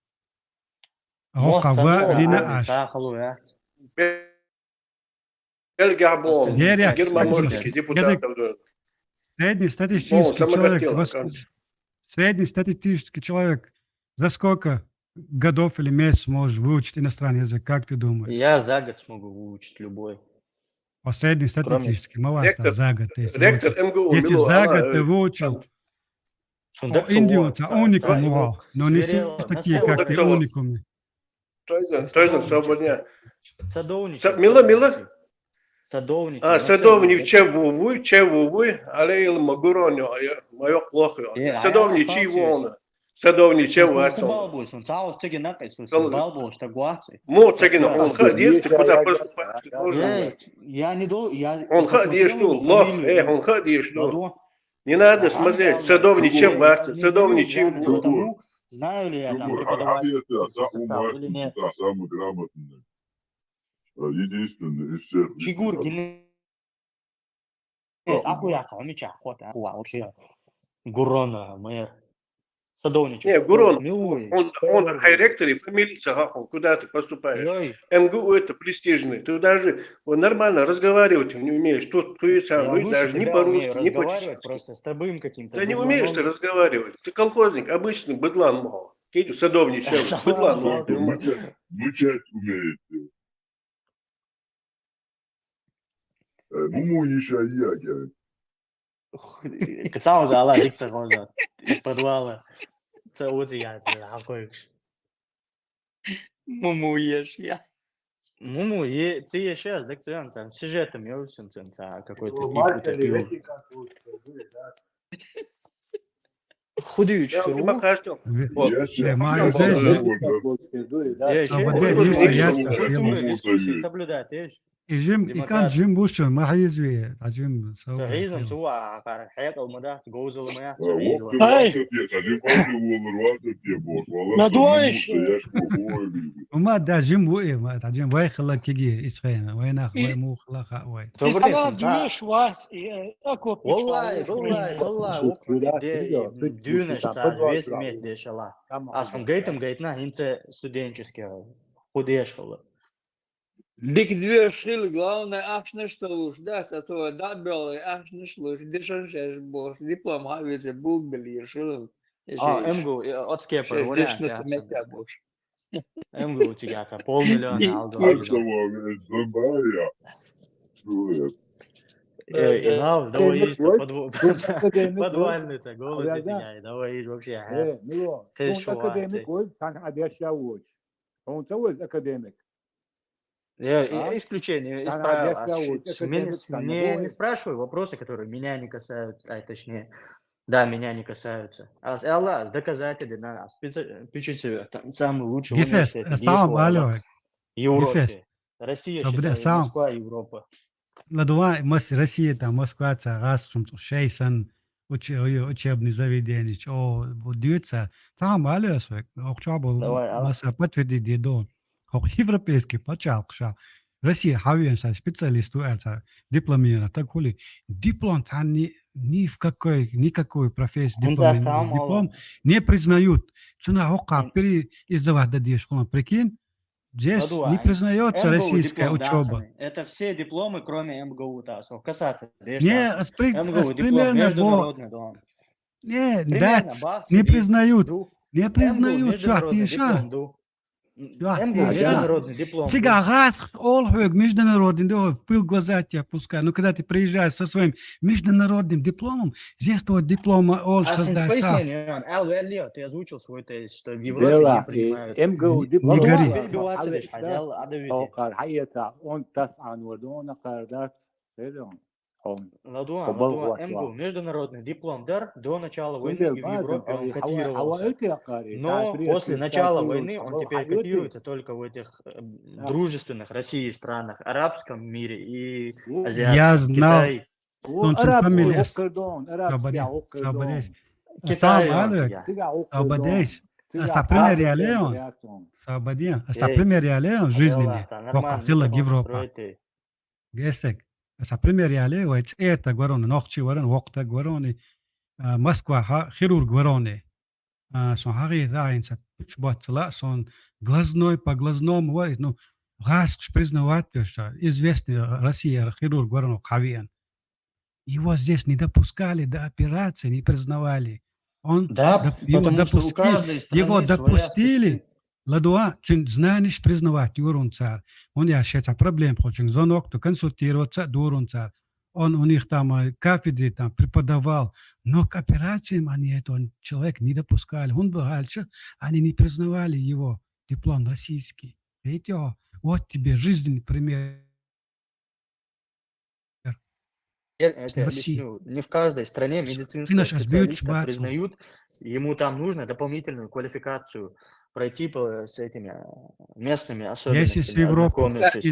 А Мох оха там ва шоу, вина а, аш. сахалу, а. Бельгия бол. Герек, Герман скажи, Морский депутат. язык- Среднестатистический Мол, человек, самокатил, вос- оказывается. среднестатистический человек за сколько годов или месяц можешь выучить иностранный язык, как ты думаешь? Я за год смогу выучить любой. По среднестатистически, мы вас Ректор- за год, если Ректор выучил. МГУ. Если Мило, за она, год ты э, выучил, Сун о, так индиуца, цело, уникум, так вау. цело, Но не серьёзно, все такие, цело. как ты, Цело. уникумы. Тойзан, тойзан, свободня. Садовник. Са- мила, мила? Садовник. А, садовник, че вувуй, че вувуй, але ил магурон, ё, ё, майо плохо, ё. Э, а Садовник, я чи вообще- вон. Садовник, че Сун ватсон. балбуй, сун цао стеги накай, сун Кол- балбуй, что гуацы. Мол, цагина, Да. он ха, есть, куда просто Э, я не до, я Он ха, посмотрел есть, ну, его лох, фамилию, э, ну, он ха, есть, ну. ладно. Не надо Да, смотреть, он садовник, сам чем не- вас, не садовник, даю чем экзамен, вы. потому знаю ли я там преподаватель состав или нет. Самый грамотный. Единственный из всех. Чигур гине. Э, ахуя, хомича, хот, ахуя, вообще. Гурона, мэр. Садовничек. Не, Гурон, Милуй. Он, он хай ректор и фамилия, ага, он куда ты поступаешь? Йой. МГУ это престижный. Ты даже вот, нормально разговаривать не умеешь. Тут ты Я сам, ну, лучше даже не тебя по-русски, умею не разговаривать, по-чеченски. просто с тобой каким-то. Да не думаю, умеешь он- ты разговаривать. Ты колхозник, обычный быдлан, мол. Кидю, садовник, чем? Да Быдлан, ладно, мол. ладно. Мычать, мычать умеет. Э, Муму ещё я, я. Кацал за ала дикца гоза из подвала. Це оці я, це какой. Муму ешь я. Муму е, це є ще, так це там сюжетом я усім цим, це какой-то пиво топил. Худеючий Я хирург. Макашка. Ве- Вот. Я Э, сейчас Майя, всё знаешь, равно. Е, Слобода, ще Миша, Миша, я Миша, щас культура ему. дискуссии соблюдать, еш? И Джим, и Демократ. Кан Джим Бушо, Махаизве, а Джим, Це гизом, це уа, хекал мада, гоузел моя, це А, гизом. вот ты рваться тебе, а ты пошли вон рваться тебе, босс. Вала, Надуваешь, потому что я ж плохой. Ума да Джим Вуи, ма да Джим Вай хала киги, исхайна, Вай нах, И- Вай Мух, Лаха, Вай. Исана Добрый день, да. Дюнеш вас, и, э, окопиш Валлай, вас, валлай, и- валлай, Чуть опа, сюда, де, сюда, чуть дюнеш, сюда, та, подвал весь сюда. мет дешала. Там А сун гейтам гейтна, инце студенческий. хӀу деш хилар. Дика доьшуш хила, главное, ахчанаш ца луш, да, ца цо дӀа а баьлла, ахчанаш луш, дешан шаьш болуш, диплом хьавийца, булг беллера хила. А, МГУ, э, оцу кепара, шаьш вариант дешнаш яц меттехь МГУ. Болуш. МГУ цигахь полмиллиона хьалдолуш. Э, э, Инал, давай ишта подвальница, голос цигахь, давай иш вообще. Э, Мило, хьуна академик вай, цхьаьна хьан деш а воцуш. Хьуна ца веза академик? Я, а? Исключение из правил. Не, не спрашивай вопросы, которые меня не касаются, а, точнее, да, меня не касаются. А с-, Алла, доказательно, а спеца-, пичица, там, самый лучший университет, салам алейкум. Европе. Гефест. Россия, считай, Москва, Европа. Ладуван, мас-, Россия, там, Москва, ца, гӀаз, шум, шай, сан, уч-, ой, учебный заведени, чӀо, бу-, дуьйцу, цхьа хӀума ала ас вай, охьа чохь болу, давай, а? Маса подтвердить де до. ХӀокху европейский пачхьалкхаша, Россия хьавеана сан специалист ву аьлла, ца дипломированный таг хуьлий. Диплом цхьанна ни, ни в какой, никакой профессии диплом не признают. Цуьнан хӀокху переиздавать дан дезаш хилла, прикинь, здесь не признается российская учёба. Это все дипломы, кроме МГУ, та, со касаться. Не, ас при-, ас примерно бо-, не, дац, не признают. Не признают, чохь тийша. Чохь тийша. Цигахь гӀазкхаша олу хьоьга международный, да, в пыл глаза тебя пускай. Ну, когда ты приезжаешь со своим международным дипломом, здесь твой диплом олуш хаза дац. Эл ваьлле, ты озвучил свой тезис, что в Европе не принимают. МГУ диплом. Не гори. Перебиваться веш, хьайдал, а давайте. Хьаэца, он тас анор, дона карда, Ладуан, ладуан, МГУ, международный диплом дар, до начала войны и в Европе он котировался. Но после начала войны он теперь котируется только в этих, э, дружественных России странах, арабском мире и азиатском. Я знал. Китай. Он араб, фамилия. Китай. Сабадеш. Аса пример яле он. Сабадеш. Аса пример яле он жизненный. Пока хила Европа. Гесек, аса пример яле, вай цӀера таг вароне, нохчи вароне, воккха таг вароне, а, Москва хьа-, хирург вароне. А, сон хьагӀийта хӀинца пуч боццала, сон глазной по глазному вари, ну, гӀазкхаша признавать веш, известный Россия хирург вароне хьавеана. Его здесь не допускали до операции, не признавали. Он доп-, его допустили, его допустили. Ладуан, цуьнан знанеш признавать йора цара. Он я шеца проблема, хочуьнга звонок, то консультироваться дора цара. Он у них там, э, кафедре там преподавал, но к операциям они этого человека не допускали. Он был раньше, они не признавали его диплом российский. Видите, о, вот тебе жизненный пример. Я тебе объясню, не в каждой стране медицинского специалиста признают, ему там нужно дополнительную квалификацию пройти по, с этими, э, местными особенностями, ознакомившись.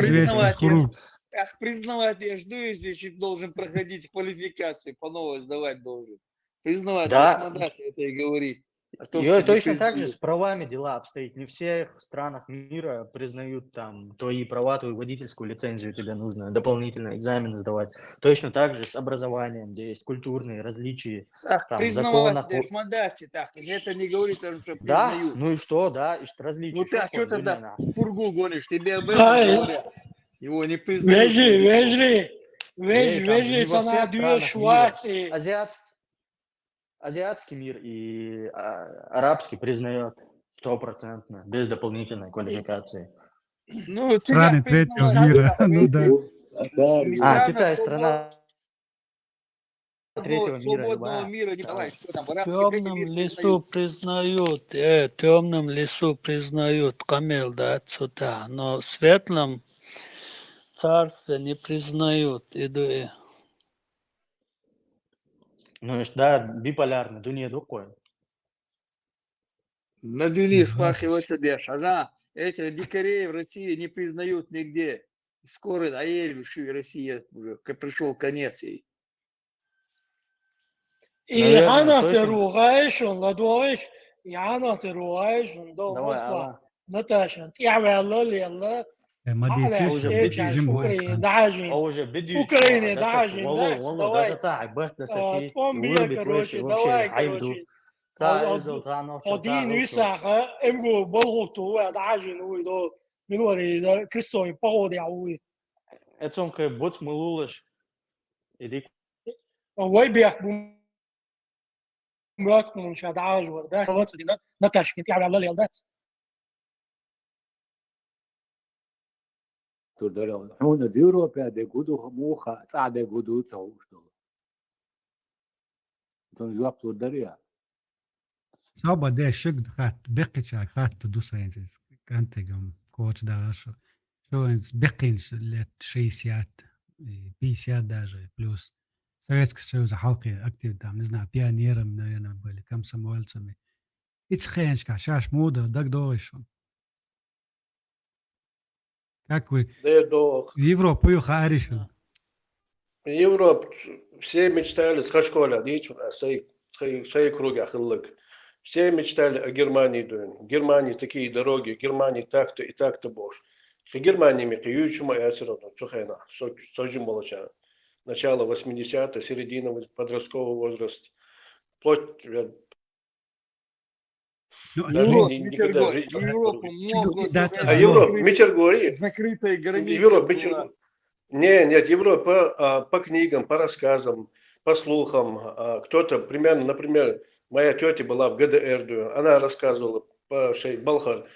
Признавать, я жду, если должен проходить квалификацию, по новой сдавать должен. Признавать, да. Рекомендация это и говорить. И точно так же с правами дела обстоит. Не в всех странах мира признают там твои права, твою водительскую лицензию тебе нужно, дополнительно экзамены сдавать. Точно так же с образованием, где есть культурные различия. Так, там, признавать, законах. Рекомендации, так, это не говорит, что признают. Да, ну и что, да, и что различия. Ну ты что тогда в пургу гонишь? Тебе об этом говорят. Его не признают. Вежри, вежри, вежри, вежри, не во всех странах мира. Азиатский Азиатский мир и, а, арабский признает стопроцентно, без дополнительной квалификации. Ну, страны третьего мира, ну да. А, Китай страна третьего мира, свободного мира, Николай, что там, в арабских этих мир признают. В тёмном лесу признают, э, в тёмном лесу признают, камел, да, цвета, но в светлом царстве не признают, иду и Ну, да, биполярный, дуьне ду-кх вай. На дуьне спархиваться деш. Ага, этих дикарей в России не признают нигде. Скоро, а еле, Россия уже, к-, пришёл конец ей. И хьанах тера ву гӀайшун, ладогӀиш, и хьанах тера ву гӀайшун, до Москва. Наташа, тӀаьхьаваьлла, лелла. Э, ма дийцийша, Украине дӀахьажийна. Украине дӀахьажийна, давай. ТӀом бе, короче, давай, короче. Хьо дийна висахь, МГУ балгӀутту, дӀахьажийна вуй, до. Милуари за Кристо и погоди ауи. Эцункы буц мылулыш. Иди. Вай бяхбу мёткун шад ажвар, да? Вацдина Наташкин ти авала лелдац. Турдара. Хуна Европа де гуду муха, та де гуду цаушто. Тон жуап турдария. Саба де шиг хат, беккича хат ду сайенсис, кантегам, коч дагашо. Шо инс беккинш лет шестьдесят, и пятьдесят даже, плюс. Советский Союз халки актив там, не знаю, пионером, наверное, были, комсомольцами. Ицхеншка, шаш муда, даг дойшун. Как вы? Дедо. Европу ю харишун. Европ, все мечтали, тха школа, дичу, а сей, сей, сей круга хыллык. Все мечтали о Германии, дуэн. В Германии такие дороги, в Германии так-то и так-то бош. К Германии ми киючума я все равно, цухена, со, сожим болоча. Начало восьмидесятых, середина воз-, подростковый возраст. Вплоть, э, Ну, а Даже Европа, не- Мичер никогда в говорит, жизни не Европа второй. много Да, всё да, А равно Европа, закрыт- Мичер говорит, закрытая граница Европа, Мичер была. говорит. Не, нет, Европа а, по книгам, по рассказам, по слухам, а, кто-то, примерно, например, моя тетя была в Г Д Р, да, она рассказывала, по шей Балхар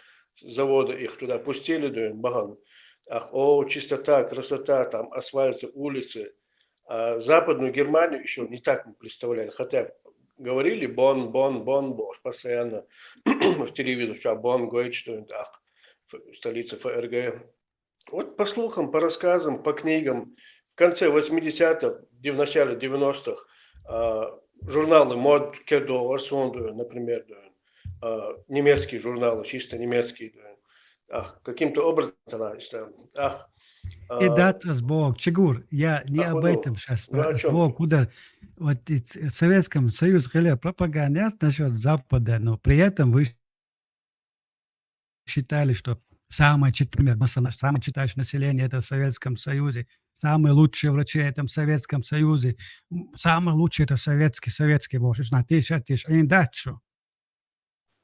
завода их туда пустили, да, Бахан. Ах, о, чистота, красота, там асфальт, улицы. А Западную Германию еще не так мы представляли, хотя говорили Бон, Бон, Бон, Бон постоянно в телевизор, что Бон, Гойч, что ах, ф- столица Ф Р Г. Вот по слухам, по рассказам, по книгам, в конце восьмидесятых, дев- в начале девяностых а, журналы мод Кердо Орсунду, например, да, а, немецкие журналы, чисто немецкие, да, ах, каким-то образом, ах, а, И дат аз Бог, чигур, я не А, об ну, этом сейчас, ну, о аз чём Бог, ты? куда, вот и ц- в Советском Союзе, когда пропаганда насчет Запада, но при этом вы считали, что самое чит-, например, масала, самое читающее население это в Советском Союзе, самые лучшие врачи это в Советском Союзе, м, самые лучшие это советский, советский, боже, знаете, сейчас, ин датчу.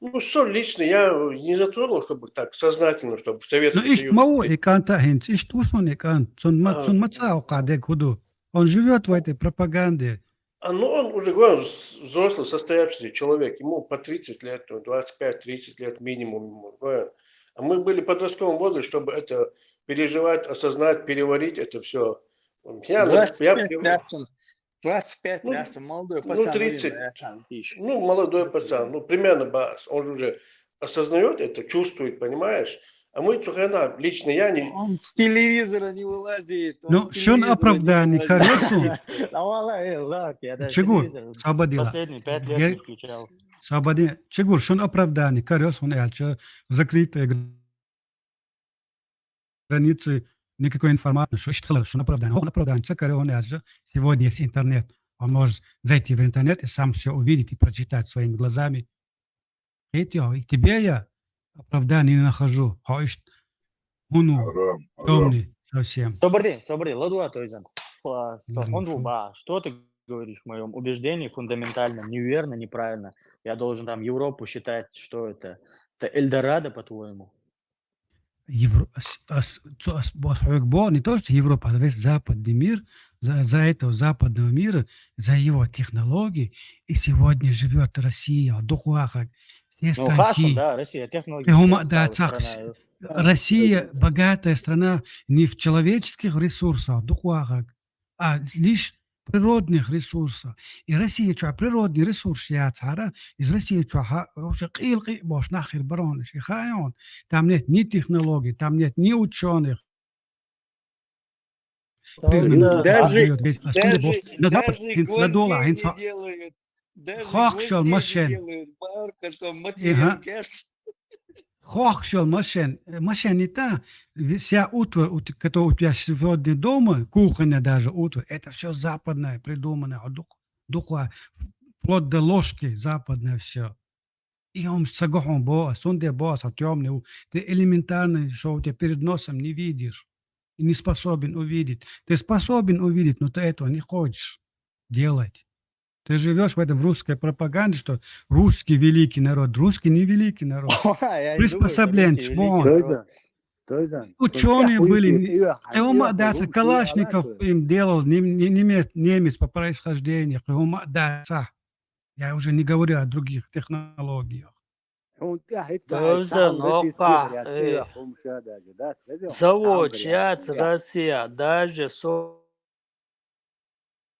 Ну, что лично, я не затронул, чтобы так сознательно, чтобы в Советский Ну, ишт Союз. мау и канта хинц, ишт ушун и кант, цун ма-, А, цун маца ука дег худу. Он живет в этой пропаганде. А, ну, он уже, говорю, с- взрослый, состоявшийся человек, ему по тридцать лет, ну, двадцать пять тридцать лет минимум ему, говорю. А мы были в подростковом возрасте, чтобы это переживать, осознать, переварить это все. Я, я, 25 лет, сын. 25 Ну, лет, сын, молодой ну, пацан, тридцать. Илья, там, тысяч. Ну, молодой пацан, ну, примерно, ба- он же уже осознаёт это, чувствует, понимаешь? А мы цухена, лично я не... Он с телевизора не вылазит. Он Ну, с шон телевизора не оправдание вылазит. каресу. Да вала, э, ладно, я даже Чего? телевизор. Сабадила. Последние пять лет Я- не включал. Сабади, чигур, шон оправдание каресу, он элча закрытые гр- границы, никакой информации, что ишт хала, шон оправдание. Он оправдание, ца каре, он элча, сегодня есть интернет. Он может зайти в интернет и сам все увидеть и прочитать своими глазами. Эти, и тебе я оправдание не нахожу. Ха, ишт хуну, Арам, арам. тёмный совсем. Собри, собри, ладуа, то есть, а, с- Блин, он шо? Ба, что ты говоришь в моем убеждении фундаментально, неверно, неправильно? Я должен там Европу считать, что это? Это Эльдорадо, по-твоему? Евро-, ас-, ас-, цо-, ас-, бос-, хойг бо, не то, что Европа, а весь западный мир, за, за этого западного мира, за его технологии, и сегодня живет Россия, духуахак, все Ну, станки. Хашин, да, Россия, технология. Ты ума-, да, цах, Россия богатая страна не в человеческих ресурсах, духуахак, а лишь природных ресурсах. И Россия, что, природный ресурс, я цара, из России, что, ха, уже кил-кил бош нахер барон, и хайон. Там нет ни технологий, там нет ни ученых. Признано, Даже- даже, на Запад, Даже хинц ладола, гвоздей хинц не делают. Даже Хох шел гвоздей не машин. делают. Барка, там, Ига. материал. Хох шел машин, машин не та, вся утварь, у те-, которая у тебя сегодня дома, кухня даже утварь, это все западное, придуманное, а дух, духа, вплоть до ложки западное все. И он сагохом бо, сунде бо, сатёмный, ты элементарно, что у тебя перед носом не видишь и не способен увидеть. Ты способен увидеть, но ты этого не хочешь делать. Ты живешь в этом русской пропаганде, что русский великий народ. Русский не великий народ. Приспособлен, чмо. Да, да. Учёные были, не- хӀума дац, Калашников им делал, нем- не- немец, немец по происхождению, хӀума дац. Я уже не говорю о других технологиях. Хьун тӀехь хӀиттахь Доза цхьа нокъахь, российский яц, э, хӀума ша даже, дац, хеза? Завод Цхьа яц яц. Россия, даже со-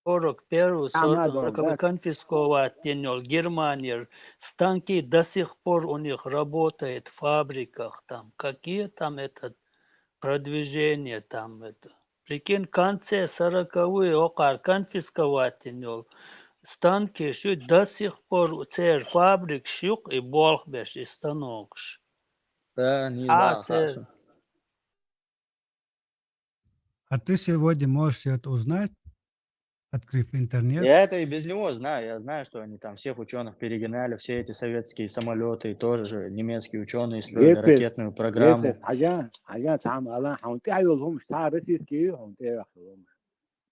сорок первый, Там сорок надо, да. Конфисковать йинал Германия. Станки до сих пор у них работает в фабриках там. Какие там это продвижение там это. Прикинь, конце сороковые окъар конфисковать йинал станки шу до сих пор цер фабрик шух и болх беш и станокш. Да, не А, да, цер- хорошо. А ты сегодня можешь всё это узнать, открыв интернет. Я это и без него знаю. Я знаю, что они там всех учёных перегоняли, все эти советские самолёты, и тоже же немецкие учёные строили Гефес, ракетную программу. Гефес, хьажа, хьажа, цхьа ма алан, хьун тӀехь йолу хӀумаш, цхьа российский ю, хьун тӀехь йолу хӀумаш.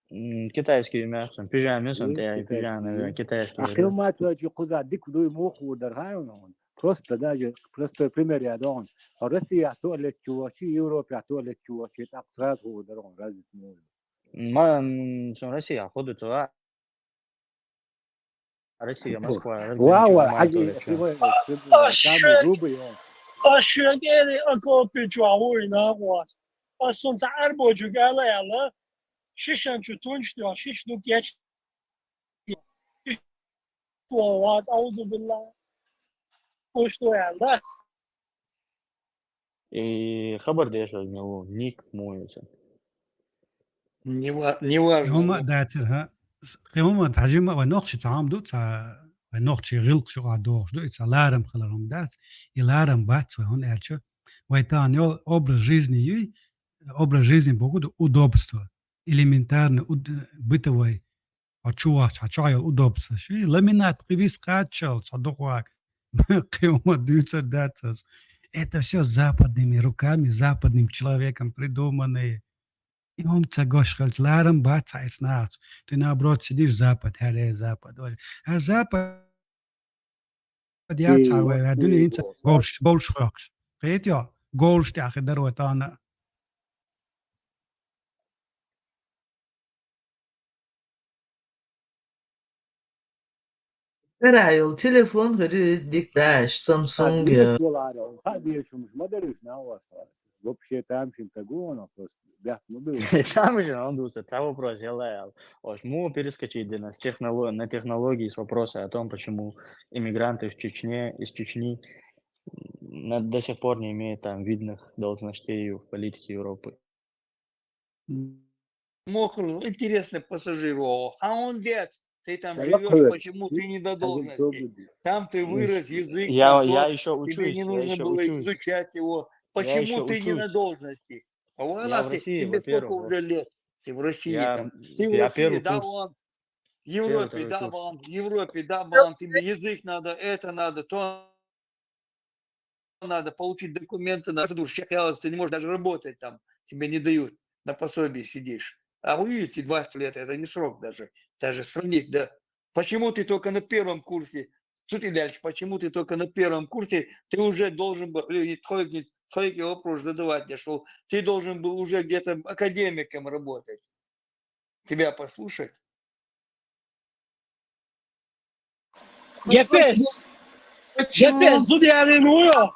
М, китайский ю, мехсан, пижама ю сан Ю, тӀехь, китайский пижама, ю. Китайский. А хилмац вайчу кхуза дика дуй муха хуур дара, хьан ю хьуна? Просто даже, простой пример я догӀун. Хьо Россияхь туалет чу вахчи, Европехь туалет чу вахчи, тӀаккха сразу хуур дара хьуна, разница муха ю. Ма, м, сон Россияхь хӀу ду ца ваьа? Россия, Москва, Ва, ва, разграничивает хьаги, туалет чу. Аш самый грубый, я. Аш шегери окопи чу вуй нагӀвас. Ас сон ца арбочу гала яла, шишан чу тунч тӀехь, шиш ду кеч. Иш тӀо вац, аузу билла. Уш тӀо ял дац. И хабар деш вай мел ву, ник муй сан. Не ва-, не важно. ХӀума дацар, хӀа. ХӀума тхьажима вай нохчи цхьа хӀума ду, цхьа вай нохчи гӀиллакх шу а дохуш ду, и цхьа ларам хилар хӀума дац. И ларам бац вай, хӀунда аьлча вай тахана йол образ жизни юй, образ жизни боху ду удобство. Элементарный уд-, бытовой. Хьо чу вахча, хьан чохь йолу удобство. Ши ламинат кхин вис кхаччалц, хьо дукха вака. Кхин хӀума дуьйцур дац ас. Это всё западными руками, западным человеком придуманное. И хӀума ца гуш хилча, ларам бац хьайца нахаца. Ты наоборот сидишь, Запад, хӀара Запад. ХӀара Запад яц хьара вай, хӀара дуьне хӀинца говш, говш хьоькхуш. Кхетий хьо? Говш тӀехь хир дара вай тахана. ХӀара йолу телефон хӀара дика даьш, Samsung. Вообще тамашийна стаг ву хьуна, просто бехк ма бу. Тамашийна хӀун ду сан, цхьа вопрос яла аьлла. Ош муха перескочить дина с техноло-, на технологии с вопроса о том, почему иммигранты в Чечне, из Чечни, м, на, до сих пор не имеют там видных должностей в политике Европы. Мохр, интересный пассажир, о, а он дец, ты там живёшь, почему ты не на должности? Там ты вырос, язык, я, я ещё учусь, тебе не нужно было изучать его. Почему ты не на должности? А вон ты, тебе сколько уже лет? Ты в России там. Ты в России, да, вон. В Европе, да, вон. В Европе, да, вон. Тебе язык надо, это надо, то надо, получить документы, надо, ты не можешь даже работать там, тебе не дают, на пособии сидишь. А вы видите, двадцать лет, это не срок даже, даже сравнить, да. Почему ты только на первом курсе, что ты дальше, почему ты только на первом курсе, ты уже должен был, э, не тхойк, не тхойк вопрос задавать, я шел, ты должен был уже где-то академиком работать. Тебя послушать. Гефес! Гефес, зуда ялийна ву йо?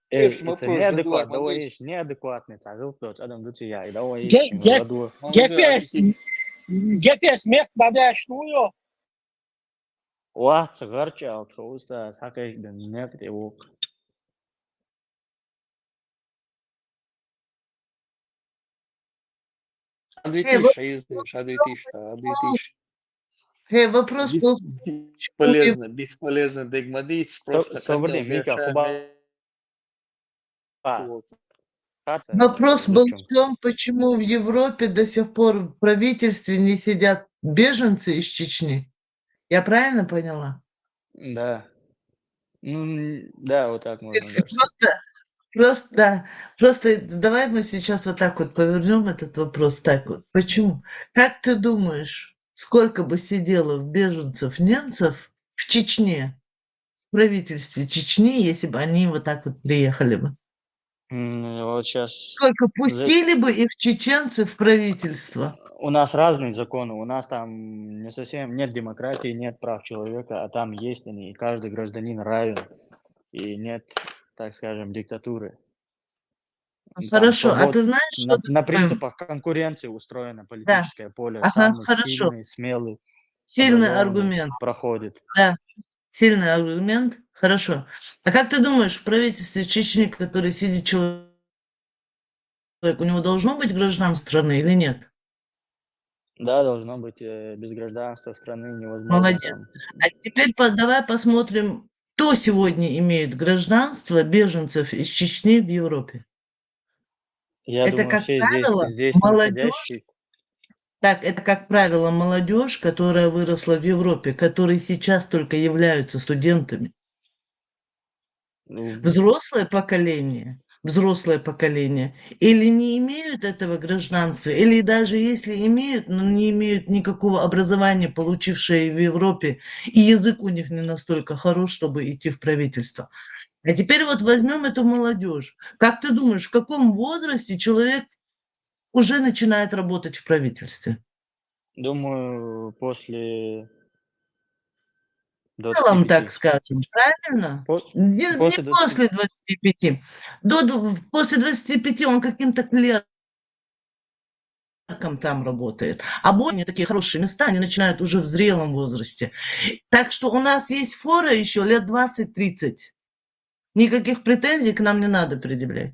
Эй, это неадекват, давай ещё, неадекватный, цхьа гӀиллакх доцу адам ду ца яй, давай ещё, Гефес, Гефес, мехк бадеш ву йо? Вац, гӀарчӀ алт, хӀо устаз, хьакхайкхина, некъ тӀе вукху. Шадвитиш, шаиз, шадвитиш, шадвитиш. Хе, вопрос был бесполезно, бесполезно дегмадис, просто со временем Мика хуба. Вопрос был в том, почему в Европе до сих пор в правительстве не сидят беженцы из Чечни. Я правильно поняла? Да. Ну, да, вот так можно, да. Просто, просто, да. Просто давай мы сейчас вот так вот повернем этот вопрос так вот. Почему? Как ты думаешь, сколько бы сидело в беженцев немцев в Чечне, в правительстве Чечни, если бы они вот так вот приехали бы? М, вот сейчас Только пустили бы их чеченцы в правительство? У нас разные законы. У нас там не совсем нет демократии, нет прав человека, а там есть они, и каждый гражданин равен, и нет, так скажем, диктатуры. Ну, хорошо, а ты знаешь, что на, на принципах конкуренции устроена политическое поле. Да. Ага, самый хорошо. Сильный, смелый, сильный аргумент проходит. Да, сильный аргумент. Хорошо. А как ты думаешь, в правительстве Чечни, который сидит человек, у него должно быть гражданство страны или нет? Да, должно быть. Э, без гражданства страны невозможно. Молодец. А теперь по, давай посмотрим, кто сегодня имеет гражданство беженцев из Чечни в Европе. Я это думаю, как все правило, здесь, здесь молодежь. Так, это, как правило, молодежь, которая выросла в Европе, которые сейчас только являются студентами. Взрослое поколение, взрослое поколение, или не имеют этого гражданства, или даже если имеют, но не имеют никакого образования, получившее в Европе, и язык у них не настолько хорош, чтобы идти в правительство. А теперь вот возьмем эту молодежь. Как ты думаешь, в каком возрасте человек уже начинает работать в правительстве? Думаю, после В целом, так скажем, правильно? По- Не, не после двадцати. После двадцати пяти. До, дв- после двадцати пяти он каким-то клерком там работает. А более такие хорошие места они начинают уже в зрелом возрасте. Так что у нас есть фора еще лет двадцать-тридцать. Никаких претензий к нам не надо предъявлять.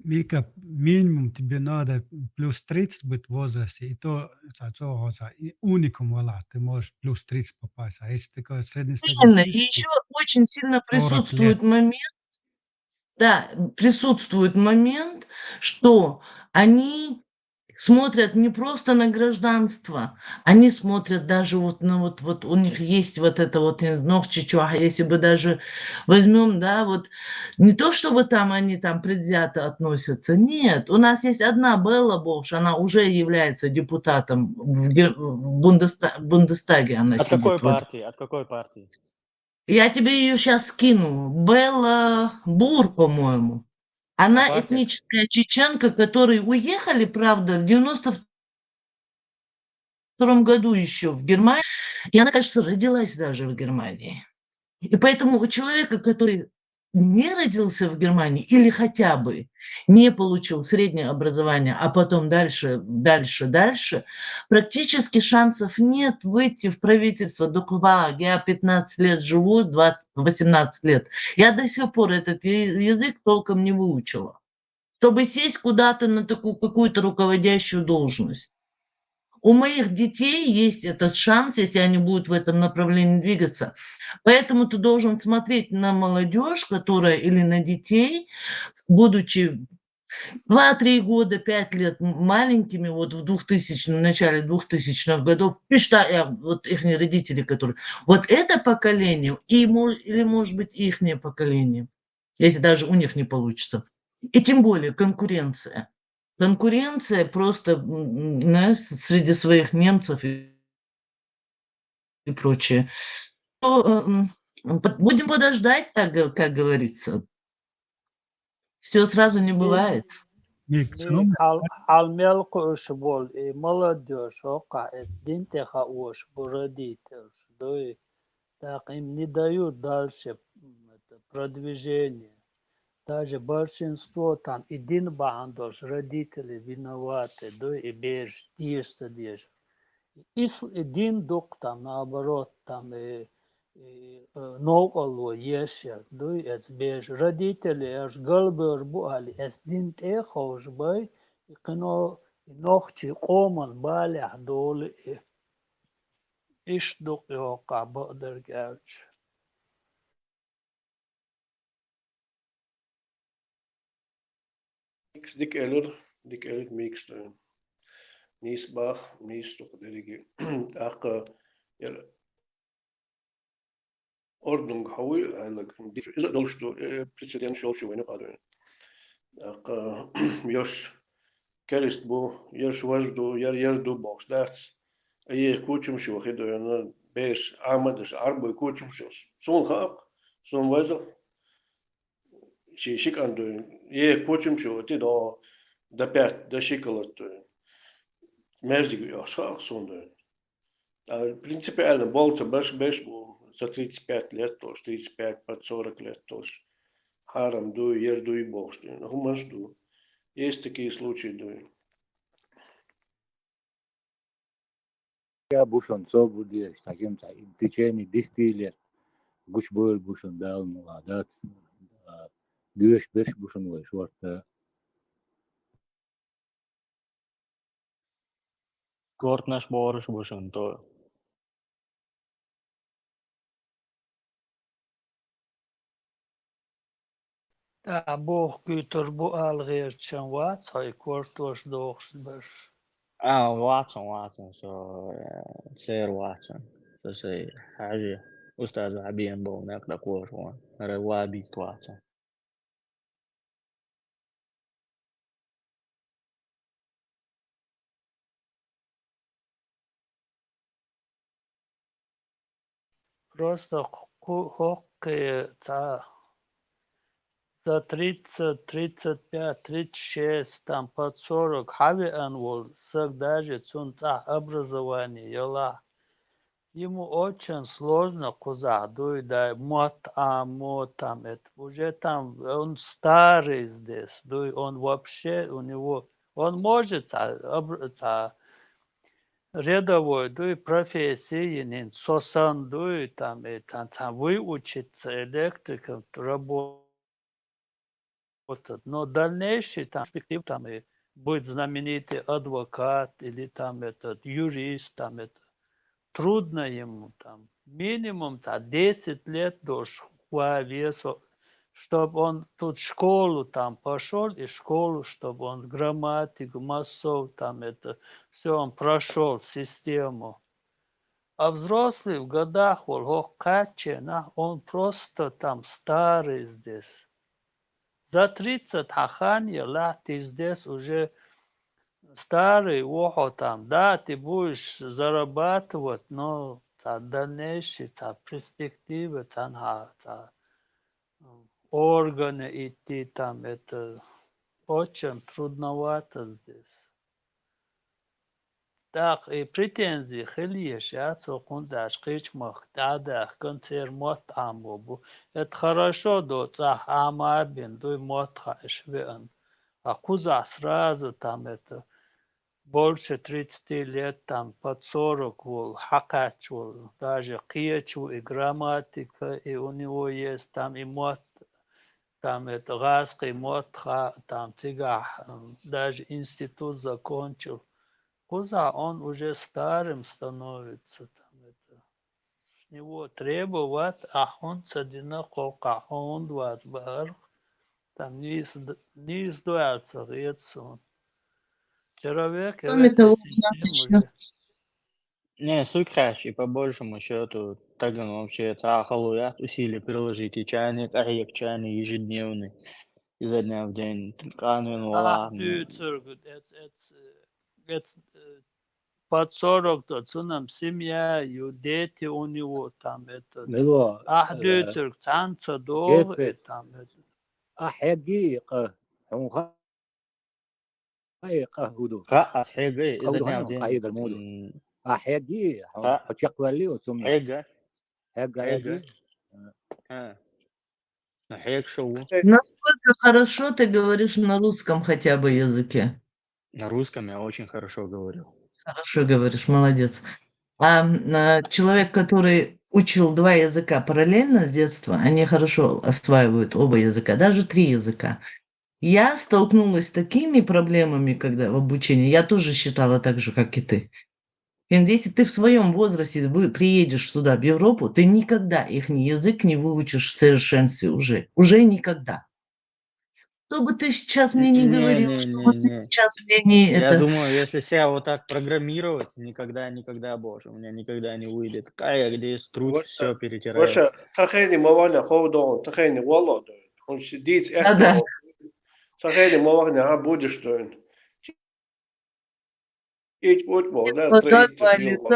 Мика, минимум тебе надо плюс тридцать быть в возрасте, и то, это, это, это, и уникум вала, ты можешь плюс тридцать попасть. А если такой среднестатистический... Именно. И еще очень сильно присутствует момент, да, присутствует момент, что они смотрят не просто на гражданство, они смотрят даже вот на вот, вот у них есть вот это вот, не знаю, чичуаха, если бы даже возьмем, да, вот не то, чтобы там они там предвзято относятся, нет, у нас есть одна Белла Богш, она уже является депутатом в, Гер- в Бундеста- Бундестаге, она От сидит. Какой Вот. Партии? От какой партии? Я тебе ее сейчас скину. Белла Бур, по-моему. Она Апатия. Этническая чеченка, которые уехали, правда, в девяносто втором году еще в Германию. И она, кажется, родилась даже в Германии. И поэтому у человека, который не родился в Германии или хотя бы не получил среднее образование, а потом дальше, дальше, дальше, практически шансов нет выйти в правительство. Доква, я пятнадцать лет живу, двадцать, восемнадцать лет. Я до сих пор этот я- язык толком не выучила, чтобы сесть куда-то на такую какую-то руководящую должность. У моих детей есть этот шанс, если они будут в этом направлении двигаться. Поэтому ты должен смотреть на молодежь, которая или на детей, будучи два-три года, пять лет маленькими, вот в двухтысячном, начале двухтысячных годов, и что я, вот их родители, которые... Вот это поколение, и, или, может быть, их поколение, если даже у них не получится. И тем более конкуренция. Конкуренция просто, знаешь, среди своих немцев и, и прочее. Будем подождать, как говорится. Все сразу не бывает. Хьал мел кхуьуш бола и молодёжь, хӀокхахь эс дин тӀе хаош бу родительш, дуй. ТӀаккха им не дают дальше продвижение. Даже большинство там и дин бахьана долуш родители виноваты, дуй, и бераш деша ца дезаш. Исл и дин дукха там, наоборот, там и, и новкъарло еш яр, дуй, эца бераш. Родители аш галбевр бу али, эс дин тӀе а ховш бай, и кхино и нохчий къоман балехь долу и. Иштта ду-кх и хӀокхахь бакъдерг аьлча. Микс дика элира, дика элира Микс. Нийса баха, нийса дукха дерриге. ТӀаккха яра ордунга хьо вуй аьлларг, иза а долуш ду, э, прецеденташ йолуш ю вайна юкъа дуьйна. ТӀаккха йош керист бу, ерш важа ду, яр яр ду бохуш дац. Айеха кучамаш йохи дуьйна, бераш Ӏамадаш, Ӏарбой кучамаш йоху. Суна хаьа-кх, суна вайза-кх, чи ши кӀант дуй. Е кучум чу ти до, да пять, да ши кило дуй. Междиг йохш хах сун дуй. А принципиально болча баш беш бу за тридцать пять лет толш, тридцать пять под сорок лет толш. Харам дуй, ер дуй бохш дуй. Ну, хумаш ду. Есть такие случаи дуй. Я бушун цо будеш, таким та в течение десяти лет. Гуч буйл бушун дал, ну, а дац, а, гуш беш бушун вай шорта. Кортнаш борш бушун то. ТӀаккха бохкуьйтур бу ала гӀертачун вац хьо и кортош дохуш берш? А, вацун, вацун, со, э, цер вацун. Со сай хьажи, устаз вахьабиен болу некъ дакхош вон. Ара вабийт вацун. Просто кху-, хӀокхе цхьа за тридцать, тридцать пять, тридцать шесть, там под сорок хьавеан волу саг, даже цунна цӀахь образование ялахь, ему очень сложно кхузахь дуй дай мотт Ӏамо, там это, уже там он старый здесь, дуй, он вообще, у него, он может цхьа абр-, цхьа рядовой дуй, профессия йинин, со сан дуй, там, и там, там выучиться электриком, работать. Но дальнейший там перспектив, там, и быть знаменитый адвокат или там этот юрист, там это трудно ему, там, минимум там десять лет должен хвавесо, чтоб он тут школу там пошёл, и школу, чтоб он грамматику, массов, там это, всё он прошёл систему. А взрослый в годах вол хӀокху кхаьчченахь, он просто там старый здесь. За тридцать хьан хан елахь, ты здесь уже старый ву хьо там. Да, ты будешь зарабатывать, но цхьа дальнейший, цхьа перспектива, цхьанхьа, цхьа органы идти там, это очень трудновато здесь. ТӀаккха и претензии хила езаш яц хӀокхунна, даже кхечу махка тӀе а даьхкина, церан мотт Ӏамо бу. Это хорошо до, цӀахь Ӏама а бина дуй, мотт хаьаш веана. А кхузахь сразу там это больше тридцати лет, там под сорок волу, хьакхаьчча волу, даже кхечу и грамматика, и у него есть там и мотт, там это гӀазкхий мотт хаьа, там цигахь, м, даже институт закончил. Кхузахь он уже старым становится, там это. С него требовать, ахь хӀунда ца дина, кхоккхахь хьо хӀунда вац бахарх, там нийса д-, нийса ду аьлла ца хета суна. Человек, кроме того, у нас система ещё уже. Не, суть хаьча, и по большему счёту, тагана вообще цхьа а хало яц усилия приложить йича а, къахьегча а ежедневный, изо дня в день, къанвина валахь. Ахь дуьйцург, эц, эц, эц, э, под сорок-то цунам семья ю, дети у него там, это. Мила, ахь э, дуьйцург цхьаьна ца догӀу, э, там, это. Ахь хьегий, къа, хьуна ха-, Ай, къа хӀу ду? Ха, ас хьега, къа иза хӀу ду, хьан къа хьегар муду? М. А хьеги, хьо, ха, хьо чекхвалли оцу меттехь? Хьега. Хьега, хьега? Хьеги? А. Ну, хьега шо ву? Насколько хорошо ты говоришь на русском хотя бы языке? На русском я очень хорошо говорю. Хорошо говоришь, молодец. А, м, а, человек, который учил два языка параллельно с детства, они хорошо осваивают оба языка, даже три языка. Я столкнулась с такими проблемами, когда в обучении, я тоже считала так же, как и ты. И если ты в своём возрасте вы-, приедешь сюда, в Европу, ты никогда ихний язык не выучишь в совершенстве уже. Уже никогда. Что бы ты сейчас мне не говорил, что бы ты сейчас мне не это. Не, не, не, не, не. Я думаю, если себя вот так программировать, никогда, никогда, боже, у меня никогда не выйдет. Кая, где есть труд, всё перетираю. Ваша, цхьа хене ма вахана хов догӀун, цхьа хене вало догӀун. Он си диц. Да, да. Цхьа хене ма вахана, а, будешь догӀун. Ич путь бо, да, строить.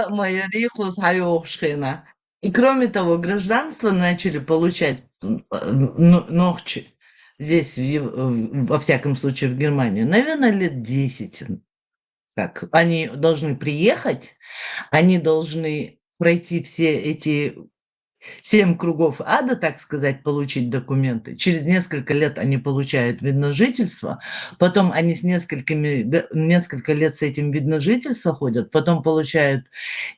Моя рихус хьайохуш хена. И кроме того, гражданство начали получать, м, э, но-, нохчи. здесь, в Ев- в- во всяком случае, в Германии, наверное, лет десять. Как они должны приехать, они должны пройти все эти семь кругов ада, так сказать, получить документы. Через несколько лет они получают вид на жительство, потом они с несколькими, г- несколько лет с этим вид на жительство ходят, потом получают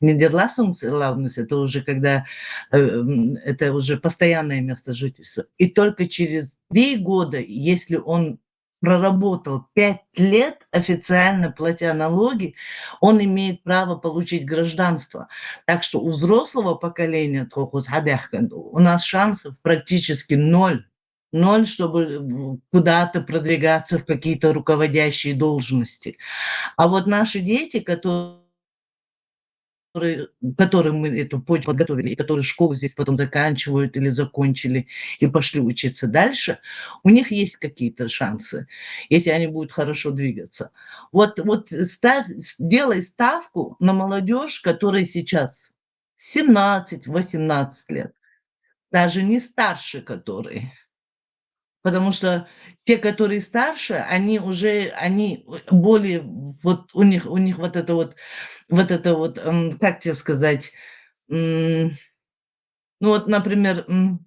Niederlassungserlaubnis, это уже когда э, м, это уже постоянное место жительства. И только через три года, если он проработал пять лет, официально платя налоги, он имеет право получить гражданство. Так что у взрослого поколения, тохус хадяхкан, у нас шансов практически ноль. Ноль, чтобы в- куда-то продвигаться в какие-то руководящие должности. А вот наши дети, которые которые, которым мы эту почву подготовили, и которые школу здесь потом заканчивают или закончили и пошли учиться дальше, у них есть какие-то шансы, если они будут хорошо двигаться. Вот, вот ставь, с- делай ставку на молодежь, которая сейчас семнадцать-восемнадцать лет, даже не старше которые. Потому что те, которые старше, они уже, они более, вот у них, у них вот это вот, вот это вот, м, как тебе сказать, м, ну вот, например, м,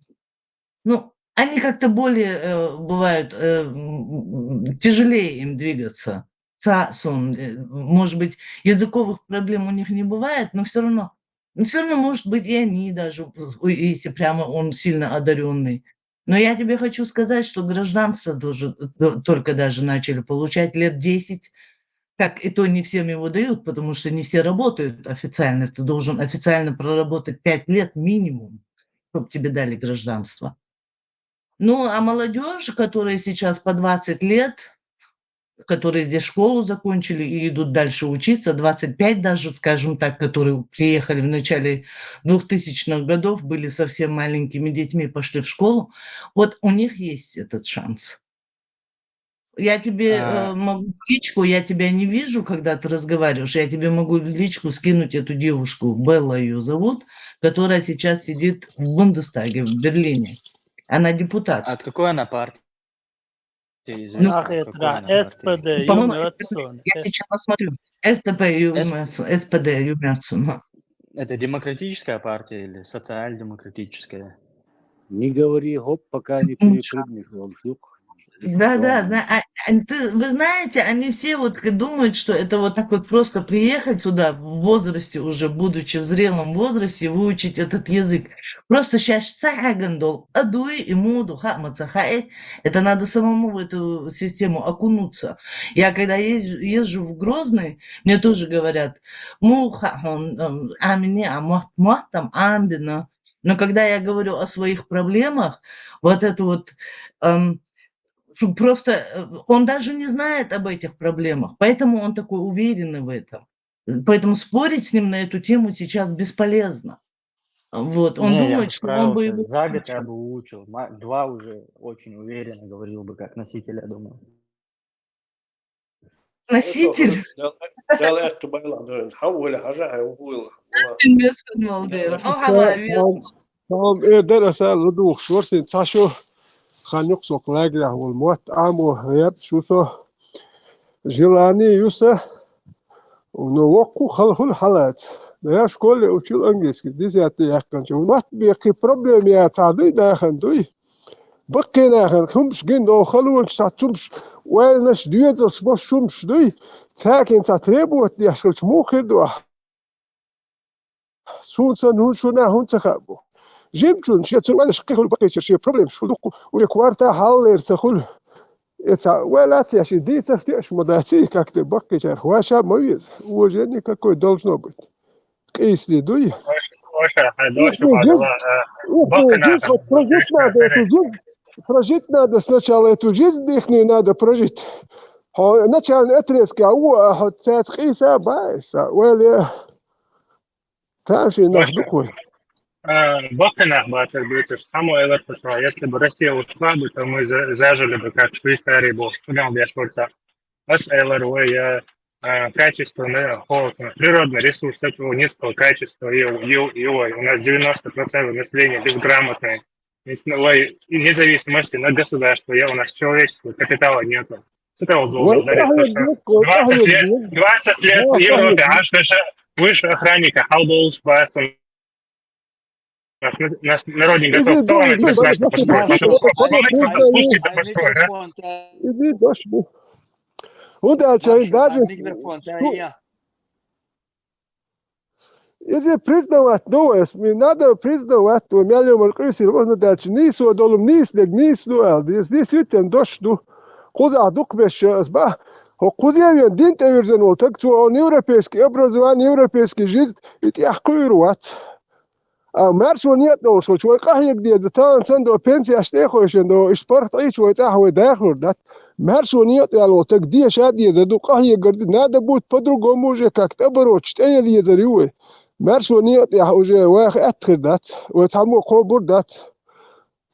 ну, они как-то более э, бывают, э, м, тяжелее им двигаться. Цасон, э, может быть, языковых проблем у них не бывает, но все равно, все равно, может быть, и они даже, у- если прямо он сильно одаренный. Но я тебе хочу сказать, что гражданство тоже, э, только даже начали получать лет десять, как и то не всем его дают, потому что не все работают официально. Ты должен официально проработать пять лет минимум, чтобы тебе дали гражданство. Ну, а молодежь, которая сейчас по двадцать лет, которые здесь школу закончили и идут дальше учиться, двадцать пять даже, скажем так, которые приехали в начале двухтысячных годов, были совсем маленькими детьми, пошли в школу, вот у них есть этот шанс. Я тебе А, э, могу в личку, я тебя не вижу, когда ты разговариваешь, я тебе могу в личку скинуть эту девушку, Белла ее зовут, которая сейчас сидит в Бундестаге в Берлине. Она депутат. От какой она партии? Извини, Ну, от Ахетра, какой она партии? СПД, По-моему, Юмятсун. я сейчас посмотрю. СДП Юмятсун, СПД Юмятсун. Это демократическая партия или социал-демократическая? Не говори гоп, пока не Мгм. перепрыгнешь, Вовчук. Да, да, Что да. А, а ты, вы знаете, они все вот к- думают, что это вот так вот просто приехать сюда в возрасте уже, будучи в зрелом возрасте, выучить этот язык. Просто сейчас цагандол, адуй и муду, ха, мацахай. Это надо самому в эту систему окунуться. Я когда езжу, езжу в Грозный, мне тоже говорят, муха, амини, а мот, мот там, амбина. Но когда я говорю о своих проблемах, вот это вот эм, фу, просто э, он даже не знает об этих проблемах, поэтому он такой уверенный в этом. Поэтому спорить с ним на эту тему сейчас бесполезно. Вот. Он Не, я думает, бы что он бы справился. его За год я выучил. Бы выучил. Ма- Два уже очень уверенно говорил бы, как носитель, я думаю. Носитель. Дал эсту байла дойн. Хавула хажа хавула. Инвестор молодой. Хава вес. Там э дараса лудух шорсин цашо ханюк сок лагеря вол мот амо херт шусо. Желание юса. Ну, вокку халхул халац. Я в школе учил английский. Десятый яккан чу. Мат беки проблем я цадуй дахан дуй. Баккена хан хумш гин до халуан са тумш. Уэлнаш дюзелш бош шумш дуй. Цакин са требует яшкалч мухир дуа. Сунца нунчуна хунца хабу. Жимчун шецун уэлнаш кихул баккечер ше проблем шулуку. Уе кварта халлер цахул. Эца уэлац яши дицах теш модаци как-то баккечер хуаша мовиз. Уважение какое должно быть. Кисли дуй. Оша, оша, хай Ну, доша ну, падала. Ух, Бакана ну, здесь там, вот прожить ну, надо, ну, эту жизнь, прожить надо сначала, эту жизнь ихнюю надо прожить. Хо, начальный отрезки, а у, а хо, цец киса, байса, уэле. Там же наш Оша. Духой. А, Бакана батер битер, само эвер пошла. Если бы Россия ушла бы, то мы за- зажили бы, как в Швейцарии был. Куда я швырца? Ас эвер уэ я а, качество, на- хо- природный ресурс такого низкого качества, и, и, и, ой, у нас девяносто процентов населения безграмотные. Если, ой, независимости на государство, я, у нас человеческого капитала нету. С этого должен зависеть то, что двадцать лет, двадцать лет в Европе, аж наша выше охранника, халдолс, у нас, нас народник готов талант государство построить. Слушайте, построить, а? Удача, даже. Иза признавать, ну, надо признавать, то мялем аркисир, можно дальше. Нису долум, нис дег, нис ну ал, дис, дис ютем дош ду. Куза дук беш, сба. Хо кузевен дин тевирзен ол, так цу он европейский образование, европейский жизнь, и тях куйру вац. А маршо нет долш, вой къахьег деза, таан сан до пенсияш тӀехойшен до, иш паргӀат Ӏийч вой цӀахь вой дахлур дац. Маршо нет яло, так деша дезар ду, къахьегар ди, надо будет по-другому уже как-то оборочь тӀе ел езар ю вой. Маршо нет яхь уже вайх аьтхир дац, вой цхьаммо кхобур дац.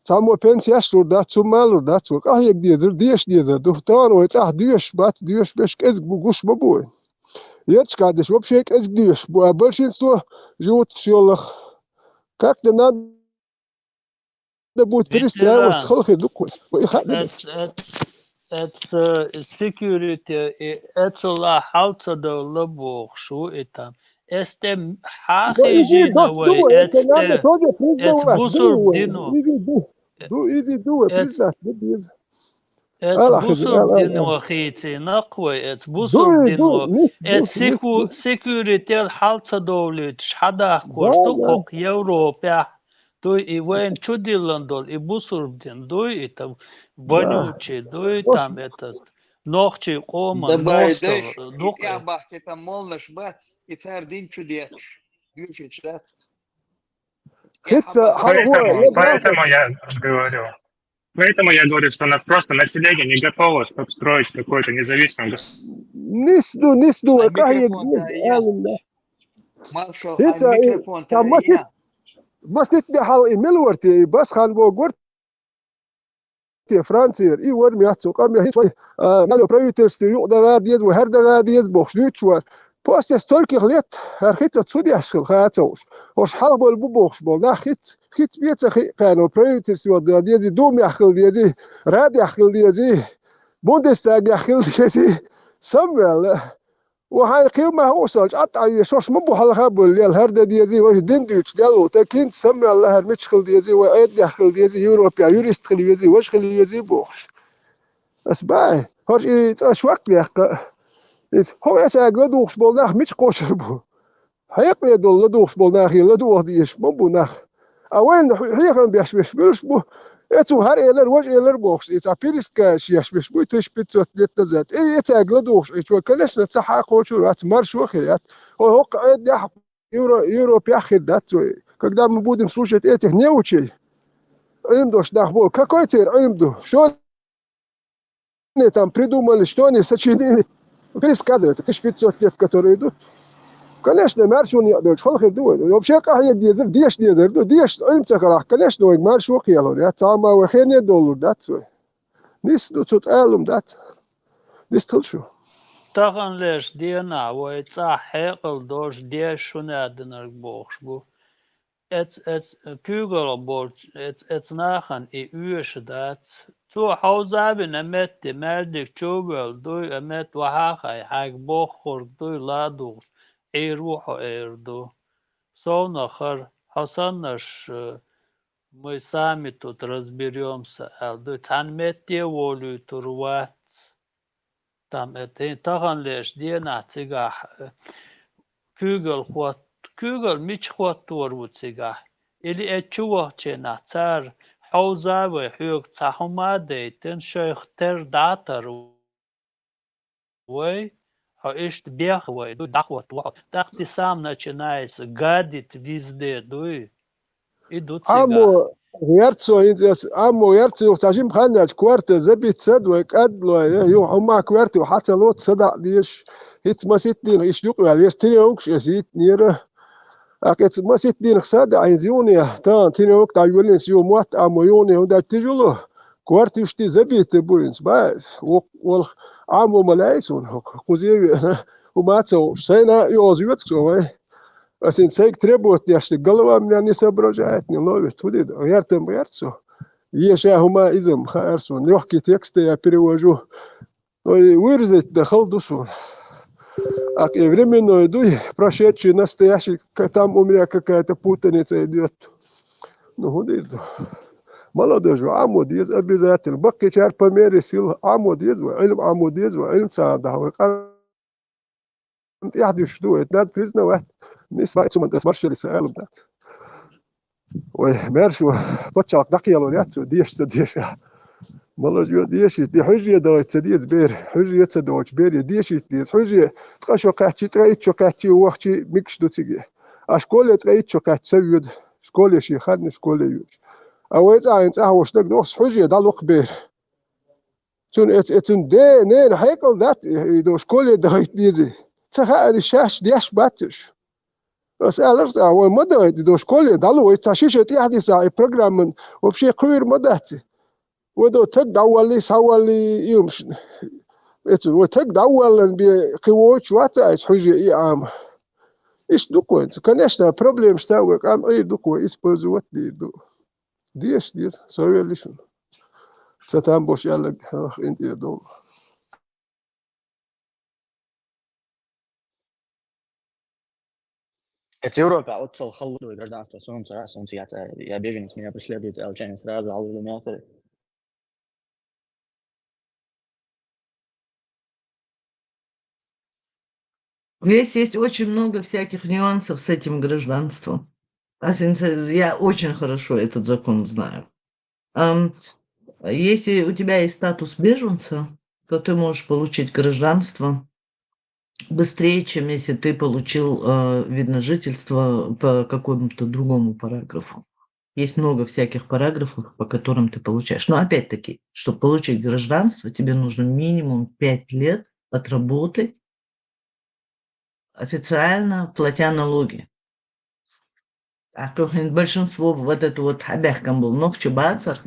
Цхьаммо пенсияш лур дац, цу малур дац, вой къахьег дезар, деша дезар ду. Таан вой цӀахь доьш бац, доьш беш кӀезг бу, гуш ма бу вой. Ерчкадеш вообще кӀезг доьш бу, а большинство живут в сёлах. Как-то надо будет перестраиваться, халхир дукхуй. Вой и хатӀ. Эц, эц, эц, э, security, и эцула хьалца довла бохуш ву и там. Эс тӀе хьахийжийна вай, эц тӀе, эц бусург дино. Ду, изи ду, вай признать ду, беза. Эц бусург дино хийцина кхвай, эц бусург дино. Эц секу-, секьюрител хьал ца довлуьйтуш, хьадахкош ду кхокх Европехь. Дуй и вайн чудиллан долу, и бусург дин дуй, и там вонючий дуй, там этот, нохчий къоман мостагӀа дукха. И тӀехь бахкийтан моллаш бац, и цара дин чу детташ, дуьйцуьйтуш дац. Хица, поэтому, поэтому я говорю. Поэтому я говорю, что у нас просто население не готово, чтобы строить какое-то независимое государство. Нисду, нисду, а как я говорю, хица, там масит, масит де хьал и мел варте, и бас хан богурт. Те Францияра и вар меттаца къам я хӀинца вай, а, нало правительстве юкъа дагӀа деза, вай хӀара дагӀа деза бохуш дуьйцуш вар. После стольких лет хӀара хица цу деш хила хаа ца хууш. Ош хьалха болу бу бохуш болу нах хица, хица беца хи кхаьно правительстве дагӀа деза, думехь хила деза, радехь хила деза, бундестагехь хила деза. Самваьлла. Ва хьайн кхин ма хӀусал чӀаттӀа веш, ош ма бу хьалха болу лел, хӀара дан дезий, важа дин дуьйцуш дел ву, тӀаккхинца самваьлла хӀара мича хила дезий, вай Ӏеддехь хила дезий, Европехь юрист хила везий, важа хила везий бохуш. Ас баьй, хӀорш и цӀа шок лекха. Иза хӀо эсаьга ладугӀуш болу нах мича кхочур бу? Хьекъале долу ладугӀуш болу нахе ладогӀа дезаш ма бу нах. А вайна хьехам беш беш буьлуш бу. Эцу хӀара элар, важа элар бохуш, и цхьа пересказ еш беш буй, тысяча пятьсот лет назад. И эцаьга ладугӀуш, и чо, конечно, ца хьакхочур вац, маршо хир яц. Хьо хӀокху Ӏеддехь Евро-, Европехь хир дац вай. Когда мы будем слушать этих неучей, Ӏилмдош нах боху, какой церан Ӏилм ду? Что они там придумали, что они сочинили? Пересказывают, тысяча пятьсот лет, которые идут. Конечно, маршо некъа долчу хала хир ду вай. Вообще къахьега дезар, деша дезар ду. Деша Ӏилм ца хилахь, конечно, вайга маршо кхелур яц. Цхьамма вай хене доллур дац вай. Нис ду цу тӀалум дац. Дистхила шу. Таханлерчу денахь вай цӀахь хьекъал долуш деша шуна аьддинарг бохуш бу. Эц-, эц-, куьйгалла болчу эц-, эц нахана и оьшу дац. Цо хьовза а вина метте, маьждиг чу а воьлла дуй, а метта вахьа а хай, хьайга боххург дуй, ладугӀуш, Ӏийр ву хьо эр ду. Совнах хӀара, хьо саннаш, э, мы сами тут разберёмся аьлла дуй, цхьана метте а волуьйтур вац. Там это, таханлерчу денахь цигахь, э, куьйгалла хӀотт-, куьйгалла мича хӀоттор ву цигахь? Или эцчу вахченахь цара хьовза а вай, хьоьга цхьа хӀума а дайтина, шайх тера дӀа а тара вай, хьо иштта беха вай, дуй, дӀахӀотта ву хьо. Так ты сам начинаешь гадить везде, дуй. И ду цигахь. Аммо гӀерт со хӀинца ас, аммо гӀерт со юха цхьа жима хан яьлча, корта забита сад вай кӀадлой, э, юха хӀумма корта юха хьан ца лоцу садаӀа дезаш. ХӀинца маситта дийнах иштта юкъаваьлла, аса тиревгаш аса йитнера. ТӀаккха эца маситта дийнах садаӀа хӀинца юхане, тахана тиревг дӀайоьллина аса юха мотт, аммо юхане хӀунда тижула, корта иштта забита бу хӀинца, баьс. Вокх-, волх Ӏамо ма лаьий суна, хӀокху кхузе а веана, хӀума а ца хууш. Сайна а оьгӀаз йоьду со вай. Ас хӀинца сайга требовать деш дерг, голова у меня не соображает, не ловит. ХӀун де, гӀертам гӀерт со. Е ша хӀума иза-м хаьара суна. Лёгкий текст я перевожу. Но и выразить да хала ду суна. А и временной дуй, прошедший, настоящий, к-, там у меня какая-то путаница идёт. Ну, хӀун дийр ду? Молодёжь ву Ӏамо деза обязательно. Баккхийчара по мере сил Ӏамо деза вай, Ӏилма Ӏамо деза вай, Ӏилма царна дахьа вай. Къам тӀехь дуьсуш ду, это надо признавать. Нисвай цу ман тӀе маршалли са алам дац. Вай, маьрша ву, паччахьалкх дӀакхелор яц цо, деша ца деша. Молодёжь дешийта, де хьуьже дахийта ца деза бер, хьуьже ца дахийта бер, дешийта деза. Хьуьже ткъа шо кхаьччи, ткъа итт шо кхаьччи, вахчи, микаш ду цига. А школе ткъа итт шо кхаьччи ца воьду, школе шен хан ю, школе йоьдуш. А вай цӀахь, цӀахь волуш дагадогӀу, хьуьже дӀалокху бер. Цунна эц-, эцун де, нена хьекъал дац, и до школе дахийта дезий. Ца хаьара, шаьш деш бац уьш. Ас аьлларг цӀа, вай ма дахийта, и до школе дӀало, вай цхьа шиша тӀехь дисахь, и программан вообще кхуьйр ма дац и. Вай до таг дӀавалли, схьавалли, и хӀумаш. Эцун, вай таг дӀаваллан бе, кхин воцуш вац а айса хьуьжа и Ӏама. Иштта ду-кх вайца. Конечно, проблемаш цхьа вай къам Ӏийр ду-кх вай, использовать дийр ду. Деша деза, со велли шуна. Ца там бош аьлларг, ах, интӀера долу. Эцу Европе оццул хала ду гражданство, сунца, сунца я, я беженец, меня преследуют, алчане сразу, алло, мятые. Здесь есть очень много всяких нюансов с этим гражданством. А сенса-, я очень хорошо этот закон знаю. Ам, если у тебя есть статус беженца, то ты можешь получить гражданство быстрее, чем если ты получил, э, вид на жительство по какому-то другому параграфу. Есть много всяких параграфов, по которым ты получаешь. Но опять-таки, чтобы получить гражданство, тебе нужно минимум пять лет отработать официально, платя налоги. А то хӀинца большинство вот это вот хьабаьхкина болу нохчий бацара.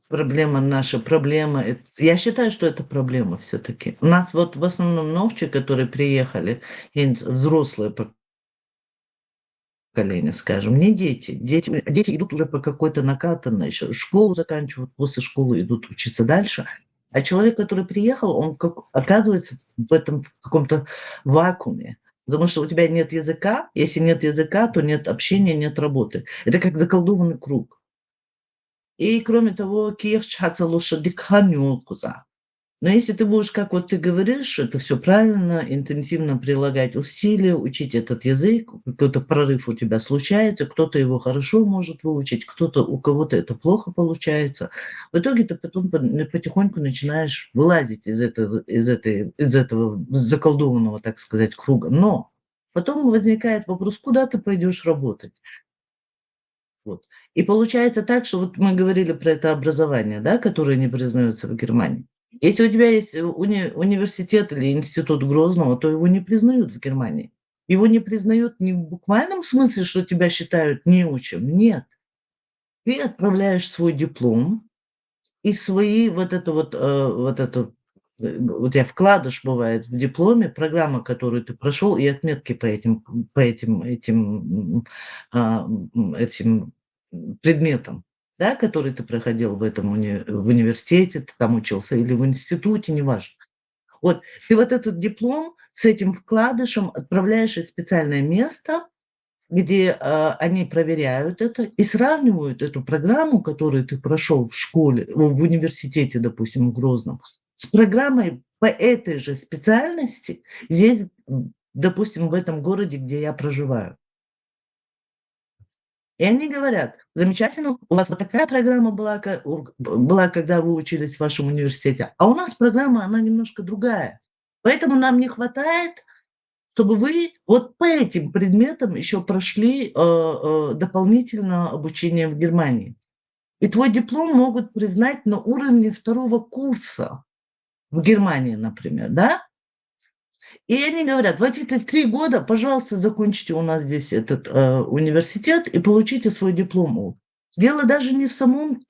Проблема наша, проблема. Эт-, я считаю, что это проблема всё-таки. У нас вот в основном нохчи, которые приехали, хӀинца взрослое поколение, скажем, не дети. Дети, дети идут уже по какой-то накатанной, ш-, школу заканчивают, после школы идут учиться дальше. А человек, который приехал, он как, оказывается в этом, в каком-то вакууме. Потому что у тебя нет языка, если нет языка, то нет общения, нет работы. Это как заколдованный круг. И, кроме того, кехаташ хьа ца луш, дика хан йолу кхуза. Но если ты будешь, как вот ты говоришь, это всё правильно, интенсивно прилагать усилия, учить этот язык, какой-то прорыв у тебя случается, кто-то его хорошо может выучить, кто-то, у кого-то это плохо получается. В итоге ты потом по-, потихоньку начинаешь вылазить из этого, из этой, из этого заколдованного, так сказать, круга. Но потом возникает вопрос, куда ты пойдёшь работать? Вот. И получается так, что вот мы говорили про это образование, да, которое не признаётся в Германии. Если у тебя есть, э, уни-, университет или институт Грозного, то его не признают в Германии. Его не признают не в буквальном смысле, что тебя считают неучим, нет. Ты отправляешь свой диплом и свои вот это вот, э, вот это, э, у тебя вкладыш бывает в дипломе, программа, которую ты прошёл, и отметки по этим, по этим, этим, м, а, м, этим, м, предметам, да, который ты проходил в этом уни-, в университете, ты там учился или в институте, неважно. Вот, ты вот этот диплом с этим вкладышем отправляешь в специальное место, где, а, они проверяют это и сравнивают эту программу, которую ты прошёл в школе, в, в университете, допустим, в Грозном, с программой по этой же специальности здесь, м, допустим, в этом городе, где я проживаю. И они говорят: «Замечательно, у вас вот такая программа была, ка-, у, была, когда вы учились в вашем университете, а у нас программа, она немножко другая. Поэтому нам не хватает, чтобы вы вот по этим предметам ещё прошли, э, э, дополнительно обучение в Германии. И твой диплом могут признать на уровне второго курса в Германии, например, да?» И они говорят: «Вот эти три года, пожалуйста, закончите у нас здесь этот, э, университет и получите свой диплом». Дело даже не в самом,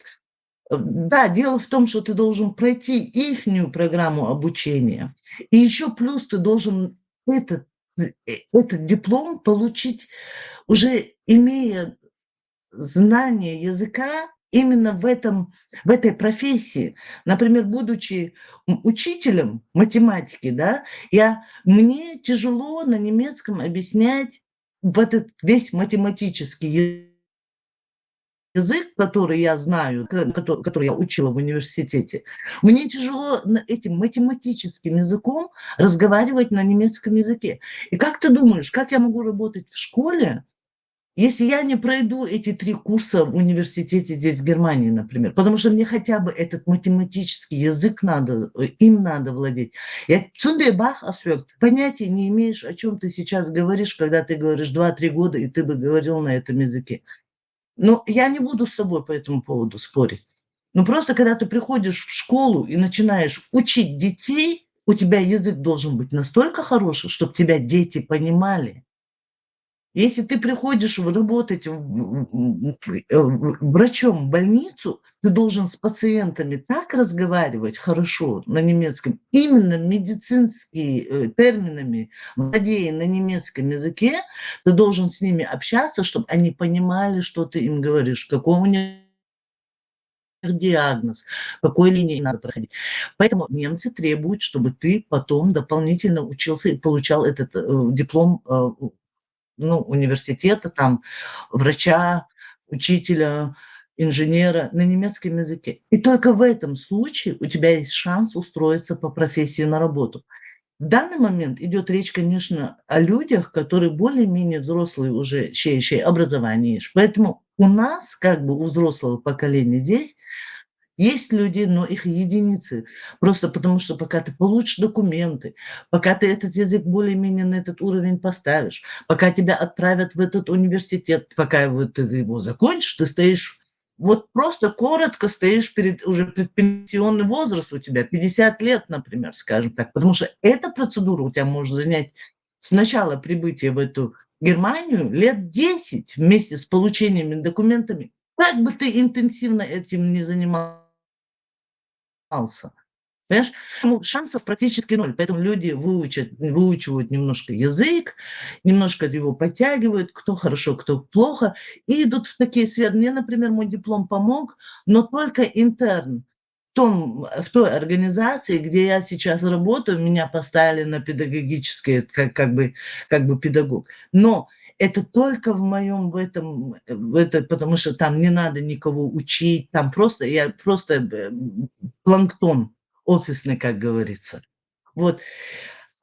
э, да, дело в том, что ты должен пройти ихнюю программу обучения. И ещё плюс ты должен этот, э, этот диплом получить, уже имея знание языка именно в этом, в этой профессии. Например, будучи учителем математики, да, я, мне тяжело на немецком объяснять вот этот весь математический язык, который я знаю, который я учила в университете. Мне тяжело этим математическим языком разговаривать на немецком языке. И как ты думаешь, как я могу работать в школе, если я не пройду эти три курса в университете здесь, в Германии, например? Потому что мне хотя бы этот математический язык надо, э, им надо владеть. Я цундебах асвек, понятия не имеешь, о чем ты сейчас говоришь, когда ты говоришь два-три года, и ты бы говорил на этом языке. Но я не буду с тобой по этому поводу спорить. Но просто когда ты приходишь в школу и начинаешь учить детей, у тебя язык должен быть настолько хороший, чтобы тебя дети понимали. Если ты приходишь работать врачом в больницу, ты должен с пациентами так разговаривать хорошо на немецком, именно медицинскими э, терминами, владея на немецком языке, ты должен с ними общаться, чтобы они понимали, что ты им говоришь, какой у них диагноз, какой линии надо проходить. Поэтому немцы требуют, чтобы ты потом дополнительно учился и получал этот э, диплом э, ну, университета, там, врача, учителя, инженера на немецком языке. И только в этом случае у тебя есть шанс устроиться по профессии на работу. В данный момент идет речь, конечно, о людях, которые более-менее взрослые уже, чей, чей образование. Поэтому у нас, как бы у взрослого поколения здесь, есть люди, но их единицы. Просто потому, что пока ты получишь документы, пока ты этот язык более-менее на этот уровень поставишь, пока тебя отправят в этот университет, пока вот ты его закончишь, ты стоишь вот просто коротко стоишь перед уже предпенсионный возраст у тебя, пятьдесят лет, например, скажем так, потому что эта процедура у тебя может занять с начала прибытия в эту Германию лет десять вместе с получениями документами, как бы ты интенсивно этим не занимался. Понимаешь? Поэтому шансов практически ноль. Поэтому люди выучат, выучивают немножко язык, немножко его подтягивают, кто хорошо, кто плохо, и идут в такие сферы. Мне, например, мой диплом помог, но только интерн. В, том, в той организации, где я сейчас работаю, меня поставили на педагогическое, как, как, бы, как бы педагог. Но это только в моем, в этом, в это, потому что там не надо никого учить, там просто, я просто э, планктон офисный, как говорится. Вот.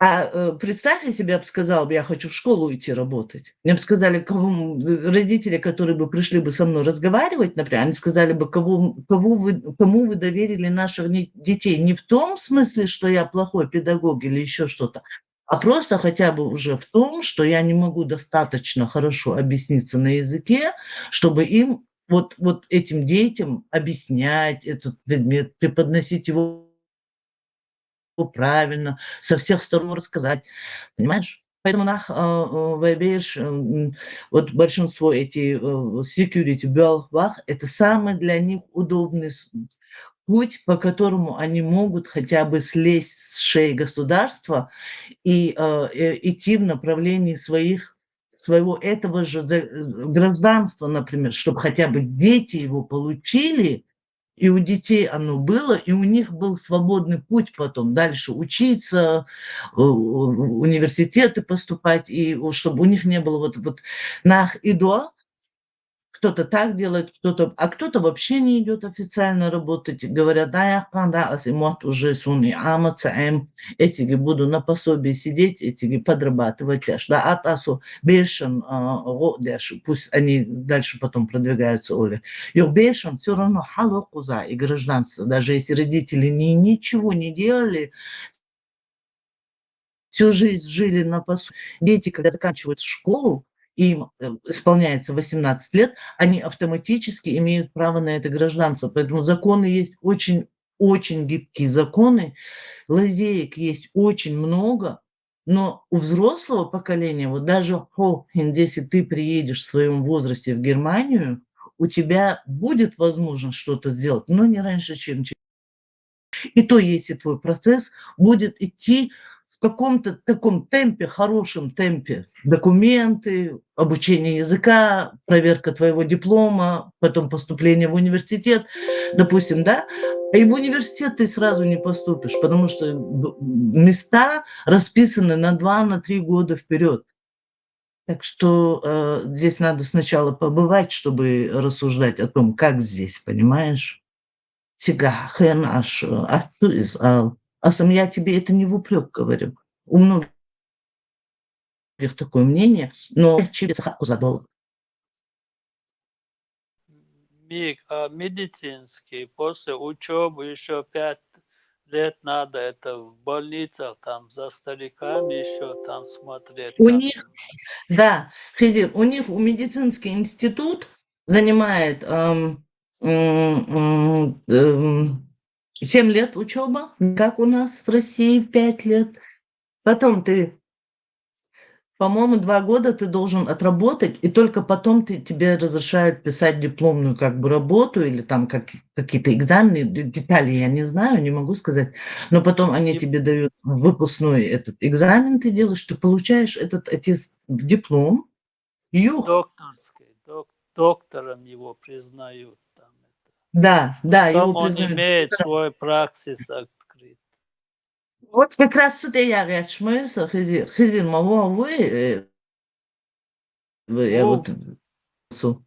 А э, представь, если бы я бы сказала, я хочу в школу идти работать. Мне бы сказали, кого, родители, которые бы пришли бы со мной разговаривать, например, они сказали бы, кого, кого вы, кому вы доверили наших детей. Не в том смысле, что я плохой педагог или еще что-то, а просто хотя бы уже в том, что я не могу достаточно хорошо объясниться на языке, чтобы им вот, вот этим детям объяснять этот предмет, преподносить его правильно, со всех сторон рассказать, понимаешь? Поэтому нах, э, э, вебеш, э, вот большинство эти э, security белых вах, это самый для них удобный путь, по которому они могут хотя бы слезть с шеи государства и э, э, идти в направлении своих своего этого же э, гражданства, например, чтобы хотя бы дети его получили, и у детей оно было, и у них был свободный путь потом дальше учиться, университеты поступать, и чтобы у них не было вот, вот нах и до, кто-то так делает, кто-то, а кто-то вообще не идет официально работать. Говорят, да, я да, а вот уже суни, а мы эти буду на пособии сидеть, эти подрабатывать, да, а асу бешен, а, пусть они дальше потом продвигаются, Оля. Ё бешен все равно халокуза и гражданство, даже если родители не, ничего не делали, всю жизнь жили на пособии. Дети, когда заканчивают школу, им э, исполняется восемнадцать лет, они автоматически имеют право на это гражданство. Поэтому законы есть очень, очень гибкие законы, лазеек есть очень много, но у взрослого поколения, вот даже если ты приедешь в своем возрасте в Германию, у тебя будет возможность что-то сделать, но не раньше, чем через и то, если твой процесс будет идти в каком-то таком темпе, хорошем темпе документы, обучение языка, проверка твоего диплома, потом поступление в университет, допустим, да, и в университет ты сразу не поступишь, потому что места расписаны на два, на три года вперед. Так что э, здесь надо сначала побывать, чтобы рассуждать о том, как здесь, понимаешь? Сега, хен аш, аш, а, а сам я тебе это не в упрек говорю. У многих такое мнение, но через задолго. Мик, а медицинский, после учебы еще пять лет надо это в больницах, там за стариками еще там смотреть. У там. них, да, Хизир, у них у медицинский институт занимает эм, м, м, эм, семь лет учеба, как у нас в России в пять лет. Потом ты, по-моему, два года ты должен отработать, и только потом ты, тебе разрешают писать дипломную как бы работу или там как, какие-то экзамены, д- детали я не знаю, не могу сказать, но потом они И- тебе дают выпускной этот экзамен, ты делаешь, ты получаешь этот аттест, диплом, юг, Докторский, док- доктором его признают. Там, это. Да, да, Там его он признают. имеет свой праксис открыт. Вот как раз сюда я речь мою, Хизир, Хизир, мало вы, э, вы, я О. Вот, су-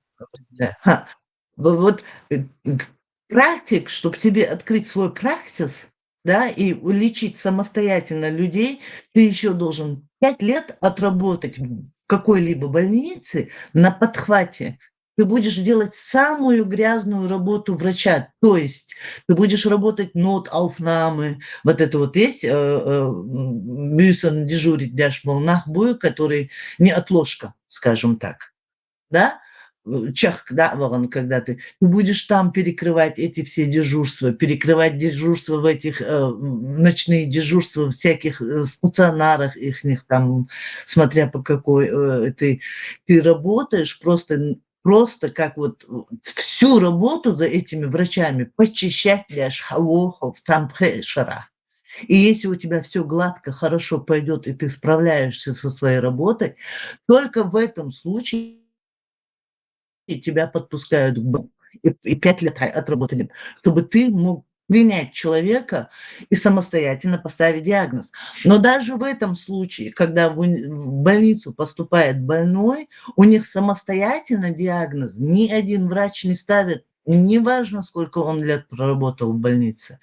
да, ха. Вы Вот э, к- практик, чтобы тебе открыть свой праксис, да, и лечить самостоятельно людей, ты еще должен пять лет отработать в какой-либо больнице на подхвате. Ты будешь делать самую грязную работу врача, то есть ты будешь работать Notaufnahme, вот это вот есть э, э, м, бюсен дежурить дяшмол нахбую, который не отложка, скажем так, да, э, чах, да, вагон, когда ты, ты будешь там перекрывать эти все дежурства, перекрывать дежурства в этих э, м, ночные дежурства в всяких э, стационарах их там, смотря по какой э, ты ты работаешь, просто н- просто как вот э, всю работу за этими врачами подчищать для шхаохов там шара. И если у тебя все гладко, хорошо пойдет, и ты справляешься со своей работой, только в этом случае тебя подпускают к б- и, и пять лет отработали, чтобы ты мог принять человека и самостоятельно поставить диагноз. Но даже в этом случае, когда в, уни- в больницу поступает больной, у них самостоятельно диагноз ни один врач не ставит, неважно, сколько он лет проработал в больнице,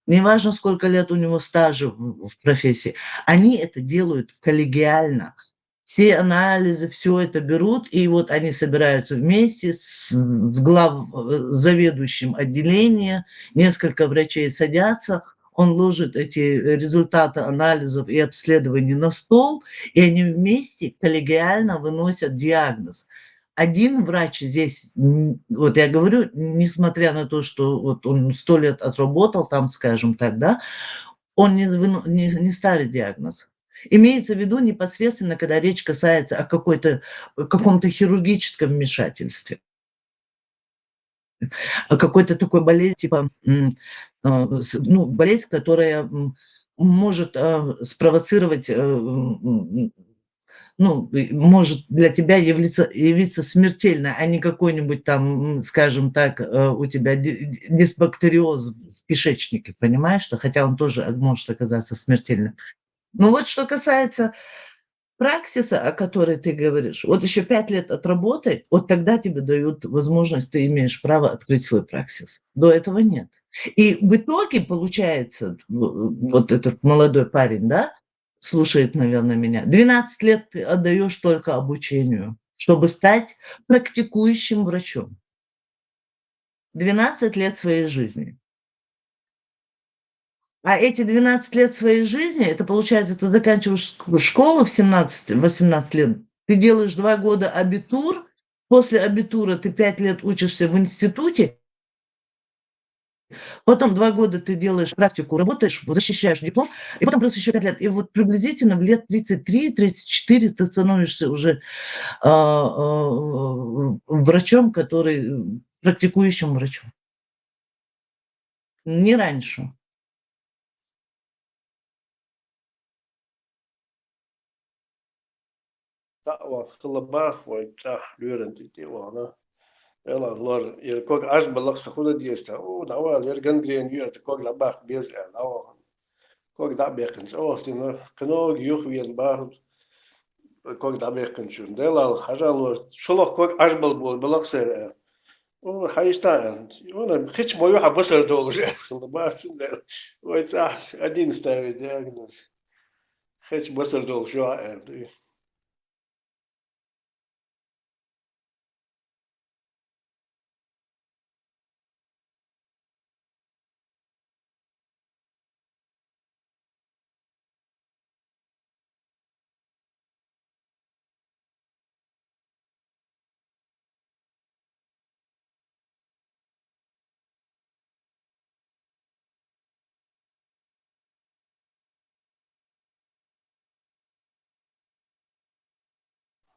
неважно, сколько лет у него стажа в, в профессии. Они это делают коллегиально. Все анализы, все это берут, и вот они собираются вместе с, с глав, э, заведующим отделения, несколько врачей садятся, он ложит эти результаты анализов и обследований на стол, и они вместе коллегиально выносят диагноз. Один врач здесь, м, вот я говорю, несмотря на то, что вот он сто лет отработал там, скажем так, да, он не, выно- не, не ставит диагноз. Имеется в виду непосредственно, когда речь касается о какой-то, каком-то хирургическом вмешательстве, о какой-то такой болезни, типа, м, э, с- ну, болезнь, которая м, может э, спровоцировать, э, м, м, ну, и может для тебя явиться, явиться смертельной, а не какой-нибудь там, м, скажем так, э, у тебя ди- ди- дисбактериоз в кишечнике, понимаешь, что хотя он тоже может оказаться смертельным. Ну вот что касается праксиса, о которой ты говоришь, вот еще пять лет отработай, вот тогда тебе дают возможность, ты имеешь право открыть свой праксис. До этого нет. И в итоге получается, вот этот молодой парень, да, слушает, наверное, меня, двенадцать лет ты отдаешь только обучению, чтобы стать практикующим врачом. Двенадцать лет своей жизни. А эти двенадцать лет своей жизни, это получается, ты заканчиваешь школу в семнадцать-восемнадцать лет, ты делаешь два года абитур, после абитура ты пять лет учишься в институте, потом два года ты делаешь практику, работаешь, защищаешь диплом, и потом плюс еще пять лет. И вот приблизительно в лет тридцать три, тридцать четыре ты становишься уже а, а, врачом, который практикующим врачом. Не раньше. дӀа а ваха, хала бах вай цӀахь лоьран тӀе тӀе а вахана. Делахь лор, яра ког Ӏаж балла-кх сан, хӀун дан деза тӀаккха? О, дӀавала, яра гангрена ю, тӀаккха ког дӀабаккха беза аьлла, дӀавахана. Ког дӀа а баьккхина, цӀа вахийтина, кхин ногу юхавеана бахархьама ког дӀабаьккхинчунна. Делахь, хьажал вара, шолгӀа ког Ӏаж балла болу, балла-кх сайра аьлла. О, хьан иштта аьлла. Вана, хи чу ма ю хьан басар долуш аьлла, хала бах цуьнан аьлла. Вай цӀахь один ставит диагноз. Хи чу басар долуш ю хьан аьлла.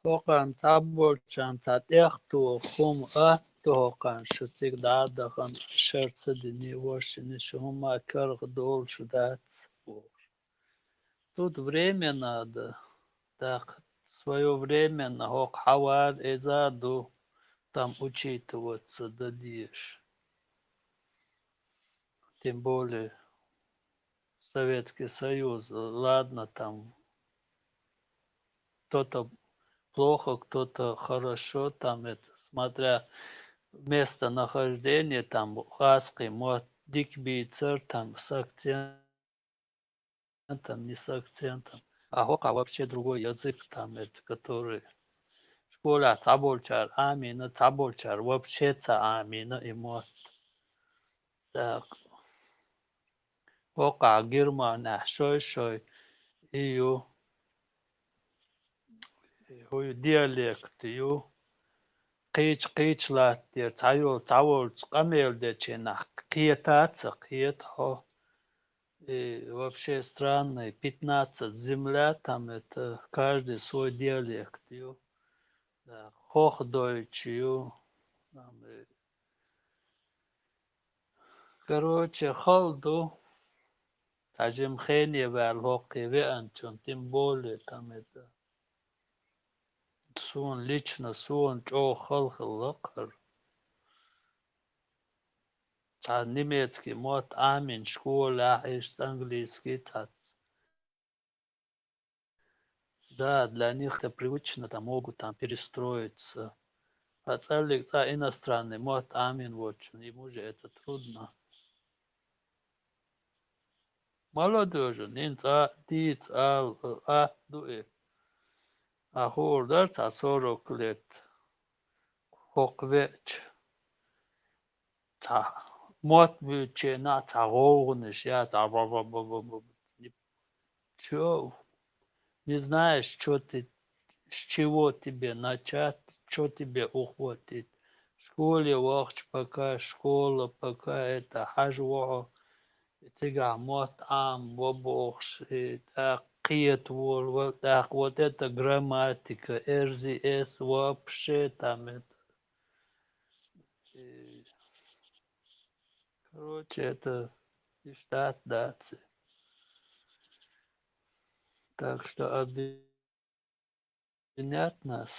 ХӀокхарна цхьаболчарна цхьа тӀехтоха хӀума атта ду хӀокхарна, шу цига дӀа а дахана, шар ца дина, вовшийн шу хӀума карах долуш дац бохуш. Тут время надо, так, своё время, хӀокху хьавар эза а ду, там учитываться дан дезаш. Тем более Советский Союз, ладно, там кто-то плохо, кто-то хорошо, там это, смотря местонахождение, там хазкхи мотт дика бийцар, там с акцентом, не с акцентом. А хӀокхахь вообще другой язык, там это, который школехь цхьаболчара Ӏамийна, цхьаболчара вообще ца Ӏамийна и мотт. Так. ХӀокхахь Германехь шой-шой и ю, хӀу ю, диалект ю. Кхечу, кхечу латтера цхьайолу, цхьаволчу къамел дечийнахь кхетаца, кхета хьо. И вообще странный, пятнадцать земля, там это каждый свой диалект ю. Да, Hochdeutsch ю. Там, э, Короче, хала ду. Цхьа жимма хене ваьлла хӀокхе веанчунна, тем более там это. Суна лично, суна чӀогӀа хала хилла-кх хӀара. Цхьа немецкий мотт Ӏамийна школехь, иштта английский цхьацца. Да, для них это привычно, там могут там перестроиться. А цӀаллиг цкъа иностранный мотт Ӏамийна воцчунна, им уже это трудно. Молодёжь, нин цкъа дийца ала, а, ду и. А хуур дара цхьа сорок лет хӀокху веача. Цхьа мотт буьйцучу хенахь цхьа гӀовгӀанаш яц, цхьа ба-ба-, чё, не знаешь, что ты, с чего тебе начать, что тебе ухватить. В школе вахча, пока школа, пока это, хьажа вохьо, цигахь мотт Ӏама бо бохуш, и тӀаккха кхета волу, ва-, тӀаккха вот это грамматика, эр зи эс, вообще там это. И, короче, это иштта дац. Так что обвинять нас.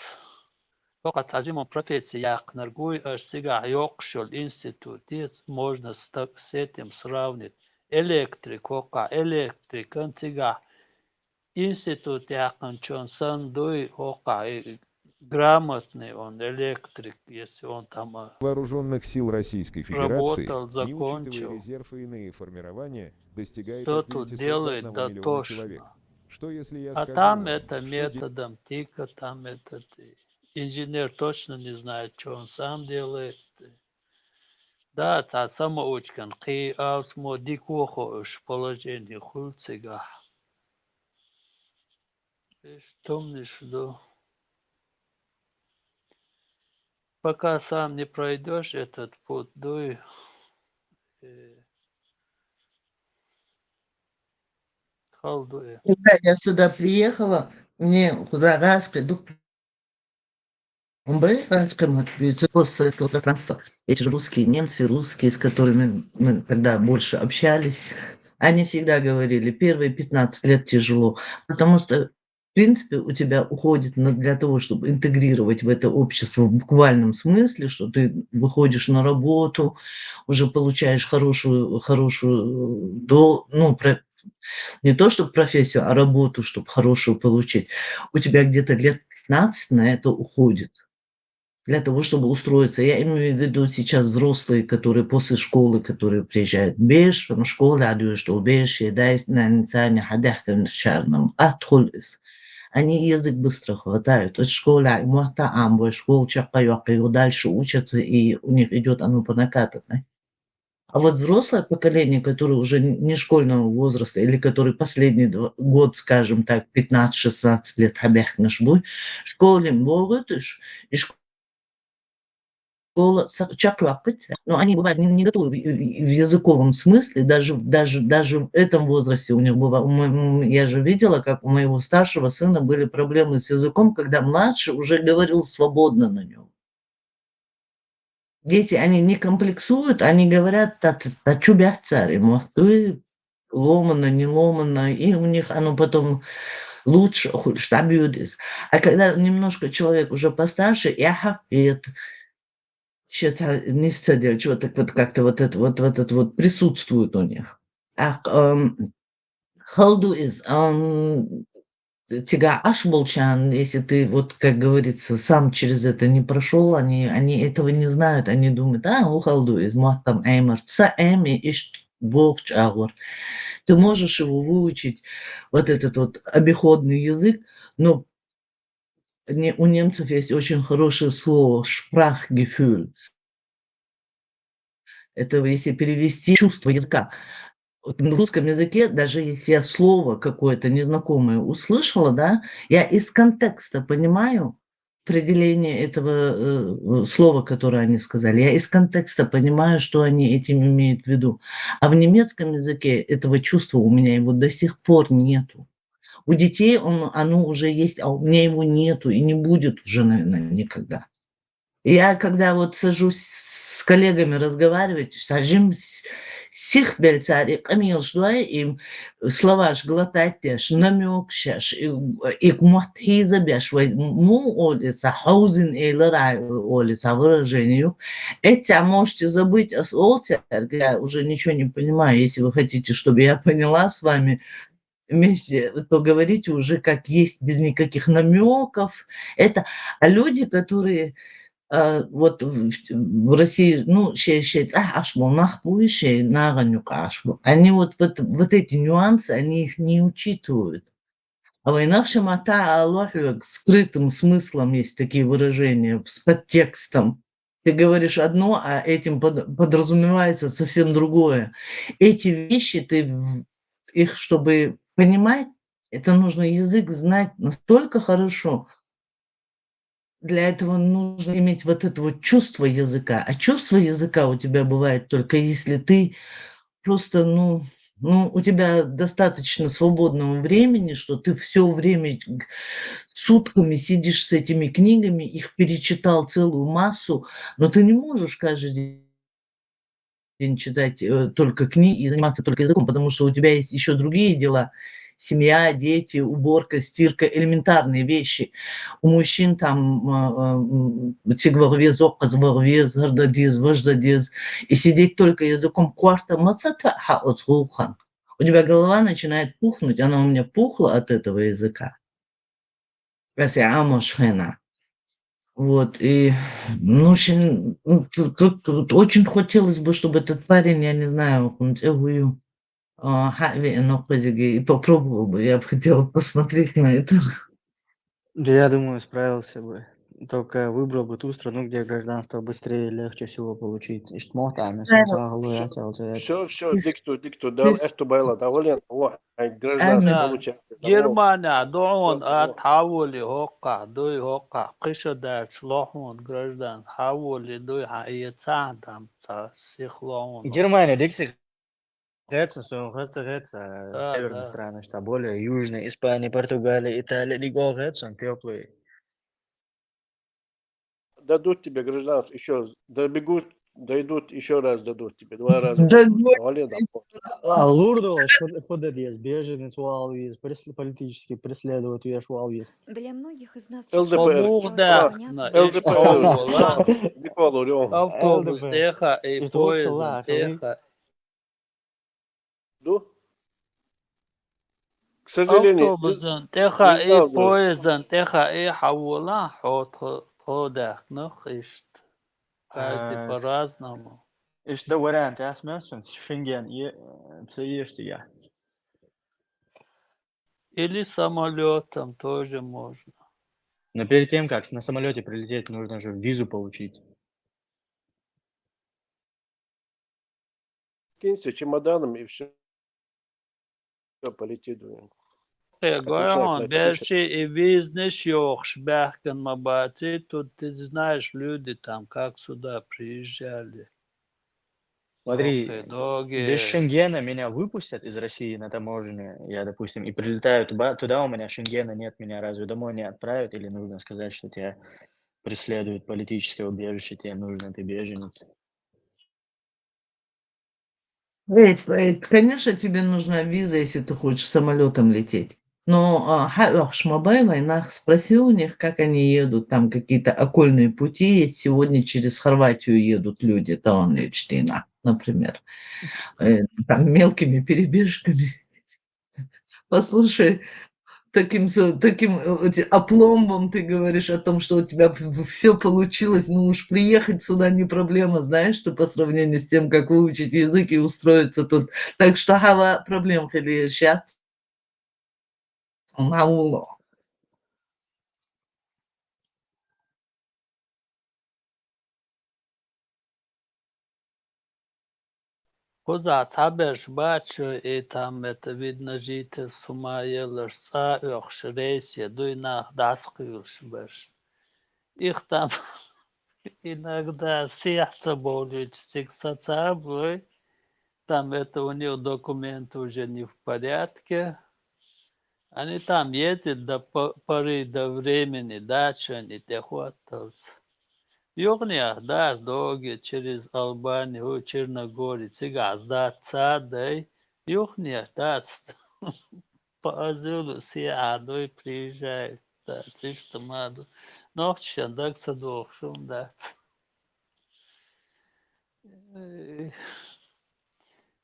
ХӀокху цхьа жимма профессия яьккхинарг вуй, аша цигахь йоккхуш йолу институт, можно с та-, с этим сравнить. Электрик, хӀокхахь электрикан цигахь институт яьккхинчунна санна дуй, хӀокхахь и грамотный он электрик, если он там, а, Вооружённых сил Российской Федерации, работал, не учитывая закончил. Резерв и иные формирования, достигает Что тут одиннадцать целых одна десятая миллиона человек. Делает дотошно. Что если я А скажу там вам, это что де- методом тика, там этот, э, инженер точно не знает, что он сам делает. Да, цхьа самоучкан кхин алсамо дика вохо уьш положение хуьлу цигахь. Иштта хӀуманаш ду. Пока сам не пройдёшь этот путь, дуй, э, хала ду, э. Когда я сюда приехала, мне кузагаски дух постсоветского пространства. Эти же русские, немцы, русские, с которыми мы тогда больше общались, они всегда говорили: «Первые пятнадцать лет тяжело, потому что принципе, у тебя уходит на, для того, чтобы интегрировать в это общество в буквальном смысле, что ты выходишь на работу, уже получаешь хорошую, хорошую, до, ну, про, не то, что профессию, а работу, чтобы хорошую получить. У тебя где-то лет пятнадцать на это уходит. Для того, чтобы устроиться. Я имею в виду сейчас взрослые, которые после школы, которые приезжают. Беш, там, школа, а что беш, и дай, на, не знаю, не ходя, конечно, Они язык быстро хватают. От школы, а, и муатта амбо, школ чакка юакка, и дальше учатся, и у них идет оно по накатанной. А вот взрослое поколение, которое уже не школьного возраста, или который последний два- год, скажем так, пятнадцать-шестнадцать лет хабяхнаш буй, школе богатыш, и школа са- чак юаккыт, но они бывают не, не готовы в, в- в языковом смысле, даже, даже, даже в этом возрасте у них бывает. У мо- м, Я же видела, как у моего старшего сына были проблемы с языком, когда младший уже говорил свободно на нем. Дети, они не комплексуют, они говорят, та, та, та чё бяхцари, мо, ты ломано, не ломано, и у них оно потом лучше, хоть что бьётся. А когда немножко человек уже постарше, я хапет, что-то не с чего, так вот как-то вот это вот, вот это вот присутствует у них. А, эм, халду из, эм, тебя аш болчан, если ты вот, как говорится, сам через это не прошел, они, они этого не знают, они думают, а, у халду из, муаттам эмер, са эми иш бохч агур. Ты можешь его выучить, вот этот вот обиходный язык, но не, у немцев есть очень хорошее слово Sprachgefühl. Это если перевести чувство языка. Вот в русском языке, даже если я слово какое-то незнакомое услышала, да, я из контекста понимаю определение этого э, слова, которое они сказали. Я из контекста понимаю, что они этим имеют в виду. А в немецком языке этого чувства у меня его до сих пор нету. У детей он, оно уже есть, а у меня его нету и не будет уже, наверное, никогда. Я когда вот сажусь с коллегами разговаривать, сажим сих бельцари, камил шдуай, им словаш глотать теш, намёк шаш, и, и муатхиза беш, вай, му олиса, хаузин эйлер ай олиса выражению. Эти, а можете забыть, а с олцерга, я уже ничего не понимаю, если вы хотите, чтобы я поняла с вами, вместе, то говорите уже как есть, без никаких намеков. Это, а люди, которые а, вот в, в России, ну, ше, ше, а, ашбо, нахбу, ше, наганюк ашбо. Они вот, вот, вот эти нюансы, они их не учитывают. А в инах шамата Аллаху скрытым смыслом есть такие выражения с подтекстом. Ты говоришь одно, а этим под- подразумевается совсем другое. Эти вещи, ты в- их, чтобы понимать, это нужно язык знать настолько хорошо. Для этого нужно иметь вот это вот чувство языка. А чувство языка у тебя бывает только если ты просто, ну, ну, у тебя достаточно свободного времени, что ты все время сутками сидишь с этими книгами, их перечитал целую массу, но ты не можешь каждый день читать э, только книги и заниматься только языком, потому что у тебя есть еще другие дела. Семья, дети, уборка, стирка, элементарные вещи. У мужчин там сигвагвез, окказвагвез, гардадез, важдадез. И сидеть только языком кварта мацата ха оцгулхан. У тебя голова начинает пухнуть, она у меня пухла от этого языка. Kasi амош хена. Вот, и, ну, очень, ну, тут, тут- тут очень хотелось бы, чтобы этот парень, я не знаю, он целую, а, хави, но позиги, и попробовал бы, я бы хотела посмотреть на это. Да, я думаю, справился бы. Только выбрал бы ту страну, где гражданство быстрее и легче всего получить. Иштмохтами, Правильно. сумсагалу я цел цвет. Все, все, Ты с- дикту, дикту, дал ты с- эхту байла, даволен, о, ай, гражданство Ага. получается. Германия, дуун, Всё, ат, хавули, хока, дуй, хока, кыша дач, лохун, граждан, хавули, дуй, ха, ие, цан, там, ца, сих, лохун. Германия, дикси гетса, сон гетса, гетса, Да, северные да. страны, что более южные, Испания, Португалия, Италия, лиго гетса, теплый. Дадут тебе гражданство, еще добегут Дойдут, ещё раз дадут тебе, два раза Дойдут. Дадут. Молодец, да. А лурдо, куда дез, беженец валвиз, прес-, политический преследователь валвиз. Для многих из нас Л Д П Р. сейчас Савугъда становится на понятно, Л Д П Р. эшшавла Л Д П. автобус Л Д П. тӀехьа, и Ишта поезд лакхали. тӀехьа. Ду? К сожалению, Автобус тӀехьа, не и знал, да. Поезд тӀехьа, и хьавола, хьо тхо, тхо даьхнах иштта. Каждый А, по-разному. Ишта вариант ясмелчун, Шенген е-, ца ешта я. Или самолетом тоже можно. Но перед тем, как на самолете прилететь, нужно же визу получить. Кинься чемоданом и все. Все, полети, думаю. Э, Как мешает Гойон, лать берши и бизнес йохш бахкан мабаци, тут ты знаешь, люди там как сюда приезжали. Смотри, Ох, и доги. Без Шенгена меня выпустят из России на таможне, я, допустим, и прилетаю туда, туда у меня Шенгена нет, меня разве домой не отправят, или нужно сказать, что тебя преследуют, политическое убежище тебе нужно, ты беженец? Эй, п-, э, конечно, тебе нужна виза, если ты хочешь самолетом лететь. Но а, хьаоьхуш ма бай вайнах, спроси у них, как они едут, там какие-то окольные пути есть. Сегодня через Хорватию едут люди, то он например, э, там мелкими перебежками. Послушай, таким, с- таким э, эти, опломбом ты говоришь о том, что у тебя все получилось, ну уж приехать сюда не проблема, знаешь, что по сравнению с тем, как выучить язык и устроиться тут. Так что хьава проблем хили сейчас. Кхузахь цхьаберш бац шу, и там это, видно, житель Сумаелаш цӀа а оьхуш рейсе дуй нах дӀасакхуьйлуш берш. Их там иногда сехьа ца бовлуьйтуш цига сацаб вай. Там это у них документы уже не в порядке. Они там ездят до по- поры до времени, да, что они тӀехӀотталц. Юхнех дац доги через Албанию, Черногорию, цигахь дац ца дай. Юхнех дац по азилу сехьа дуй приезжай. Дац иштта ма ду. Нохчашан даг ца дохуш хӀума дац.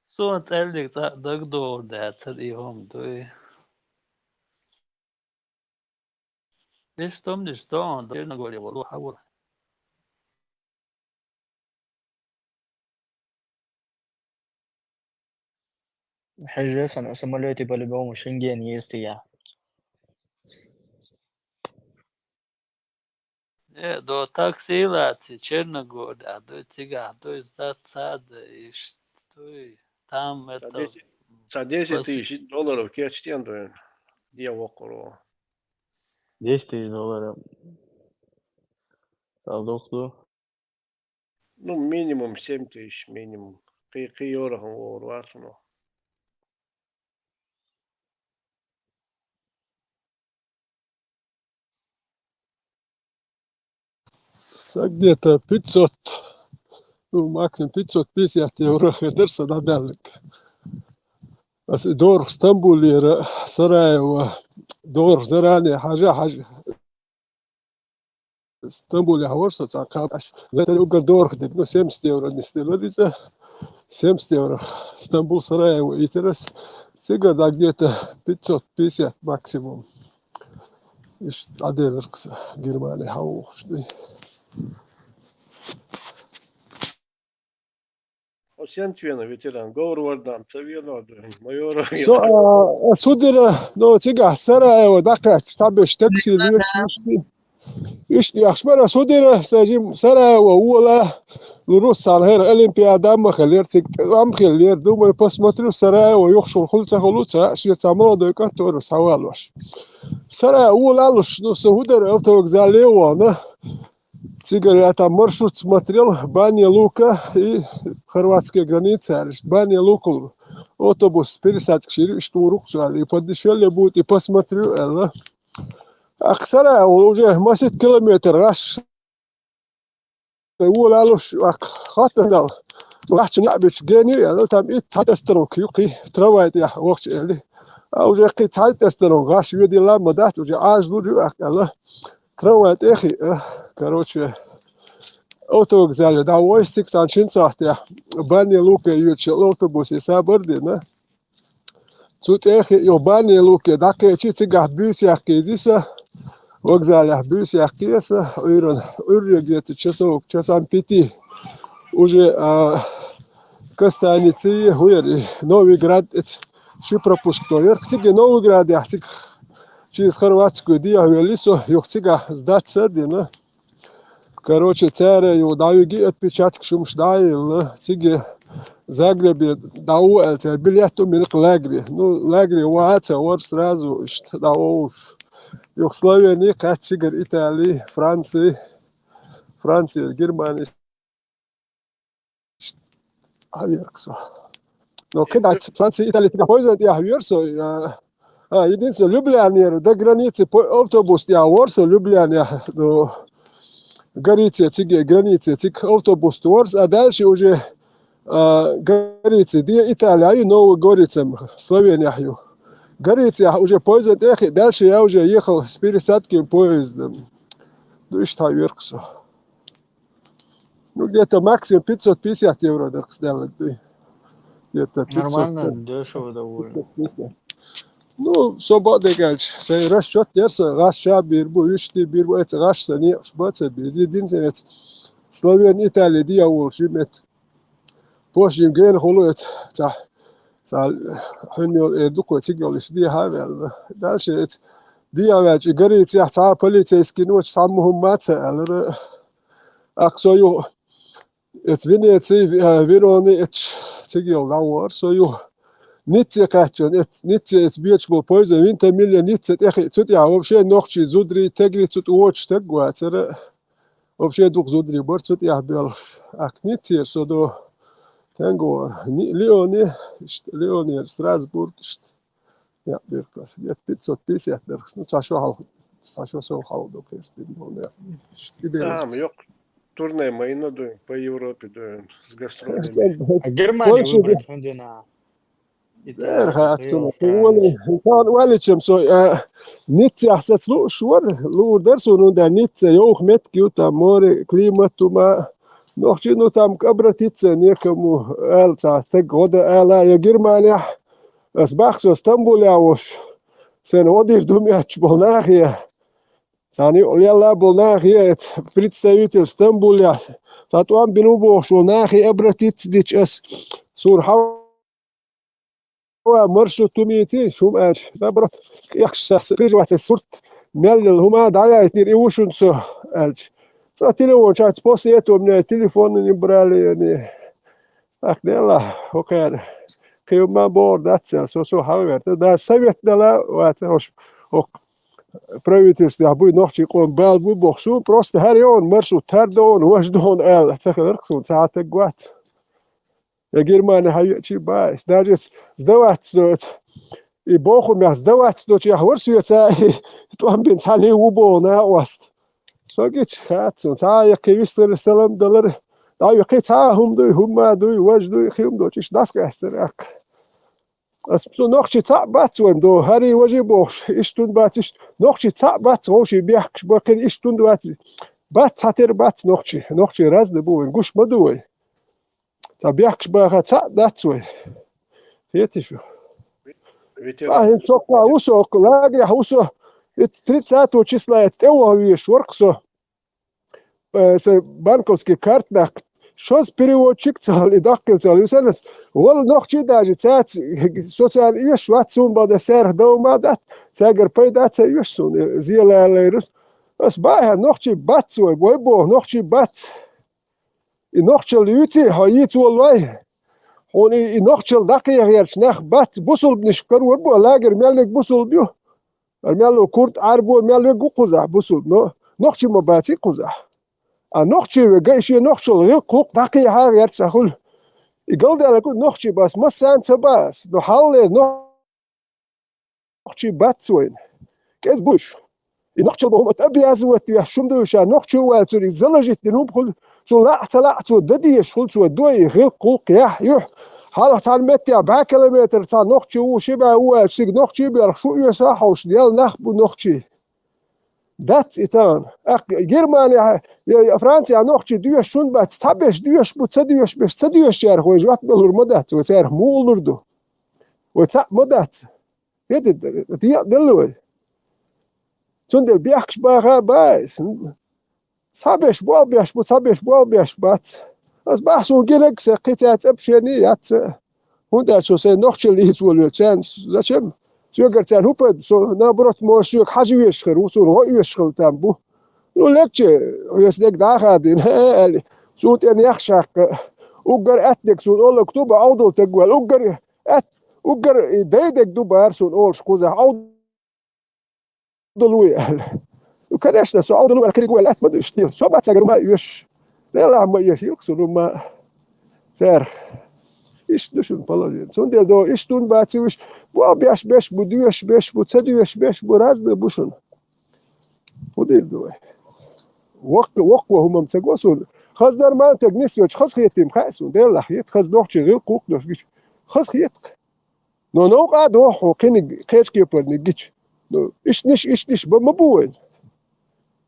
Суна цӀаьллиг цӀа дагадогӀур дацара и хӀума дуй. Иштта хӀуманаш догӀун Черногория волу хьавура. Хьежа сан самолёте по-любому Шенген есть я. Э, до такси лаци Черногория, до цигахь, до из дац цада, иштта дуй. Там Ца это десять, ца десять после- тысяч долларов кечден дуй. Де вокруг. Десять тысяч долларов. Салдук ду. Ну, минимум семь тысяч, минимум. Кхи, кхи йорах вор вацуно. Са где-то пятьсот, ну, максимум пятьсот пятьдесят евро хир дара са дӀадаьлларг. Аса и дорах Стамбулера, Сараево, дорах заранее хьажа, хьажа. Стамбуле хьавара со цхьа кхаба, аш зайтар уггар дорах дерг, ну, семьдесят евро нисделар иза. Семьдесят евро Стамбул, Сараево ийцар ас. Цигара дӀа где-то пятьсот пятьдесят максимум. Иштта дӀаделар-кх сан Германи хьавогӀуш дуй. Хьо сенца вена, ветеран? Говр вардан ца вена, майора. Со, а, ас хӀу дира, ну, цигахь Сараево дӀакхаьчча, цхьаберш такси лоьцуш, иштта, иштта яхаш бара, ас хӀу дира, сан жима Сараево вола, ну, русцана хӀара Олимпиада ма хилира, цига ам хилира, думаю, посмотрю, Сараево юхашул хуьлу ца хуьлу, ца, шен цхьа молодой кӀант вара схьавалош. Сараево вола алуш, ну, сан хӀу дара, автовокзале а вахана, цигара я там маршрут смотрел, Баня Лука и хорватская граница, аьлла, Баня Лукул автобус пересадка йира, иштта вур ву-кх цу аьлла, и подешевле будет, и посмотрю, аьлла. Ах, Сараево уже масийтта километр гӀаш тӀе волалуш, вакх, хаттанал. Вахчу неӀ бичу гени, аьлла, там итт цхьайтӀе остановка ю кхи, трамвай тӀехь вахча, элли. А уже кхи цхьайтӀе остановка гӀаш ведила ма дац, уже Ӏажлур ю, аьлла. Трамвай тӀехь, э, короче, автовокзале дӀавойш цига цхьана шин сахьтехь, Бальный Луке йоьдуш йолу автобусе сабар а дина. Цу тӀехь йо Бальный Луке дӀакхечи, цигахь буьйса яккхийзи сан, вокзалехь буьйса яккхий сан, Ӏуьйранна, Ӏуьйре где-то часов, часам пяти. Уже, а, Костаница, хӀу яра, Новиград, эца ши пропускной яра. Цига Новиградехь цига через Хорватскую дехьавелли со, юха цигахь сдаться а дина. Короче, цара юха дӀавиги отпечаткаш хӀумаш дӀа а елла, цига Загребе дӀаву аьлла, цара билет а бина кху лагере. Ну, лагере ваха а ца вара сразу, иштта дӀавовлуш. Юха Словени кхаьчча, цигара Итали, Франци, Франци, Германи. Хьаверг со. Но кхин дац, Франци, Итали тӀехь поездана тӀехь вера со, я, а, единственное, Люблянера до границы по-, автобус тӀехь вора со Люблянехь, до Горице, цига границе, цига автобус тӀе вора со, а дальше уже, а, Горице, де Италия ю, Новая Горица, Словенехь ю. Горицехь уже поездана тӀехь, дальше я уже ехал с пересадкой поездом. Ну, иштта хьаверг со. Ну, где-то максимум пятьсот пятьдесят евро дакъадаьлла дуй. Где-то пятьсот. Нормально, дешево довольно. Ну, со бакъдерг аьлча, сайн расчет яра сан, гӀаш ша бийр бу, уьш тӀе бийр бу, эца гӀаш сан некъаш бац а беза. Единственное, эца Словен, Итали диа волуш жимет. Пош жим гена хуьлу эца, ца, ца, хьуьнна йолу эр ду кхо, цига йолуш дехьа а ваьлла. Дальше эца дехьа ваьлча, Горицехь цхьа полицейский ноча цхьамма хӀумма а ца аьллара. Ахь со ю, эца Венеци, э, Верони, эца цига йолу дӀавахара со ю. Ницце кхаьччана, эца Ницце эца бечу болу поезда Вентимилля Ницце тӀехь, цу тӀехь вообще нохчий зударий, тегри цу тӀе воцуш стаг вацара. Вообще дукха зударий бара цу тӀехь боьлхуш. Ахь Ниццера со до, стенга вара, Ни-, Лионе, иштта, Лионера Страсбург, иштта. Я, биркас. Где-то пятьсот пятьдесят дерхс. Ну, цхьа шо хьал-, цхьа шо сов хьал ду кхин спин болу. Иштта и дерхс. Там, йоккха турне ма йина дуй, по Европе дуй, с гастролями. А Германия выбрать хӀун дина? Дера хаьа суна. Вали-, валичам со, а, Ниццехь саца лууш вара, луур дара суна, хӀунда Ницце йовха меттиг ю, там море, климат хӀума. Нохчий, ну, там обратиться некому, аьлла цхьа стаг гӀо дан ала, я Германехь, ас бах со Стамбулехь волуш, сайн гӀо дийр ду моьттуш болу нахе. Царна юкъа лелла болу нахе, эца представитель Стамбулехь, цхьа тӀом бина ву бохуш волу нахе обратиться дича ас, суна хьа- Ва маршрут хӀума йийций, хӀума аьлча, наоборот, кхехкаш сас крыжоватый сурт мел йолу хӀума дӀаяйтинера, и ву шуна со, аьлча. Цкъа телефон чаьц, после этого у меня телефон не брали они. Ах, нела, хӀокхара. Кхин хӀума бохур дац аьлла, со, со хьан верта. Да, совет дала вац, хӀокху правительствехь буй, нохчий къоман бала буй бохуш, суна просто хӀара йогӀун маршрут, хӀара догӀун, важа догӀун аьлла, ца хиларх суна, ца хьан таг вац. Я Германи хьан веачий бац. Даже эца сдаваться до эца. И боху мех сдаваться до чех вар соьца, и тӀом бина цхьаьна ву боху накъост. Со гича хац суна. Цхьа а яккхий вистар салам далар. ДӀа а яккхий цхьа а хӀума дуй, хӀума дуй, важа дуй, хи хӀума дуй, чиш дӀасакъаьстар аккха. Ас цу нохчий цхьаъ бац вайн до, хӀарий важий бохуш, иштта хӀунда бац, иштта. Нохчий цхьаъ бац, вовший бехкаш баккхина, иштта хӀунда бац. Бац, цхьатера бац нохчий. Нохчий разный бу вайн, гуш ма ду вай. Цхьа бехкаш баха цхьаъ дац вай. Хетий шу? Ветеран. А, хӀинца со кху ву со, лагерехь ву со. Эца тридцатого числа эца тӀе ваха везаш вара-кх со. Э, сан банковский карта нах. Шозза переводчик ца хилла, и даккхил ца хилла. Ю санна ас, вала нохчий даже, цаьрца социально оьшуш вац суна бан, сан сарах дов ма дац, цаьргара пайда а ца оьшу суна, э, зелалайрус. Ас бахьа нохчий бац вай, вай боху нохчий бац. И нохчалла юьйций, хьо йийца волавой? Хьуна и, и нохчалла дӀакхехьарчу нах бац, бусулбанаш карор бу, лагер меллиг бусулба ю. Ара мел ву курд, Ӏарбо мел вегга ву кхузахь бусулба, но нохчий ма баций кхузахь. А нохчий вегга, и шен нохчалла гӀиллакх-хӀуллакх дӀакхехьа гӀерта ца хуьлу. И галдаьлларг ву нохчий бац, массарна ца бац, но хьаллера нохчий бац вайна. КӀезиг бу уьш. И нохчалла боху хӀума обязывать веш хӀума ду ша, нохчо ваьлла цуьнан заложить дина хӀума хуьлу. Цо лаьа ца лаьа, цо дан дезаш хул, цо дой, гӀиллакх-гӀуллакх яхь юхь. Хьалха цхьана меттехь бӀе километр цхьа нохчи ву, ши бӀе ву аьлча, цига нохчи а боьлхуш, шу оьсахьовш, Делан нах бу нохчий. Дац и тахана. ТӀаккха Германехь, я, я Францехь нохчий доьшуш хӀунда бац? Цхьаберш доьшуш бу, ца доьшуш берш, ца доьшучарех вай жоп далур ма дац, вай царех муха лур ду? Вай цхьаъ ма дац. ХӀета, декъа делла вай. Цундела бехкаш баха а бац. Цхьаберш болх беш бу, цхьаберш болх беш бац. Ас бахьа суна гинарг а, сан кхин цаьрца общени а яц. ХӀунда аьлча со сайн нохчалла нийса волавелча, царна зачем? Соьгара царна хӀун пайда? Со, наоборот, мо соьга хьажа везаш хир ву, суна гӀо оьшуш хила там бу. Ну, легче, вес дерг дӀа а хадийна, аьлла, суна тӀе нехаш хьаькхна, уггар аьтта дерг суна олларг ду бан, Ӏовдал таг ваьлла, уггар аьтта, уггар и дай дерг ду бара суна олуш кхузахь, Ӏовдал вуй аьлла. Ну, конечно, со Ӏовдал ву аьлла, кхериг ву аьлла, аьтта ма ду иштта. Со бацагара ма оьшуш. Делахь ма оьшийла-кх суна, ма царах. Иштта ду шуна положение. Цундела до иштта хӀунда бац уьш, болх беш берш бу, доьшуш берш бу, ца доьшуш берш бу, разный бу шуна. ХӀун дийр ду вай? Воккха, воккха хӀума-м ца го суна. Хаза нормальный таг нисвелча, хазахетий-м хаьа суна. Делахь хета, хаза нохчий гӀиллакх-гӀуллакх дош гича, хазахета-кх. Но новкъа а дохьу хьуна кхиниг, кхечу кепарниг гича. Ну, иштаниш, иштаниш бан ма бу вайна.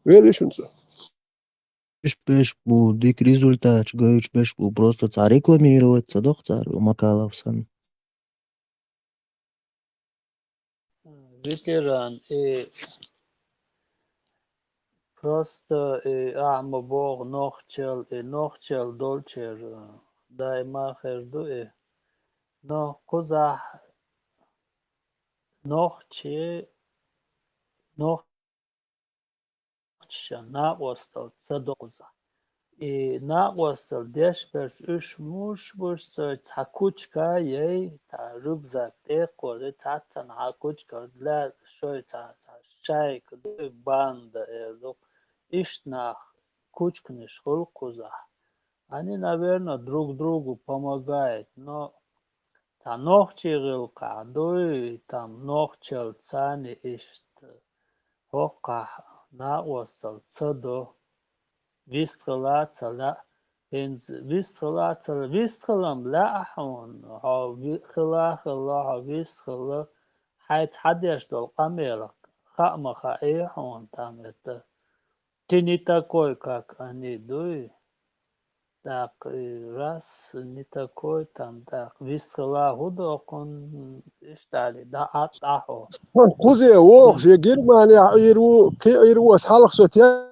Вели шуна со. Уьш беш бу, дика результаташ гойтуш беш бу, просто цхьа рекламировать ца доху цара, Макалов санна. Ветеран, и просто и ахьа ма боху нохчалла, и нохчалла долчеран даима хир ду и. Но кхузахь нохчи, нохчаша накъосталла ца до кхузахь. И накъосталла деш берш уьш муш буш цо цхьа кучка яй, цхьа рюкзак тӀе а кхозий, цхьаццанхьа кучка, лаьа шой цхьа, цхьа шайка дуй, банда эр ду. Иштта нах кучканаш хуьлу кхузахь. Они, наверно, друг другу помогают, но цхьа нохчий гӀиллакхехь дуй, там нохчалла царна иштта хӀокхахь накъосталла ца до, вистхила а ца лаьа, хӀинца вистхила а ца лаьа, вистхила-м лаьа хьуна, хьо ви-, хила а хилла, хьо вистхила, хьайца хьан деш долу къамелах хаа ма хаьий хьуна, там это. Ты не такой, как они, дуй. ТӀаккха и раз не такой, там, тӀаккха вистхила хӀун доккхун, иштта али, дӀа а, дӀа хьо. Кхузе вохуш, я Германехь Ӏийр ву, кхин Ӏийр ву, ас хьалха со тенго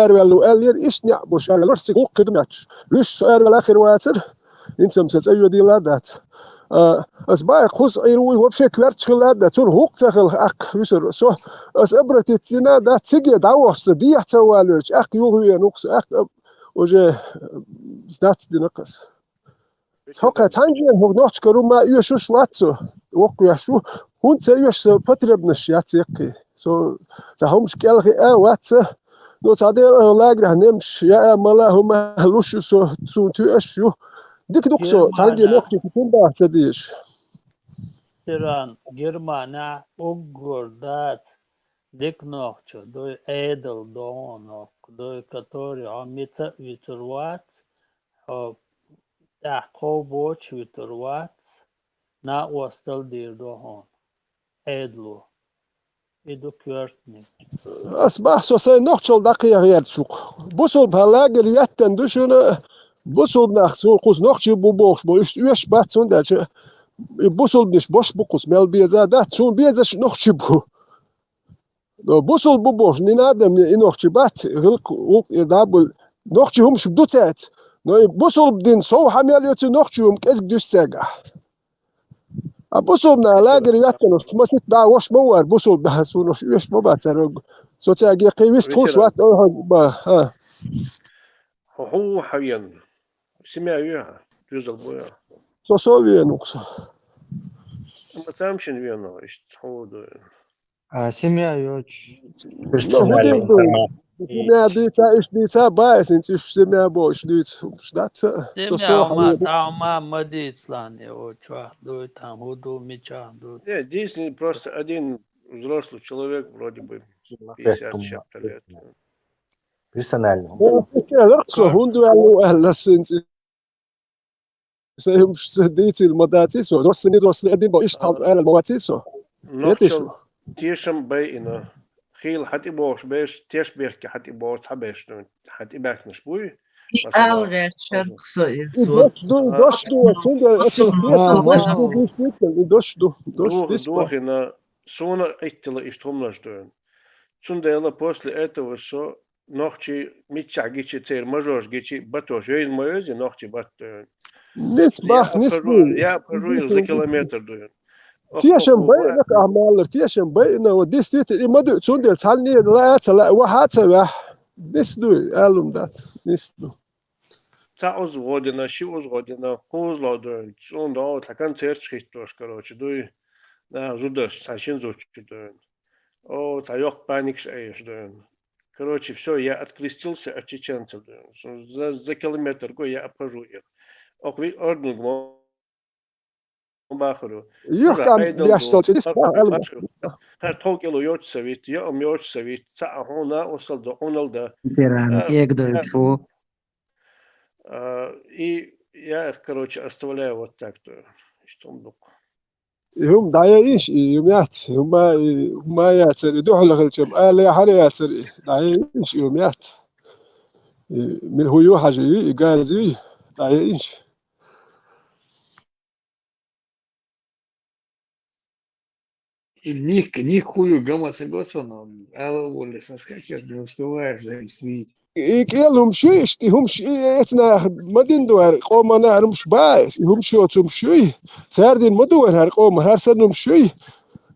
араваьлла ву аьллера, иштта неӀ болуш араваьлла, аса цига гӀуллакх хир ду моьттуш. Вуьш со араваьлла хир вацара, хӀинца-м сан цӀа йодийла а дац. А, ас бакъ кхуза Ӏийр ву, и вообще коьртачу хилла а дац, цунах гӀуллакх ца хилла, тӀаккха вуьсур со. Ас обратиться дина а дац, цига дӀавахча сан, дехьа ца валавелча, тӀаккха юха веана ву-кх со, тӀаккха уже сдаться дина-кх ас. Цхьа кхин цхьана жен хӀокху нохчашкара ма оьшуш вац со, воккхавеш ву. ХӀунда ца оьшу, сан потребносташ яц яккхий. Со цхьа хӀумаш кӀелхиа а вац сан. Ну, цхьа дера лагерехь немцаш яа а, мала а хӀума луш ю со, суна тоьаш ю. Дика ду-кх со, цхьаьнгге нохчий хӀунда ца дезаш? Тиран, Германехь уггар дац дика нохчо, дуй, Ӏедал догӀу нохчо, дуй, который хьо мица а вуьтур вац, хьо тӀаьхьа тхов боцуш вуьтур вац, накъосталла дийр ду хьуна Ӏедало. И ду коьртаниг. Ас бахьа со сайн нохчалла дӀакхехьа гӀерташ ву-кх. Бусулба хьан лагерь йоьттина ду шуна, бусулба нах суна кхуза нохчий бу бохуш бу, иштта оьшуш бац, хӀунда аьлча и бусулбанаш бош бу кхуза, мел беза а дац, суна безаш нохчий бу. Но бусулба бу бохуш, не надо мне, и нохчий бац, гӀиллакх, гӀуллакх эр дӀа а буьллу. Нохчий хӀумаш ду цаьрца. Но и бусулба дин сов хьан мел йоцу нохчий хӀума кӀезиг дуьсу цаьргахь. А бусулба нах лагерь йоьттина, масийтта бӀе вош ма вара бусулба нах, суна оьшуш ма бац цара вагга. Со цаьрга кхин вист хуьлуш вац, ойхьа ма, хӀа. Хьо хьо ву хьан веана? Семья ю хьан? Доьзал бу хьан? Со со веана ву-кх со. Амма цамшин веана, иштта хьо ву ду. А, семья йоцуш. Ну, хӀун дийр ду? Семья дийца, иштта дийца, баьс, хӀинца уьш семья бохуш дуьйцу хӀумаш дац. Семья хьума, цхьа хьума ма дийцалахь, и о чохь дуй, там хӀун ду, мичахь ду. Не, действительно, просто один взрослый человек, вроде бы пятьдесят с чем-то лет. Персонально. Со хӀунда аьлла, аьлла синца. Се хӀумаш ца дийцийла ма даций со. Доссани, доссани, один бо, иштта хьал аьлла ма ваций со. Нохчал тешам байина. Хийла хьатӀебогӀуш берш, теш берки хьатӀебогӀу цхьа берш ду, хьатӀебаьхкинаш буй. И алгӀерчарг со из И вот. Дош ду, и дош ду, цундела эцул тешам дош ду, действительно, и дош ду, дош Дух-, дис ба. Духина, суна Ӏиттала ишта хӀуманаш ду. Цундела после этого со нохчий миччахь гичи, церан мажош гичи, батош вейза ма вейзи, нохчий бат ду. Нис бах, нис ду. Я обхожу их за километр ду. Тешам байна, ахмаллар, тешам байна, вот действительно, и ма ду, цундела цхьанне лаа ца лаа, ваха ца ваха. Нис ду, алум дац, нис ду. Цхьа уз гӀодина, ши уз гӀодина, кхузло ду, цун до, цхьа концерт хиттош, короче, дуй. На, зудаш, цхьа шин зуч ду. О, цхьа йокх паникаш айш ду. Короче, все, я открестился от чеченцев ду. За, за километр го я обхожу их. Ох, ви орднуг мо бахару. Юх там яш сол чидис, Хар тхов кило йоч совит, я ум йоч совит, ца ахуна осал да, унал да. Ветеран, А, егдой фу. А, и я их, короче, оставляю вот так-то. Что он был? И хӀума дӀаяйиш, и хӀума яц, хӀума, и хӀума яцар, и духьала хилчам, ала яхьар яцар, и дӀаяйиш, и хӀума яц. И мил хӀу ю хьажи, и газ ю, дӀаяйиш. И ник, ник хую гамаса госоно, ала волес наскакивать не успеваешь за им следить. И кӀел хӀумаш ю, ишти хӀумаш и эцна ма дин ду хӀара, къомана хӀара хӀумаш баьс, и хӀумаш йоцу хӀумаш юй. Цаьрдин ма ду вайн хӀара къома, хӀара сан хӀумаш юй.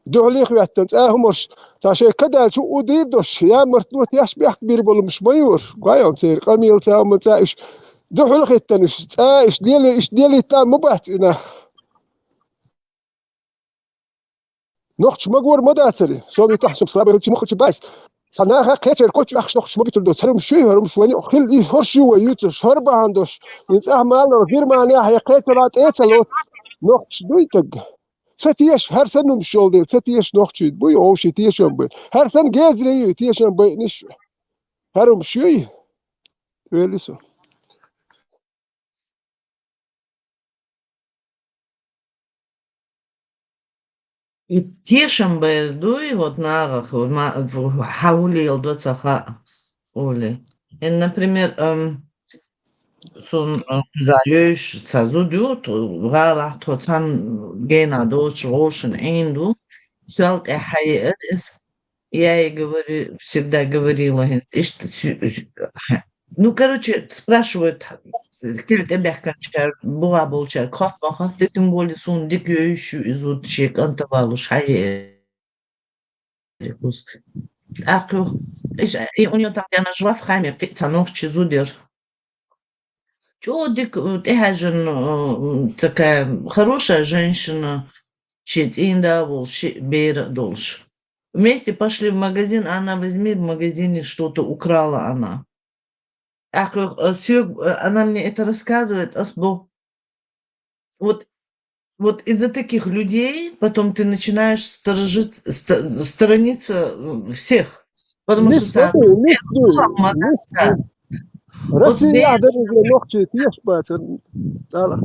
Духьалих веттан, цӀа хӀумаш, цхьа шай кадалчу у дийр дош, я март нот яш бехк бир болумаш ма юр. Гой он церан къамел цхьа хӀума цхьа иш. Духьалхиттан иш, цӀа иш, лели, иш лелийтта ма бац и нах. Нохча магор ма дацари, со витахь сум слабый хилчи мухачи байс. Ца наха кхечер кочу ахш нохча ма битулдо, царум шуй, харум шуй, вани хил и хорш ю вай юца, шор бахан дош. Ин цӀа малло, Германия, я кхечера тӀецало. Нохча дуй таг. Ца теш, хӀар санум шолдел, ца теш нохчий буй, овши тешам буй. ХӀар сан гезри ю, тешам буй ниш. Харум шуй. Велисо. И тешам байр дуй, вот нагах, вот ма-, в-, хьавулел до ца ха-, ули. И, например, эм, сун, э, заёйш ца зуд ю, то гӀалахь тхо цхьан гена доч гӀошин Ӏин ду, сел тӀе хьаеар эс, Я и говори-, всегда говорила, хӀинца иштта сю-, ну, короче, спрашивают, кил тӀебехканчар, бугӀа болчар, кхот ма хатта, тем более сун дика йойш ю и зуд шен кӀанта валуш, хьае. ТӀаккха, иш-, и у неё там, я нашла в хаме, кхи-, ца нохчи зуд яр. ЧӀо дика, э, тӀехьажан, э, такая хорошая женщина, ши цӀинда волш, ши бер долш. Вместе пошли в магазин, а она: «Возьми в магазине что-то», украла она. Ах, э, сё-, э, она мне это рассказывает, ас бо. Вот, вот из-за таких людей потом ты начинаешь сторожить, ст-, сторониться, э, всех. Потому что Нис ца-, вату, нис ду, нис ду. Вот Россия бе- яхь деррига нохчий теш бацар. Цала.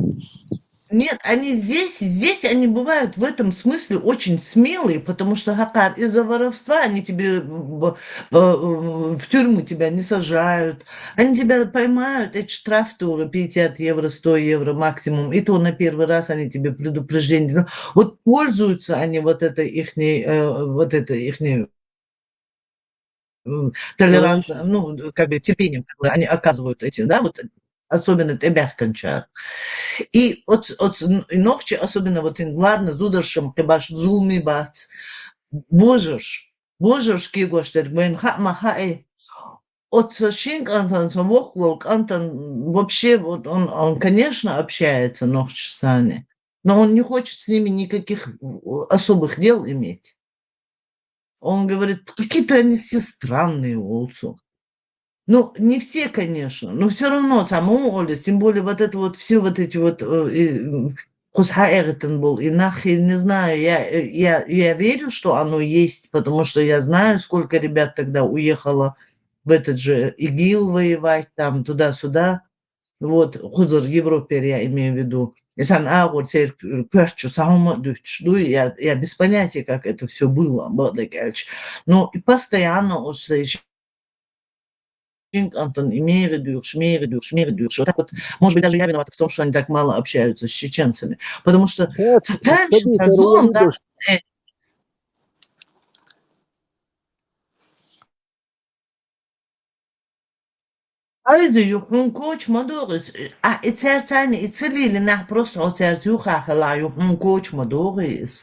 Нет, они здесь, здесь они бывают в этом смысле очень смелые, потому что, хакар, из-за воровства они тебе в, в, в тюрьму тебя не сажают, они тебя поймают, эти штраф тоже пятьдесят евро, сто евро максимум, и то на первый раз они тебе предупреждение дадут. Вот пользуются они вот этой ихней, э, вот этой ихней, м, толерантно, ну, как бы терпением, которое они оказывают этим, да, вот особенно тӀебехканчар. И от, от н-, и нохчи особенно вот ин, ладно, зударшам кхибаш зулми бац. Божаш, божаш кигош дерг вайн ха ма ха э. От со шин кӀантан, со воквол кӀантан, вообще вот он, он, конечно, общается нохчи сани, но он не хочет с ними никаких, э, особых дел иметь. Он говорит, какие-то они все странные, олсу. Ну, не все, конечно, но всё равно там у Оли, тем более вот это вот все вот эти вот, э, и, м, хус хьаэгӀитан бол, и нах, я не знаю, я, э, я, я верю, что оно есть, потому что я знаю, сколько ребят тогда уехало в этот же ИГИЛ воевать, там, туда-сюда. Вот, кхузара Европера, я имею в виду. И сан агур церк кварчу саума дучу, ду, я, я без понятия, как это все было, бадакальч. Но и постоянно уж Антон, и мега дюш, мега дюш, мега дюш. Вот так вот, может быть, даже я виновата в том, что они так мало общаются с чеченцами. Потому что цатанчи, цадзулам, да, э, айза ю хьун коч ма догӀис. А, и церцани, и целили нах просто о церцю хахала ю хьун коч ма догӀис.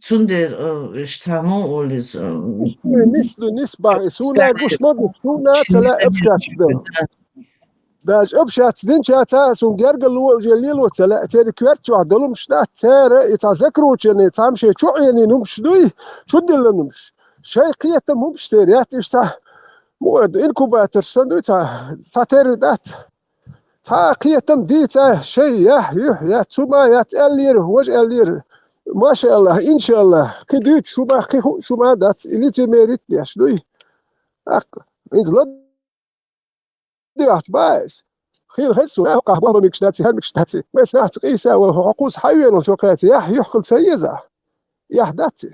Цундер, э, иш тамо олис, э, нис ду, нис ба, и суна гуш ма ду, суна цала общаться да. Даже общаться дин ча ца сун гергало уже лило цала, цери кверчу а долум шта, цера, и ца закручены, цам ше чуени нумш дуй, чудила нумш. Шай киета мумш цери, ят иш ца, муэд инкубатор сан дуй ца, ца тери дат. Ца кхетам ди ца шей, я, ю, я, цума, я, цӀеллира, вож эллира. Машааллах, иншааллах, кхи дуьйцу шума, кхи ху шума дац, и лицемерить деш дуй. Ак, инзла дуьхьч баэс. Хил хесу, на хуках бохло микш даци, хар микш даци. Мес нахц къийса, ва хукус хайвен шо кхеци, я, юхкул ца еза. Я, даци.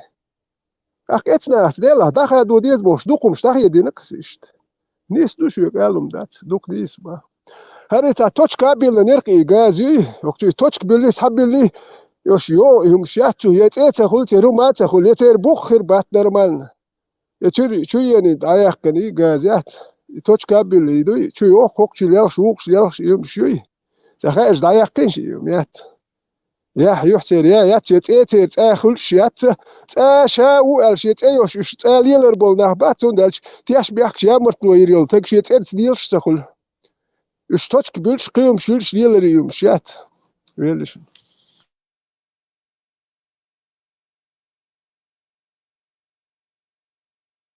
Ахь эцнахьа делахь даха ду деза бохуш, дукхумаш дахье дина кхас иштта. Нис ду шуьга алум дац, дукха дийса ба. ХӀара цхьа точка а билла неркъий гази, охчуй точка билли, схьабилли, йош йо, юмш яц цу, я цӀе ца хуьлу, церу ма ца хуьлу, я церан бух хир бац нормально. Я чуьр-, чу ени дӀаяьккхина и газ яц. И точка а билли дуй, чу йоху хокхучу лелхаш, вукхуш лелхаш юмш юй. Ца хаьаш дӀаяьккхина ши юм яц. Яхь юьхь церан я яц, я цӀе церан цӀа хуьлуш яц, цӀа ша ву аьлла шен цӀе йош, уьш цӀа лелар болу нах бац, цундела теш бехкаш ямартно йир йолу таг шен цӀерца лелаш ца хуьлу. Уьш точка буьлуш, кхиумаш юьлуш лелар юмаш яц. Веллаш.